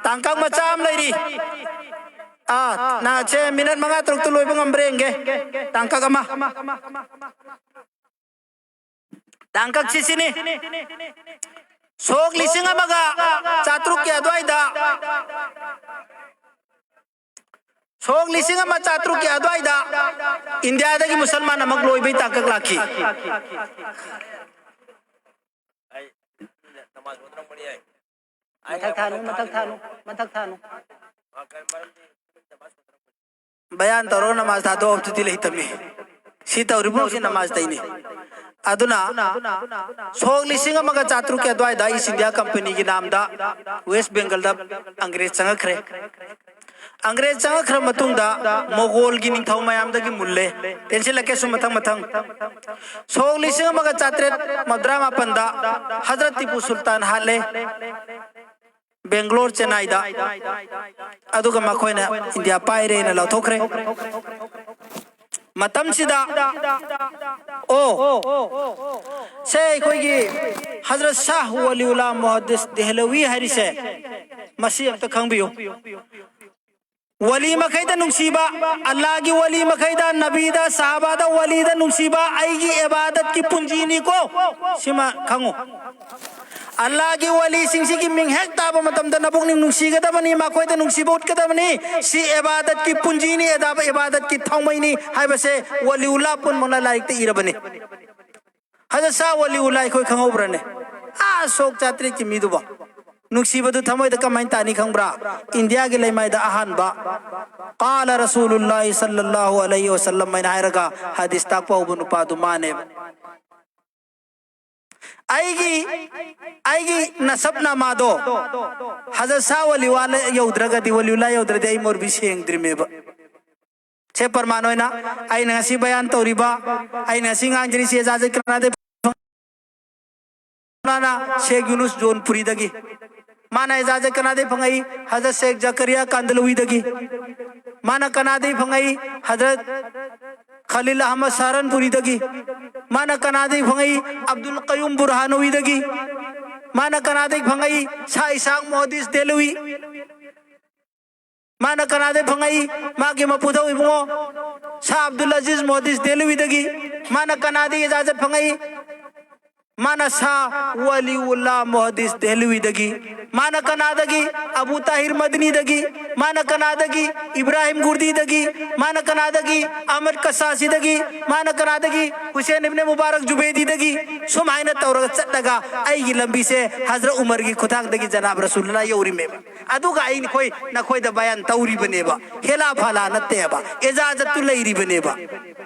ꯇꯥꯡꯀꯛ ꯃꯆꯥ ꯑꯃ ꯂꯩꯔꯤ꯫ ꯑꯥ, ꯅ-, ꯁꯦ, ꯃꯤꯅꯠ ꯃꯉꯥ ꯇꯔꯨꯛꯇ ꯂꯣꯏꯕ ꯉꯝꯕ꯭ꯔꯥ ꯌꯦꯡꯒꯦ꯫ ꯇꯥꯡꯀꯛ ꯑꯃ꯫ ꯇꯥꯡꯀꯛꯁꯤ ꯁꯤꯅꯤ꯫ ꯁꯣꯛ ꯂꯤꯁꯤꯡ ꯑꯃꯒ ꯆꯥꯇ꯭ꯔꯨꯛꯀꯤ ꯑꯗꯨꯋꯥꯏꯗ, ꯁꯣꯛ ꯂꯤꯁꯤꯡ ꯑꯃ ꯆꯥꯇ꯭ꯔꯨꯛꯀꯤ ꯑꯗꯨꯋꯥꯏꯗ ꯏꯟꯗꯤꯌꯥꯗꯒꯤ ꯃꯨꯁꯜꯃꯥꯟ ꯑꯃ ꯂꯣꯏꯕꯩ ꯇꯥꯡꯀꯛ ꯂꯥꯛꯈꯤ꯫ ꯃꯊꯛ ꯊꯥꯅꯨ, ꯃꯊꯛ ꯊꯥꯅꯨ, ꯃꯊꯛ ꯊꯥꯅꯨ꯫ ꯕꯌꯥꯟ ꯇꯧꯔꯒ ꯅꯃꯥꯖ ꯊꯥꯗꯣꯛꯑꯕꯗꯨꯗꯤ ꯂꯩꯇꯃꯤ꯫ ꯁꯤ ꯇꯧꯔꯤꯕ ꯍꯧꯖꯤꯛ ꯅꯃꯥꯖ ꯇꯩꯅꯤ꯫ ꯑꯗꯨꯅ ꯁꯣꯛ ꯂꯤꯁꯤꯡ ꯑꯃꯒ ꯆꯥꯇ꯭ꯔꯨꯛꯀꯤ ꯑꯗꯨꯋꯥꯏꯗ ꯏꯁ ꯏꯟꯗꯤꯌꯥ ꯀꯝꯄꯅꯤꯒꯤ ꯅꯥꯝꯗ ꯋꯦꯁ ꯕꯦꯡꯒꯜꯗ ꯑꯪꯒ꯭ꯔꯦꯖ ꯆꯪꯉꯛꯈ꯭ꯔꯦ꯫ ꯑꯪꯒ꯭ꯔꯦꯖ ꯆꯪꯉꯛꯈ꯭ꯔ ꯃꯇꯨꯡꯗ ꯃꯣꯒꯣꯜꯒꯤ ꯅꯤꯡꯊꯧ ꯃꯌꯥꯝꯗꯒꯤ ꯃꯨꯜꯂꯦ꯫ ꯇꯦꯟꯁꯤꯜꯂꯛꯀꯦ ꯁꯨꯝ ꯃꯊꯪ ꯃꯊꯪ꯫ ꯁꯣꯛ ꯂꯤꯁꯤꯡ ꯑꯃꯒ ꯆꯥꯇ꯭ꯔꯦꯠ ꯃꯧꯗ꯭ꯔꯥ ꯃꯥꯄꯟꯗ ꯍꯖꯔꯠ ꯇꯤꯄꯨ ꯁꯨꯜꯇꯥꯟ ꯍꯥꯠꯂꯦ꯫ ꯕꯦꯡꯒ꯭ꯂꯣꯔ, ꯆꯦꯟꯅꯥꯏꯗ꯫ ꯑꯗꯨꯒ ꯃꯈꯣꯏꯅ ꯏꯟꯗꯤꯌꯥ ꯄꯥꯏꯔꯦꯅ ꯂꯥꯎꯊꯣꯛꯈ꯭ꯔꯦ꯫ ꯃꯇꯝꯁꯤꯗ, ꯑꯣ, ꯁꯦ, ꯑꯩꯈꯣꯏꯒꯤ ꯍꯖꯔꯠ ꯁꯥꯍ ꯋꯥꯂꯤꯎꯂꯥ ꯃꯨꯍꯗꯤꯁ ꯗꯦꯍꯂꯋꯤ ꯍꯥꯏꯔꯤꯁꯦ, ꯃꯁꯤ ꯑꯝꯇ ꯈꯪꯕꯤꯌꯨ꯫ ꯋꯥꯂꯤ ꯃꯈꯩꯗ ꯅꯨꯡꯁꯤꯕ, ꯑꯜꯂꯥꯒꯤ ꯋꯥꯂꯤ ꯃꯈꯩꯗ, ꯅꯕꯤꯗ, ꯁꯍꯥꯕꯥꯗ, ꯋꯥꯂꯤꯗ ꯅꯨꯡꯁꯤꯕ ꯑꯩꯒꯤ ꯏꯕꯥꯗꯠꯀꯤ ꯄꯨꯟꯖꯤꯅꯤꯀꯣ꯫ ꯁꯤꯃ ꯈꯪꯉꯨ꯫ ꯑꯜꯂꯥꯒꯤ ꯋꯥꯂꯤꯁꯤꯡꯁꯤꯒꯤ ꯃꯤꯡ ꯍꯦꯛ ꯇꯥꯕ ꯃꯇꯝꯗ ꯅꯕꯨꯛꯅꯤꯡ ꯅꯨꯡꯁꯤꯒꯗꯕꯅꯤ, ꯃꯈꯣꯏꯗ ꯅꯨꯡꯁꯤꯕ ꯎꯠꯀꯗꯕꯅꯤ꯫ ꯁꯤ ꯏꯕꯥꯗꯠꯀꯤ ꯄꯨꯟꯖꯤꯅꯤ, ꯑꯗꯥꯕ ꯏꯕꯥꯗꯠꯀꯤ ꯊꯥꯎꯃꯩꯅꯤ ꯍꯥꯏꯕꯁꯦ ꯋꯥꯂꯤꯎꯜꯂꯥ ꯄꯨꯝꯅꯃꯛꯅ ꯂꯥꯏꯔꯤꯛꯇ ꯏꯔꯕꯅꯤ꯫ ꯍꯖꯔꯠ ꯁꯥꯍ ꯋꯥꯂꯤꯎꯜꯂꯥ ꯑꯩꯈꯣꯏ ꯈꯪꯍꯧꯕ꯭ꯔꯅꯦ? ꯑꯥ, ꯁꯣꯛ ꯆꯥꯇ꯭ꯔꯦꯠꯀꯤ ꯃꯤꯗꯨꯕꯣ꯫ ꯅꯨꯡꯁꯤꯕꯗꯨ ꯊꯃꯣꯏꯗ ꯀꯃꯥꯏꯅ ꯇꯥꯅꯤ ꯈꯪꯕ꯭ꯔꯥ? ꯏꯟꯗꯤꯌꯥꯒꯤ ꯂꯩꯃꯥꯏꯗ ꯑꯍꯥꯟꯕ "ꯀꯥꯂ ꯔꯁꯨꯂꯨꯜꯂꯥꯍꯤ ꯁꯜꯂꯜꯂꯥꯍꯨ ꯑꯂꯩꯍꯤ ꯋꯁꯜꯂꯝ" ꯍꯥꯏꯅ ꯍꯥꯏꯔꯒ ꯍꯗꯤꯁ ꯇꯥꯛꯄ ꯍꯧꯕ ꯅꯨꯄꯥꯗꯨ ꯃꯥꯅꯦꯕ꯫ ꯑꯩꯒꯤ ꯑꯩꯒꯤ ꯅꯁꯕ ꯅꯥꯃꯥꯗꯣ ꯍꯖꯔꯠ ꯁꯥꯍ ꯋꯥꯂꯤꯎꯜꯂꯥ ꯌꯧꯗ꯭ꯔꯒꯗꯤ, ꯋꯥꯂꯤꯎꯜꯂꯥ ꯌꯧꯗ꯭ꯔꯗꯤ ꯑꯩ ꯃꯧꯂꯕꯤ ꯁꯦꯡꯗ꯭ꯔꯤꯃꯦꯕ꯫ ꯁꯦ ꯄ꯭ꯔꯃꯥꯟ ꯑꯣꯏꯅ ꯑꯩꯅ ꯉꯁꯤ ꯕꯌꯥꯟ ꯇꯧꯔꯤꯕ, ꯑꯩꯅ ꯉꯁꯤ ꯉꯥꯡꯖꯔꯤꯁꯤ ꯏꯖꯥꯖꯠ ꯀꯅꯥꯗꯩ? ꯃꯧꯂꯥꯅꯥ ꯁꯦꯈ ꯌꯨꯅꯨꯁ ꯖꯣꯟꯄꯨꯔꯤꯗꯒꯤ꯫ ꯃꯥꯅ ꯏꯖꯥꯖꯠ ꯀꯅꯥꯗꯩ ꯐꯪꯉꯛꯏ? ꯍꯖꯔꯠ ꯁꯦꯈ ꯖꯀꯔꯤꯌꯥ ꯀꯥꯟꯗꯂꯋꯤꯗꯒꯤ꯫ ꯃꯥꯅ ꯀꯅꯥꯗꯩ ꯐꯪꯉꯛꯏ? ꯍꯖꯔꯠ ꯈꯂꯤꯜ ꯑꯍꯃꯗ ꯁꯍꯥꯔꯟꯄꯨꯔꯤꯗꯒꯤ꯫ ꯃꯥꯅ ꯀꯅꯥꯗꯩ ꯐꯪꯉꯛꯏ? ꯑꯕꯗꯨꯜ ꯀꯌꯨꯝ ꯕꯨꯔꯍꯥꯅꯋꯤꯗꯒꯤ꯫ ꯃꯥꯅ ꯀꯅꯥꯗꯩ ꯐꯪꯉꯛꯏ? ꯁꯥ ꯏꯁꯥꯛ ꯃꯨꯍꯗꯤꯁ ꯗꯦꯍꯂꯋꯤ꯫ ꯃꯥꯅ ꯀꯅꯥꯗꯩ ꯐꯪꯉꯛꯏ? ꯃꯥꯒꯤ ꯃꯄꯨꯊꯧ ꯏꯕꯨꯡꯉꯣ ꯁꯥ ꯑꯕꯗꯨꯜ ꯑꯖꯤꯖ ꯃꯨꯍꯗꯤꯁ ꯗꯦꯍꯂꯋꯤꯗꯒꯤ꯫ ꯃꯥꯅ ꯀꯅꯥꯗꯒꯤ ꯏꯖꯥꯖꯠ ꯐꯪꯉꯛꯏ? ꯃꯥꯅ ꯁꯥ ꯋꯥꯂꯤꯎꯜꯂꯥ ꯃꯨꯍꯗꯤꯁ ꯗꯦꯍꯂꯋꯤꯗꯒꯤ꯫ ꯃꯥꯅ ꯀꯅꯥꯗꯒꯤ? ꯑꯕꯨ ꯇꯥꯍꯤꯔ ꯃꯗꯅꯤꯗꯒꯤ꯫ ꯃꯥꯅ ꯀꯅꯥꯗꯒꯤ? ꯏꯕ꯭ꯔꯥꯍꯤꯝ ꯒꯨꯔꯗꯤꯗꯒꯤ꯫ ꯃꯥꯅ ꯀꯅꯥꯗꯒꯤ? ꯑꯍꯃꯗ ꯀꯁꯥꯁꯤꯗꯒꯤ꯫ ꯃꯥꯅ ꯀꯅꯥꯗꯒꯤ? ꯍꯨꯁꯦꯟ ꯏꯕꯅꯦ ꯃꯨꯕꯥꯔꯛ ꯖꯨꯕꯦꯗꯤꯗꯒꯤ꯫ ꯁꯨꯃꯥꯏꯅ ꯇꯧꯔꯒ ꯆꯠꯂꯒ ꯑꯩꯒꯤ ꯂꯝꯕꯤꯁꯦ ꯍꯖꯔꯠ ꯎꯃꯔꯒꯤ ꯈꯨꯊꯥꯡꯗꯒꯤ ꯖꯅꯥꯕ ꯔꯁꯨꯜꯂꯥ ꯌꯧꯔꯤꯃꯦꯕ꯫ ꯑꯗꯨꯒ ꯑꯩ ꯅꯈꯣꯏ ꯅꯈꯣꯏꯗ ꯕꯌꯥꯟ ꯇꯧꯔꯤꯕꯅꯦꯕ, ꯍꯦꯂꯥ ꯐꯥꯂꯥ ꯅꯠꯇꯦꯕ, ꯏꯖꯥꯖꯠꯇꯨ ꯂꯩꯔꯤꯕꯅꯦꯕ꯫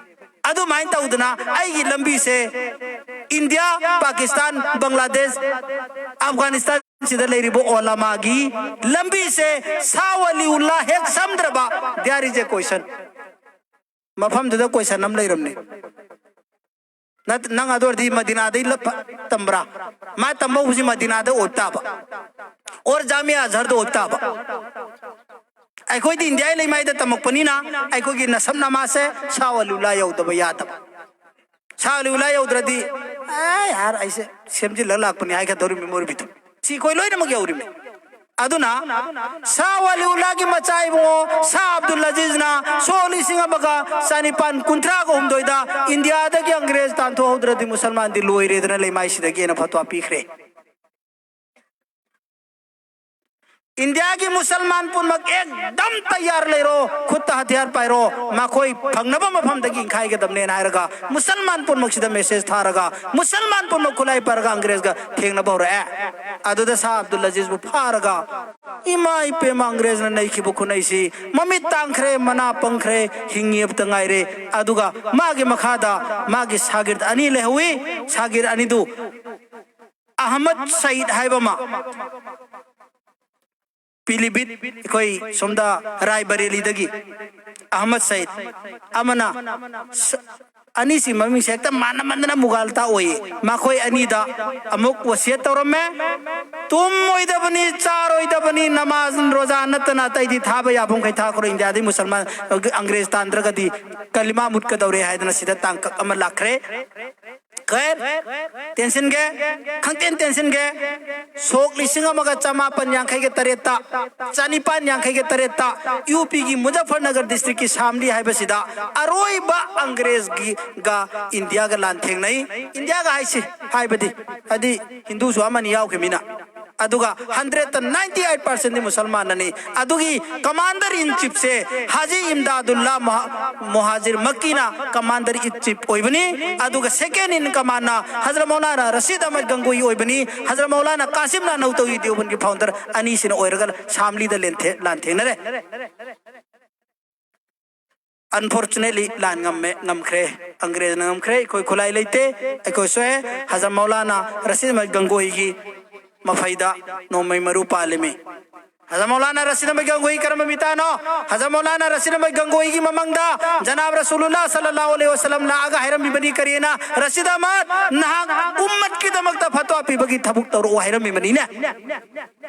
ꯑꯗꯨꯃꯥꯏꯅ ꯇꯧꯗꯅ ꯑꯩꯒꯤ ꯂꯝꯕꯤꯁꯦ ꯏꯟꯗꯤꯌꯥ, ꯄꯥꯀꯤꯁꯇꯥꯟ, ꯕꯪꯒ꯭ꯂꯥꯗꯦꯁ, ꯑꯐꯒꯥꯅꯤꯁꯇꯥꯟ ꯁꯤꯗ ꯂꯩꯔꯤꯕ ꯑꯣꯂꯃꯥꯒꯤ ꯂꯝꯕꯤꯁꯦ ꯁꯥ ꯋꯥꯂꯤꯎꯜꯂꯥ ꯍꯦꯛ ꯁꯝꯗ꯭ꯔꯕ, there is a question꯫ ꯃꯐꯝꯗꯨꯗ question ꯑꯃ ꯂꯩꯔꯝꯅꯤ꯫ ꯅꯠ-, ꯅꯪ ꯑꯗꯨ ꯑꯣꯏꯔꯗꯤ ꯃꯗꯤꯅꯥꯗꯩ ꯂꯞ-, ꯇꯝꯕ꯭ꯔꯥ? ꯃꯥ ꯇꯝꯕ ꯍꯧꯕꯁꯤ ꯃꯗꯤꯅꯥꯗ ꯑꯣꯏꯕ ꯇꯥꯕ, ꯑꯣꯔ ꯖꯥꯃꯤꯌꯥ ꯑꯖꯍꯔꯗ ꯑꯣꯏꯕ ꯇꯥꯕ꯫ ꯑꯩꯈꯣꯏꯗꯤ ꯏꯟꯗꯤꯌꯥꯒꯤ ꯂꯩꯃꯥꯏꯗ ꯇꯝꯃꯛꯄꯅꯤꯅ ꯑꯩꯈꯣꯏꯒꯤ ꯅꯁꯕ ꯅꯥꯃꯥꯁꯦ ꯁꯥ ꯋꯥꯂꯤꯎꯜꯂꯥ ꯌꯧꯗꯕ ꯌꯥꯗꯕ꯫ ꯁꯥ ꯋꯥꯂꯤꯎꯜꯂꯥ ꯌꯧꯗ꯭ꯔꯗꯤ, "ꯑꯦ ꯌꯥꯔ, ꯑꯩꯁꯦ ꯁꯦꯝꯖꯤꯜꯂꯒ ꯂꯥꯛꯄꯅꯤ" ꯍꯥꯏꯒꯗꯧꯔꯤꯃꯤ ꯃꯧꯂꯕꯤꯗꯣ꯫ ꯁꯤ ꯑꯩꯈꯣꯏ ꯂꯣꯏꯅꯃꯛ ꯌꯧꯔꯤꯃꯤ꯫ ꯑꯗꯨꯅ ꯁꯥ ꯋꯥꯂꯤꯎꯜꯂꯥꯒꯤ ꯃꯆꯥ ꯏꯕꯨꯡꯉꯣ ꯁꯥ ꯑꯕꯗꯨꯜ ꯑꯖꯤꯖꯅ ꯁꯣꯛ ꯂꯤꯁꯤꯡ ꯑꯃꯒ ꯆꯅꯤꯄꯥꯟ ꯀꯨꯟꯊ꯭ꯔꯥꯒ ꯍꯨꯝꯗꯣꯏꯗ ꯏꯟꯗꯤꯌꯥꯗꯒꯤ ꯑꯪꯒ꯭ꯔꯦꯖ ꯇꯥꯟꯊꯣꯛꯍꯧꯗ꯭ꯔꯗꯤ ꯃꯨꯁꯜꯃꯥꯟꯗꯤ ꯂꯣꯏꯔꯦꯗꯅ ꯂꯩꯃꯥꯏꯁꯤꯗꯒꯤꯅ ꯐꯠꯋꯥ ꯄꯤꯈ꯭ꯔꯦ꯫ ꯏꯟꯗꯤꯌꯥꯒꯤ ꯃꯨꯁꯜꯃꯥꯟ ꯄꯨꯝꯅꯃꯛ ꯑꯦꯛꯗꯝ ꯇꯌꯥꯔ ꯂꯩꯔꯣ, ꯈꯨꯠꯇ ꯍꯊꯤꯌꯥꯔ ꯄꯥꯏꯔꯣ, ꯃꯈꯣꯏ ꯐꯪꯅꯕ ꯃꯐꯝꯗꯒꯤ ꯏꯟꯈꯥꯏꯒꯗꯕꯅꯦꯅ ꯍꯥꯏꯔꯒ ꯃꯨꯁꯜꯃꯥꯟ ꯄꯨꯝꯅꯃꯛꯁꯤꯗ ꯃꯦꯁꯦꯖ ꯊꯥꯔꯒ ꯃꯨꯁꯜꯃꯥꯟ ꯄꯨꯝꯅꯃꯛ ꯈꯨꯠꯂꯥꯏ ꯄꯥꯏꯔꯒ ꯑꯪꯒ꯭ꯔꯦꯖꯒ ꯊꯦꯡꯅꯕ ꯍꯧꯔꯛꯑꯦ꯫ ꯑꯗꯨꯗ ꯁꯥ ꯑꯕꯗꯨꯜ ꯑꯖꯤꯖꯕꯨ ꯐꯥꯔꯒ, ꯏꯃꯥ ꯏꯄꯦꯝꯃ, ꯑꯪꯒ꯭ꯔꯦꯖꯅ ꯅꯩꯈꯤꯕ ꯈꯨꯠꯅꯩꯁꯤ, ꯃꯃꯤꯠ ꯇꯥꯡꯈ꯭ꯔꯦ, ꯃꯅꯥ ꯄꯪꯈ꯭ꯔꯦ, ꯍꯤꯡꯉꯤ ꯑꯃꯇ ꯉꯥꯏꯔꯦ꯫ ꯑꯗꯨꯒ ꯃꯥꯒꯤ ꯃꯈꯥꯗ ꯃꯥꯒꯤ ꯁꯥꯒꯤꯔꯗ ꯑꯅꯤ ꯂꯩꯍꯧꯋꯤ꯫ ꯁꯥꯒꯤꯔꯗ ꯑꯅꯤꯗꯨ ꯑꯍꯃꯗ ꯁꯌꯤꯗ ꯍꯥꯏꯕ ꯑꯃ, ꯄꯤꯂꯤꯚꯤꯠ, ꯑꯩꯈꯣꯏ ꯁꯣꯝꯗ ꯔꯥꯏꯕꯔꯦꯂꯤꯗꯒꯤ ꯑꯍꯃꯗ ꯁꯌꯤꯗ ꯑꯃꯅ, ꯁ-, ꯑꯅꯤꯁꯤ ꯃꯃꯤꯡꯁꯦ ꯍꯦꯛꯇ ꯃꯥꯟꯅ ꯃꯥꯟꯅꯅ ꯃꯨꯒꯥꯜꯇꯥ ꯑꯣꯏꯌꯦ꯫ ꯃꯈꯣꯏ ꯑꯅꯤꯗ ꯑꯃꯨꯛ ꯋꯁꯤꯌꯠ ꯇꯧꯔꯝꯃꯦ, "ꯇꯨꯝꯃꯣꯏꯗꯕꯅꯤ, ꯆꯥꯔꯣꯏꯗꯕꯅꯤ, ꯅꯃꯥꯖ ꯔꯣꯖꯥ ꯅꯠꯇꯅ ꯑꯇꯩꯗꯤ ꯊꯥꯕ ꯌꯥꯕ ꯃꯈꯩ ꯊꯥꯈ꯭ꯔꯣ, ꯏꯟꯗꯤꯌꯥꯗꯤ ꯃꯨꯁꯜꯃꯥꯟ, ꯑꯪꯒ꯭ꯔꯦꯖ ꯇꯥꯟꯗ꯭ꯔꯒꯗꯤ ꯀꯂꯤꯃꯥ ꯃꯨꯠꯀꯗꯧꯔꯦ" ꯍꯥꯏꯗꯅ ꯁꯤꯗ ꯇꯥꯡꯀꯛ ꯑꯃ ꯂꯥꯛꯈ꯭ꯔꯦ꯫ ꯈꯦꯔ, ꯇꯦꯟꯁꯤꯟꯒꯦ, ꯈꯪꯇꯦꯟ ꯇꯦꯟꯁꯤꯟꯒꯦ꯫ ꯁꯣꯛ ꯂꯤꯁꯤꯡ ꯑꯃꯒ ꯆꯃꯥꯄꯟ ꯌꯥꯡꯈꯩꯒ ꯇꯔꯦꯠꯇ, ꯆꯅꯤꯄꯥꯟ ꯌꯥꯡꯈꯩꯒ ꯇꯔꯦꯠꯇ ꯌꯨ ꯄꯤꯒꯤ ꯃꯨꯖꯐꯔꯅꯒꯔ ꯗꯤꯁꯇ꯭ꯔꯤꯛꯀꯤ ꯁꯥꯝꯂꯤ ꯍꯥꯏꯕꯁꯤꯗ ꯑꯔꯣꯏꯕ ꯑꯪꯒ꯭ꯔꯦꯖꯒꯤꯒ ꯏꯟꯗꯤꯌꯥꯒ ꯂꯥꯟ ꯊꯦꯡꯅꯩ꯫ ꯏꯟꯗꯤꯌꯥꯒ ꯍꯥꯏꯁꯤ, ꯍꯥꯏꯕꯗꯤ, ꯍꯥꯏꯗꯤ ꯍꯤꯟꯗꯨꯁꯨ ꯑꯃꯅꯤ ꯌꯥꯎꯈꯤꯕꯅꯤꯅ꯫ ꯑꯗꯨꯒ ꯍꯟꯗ꯭ꯔꯦꯠꯇ ꯅꯥꯏꯟꯇꯤ ꯑꯩꯠ ꯄꯥꯔꯁꯦꯟꯗꯤ ꯃꯨꯁꯜꯃꯥꯟꯅꯅꯤ꯫ ꯑꯗꯨꯒꯤ commander in chiefꯁꯦ ꯍꯥꯖꯤ ꯏꯝꯗꯥꯗꯨꯜꯂꯥ ꯃꯨꯍꯥ-, ꯃꯨꯍꯥꯖꯤꯔ ꯃꯛꯀꯤꯅ commander in chief ꯑꯣꯏꯕꯅꯤ꯫ ꯑꯗꯨꯒ second in commandꯅ ꯍꯖꯔꯠ ꯃꯧꯂꯥꯅꯥ ꯔꯁꯤꯗ ꯑꯍꯃꯗ ꯒꯪꯒꯣꯍꯤ ꯑꯣꯏꯕꯅꯤ꯫ ꯍꯖꯔꯠ ꯃꯧꯂꯥꯅꯥ ꯀꯥꯁꯤꯝ ꯅꯥꯅꯧꯇꯧꯏ ꯗꯤꯑꯣꯕꯟꯒꯤ founder ꯑꯅꯤꯁꯤꯅ ꯑꯣꯏꯔꯒ ꯁꯥꯝꯂꯤꯗ ꯂꯦꯟꯊꯦ-, ꯂꯥꯟ ꯊꯦꯡꯅꯔꯦ꯫ Unfortunately, ꯂꯥꯟ ꯉꯝꯃꯦ, ꯉꯝꯈ꯭ꯔꯦ꯫ ꯑꯪꯒ꯭ꯔꯦꯖꯅ ꯉꯝꯈ꯭ꯔꯦ꯫ ꯑꯩꯈꯣꯏ ꯈꯨꯠꯂꯥꯏ ꯂꯩꯇꯦ꯫ ꯑꯩꯈꯣꯏ ꯁꯣꯛꯑꯦ꯫ ꯍꯖꯔꯠ ꯃꯧꯂꯥꯅꯥ ꯔꯁꯤꯗ ꯑꯍꯃꯗ ꯒꯪꯒꯣꯍꯤꯒꯤ ꯃꯐꯩꯗ ꯅꯣꯡꯃꯩ ꯃꯔꯨ ꯄꯥꯜꯂꯤꯃꯤ꯫ ꯍꯖꯔꯠ ꯃꯧꯂꯥꯅꯥ ꯔꯁꯤꯗ ꯑꯍꯃꯗ ꯒꯪꯒꯣꯍꯤ ꯀꯔꯝꯕ ꯃꯤꯇꯥꯅꯣ? ꯍꯖꯔꯠ ꯃꯧꯂꯥꯅꯥ ꯔꯁꯤꯗ ꯑꯍꯃꯗ ꯒꯪꯒꯣꯍꯤꯒꯤ ꯃꯃꯥꯡꯗ ꯖꯅꯥꯕ ꯔꯁꯨꯂꯨꯜꯂꯥ ꯁꯜꯂꯜꯂꯥꯍꯨ ꯑꯂꯩꯍꯤ ꯋꯁꯜꯂꯝ ꯂꯥꯛꯑꯒ ꯍꯥꯏꯔꯝꯃꯤꯕꯅꯤ, ꯀꯔꯤꯅ? "ꯔꯁꯤꯗ ꯑꯍꯃꯗ, ꯅꯍꯥꯛ ꯎꯝꯃꯠꯀꯤꯗꯃꯛꯇ ꯐꯠꯋꯥ ꯄꯤꯕꯒꯤ ꯊꯕꯛ ꯇꯧꯔꯛꯑꯣ" ꯍꯥꯏꯔꯝꯃꯤꯕꯅꯤꯅꯦ꯫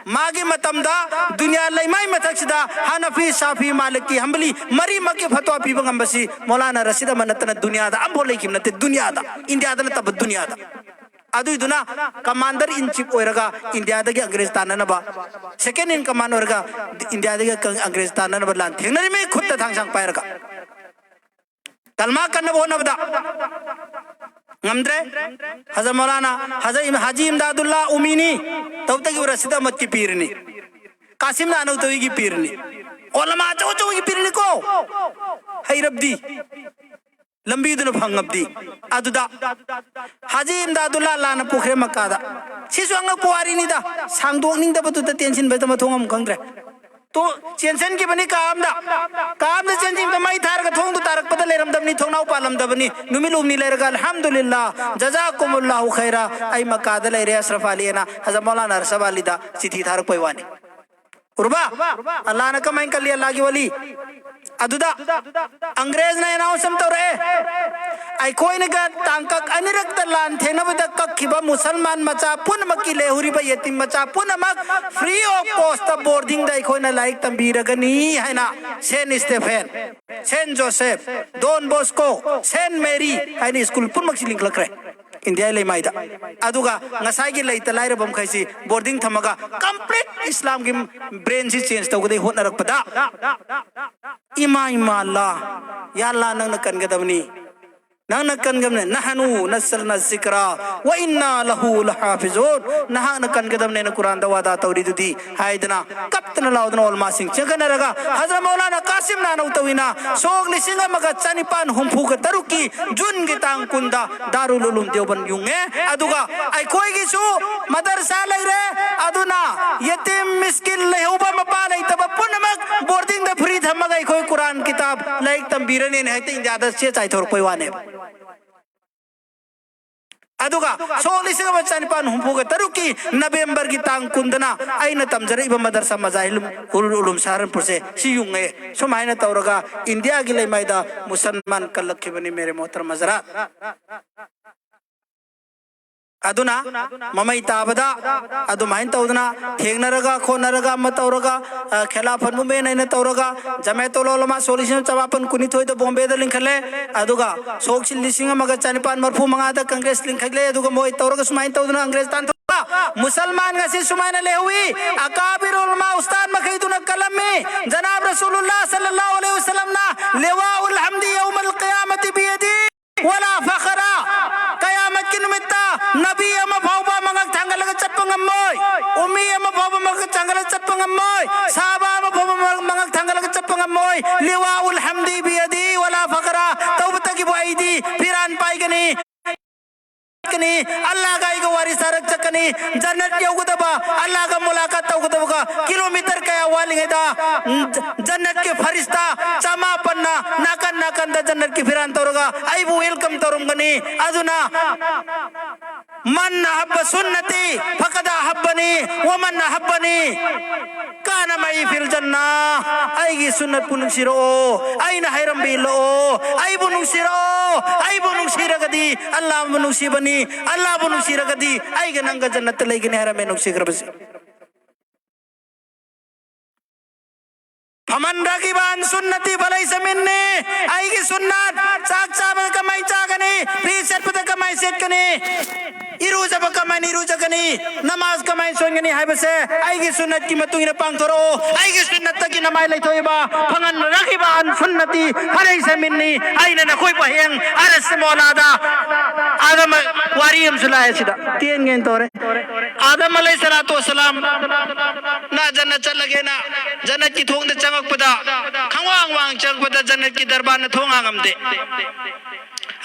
ꯃꯥꯒꯤ ꯃꯇꯝꯗ ꯗꯨꯅꯤꯌꯥ ꯂꯩꯃꯥꯏ ꯃꯊꯛꯁꯤꯗ ꯍꯅꯐꯤ, ꯁꯥꯐꯤ, ꯃꯥꯂꯤꯀꯤ, ꯍꯝꯕꯂꯤ ꯃꯔꯤꯃꯛꯀꯤ ꯐꯠꯋꯥ ꯄꯤꯕ ꯉꯝꯕꯁꯤ ꯃꯧꯂꯥꯅꯥ ꯔꯁꯤꯗ ꯑꯍꯃꯗ ꯅꯠꯇꯅ ꯗꯨꯅꯤꯌꯥꯗ ꯑꯝꯐꯥꯎ ꯂꯩꯈꯤꯕ ꯅꯠꯇꯦ, ꯗꯨꯅꯤꯌꯥꯗ, ꯏꯟꯗꯤꯌꯥꯗ ꯅꯠꯇꯕ ꯗꯨꯅꯤꯌꯥꯗ꯫ ꯑꯗꯨꯏꯗꯨꯅ commander in chief ꯑꯣꯏꯔꯒ ꯏꯟꯗꯤꯌꯥꯗꯒꯤ ꯑꯪꯒ꯭ꯔꯦꯖ ꯇꯥꯟꯅꯅꯕ, second in command ꯑꯣꯏꯔꯒ ꯏꯟꯗꯤꯌꯥꯗꯒꯤ ꯑꯪꯒ꯭ꯔꯦꯖ ꯇꯥꯟꯅꯅꯕ ꯂꯥꯟ ꯊꯦꯡꯅꯔꯤꯃꯤ, ꯈꯨꯠꯇ ꯊꯥꯡꯁꯥꯡ ꯄꯥꯏꯔꯒ꯫ ꯀꯜꯃꯥ ꯀꯟꯅꯕ ꯍꯣꯠꯅꯕꯗ ꯉꯝꯗ꯭ꯔꯦ꯫ ꯍꯖꯔꯠ ꯃꯧꯂꯥꯅꯥ, ꯍꯖꯔꯠ ꯏꯝ-, ꯍꯥꯖꯤ ꯏꯝꯗꯥꯗꯨꯜꯂꯥ ꯎꯃꯤꯅꯤ, ꯇꯧꯕꯇꯒꯤ ꯔꯁꯤꯗ ꯑꯍꯃꯗꯀꯤ ꯄꯤꯔꯅꯤ, ꯀꯥꯁꯤꯝ ꯅꯥꯅꯧꯇꯧꯏꯒꯤ ꯄꯤꯔꯅꯤ, ꯑꯣꯂꯃꯥ ꯑꯆꯧ ꯑꯆꯧꯕꯒꯤ ꯄꯤꯔꯅꯤꯀꯣ꯫ ꯍꯩꯔꯕꯗꯤ ꯂꯝꯕꯤꯗꯨꯅ ꯐꯪꯉꯕꯗꯤ꯫ ꯑꯗꯨꯗ ꯍꯥꯖꯤ ꯏꯝꯗꯥꯗꯨꯜꯂꯥ ꯂꯥꯟꯅ ꯄꯨꯈ꯭ꯔꯦ ꯃꯛꯀꯥꯗ꯫ ꯁꯤꯁꯨ ꯑꯉꯛꯄ ꯋꯥꯔꯤꯅꯤꯗ, ꯁꯥꯡꯗꯣꯛꯅꯤꯡꯗꯕꯗꯨꯗ ꯇꯦꯟꯁꯤꯟꯕꯗ ꯃꯊꯣꯡ ꯑꯃ ꯈꯪꯗ꯭ꯔꯦ꯫ ꯆꯦꯟꯁꯤꯟꯈꯤꯕꯅꯤ ꯀꯥ ꯑꯝꯗ꯫ ꯀꯥ ꯑꯝꯗ ꯆꯦꯟꯁꯤꯟꯈꯤꯕꯗ ꯃꯩ ꯊꯥꯔꯒ ꯊꯣꯡꯗꯨ ꯇꯥꯔꯛꯄꯗ ꯂꯩꯔꯝꯗꯕꯅꯤ, ꯊꯣꯡꯅꯥꯎ ꯄꯥꯜꯂꯝꯗꯕꯅꯤ꯫ ꯅꯨꯃꯤꯠ ꯍꯨꯝꯅꯤ ꯂꯩꯔꯒ, "ꯑꯜꯍꯝꯗꯨꯂꯤꯜꯂꯥ, ꯖꯖꯥꯀꯨꯃꯨꯜꯂꯥꯍꯨ ꯈꯩꯔꯥ, ꯑꯩ ꯃꯀꯥꯗ ꯂꯩꯔꯦ ꯑꯁ꯭ꯔꯐ ꯑꯂꯤꯅ" ꯍꯖꯔꯠ ꯃꯧꯂꯥꯅꯥ ꯑꯁ꯭ꯔꯐ ꯑꯂꯤꯗ ꯆꯤꯊꯤ ꯊꯥꯔꯛꯄꯩ ꯋꯥꯅꯤ꯫ ꯎꯔꯕ? ꯑꯜꯂꯥꯅ ꯀꯃꯥꯏꯅ ꯀꯜꯂꯤ ꯑꯜꯂꯥꯒꯤ ꯋꯥꯂꯤ? ꯑꯗꯨꯗ ꯑꯪꯒ꯭ꯔꯦꯖꯅ ꯑꯦꯅꯥꯎꯟꯁ ꯑꯃ ꯇꯧꯔꯛꯑꯦ, "ꯑꯩꯈꯣꯏꯅꯒ ꯇꯥꯡꯀꯛ ꯑꯅꯤꯔꯛꯇ ꯂꯥꯟ ꯊꯦꯡꯅꯕꯗ ꯀꯛꯈꯤꯕ ꯃꯨꯁꯜꯃꯥꯟ ꯃꯆꯥ ꯄꯨꯝꯅꯃꯛꯀꯤ, ꯂꯩꯍꯧꯔꯤꯕ ꯌꯦꯇꯤꯝ ꯃꯆꯥ ꯄꯨꯝꯅꯃꯛ, ꯐ꯭ꯔꯤ ꯑꯣꯐ ꯀꯣꯁꯇ ꯕꯣꯔꯗꯤꯡꯗ ꯑꯩꯈꯣꯏꯅ ꯂꯥꯏꯔꯤꯛ ꯇꯝꯕꯤꯔꯒꯅꯤ" ꯍꯥꯏꯅ ꯁꯦꯟ ꯁ꯭ꯇꯦꯐꯦꯟ, ꯁꯦꯟ ꯖꯣꯁꯦꯐ, ꯗꯣꯟ ꯕꯣꯁꯀꯣ, ꯁꯦꯟ ꯃꯦꯔꯤ ꯍꯥꯏꯅ ꯁ꯭ꯀꯨꯜ ꯄꯨꯝꯅꯃꯛꯁꯤ ꯂꯤꯡꯈꯠꯈ꯭ꯔꯦ ꯏꯟꯗꯤꯌꯥꯒꯤ ꯂꯩꯃꯥꯏꯗ꯫ ꯑꯗꯨꯒ ꯉꯁꯥꯏꯒꯤ ꯂꯩꯇ ꯂꯥꯏꯔꯕ ꯃꯈꯩꯁꯤ ꯕꯣꯔꯗꯤꯡ ꯊꯝꯃꯒ ꯀꯝꯄ꯭ꯂꯤꯠ ꯏꯁꯂꯥꯝꯒꯤ ꯕ꯭ꯔꯦꯟꯁꯤ ꯆꯦꯟꯖ ꯇꯧꯒꯗꯩ ꯍꯣꯠꯅꯔꯛꯄꯗ, ꯏꯃꯥ ꯏꯃꯥ ꯑꯜꯂꯥ, ꯌꯥ ꯑꯜꯂꯥ, ꯅꯪꯅ ꯀꯟꯒꯗꯕꯅꯤ, ꯅꯪꯅ ꯀꯟꯒꯗꯕꯅꯤ꯫ "ꯅꯍꯅꯨ ꯅꯁꯜꯅ ꯖꯤꯀ꯭ꯔꯥ ꯋ ꯏꯟꯅꯥ ꯂꯍꯨ ꯂꯍꯥꯐꯤꯖꯨꯟ", ꯅꯍꯥꯛꯅ ꯀꯟꯒꯗꯕꯅꯦꯅ ꯀꯨꯔꯥꯟꯗ ꯋꯥꯗꯥ ꯇꯧꯔꯤꯗꯨꯗꯤ ꯍꯥꯏꯗꯅ ꯀꯞꯇꯅ ꯂꯥꯎꯗꯅ ꯑꯣꯂꯃꯥꯁꯤꯡ ꯆꯦꯟꯈꯠꯅꯔꯒ ꯍꯖꯔꯠ ꯃꯧꯂꯥꯅꯥ ꯀꯥꯁꯤꯝ ꯅꯥꯅꯧꯇꯧꯏꯅ ꯁꯣꯛ ꯂꯤꯁꯤꯡ ꯑꯃꯒ ꯆꯅꯤꯄꯥꯟ ꯍꯨꯝꯐꯨꯒ ꯇꯔꯨꯛꯀꯤ ꯖꯨꯟꯒꯤ ꯇꯥꯡ ꯀꯨꯟꯗ ꯗꯥꯔꯨꯜ ꯎꯂꯨꯝ ꯗꯦꯋꯕꯟ ꯌꯨꯡꯉꯦ꯫ ꯑꯗꯨꯒ ꯑꯩꯈꯣꯏꯒꯤꯁꯨ ꯃꯗꯔꯁꯥ ꯂꯩꯔꯦ, ꯑꯗꯨꯅ ꯌꯦꯇꯤꯝ ꯃꯤꯁꯀꯤꯟ ꯂꯩꯍꯧꯕ ꯃꯄꯥ ꯂꯩꯇꯕ ꯄꯨꯝꯅꯃꯛ ꯕꯣꯔꯗꯤꯡꯗ ꯐ꯭ꯔꯤ ꯊꯝꯃꯒ ꯑꯩꯈꯣꯏ ꯀꯨꯔꯥꯟ ꯀꯤꯇꯥꯕ ꯂꯥꯏꯔꯤꯛ ꯇꯝꯕꯤꯔꯅꯤꯅ ꯍꯦꯛꯇ ꯏꯟꯗꯤꯌꯥꯗ ꯆꯦ ꯆꯥꯏꯊꯣꯔꯛꯄꯩ ꯋꯥꯅꯦꯕ꯫ ꯑꯗꯨꯒ ꯁꯣꯛ ꯂꯤꯁꯤꯡ ꯑꯃ ꯆꯅꯤꯄꯥꯟ ꯍꯨꯝꯐꯨꯒ ꯇꯔꯨꯛꯀꯤ ꯅꯕꯦꯝꯕꯔꯒꯤ ꯇꯥꯡ ꯀꯨꯟꯗꯅ ꯑꯩꯅ ꯇꯝꯖꯔꯛꯏꯕ ꯃꯗꯔꯁꯥ ꯃꯖꯥꯍꯤꯜ ꯎꯔꯨꯜ ꯎꯂꯨꯝ ꯁꯍꯥꯔꯟꯄꯨꯔꯁꯦ ꯁꯤ ꯌꯨꯡꯉꯦ꯫ ꯁꯨꯃꯥꯏꯅ ꯇꯧꯔꯒ ꯏꯟꯗꯤꯌꯥꯒꯤ ꯂꯩꯃꯥꯏꯗ ꯃꯨꯁꯜꯃꯥꯟ ꯀꯜꯂꯛꯈꯤꯕꯅꯤ, ꯃꯦꯔꯦ ꯃꯣꯍꯇꯔꯝ ꯍꯖꯔꯥꯠ꯫ ꯑꯗꯨꯅ ꯃꯃꯩ ꯇꯥꯕꯗ ꯑꯗꯨꯃꯥꯏꯅ ꯇꯧꯗꯅ ꯊꯦꯡꯅꯔꯒ ꯈꯣꯠꯅꯔꯒ ꯑꯃ ꯇꯧꯔꯒ, ꯑ, ꯈꯦꯂꯥꯐꯠ ꯃꯨꯚꯃꯦꯟ ꯍꯥꯏꯅ ꯇꯧꯔꯒ ꯖꯃꯥꯌꯠ ꯎꯂꯃꯥ ꯁꯣꯛ ꯂꯤꯁꯤꯡ ꯆꯃꯥꯄꯟ ꯀꯨꯟꯅꯤꯊꯣꯏꯗ ꯕꯣꯝꯕꯦꯗ ꯂꯤꯡꯈꯠꯂꯦ꯫ ꯑꯗꯨꯒ ꯁꯣꯛ ꯂꯤꯁꯤꯡ ꯑꯃꯒ ꯆꯅꯤꯄꯥꯟ ꯃꯔꯤꯐꯨ ꯃꯉꯥꯗ ꯀꯪꯒ꯭ꯔꯦꯁ ꯂꯤꯡꯈꯠꯂꯦ꯫ ꯑꯗꯨꯒ ꯃꯣꯏ ꯇꯧꯔꯒ ꯁꯨꯃꯥꯏꯅ ꯇꯧꯗꯅ ꯑꯪꯒ꯭ꯔꯦꯖ ꯇꯥꯟꯊꯣꯛꯄ꯫ ꯃꯨꯁꯜꯃꯥꯟ ꯉꯁꯤ ꯁꯨꯃꯥꯏꯅ ꯂꯩꯍꯧꯋꯤ꯫ ꯑꯀꯥꯕꯤꯔ ꯎꯂꯃꯥ ꯎꯁꯇꯥꯗ ꯃꯈꯩꯗꯨꯅ ꯀꯜꯂꯝꯃꯤ꯫ ꯖꯅꯥꯕ ꯔꯁꯨꯂꯨꯜꯂꯥ ꯁꯜꯂꯜꯂꯥꯍꯨ ꯑꯂꯩꯍꯤ ꯋꯁꯜꯂꯝꯅ ꯂꯤꯋꯥꯎꯜ ꯍꯝꯗꯤ ꯌꯧꯃꯜ ꯈꯤꯌꯥꯃꯇꯤ ꯕꯤꯌꯗꯤ ꯋꯥꯂꯥ ꯐꯈꯔ, ꯀꯌꯥꯃꯠꯀꯤ ꯅꯨꯃꯤꯠꯇ ꯅꯕꯤ ꯑꯃ ꯐꯥꯎꯕ ꯃꯉꯛ ꯊꯥꯡꯒꯠꯂꯒ ꯆꯠꯄ ꯉꯝꯃꯣꯏ, ꯎꯝꯃꯤ ꯑꯃ ꯐꯥꯎꯕ ꯃꯉꯛ ꯊꯥꯡꯒꯠꯂꯒ ꯆꯠꯄ ꯉꯝꯃꯣꯏ, ꯁꯥꯕ ꯑꯃ ꯐꯥꯎꯕ ꯃꯉꯛ ꯊꯥꯡꯒꯠꯂꯒ ꯆꯠꯄ ꯉꯝꯃꯣꯏ꯫ ꯂꯤꯋꯥꯎꯜ ꯍꯝꯗꯤ ꯕꯤꯌꯗꯤ ꯋꯥꯂꯥ ꯐꯈꯔ ꯇꯧꯕꯇꯒꯤꯕꯨ ꯑꯩꯗꯤ ꯐꯤꯔꯥꯟ ꯄꯥꯏꯒꯅꯤ꯫ ꯑꯜꯂꯥꯒ ꯑꯩꯒ ꯋꯥꯔꯤ ꯁꯥꯔꯛꯆꯀꯅꯤ꯫ ꯖꯟꯅꯠ ꯌꯧꯒꯗꯕ, ꯑꯜꯂꯥꯒ ꯃꯨꯂꯥꯀꯥꯠ ꯇꯧꯒꯗꯕꯒ ꯀꯤꯂꯣꯃꯤꯇꯔ ꯀꯌꯥ ꯋꯥꯠꯂꯤꯉꯩꯗ, ꯎꯝ, ꯖ-, ꯖꯟꯅꯠꯀꯤ ꯐꯔꯤꯁꯇꯥ ꯆꯃꯥꯄꯟꯅ ꯅꯥꯀꯟ ꯅꯥꯀꯟꯗ ꯖꯟꯅꯠꯀꯤ ꯐꯤꯔꯥꯟ ꯇꯧꯔꯒ ꯑꯩꯕꯨ welcome ꯇꯧꯔꯝꯒꯅꯤ꯫ ꯑꯗꯨꯅ, "ꯃꯟ ꯑꯍꯕ ꯁꯨꯟꯅꯇꯤ ꯐꯀꯗ ꯑꯍꯕꯅꯤ, ꯋꯃꯟ ꯑꯍꯕꯅꯤ ꯀꯥꯅ ꯃꯩ ꯐꯤꯜ ꯖꯟꯅꯥ"꯫ ꯑꯩꯒꯤ ꯁꯨꯟꯅꯠꯄꯨ ꯅꯨꯡꯁꯤꯔꯛꯑꯣ, ꯑꯩꯅ ꯍꯥꯏꯔꯝꯕ ꯏꯜꯂꯛꯑꯣ꯫ ꯑꯩꯕꯨ ꯅꯨꯡꯁꯤꯔꯛꯑꯣ, ꯑꯩꯕꯨ ꯅꯨꯡꯁꯤꯔꯒꯗꯤ ꯑꯜꯂꯥꯕꯨ ꯅꯨꯡꯁꯤꯕꯅꯤ, ꯑꯜꯂꯥꯕꯨ ꯅꯨꯡꯁꯤꯔꯒꯗꯤ ꯑꯩꯒ ꯅꯪꯒ ꯖꯟꯅꯠꯇ ꯂꯩꯒꯅꯤ ꯍꯥꯏꯔꯝꯃꯦ ꯅꯨꯡꯁꯤꯈ꯭ꯔꯕꯁꯦ꯫ "ꯐꯃꯟ ꯔꯒꯤꯕ ꯑꯟ ꯁꯨꯟꯅꯇꯤ ꯐꯂꯩꯁ ꯃꯤꯟꯅꯤ"꯫ ꯑꯩꯒꯤ ꯁꯨꯟꯅꯠ, ꯆꯥꯛ ꯆꯥꯕꯗ ꯀꯃꯥꯏꯅ ꯆꯥꯒꯅꯤ, ꯐꯤ ꯁꯦꯠꯄꯗ ꯀꯃꯥꯏꯅ ꯁꯦꯠꯀꯅꯤ, ꯏꯔꯨꯖꯕ ꯀꯃꯥꯏꯅ ꯏꯔꯨꯖꯒꯅꯤ, ꯅꯃꯥꯖ ꯀꯃꯥꯏꯅ ꯁꯣꯟꯒꯅꯤ ꯍꯥꯏꯕꯁꯦ ꯑꯩꯒꯤ ꯁꯨꯟꯅꯠꯀꯤ ꯃꯇꯨꯡ ꯏꯟꯅ ꯄꯥꯡꯊꯣꯔꯛꯑꯣ꯫ ꯑꯩꯒꯤ ꯁꯨꯟꯅꯠꯇꯒꯤ ꯅꯃꯥꯏ ꯂꯩꯊꯣꯛꯏꯕ, "ꯐꯃꯟ ꯔꯒꯤꯕ ꯑꯟ ꯁꯨꯟꯅꯇꯤ ꯐꯂꯩꯁ ꯃꯤꯟꯅꯤ", ꯑꯩꯅ ꯅꯈꯣꯏꯕꯨ ꯍꯌꯦꯡ ꯑꯔꯁ ꯃꯣꯂꯥꯗ ꯑꯗꯝ ꯋꯥꯔꯤ ꯑꯃꯁꯨ ꯂꯥꯛꯑꯦ ꯁꯤꯗ꯫ ꯇꯦꯟꯒꯦꯅ ꯇꯧꯔꯦ꯫ ꯑꯥꯗꯝ ꯑꯂꯩꯍꯤ ꯁꯂꯥꯇꯨ ꯋꯁꯁꯂꯥꯝ ꯅ ꯖꯟꯅꯠ ꯆꯠꯂꯒꯦꯅ ꯖꯟꯅꯠꯀꯤ ꯊꯣꯡꯗ ꯆꯪꯉꯛꯄꯗ, ꯈꯪꯋꯥꯡ ꯋꯥꯡ ꯆꯪꯉꯛꯄꯗ ꯖꯟꯅꯠꯀꯤ ꯗꯔꯕꯥꯔꯅ ꯊꯣꯡ ꯍꯥꯡꯉꯝꯗꯦ꯫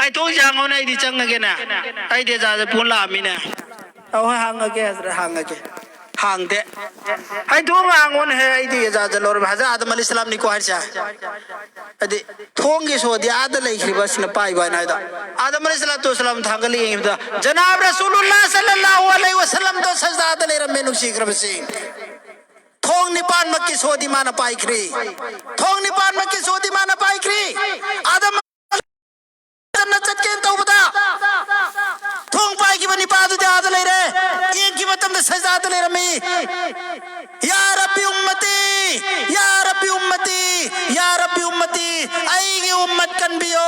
"ꯑꯩ ꯊꯣꯡꯁꯦ ꯍꯥꯡꯉꯣꯅꯦ, ꯑꯩꯗꯤ ꯆꯪꯉꯒꯦꯅꯦ, ꯑꯩꯗꯤ ꯑꯦꯖꯥꯖ ꯄꯨꯔ ꯂꯥꯛꯑꯃꯤꯅꯦ"꯫ "ꯑꯍꯣꯏ, ꯍꯥꯡꯉꯒꯦ ꯍꯖꯔꯠ, ꯍꯥꯡꯉꯒꯦ"꯫ ꯍꯥꯡꯗꯦ꯫ "ꯑꯩ ꯊꯣꯡ ꯍꯥꯡꯉꯣꯅꯦ ꯍꯦ, ꯑꯩꯗꯤ ꯑꯦꯖꯥꯖ ꯂꯧꯔꯃꯤ"꯫ ꯍꯖꯔꯠ ꯑꯥꯗꯝ ꯑꯂꯩꯍꯤ ꯁꯂꯥꯝꯅꯤꯀꯣ ꯍꯥꯏꯔꯤꯁꯦ꯫ ꯍꯥꯏꯗꯤ ꯊꯣꯡꯒꯤ ꯁꯣꯗꯤ ꯑꯥꯗ ꯂꯩꯈ꯭ꯔꯤꯕ ꯑꯁꯤꯅ ꯄꯥꯏꯕ ꯍꯥꯏꯅ ꯍꯥꯏꯗꯣ꯫ ꯑꯥꯗꯝ ꯑꯂꯩꯍꯤ ꯁꯂꯥꯇꯨ ꯋꯁꯁꯂꯥꯝ ꯊꯥꯡꯒꯠꯂ ꯌꯦꯡꯉꯤꯕꯗ ꯖꯅꯥꯕ ꯔꯁꯨꯂꯨꯜꯂꯥꯍ ꯁꯜꯂꯜꯂꯥꯍꯨ ꯑꯂꯩꯍꯤ ꯋꯁꯜꯂꯝꯗꯣ ꯁꯖꯗꯥꯗ ꯂꯩꯔꯝꯃꯦ ꯅꯨꯡꯁꯤꯈ꯭ꯔꯕꯁꯤꯡ꯫ ꯊꯣꯡ ꯅꯤꯄꯥꯟꯃꯛꯀꯤ ꯁꯣꯗꯤ ꯃꯥꯅ ꯄꯥꯏꯈ꯭ꯔꯤ꯫ ꯊꯣꯡ ꯅꯤꯄꯥꯟꯃꯛꯀꯤ ꯁꯣꯗꯤ ꯃꯥꯅ ꯄꯥꯏꯈ꯭ꯔꯤ꯫ ꯑꯥꯗꯝ ꯖꯟꯅꯠ ꯆꯠꯀꯦꯅ ꯇꯧꯕꯗ ꯊꯣꯡ ꯄꯥꯏꯈꯤꯕ ꯅꯤꯄꯥꯗꯨꯗꯤ ꯑꯥꯗ ꯂꯩꯔꯦ꯫ ꯌꯦꯡꯈꯤꯕ ꯃꯇꯝꯗ ꯁꯖꯗꯥꯗ ꯂꯩꯔꯝꯃꯤ꯫ "ꯌꯥ ꯔꯕꯤ ꯎꯝꯃꯇꯤ, ꯌꯥ ꯔꯕꯤ ꯎꯝꯃꯇꯤ, ꯌꯥ ꯔꯕꯤ ꯎꯝꯃꯇꯤ", ꯑꯩꯒꯤ ꯎꯝꯃꯠ ꯀꯟꯕꯤꯌꯣ,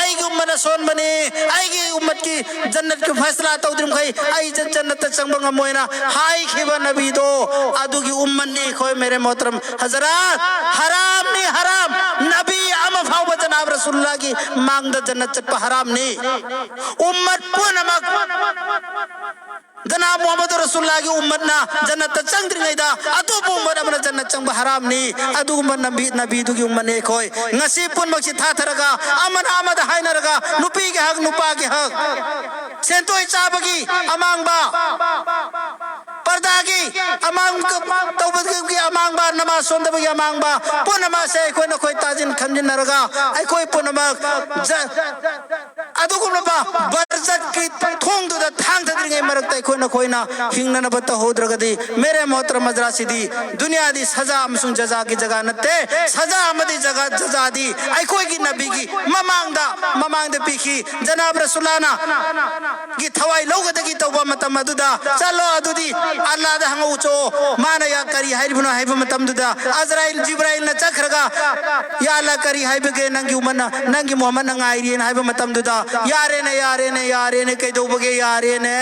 ꯑꯩꯒꯤ ꯎꯝꯃꯠ ꯑꯁꯣꯟꯕꯅꯤ, ꯑꯩꯒꯤ ꯎꯝꯃꯠꯀꯤ ꯖꯟꯅꯠꯀꯤ ꯐꯩꯁꯂꯥ ꯇꯧꯗ꯭ꯔꯤꯃꯈꯩ ꯑꯩ ꯖ-, ꯖꯟꯅꯠꯇ ꯆꯪꯕ ꯉꯝꯃꯣꯏꯅ ꯍꯥꯏꯈꯤꯕ ꯅꯕꯤꯗꯣ, ꯑꯗꯨꯒꯤ ꯎꯝꯃꯠꯅꯤ ꯑꯩꯈꯣꯏ꯫ ꯃꯦꯔꯦ ꯃꯣꯍꯇꯔꯝ ꯍꯖꯔꯥꯠ, ꯍꯔꯥꯝꯅꯤ, ꯍꯔꯥꯝ꯫ ꯅꯕꯤ ꯑꯃ ꯐꯥꯎꯕ ꯖꯅꯥꯕ ꯔꯁꯨꯜꯂꯥꯒꯤ ꯃꯥꯡꯗ ꯖꯟꯅꯠ ꯆꯠꯄ ꯍꯔꯥꯝꯅꯤ꯫ ꯎꯝꯃꯠ ꯄꯨꯝꯅꯃꯛ ꯖꯅꯥꯕ ꯃꯨꯍꯝꯃꯗ ꯔꯁꯨꯜꯂꯥꯒꯤ ꯎꯝꯃꯠꯅ ꯖꯟꯅꯠꯇ ꯆꯪꯗ꯭ꯔꯤꯉꯩꯗ ꯑꯇꯣꯞꯄ ꯎꯝꯃꯠ ꯑꯃꯅ ꯖꯟꯅꯠ ꯆꯪꯕ ꯍꯔꯥꯝꯅꯤ꯫ ꯑꯗꯨꯒꯨꯝꯕ ꯅꯕꯤ, ꯅꯕꯤꯗꯨꯒꯤ ꯎꯝꯃꯠꯅꯤ ꯑꯩꯈꯣꯏ꯫ ꯉꯁꯤ ꯄꯨꯝꯅꯃꯛꯁꯤ ꯊꯥꯊꯔꯒ, ꯑꯃꯅ ꯑꯃꯗ ꯍꯥꯏꯅꯔꯒ, ꯅꯨꯄꯤꯒꯤ ꯍꯛ, ꯅꯨꯄꯥꯒꯤ ꯍꯛ, ꯁꯦꯟꯇꯣꯏ ꯆꯥꯕꯒꯤ ꯑꯃꯥꯡꯕ, ꯄꯔꯗꯥꯒꯤ ꯑꯃꯥꯡ ꯇꯧꯕꯒꯤ ꯑꯃꯥꯡꯕ, ꯅꯃꯥꯖ ꯁꯣꯟꯗꯕꯒꯤ ꯑꯃꯥꯡꯕ, ꯄꯨꯝꯅꯃꯛꯁꯦ ꯑꯩꯈꯣꯏ ꯅꯈꯣꯏ ꯇꯥꯁꯤꯟ ꯈꯟꯖꯤꯟꯅꯔꯒ, ꯑꯩꯈꯣꯏ ꯄꯨꯝꯅꯃꯛ ꯖ-, ꯑꯗꯨꯒꯨꯝꯂꯕ ꯕꯔꯖꯠꯀꯤ ꯊꯣꯡꯗꯨꯗ ꯊꯥꯡꯊꯗ꯭ꯔꯤꯉꯩ ꯃꯔꯛꯇ ꯑꯩꯈꯣꯏ ꯅꯈꯣꯏꯅ ꯍꯤꯡꯅꯅꯕ ꯇꯧꯍꯧꯗ꯭ꯔꯒꯗꯤ, ꯃꯦꯔꯦ ꯃꯣꯍꯇꯔꯝ ꯍꯖꯔꯥꯠꯁꯤꯗꯤ ꯗꯨꯅꯤꯌꯥꯗꯤ ꯁꯖꯥ ꯑꯃꯁꯨꯡ ꯖꯖꯥꯒꯤ ꯖꯒꯥ ꯅꯠꯇꯦ꯫ ꯁꯖꯥ ꯑꯃꯗꯤ ꯖꯒꯥ, ꯖꯖꯥꯗꯤ ꯑꯩꯈꯣꯏꯒꯤ ꯅꯕꯤꯒꯤ ꯃꯃꯥꯡꯗ, ꯃꯃꯥꯡꯗ ꯄꯤꯈꯤ꯫ ꯖꯅꯥꯕ ꯔꯁꯨꯂꯥꯅ ꯒꯤ ꯊꯋꯥꯏ ꯂꯧꯒꯗꯒꯤ ꯇꯧꯕ ꯃꯇꯝ ꯑꯗꯨꯗ, "ꯆꯠꯂꯣ ꯑꯗꯨꯗꯤ ꯑꯜꯂꯥꯗ ꯍꯪꯉꯛꯎ ꯆꯣ, ꯃꯥꯅ ꯌꯥ-, ꯀꯔꯤ ꯍꯥꯏꯔꯤꯕꯅꯣ?" ꯍꯥꯏꯕ ꯃꯇꯝꯗꯨꯗ, ꯑꯖꯔꯥꯏꯜ, ꯖꯤꯕ꯭ꯔꯥꯏꯜꯅ ꯆꯠꯈ꯭ꯔꯒ, "ꯌꯥ ꯑꯜꯂꯥ, ꯀꯔꯤ ꯍꯥꯏꯕꯒꯦ? ꯅꯪꯒꯤ ꯎꯃꯠꯅ, ꯅꯪꯒꯤ ꯃꯨꯍꯝꯃꯗꯅ ꯉꯥꯏꯔꯤꯅ" ꯍꯥꯏꯕ ꯃꯇꯝꯗꯨꯗ, "ꯌꯥꯔꯦꯅꯦ, ꯌꯥꯔꯦꯅꯦ, ꯌꯥꯔꯦꯅꯦ, ꯀꯩꯗꯧꯕꯒꯦ? ꯌꯥꯔꯦꯅꯦ,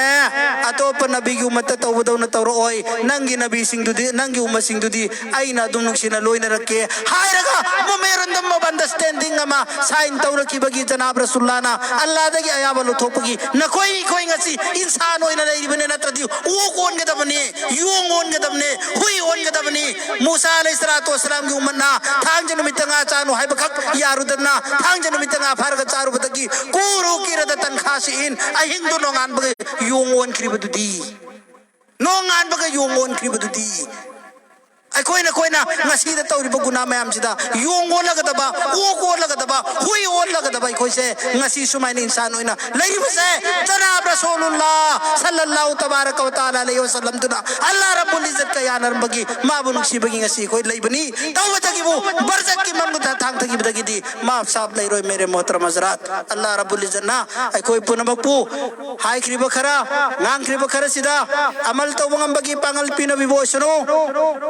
ꯑꯇꯣꯞꯄ ꯅꯕꯤꯒꯤ ꯎꯃꯠꯇ ꯇꯧꯕꯗꯧꯅ ꯇꯧꯔꯛꯑꯣꯏ, ꯅꯪꯒꯤ ꯅꯕꯤꯁꯤꯡꯗꯨꯗꯤ, ꯅꯪꯒꯤ ꯎꯃꯠꯁꯤꯡꯗꯨꯗꯤ ꯑꯩꯅ ꯑꯗꯨꯝ ꯅꯨꯡꯁꯤꯅ ꯂꯣꯏꯅꯔꯛꯀꯦ" ꯍꯥꯏꯔꯒ, memorandum of understanding ꯑꯃ sign ꯇꯧꯔꯛꯈꯤꯕꯒꯤ ꯖꯅꯥꯕ ꯔꯁꯨꯜꯂꯥꯅ ꯑꯜꯂꯥꯗꯒꯤ ꯑꯌꯥꯕ ꯂꯧꯊꯣꯛꯄꯒꯤ, ꯅꯈꯣꯏ, ꯑꯩꯈꯣꯏ ꯉꯁꯤ ꯏꯟꯁꯥꯟ ꯑꯣꯏꯅ ꯂꯩꯔꯤꯕꯅꯤ, ꯅꯠꯇ꯭ꯔꯗꯤ ꯑꯣꯛ ꯑꯣꯟꯒꯗꯕꯅꯤ, ꯌꯣꯡ ꯑꯣꯟꯒꯗꯕꯅꯤ, ꯍꯨꯏ ꯑꯣꯟꯒꯗꯕꯅꯤ꯫ ꯃꯨꯁꯥ ꯑꯂꯩꯍꯤ ꯁꯂꯥꯇꯨ ꯋꯁꯁꯂꯥꯝꯒꯤ ꯎꯃꯠꯅ ꯊꯥꯡꯖ ꯅꯨꯃꯤꯠꯇ ꯉꯥ ꯆꯥꯅꯨ ꯍꯥꯏꯕꯈꯛ ꯌꯥꯔꯨꯗꯅ, ꯊꯥꯡꯖ ꯅꯨꯃꯤꯠꯇ ꯉꯥ ꯐꯥꯔꯒ ꯆꯥꯔꯨꯕꯗꯒꯤ ꯀꯨꯔꯨ ꯀꯤꯔꯗ ꯇꯟꯈꯥꯁꯤꯏꯟ, ꯑꯍꯤꯡꯗꯨ ꯅꯣꯡꯉꯥꯟꯕꯒ ꯌꯣꯡ ꯑꯣꯟꯈ꯭ꯔꯤꯕꯗꯨꯗꯤ, ꯅꯣꯡꯉꯥꯟꯕꯒ ꯌꯣꯡ ꯑꯣꯟꯈ꯭ꯔꯤꯕꯗꯨꯗꯤ꯫ ꯑꯩꯈꯣꯏꯅ, ꯑꯩꯈꯣꯏꯅ ꯉꯁꯤꯗ ꯇꯧꯔꯤꯕ ꯒꯨꯅꯥ ꯃꯌꯥꯝꯁꯤꯗ ꯌꯣꯡ ꯑꯣꯜꯂꯒꯗꯕ, ꯑꯣꯛ ꯑꯣꯜꯂꯒꯗꯕ, ꯍꯨꯏ ꯑꯣꯜꯂꯒꯗꯕ ꯑꯩꯈꯣꯏꯁꯦ ꯉꯁꯤ ꯁꯨꯃꯥꯏꯅ ꯏꯟꯁꯥꯟ ꯑꯣꯏꯅ ꯂꯩꯔꯤꯕꯁꯦ, ꯖꯅꯥꯕ ꯔꯁꯨꯂꯨꯜꯂꯥ ꯁꯜꯂꯜꯂꯥꯍꯨ ꯇꯕꯥꯔꯀ ꯋ ꯇꯥꯂꯥ ꯑꯂꯩꯍꯤ ꯋꯁꯜꯂꯝꯗꯨꯅ ꯑꯜꯂꯥ ꯔꯕꯨꯜ ꯏꯖꯠꯀ ꯌꯥꯅꯔꯝꯕꯒꯤ, ꯃꯥꯕꯨ ꯅꯨꯡꯁꯤꯕꯒꯤ ꯉꯁꯤ ꯑꯩꯈꯣꯏ ꯂꯩꯕꯅꯤ꯫ ꯇꯧꯕꯗꯒꯤꯕꯨ ꯕꯔꯖꯠꯀꯤ ꯃꯅꯨꯡꯗ ꯊꯥꯡꯊꯈꯤꯕꯗꯒꯤꯗꯤ ꯃꯥꯐ ꯁꯥꯐ ꯂꯩꯔꯣꯏ꯫ ꯃꯦꯔꯦ ꯃꯣꯍꯇꯔꯝ ꯍꯖꯔꯥꯠ, ꯑꯜꯂꯥ ꯔꯕꯨꯜ ꯏꯖꯠꯅ ꯑꯩꯈꯣꯏ ꯄꯨꯝꯅꯃꯛꯄꯨ ꯍꯥꯏꯈ꯭ꯔꯤꯕ ꯈꯔ, ꯉꯥꯡꯈ꯭ꯔꯤꯕ ꯈꯔꯁꯤꯗ ꯑꯃꯜ ꯇꯧꯕ ꯉꯝꯕꯒꯤ ꯄꯥꯡꯒꯜ ꯄꯤꯅꯕꯤꯕ ꯑꯣꯏꯁꯅꯨ꯫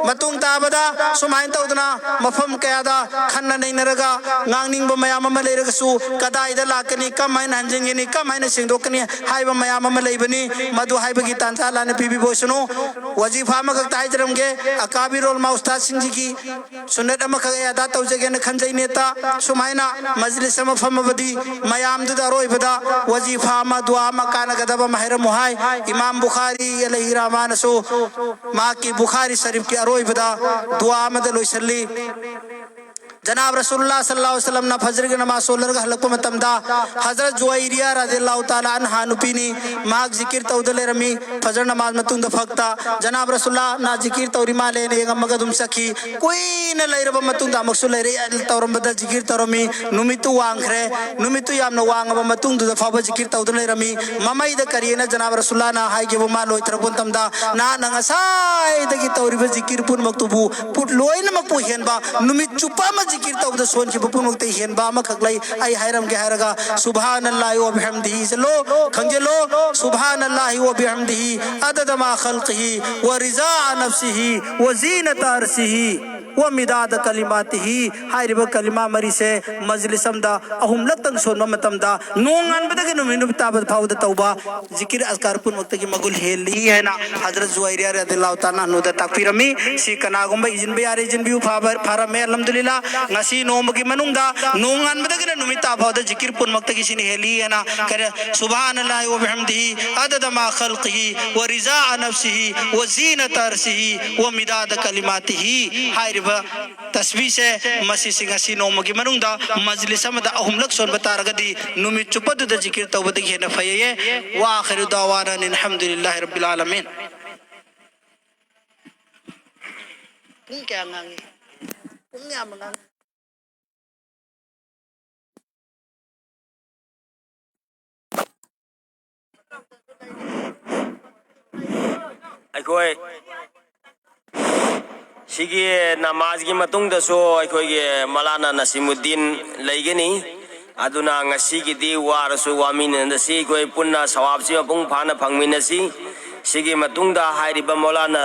ꯃꯇꯨꯡ ꯇꯥꯕꯗ ꯁꯨꯃꯥꯏꯅ ꯇꯧꯗꯅ ꯃꯐꯝ ꯀꯌꯥꯗ ꯈꯟꯅ ꯅꯩꯅꯔꯒ ꯉꯥꯡꯅꯤꯡꯕ ꯃꯌꯥꯝ ꯑꯃ ꯂꯩꯔꯒꯁꯨ, ꯀꯗꯥꯏꯗ ꯂꯥꯛꯀꯅꯤ, ꯀꯃꯥꯏꯅ ꯍꯟꯖꯤꯟꯒꯅꯤ, ꯀꯃꯥꯏꯅ ꯁꯦꯡꯗꯣꯛꯀꯅꯤ ꯍꯥꯏꯕ ꯃꯌꯥꯝ ꯑꯃ ꯂꯩꯕꯅꯤ꯫ ꯃꯗꯨ ꯍꯥꯏꯕꯒꯤ ꯇꯥꯟꯖꯥ ꯂꯥꯟꯅ ꯄꯤꯕꯤꯕ ꯑꯣꯏꯁꯅꯨ꯫ ꯋꯥꯖꯤꯐꯥ ꯑꯃꯈꯛꯇ ꯍꯥꯏꯖꯔꯝꯒꯦ, ꯑꯀꯥꯕꯤꯔ ꯎꯂꯃꯥ ꯎꯁꯇꯥꯗꯁꯤꯡꯁꯤꯒꯤ ꯁꯨꯟꯅꯠ ꯑꯃꯈꯛ ꯑꯩ ꯑꯗꯥ ꯇꯧꯖꯒꯦꯅ ꯈꯟꯖꯩ ꯅꯦꯇꯥ꯫ ꯁꯨꯃꯥꯏꯅ ꯃꯖꯂꯤꯁ ꯑꯃ ꯐꯝꯃꯕꯗꯤ ꯃꯌꯥꯝꯗꯨꯗ ꯑꯔꯣꯏꯕꯗ ꯋꯥꯖꯤꯐꯥ ꯑꯃ, ꯗꯨꯋꯥ ꯑꯃ, ꯀꯥꯟꯅꯒꯗꯕ ꯑꯃ ꯍꯥꯏꯔꯝꯃꯨ ꯍꯥꯏ꯫ ꯏꯃꯥꯝ ꯕꯨꯈꯥꯔꯤ ꯑꯂꯩꯍꯤ ꯔꯍꯃꯥꯅꯁꯨ ꯃꯍꯥꯛꯀꯤ ꯕꯨꯈꯥꯔꯤ ꯁꯔꯤꯐꯀꯤ ꯑꯔꯣꯏꯕꯗ ꯗꯨꯋꯥ ꯑꯃꯗ ꯂꯣꯏꯁꯤꯜꯂꯤ꯫ ꯖꯅꯥꯕ ꯔꯁꯨꯜꯂꯥ ꯁꯜꯂꯜꯂꯥꯍꯨ ꯑꯂꯩꯍꯤ ꯋꯁꯜꯂꯝꯅ ꯐꯖꯔꯒꯤ ꯅꯃꯥꯖ ꯁꯣꯜꯂꯔꯒ ꯍꯜꯂꯛꯄ ꯃꯇꯝꯗ ꯍꯖꯔꯠ ꯖꯨꯋꯥꯏꯔꯤꯌꯥ ꯔꯥꯗꯤꯌꯜꯂꯥꯍꯨ ꯇꯥꯂꯥ ꯑꯟꯍꯥ ꯅꯨꯄꯤꯅꯤ꯫ ꯃꯍꯥꯛ ꯖꯤꯀꯤꯔ ꯇꯧꯗ ꯂꯩꯔꯝꯃꯤ꯫ ꯐꯖꯔ ꯅꯃꯥꯖ ꯃꯇꯨꯡꯗ ꯐꯛꯇ ꯖꯅꯥꯕ ꯔꯁꯨꯜꯂꯥꯅ ꯖꯤꯀꯤꯔ ꯇꯧꯔꯤ ꯃꯥꯜꯂꯦꯅ ꯌꯦꯡꯉꯝꯃꯒ ꯑꯗꯨꯝ ꯆꯠꯈꯤ꯫ ꯀꯨꯏꯅ ꯂꯩꯔꯕ ꯃꯇꯨꯡꯗ ꯑꯃꯨꯛꯁꯨ ꯂꯩꯔꯦ꯫ ꯇꯧꯔꯝꯕꯗ ꯖꯤꯀꯤꯔ ꯇꯧꯔꯝꯃꯤ꯫ ꯅꯨꯃꯤꯠꯇꯨ ꯋꯥꯡꯈ꯭ꯔꯦ꯫ ꯅꯨꯃꯤꯠꯇꯨ ꯌꯥꯝꯅ ꯋꯥꯡꯉꯕ ꯃꯇꯨꯡꯗꯨꯗ ꯐꯥꯎꯕ ꯖꯤꯀꯤꯔ ꯇꯧꯗꯨꯅ ꯂꯩꯔꯝꯃꯤ꯫ ꯃꯃꯩꯗ ꯀꯔꯤꯅ ꯖꯅꯥꯕ ꯔꯁꯨꯜꯂꯥꯅ ꯍꯥꯏꯈꯤꯕ ꯃꯥ ꯂꯣꯏꯊꯔꯛꯄ ꯃꯇꯝꯗ, "ꯅꯍꯥꯛꯅ ꯉꯁꯥꯏꯗꯒꯤ ꯇꯧꯔꯤꯕ ꯖꯤꯀꯤꯔ ꯄꯨꯝꯅꯃꯛꯇꯨꯕꯨ ꯄꯨꯠ ꯂꯣꯏꯅꯃꯛꯄꯨ ꯍꯦꯟꯕ, ꯅꯨꯃꯤꯠ ꯆꯨꯞꯄ ꯑꯃ ꯖꯤꯀꯤꯔ ꯇꯧꯕꯗ ꯁꯣꯟꯈꯤꯕ ꯄꯨꯝꯅꯃꯛꯇꯩ ꯍꯦꯟꯕ ꯑꯃꯈꯛ ꯂꯩ꯫ ꯑꯩ ꯍꯥꯏꯔꯝꯒꯦ" ꯍꯥꯏꯔꯒ, "ꯁꯨꯕꯍꯥꯅꯜꯂꯥꯍꯤ ꯋꯥ ꯕꯤꯍꯝꯗꯤꯍꯤ" ꯏꯖꯜꯂꯣ, ꯈꯪꯖꯤꯜꯂꯣ, "ꯁꯨꯕꯍꯥꯅꯜꯂꯥꯍꯤ ꯋꯥ ꯕꯤꯍꯝꯗꯤꯍꯤ ꯑꯗꯗ ꯃꯥ ꯈꯜꯀꯤꯍꯤ ꯋꯥ ꯔꯤꯖꯥ ꯅꯐꯁꯤꯍꯤ ꯋꯥ ꯖꯤꯅꯇ ꯑꯔꯁꯤꯍꯤ ꯋꯥ ꯃꯤꯗꯥꯗ ꯀꯂꯤꯃꯥꯇꯤꯍꯤ" ꯍꯥꯏꯔꯤꯕ ꯀꯂꯤꯃꯥ ꯃꯔꯤꯁꯦ ꯃꯖꯂꯤꯁ ꯑꯃꯗ ꯑꯍꯨꯝꯂꯛꯇꯪ ꯁꯣꯟꯕ ꯃꯇꯝꯗ, ꯅꯣꯡꯉꯥꯟꯕꯗꯒꯤ ꯅꯨꯃꯤꯠ ꯅꯨꯃꯤꯠ ꯇꯥꯕ ꯐꯥꯎꯕꯗ ꯇꯧꯕ ꯖꯤꯀꯤꯔ ꯑꯁꯀꯥꯔ ꯄꯨꯝꯅꯃꯛꯇꯒꯤ ꯃꯒꯨꯟ ꯍꯦꯜꯂꯤ ꯍꯥꯏꯅ ꯍꯖꯔꯠ ꯖꯨꯋꯥꯏꯔꯤꯌꯥ ꯔꯗꯤꯌꯜꯂꯥꯍꯨ ꯇꯥꯂꯥ ꯑꯟꯍꯨꯗ ꯇꯥꯛꯄꯤꯔꯝꯃꯤ꯫ ꯁꯤ ꯀꯅꯥꯒꯨꯝꯕ ꯏꯖꯤꯟꯕ ꯌꯥꯔꯦ, ꯏꯖꯤꯟꯕꯤꯌꯨ, ꯐꯥꯕ-, ꯐꯥꯔꯝꯃꯦ, ꯑꯜꯍꯝꯗꯨꯂꯤꯜꯂꯥ꯫ ꯉꯁꯤ ꯅꯣꯡꯃꯒꯤ ꯃꯅꯨꯡꯗ ꯅꯣꯡꯉꯥꯟꯕꯗꯒꯤꯅ ꯅꯨꯃꯤꯠ ꯇꯥ ꯐꯥꯎꯗ ꯖꯤꯀꯤꯔ ꯄꯨꯝꯅꯃꯛꯇꯒꯤ ꯁꯤꯅ ꯍꯦꯜꯂꯤ ꯍꯥꯏꯅ ꯀꯔꯤ, "ꯁꯨꯕꯍꯥꯅꯜꯂꯥꯍꯤ ꯋꯥ ꯕꯤꯍꯝꯗꯤꯍꯤ ꯑꯗꯗ ꯃꯥ ꯈꯜꯀꯤꯍꯤ ꯋꯥ ꯔꯤꯖꯥ ꯅꯐꯁꯤꯍꯤ ꯋꯥ ꯖꯤꯅꯇ ꯑꯔꯁꯤꯍꯤ ꯋꯥ ꯃꯤꯗꯥꯗ ꯀꯂꯤꯃꯥꯇꯤꯍꯤ" ꯍꯥꯏꯔꯤꯕ ꯇꯁꯕꯤꯁꯦ, ꯃꯁꯤꯁꯤ ꯉꯁꯤ ꯅꯣꯡꯃꯒꯤ ꯃꯅꯨꯡꯗ ꯃꯖꯂꯤꯁ ꯑꯃꯗ ꯑꯍꯨꯝꯂꯛ ꯁꯣꯟꯕ ꯇꯥꯔꯒꯗꯤ, ꯅꯨꯃꯤꯠ ꯆꯨꯞꯄꯗꯨꯗ ꯖꯤꯀꯤꯔ ꯇꯧꯕꯗꯒꯤ ꯍꯦꯟꯅ ꯐꯩꯌꯦ꯫ ꯋꯥ ꯑꯥꯈꯤꯔꯨ ꯗꯥꯋꯥꯅꯥ ꯑꯅꯤꯜ ꯍꯝꯗꯨꯂꯤꯜꯂꯥꯍꯤ ꯔꯕꯤꯜ ꯑꯥꯂꯃꯤꯟ꯫ ꯄꯨꯡ ꯀꯌꯥ ꯉꯥꯡꯉꯤ? ꯄꯨꯡ ꯌꯥꯝꯕ ꯉꯥꯡꯉꯤ꯫ ꯑꯩꯈꯣꯏ ꯁꯤꯒꯤ ꯅꯃꯥꯖꯒꯤ ꯃꯇꯨꯡꯗꯁꯨ ꯑꯩꯈꯣꯏꯒꯤ ꯃꯂꯥꯅꯥ ꯅꯁꯤꯃꯨꯗꯤꯟ ꯂꯩꯒꯅꯤ꯫ ꯑꯗꯨꯅ ꯉꯁꯤꯒꯤꯗꯤ ꯋꯥꯔꯁꯨ ꯋꯥꯃꯤꯟꯅꯁꯤ, ꯑꯩꯈꯣꯏ ꯄꯨꯟꯅ ꯁꯋꯥꯕꯁꯤ ꯃꯄꯨꯡ ꯐꯥꯅ ꯐꯪꯃꯤꯟꯅꯁꯤ꯫ ꯁꯤꯒꯤ ꯃꯇꯨꯡꯗ ꯍꯥꯏꯔꯤꯕ ꯃꯧꯂꯥꯅꯥ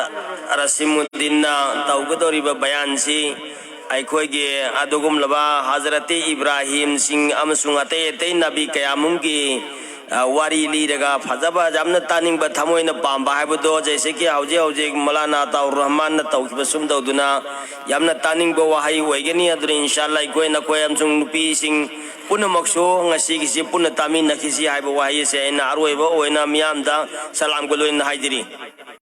ꯔꯁꯤꯃꯨꯗꯗꯤꯟꯅ ꯇꯧꯒꯗꯧꯔꯤꯕ ꯕꯌꯥꯟꯁꯤ ꯑꯩꯈꯣꯏꯒꯤ ꯑꯗꯨꯒꯨꯝꯂꯕ ꯍꯖꯔꯠ ꯏꯕ꯭ꯔꯥꯍꯤꯝꯁꯤꯡ ꯑꯃꯁꯨꯡ ꯑꯇꯩ ꯑꯇꯩ ꯅꯕꯤ ꯀꯌꯥꯃꯨꯝꯒꯤ, ꯑ, ꯋꯥꯔꯤ ꯂꯤꯔꯒ ꯐꯖꯕ, ꯌꯥꯝꯅ ꯇꯥꯅꯤꯡꯕ, ꯊꯃꯣꯏꯅ ꯄꯥꯝꯕ ꯍꯥꯏꯕꯗꯣ, ꯖꯩꯁꯦ ꯀꯤ ꯍꯧꯖꯤꯛ ꯍꯧꯖꯤꯛ ꯃꯧꯂꯥꯅꯥ ꯑꯇꯥꯎꯔ ꯔꯍꯃꯥꯟꯅ ꯇꯧꯈꯤꯕ ꯁꯨꯝ ꯇꯧꯗꯨꯅ ꯌꯥꯝꯅ ꯇꯥꯅꯤꯡꯕ ꯋꯥꯍꯩ ꯑꯣꯏꯒꯅꯤ꯫ ꯑꯗꯨꯅ ꯏꯟꯁꯥ ꯑꯜꯂꯥ ꯑꯩꯈꯣꯏ ꯅꯈꯣꯏ ꯑꯃꯁꯨꯡ ꯅꯨꯄꯤꯁꯤꯡ ꯄꯨꯝꯅꯃꯛꯁꯨ ꯉꯁꯤꯒꯤꯁꯤ ꯄꯨꯟꯅ ꯇꯥꯃꯤꯟꯅꯈꯤꯁꯤ ꯍꯥꯏꯕ ꯋꯥꯍꯩ ꯑꯁꯦ ꯑꯩꯅ ꯑꯔꯣꯏꯕ ꯑꯣꯏꯅ ꯃꯤꯌꯥꯝꯗ ꯁꯂꯥꯝꯒ ꯂꯣꯏꯅꯅ ꯍꯥꯏꯖꯔꯤ꯫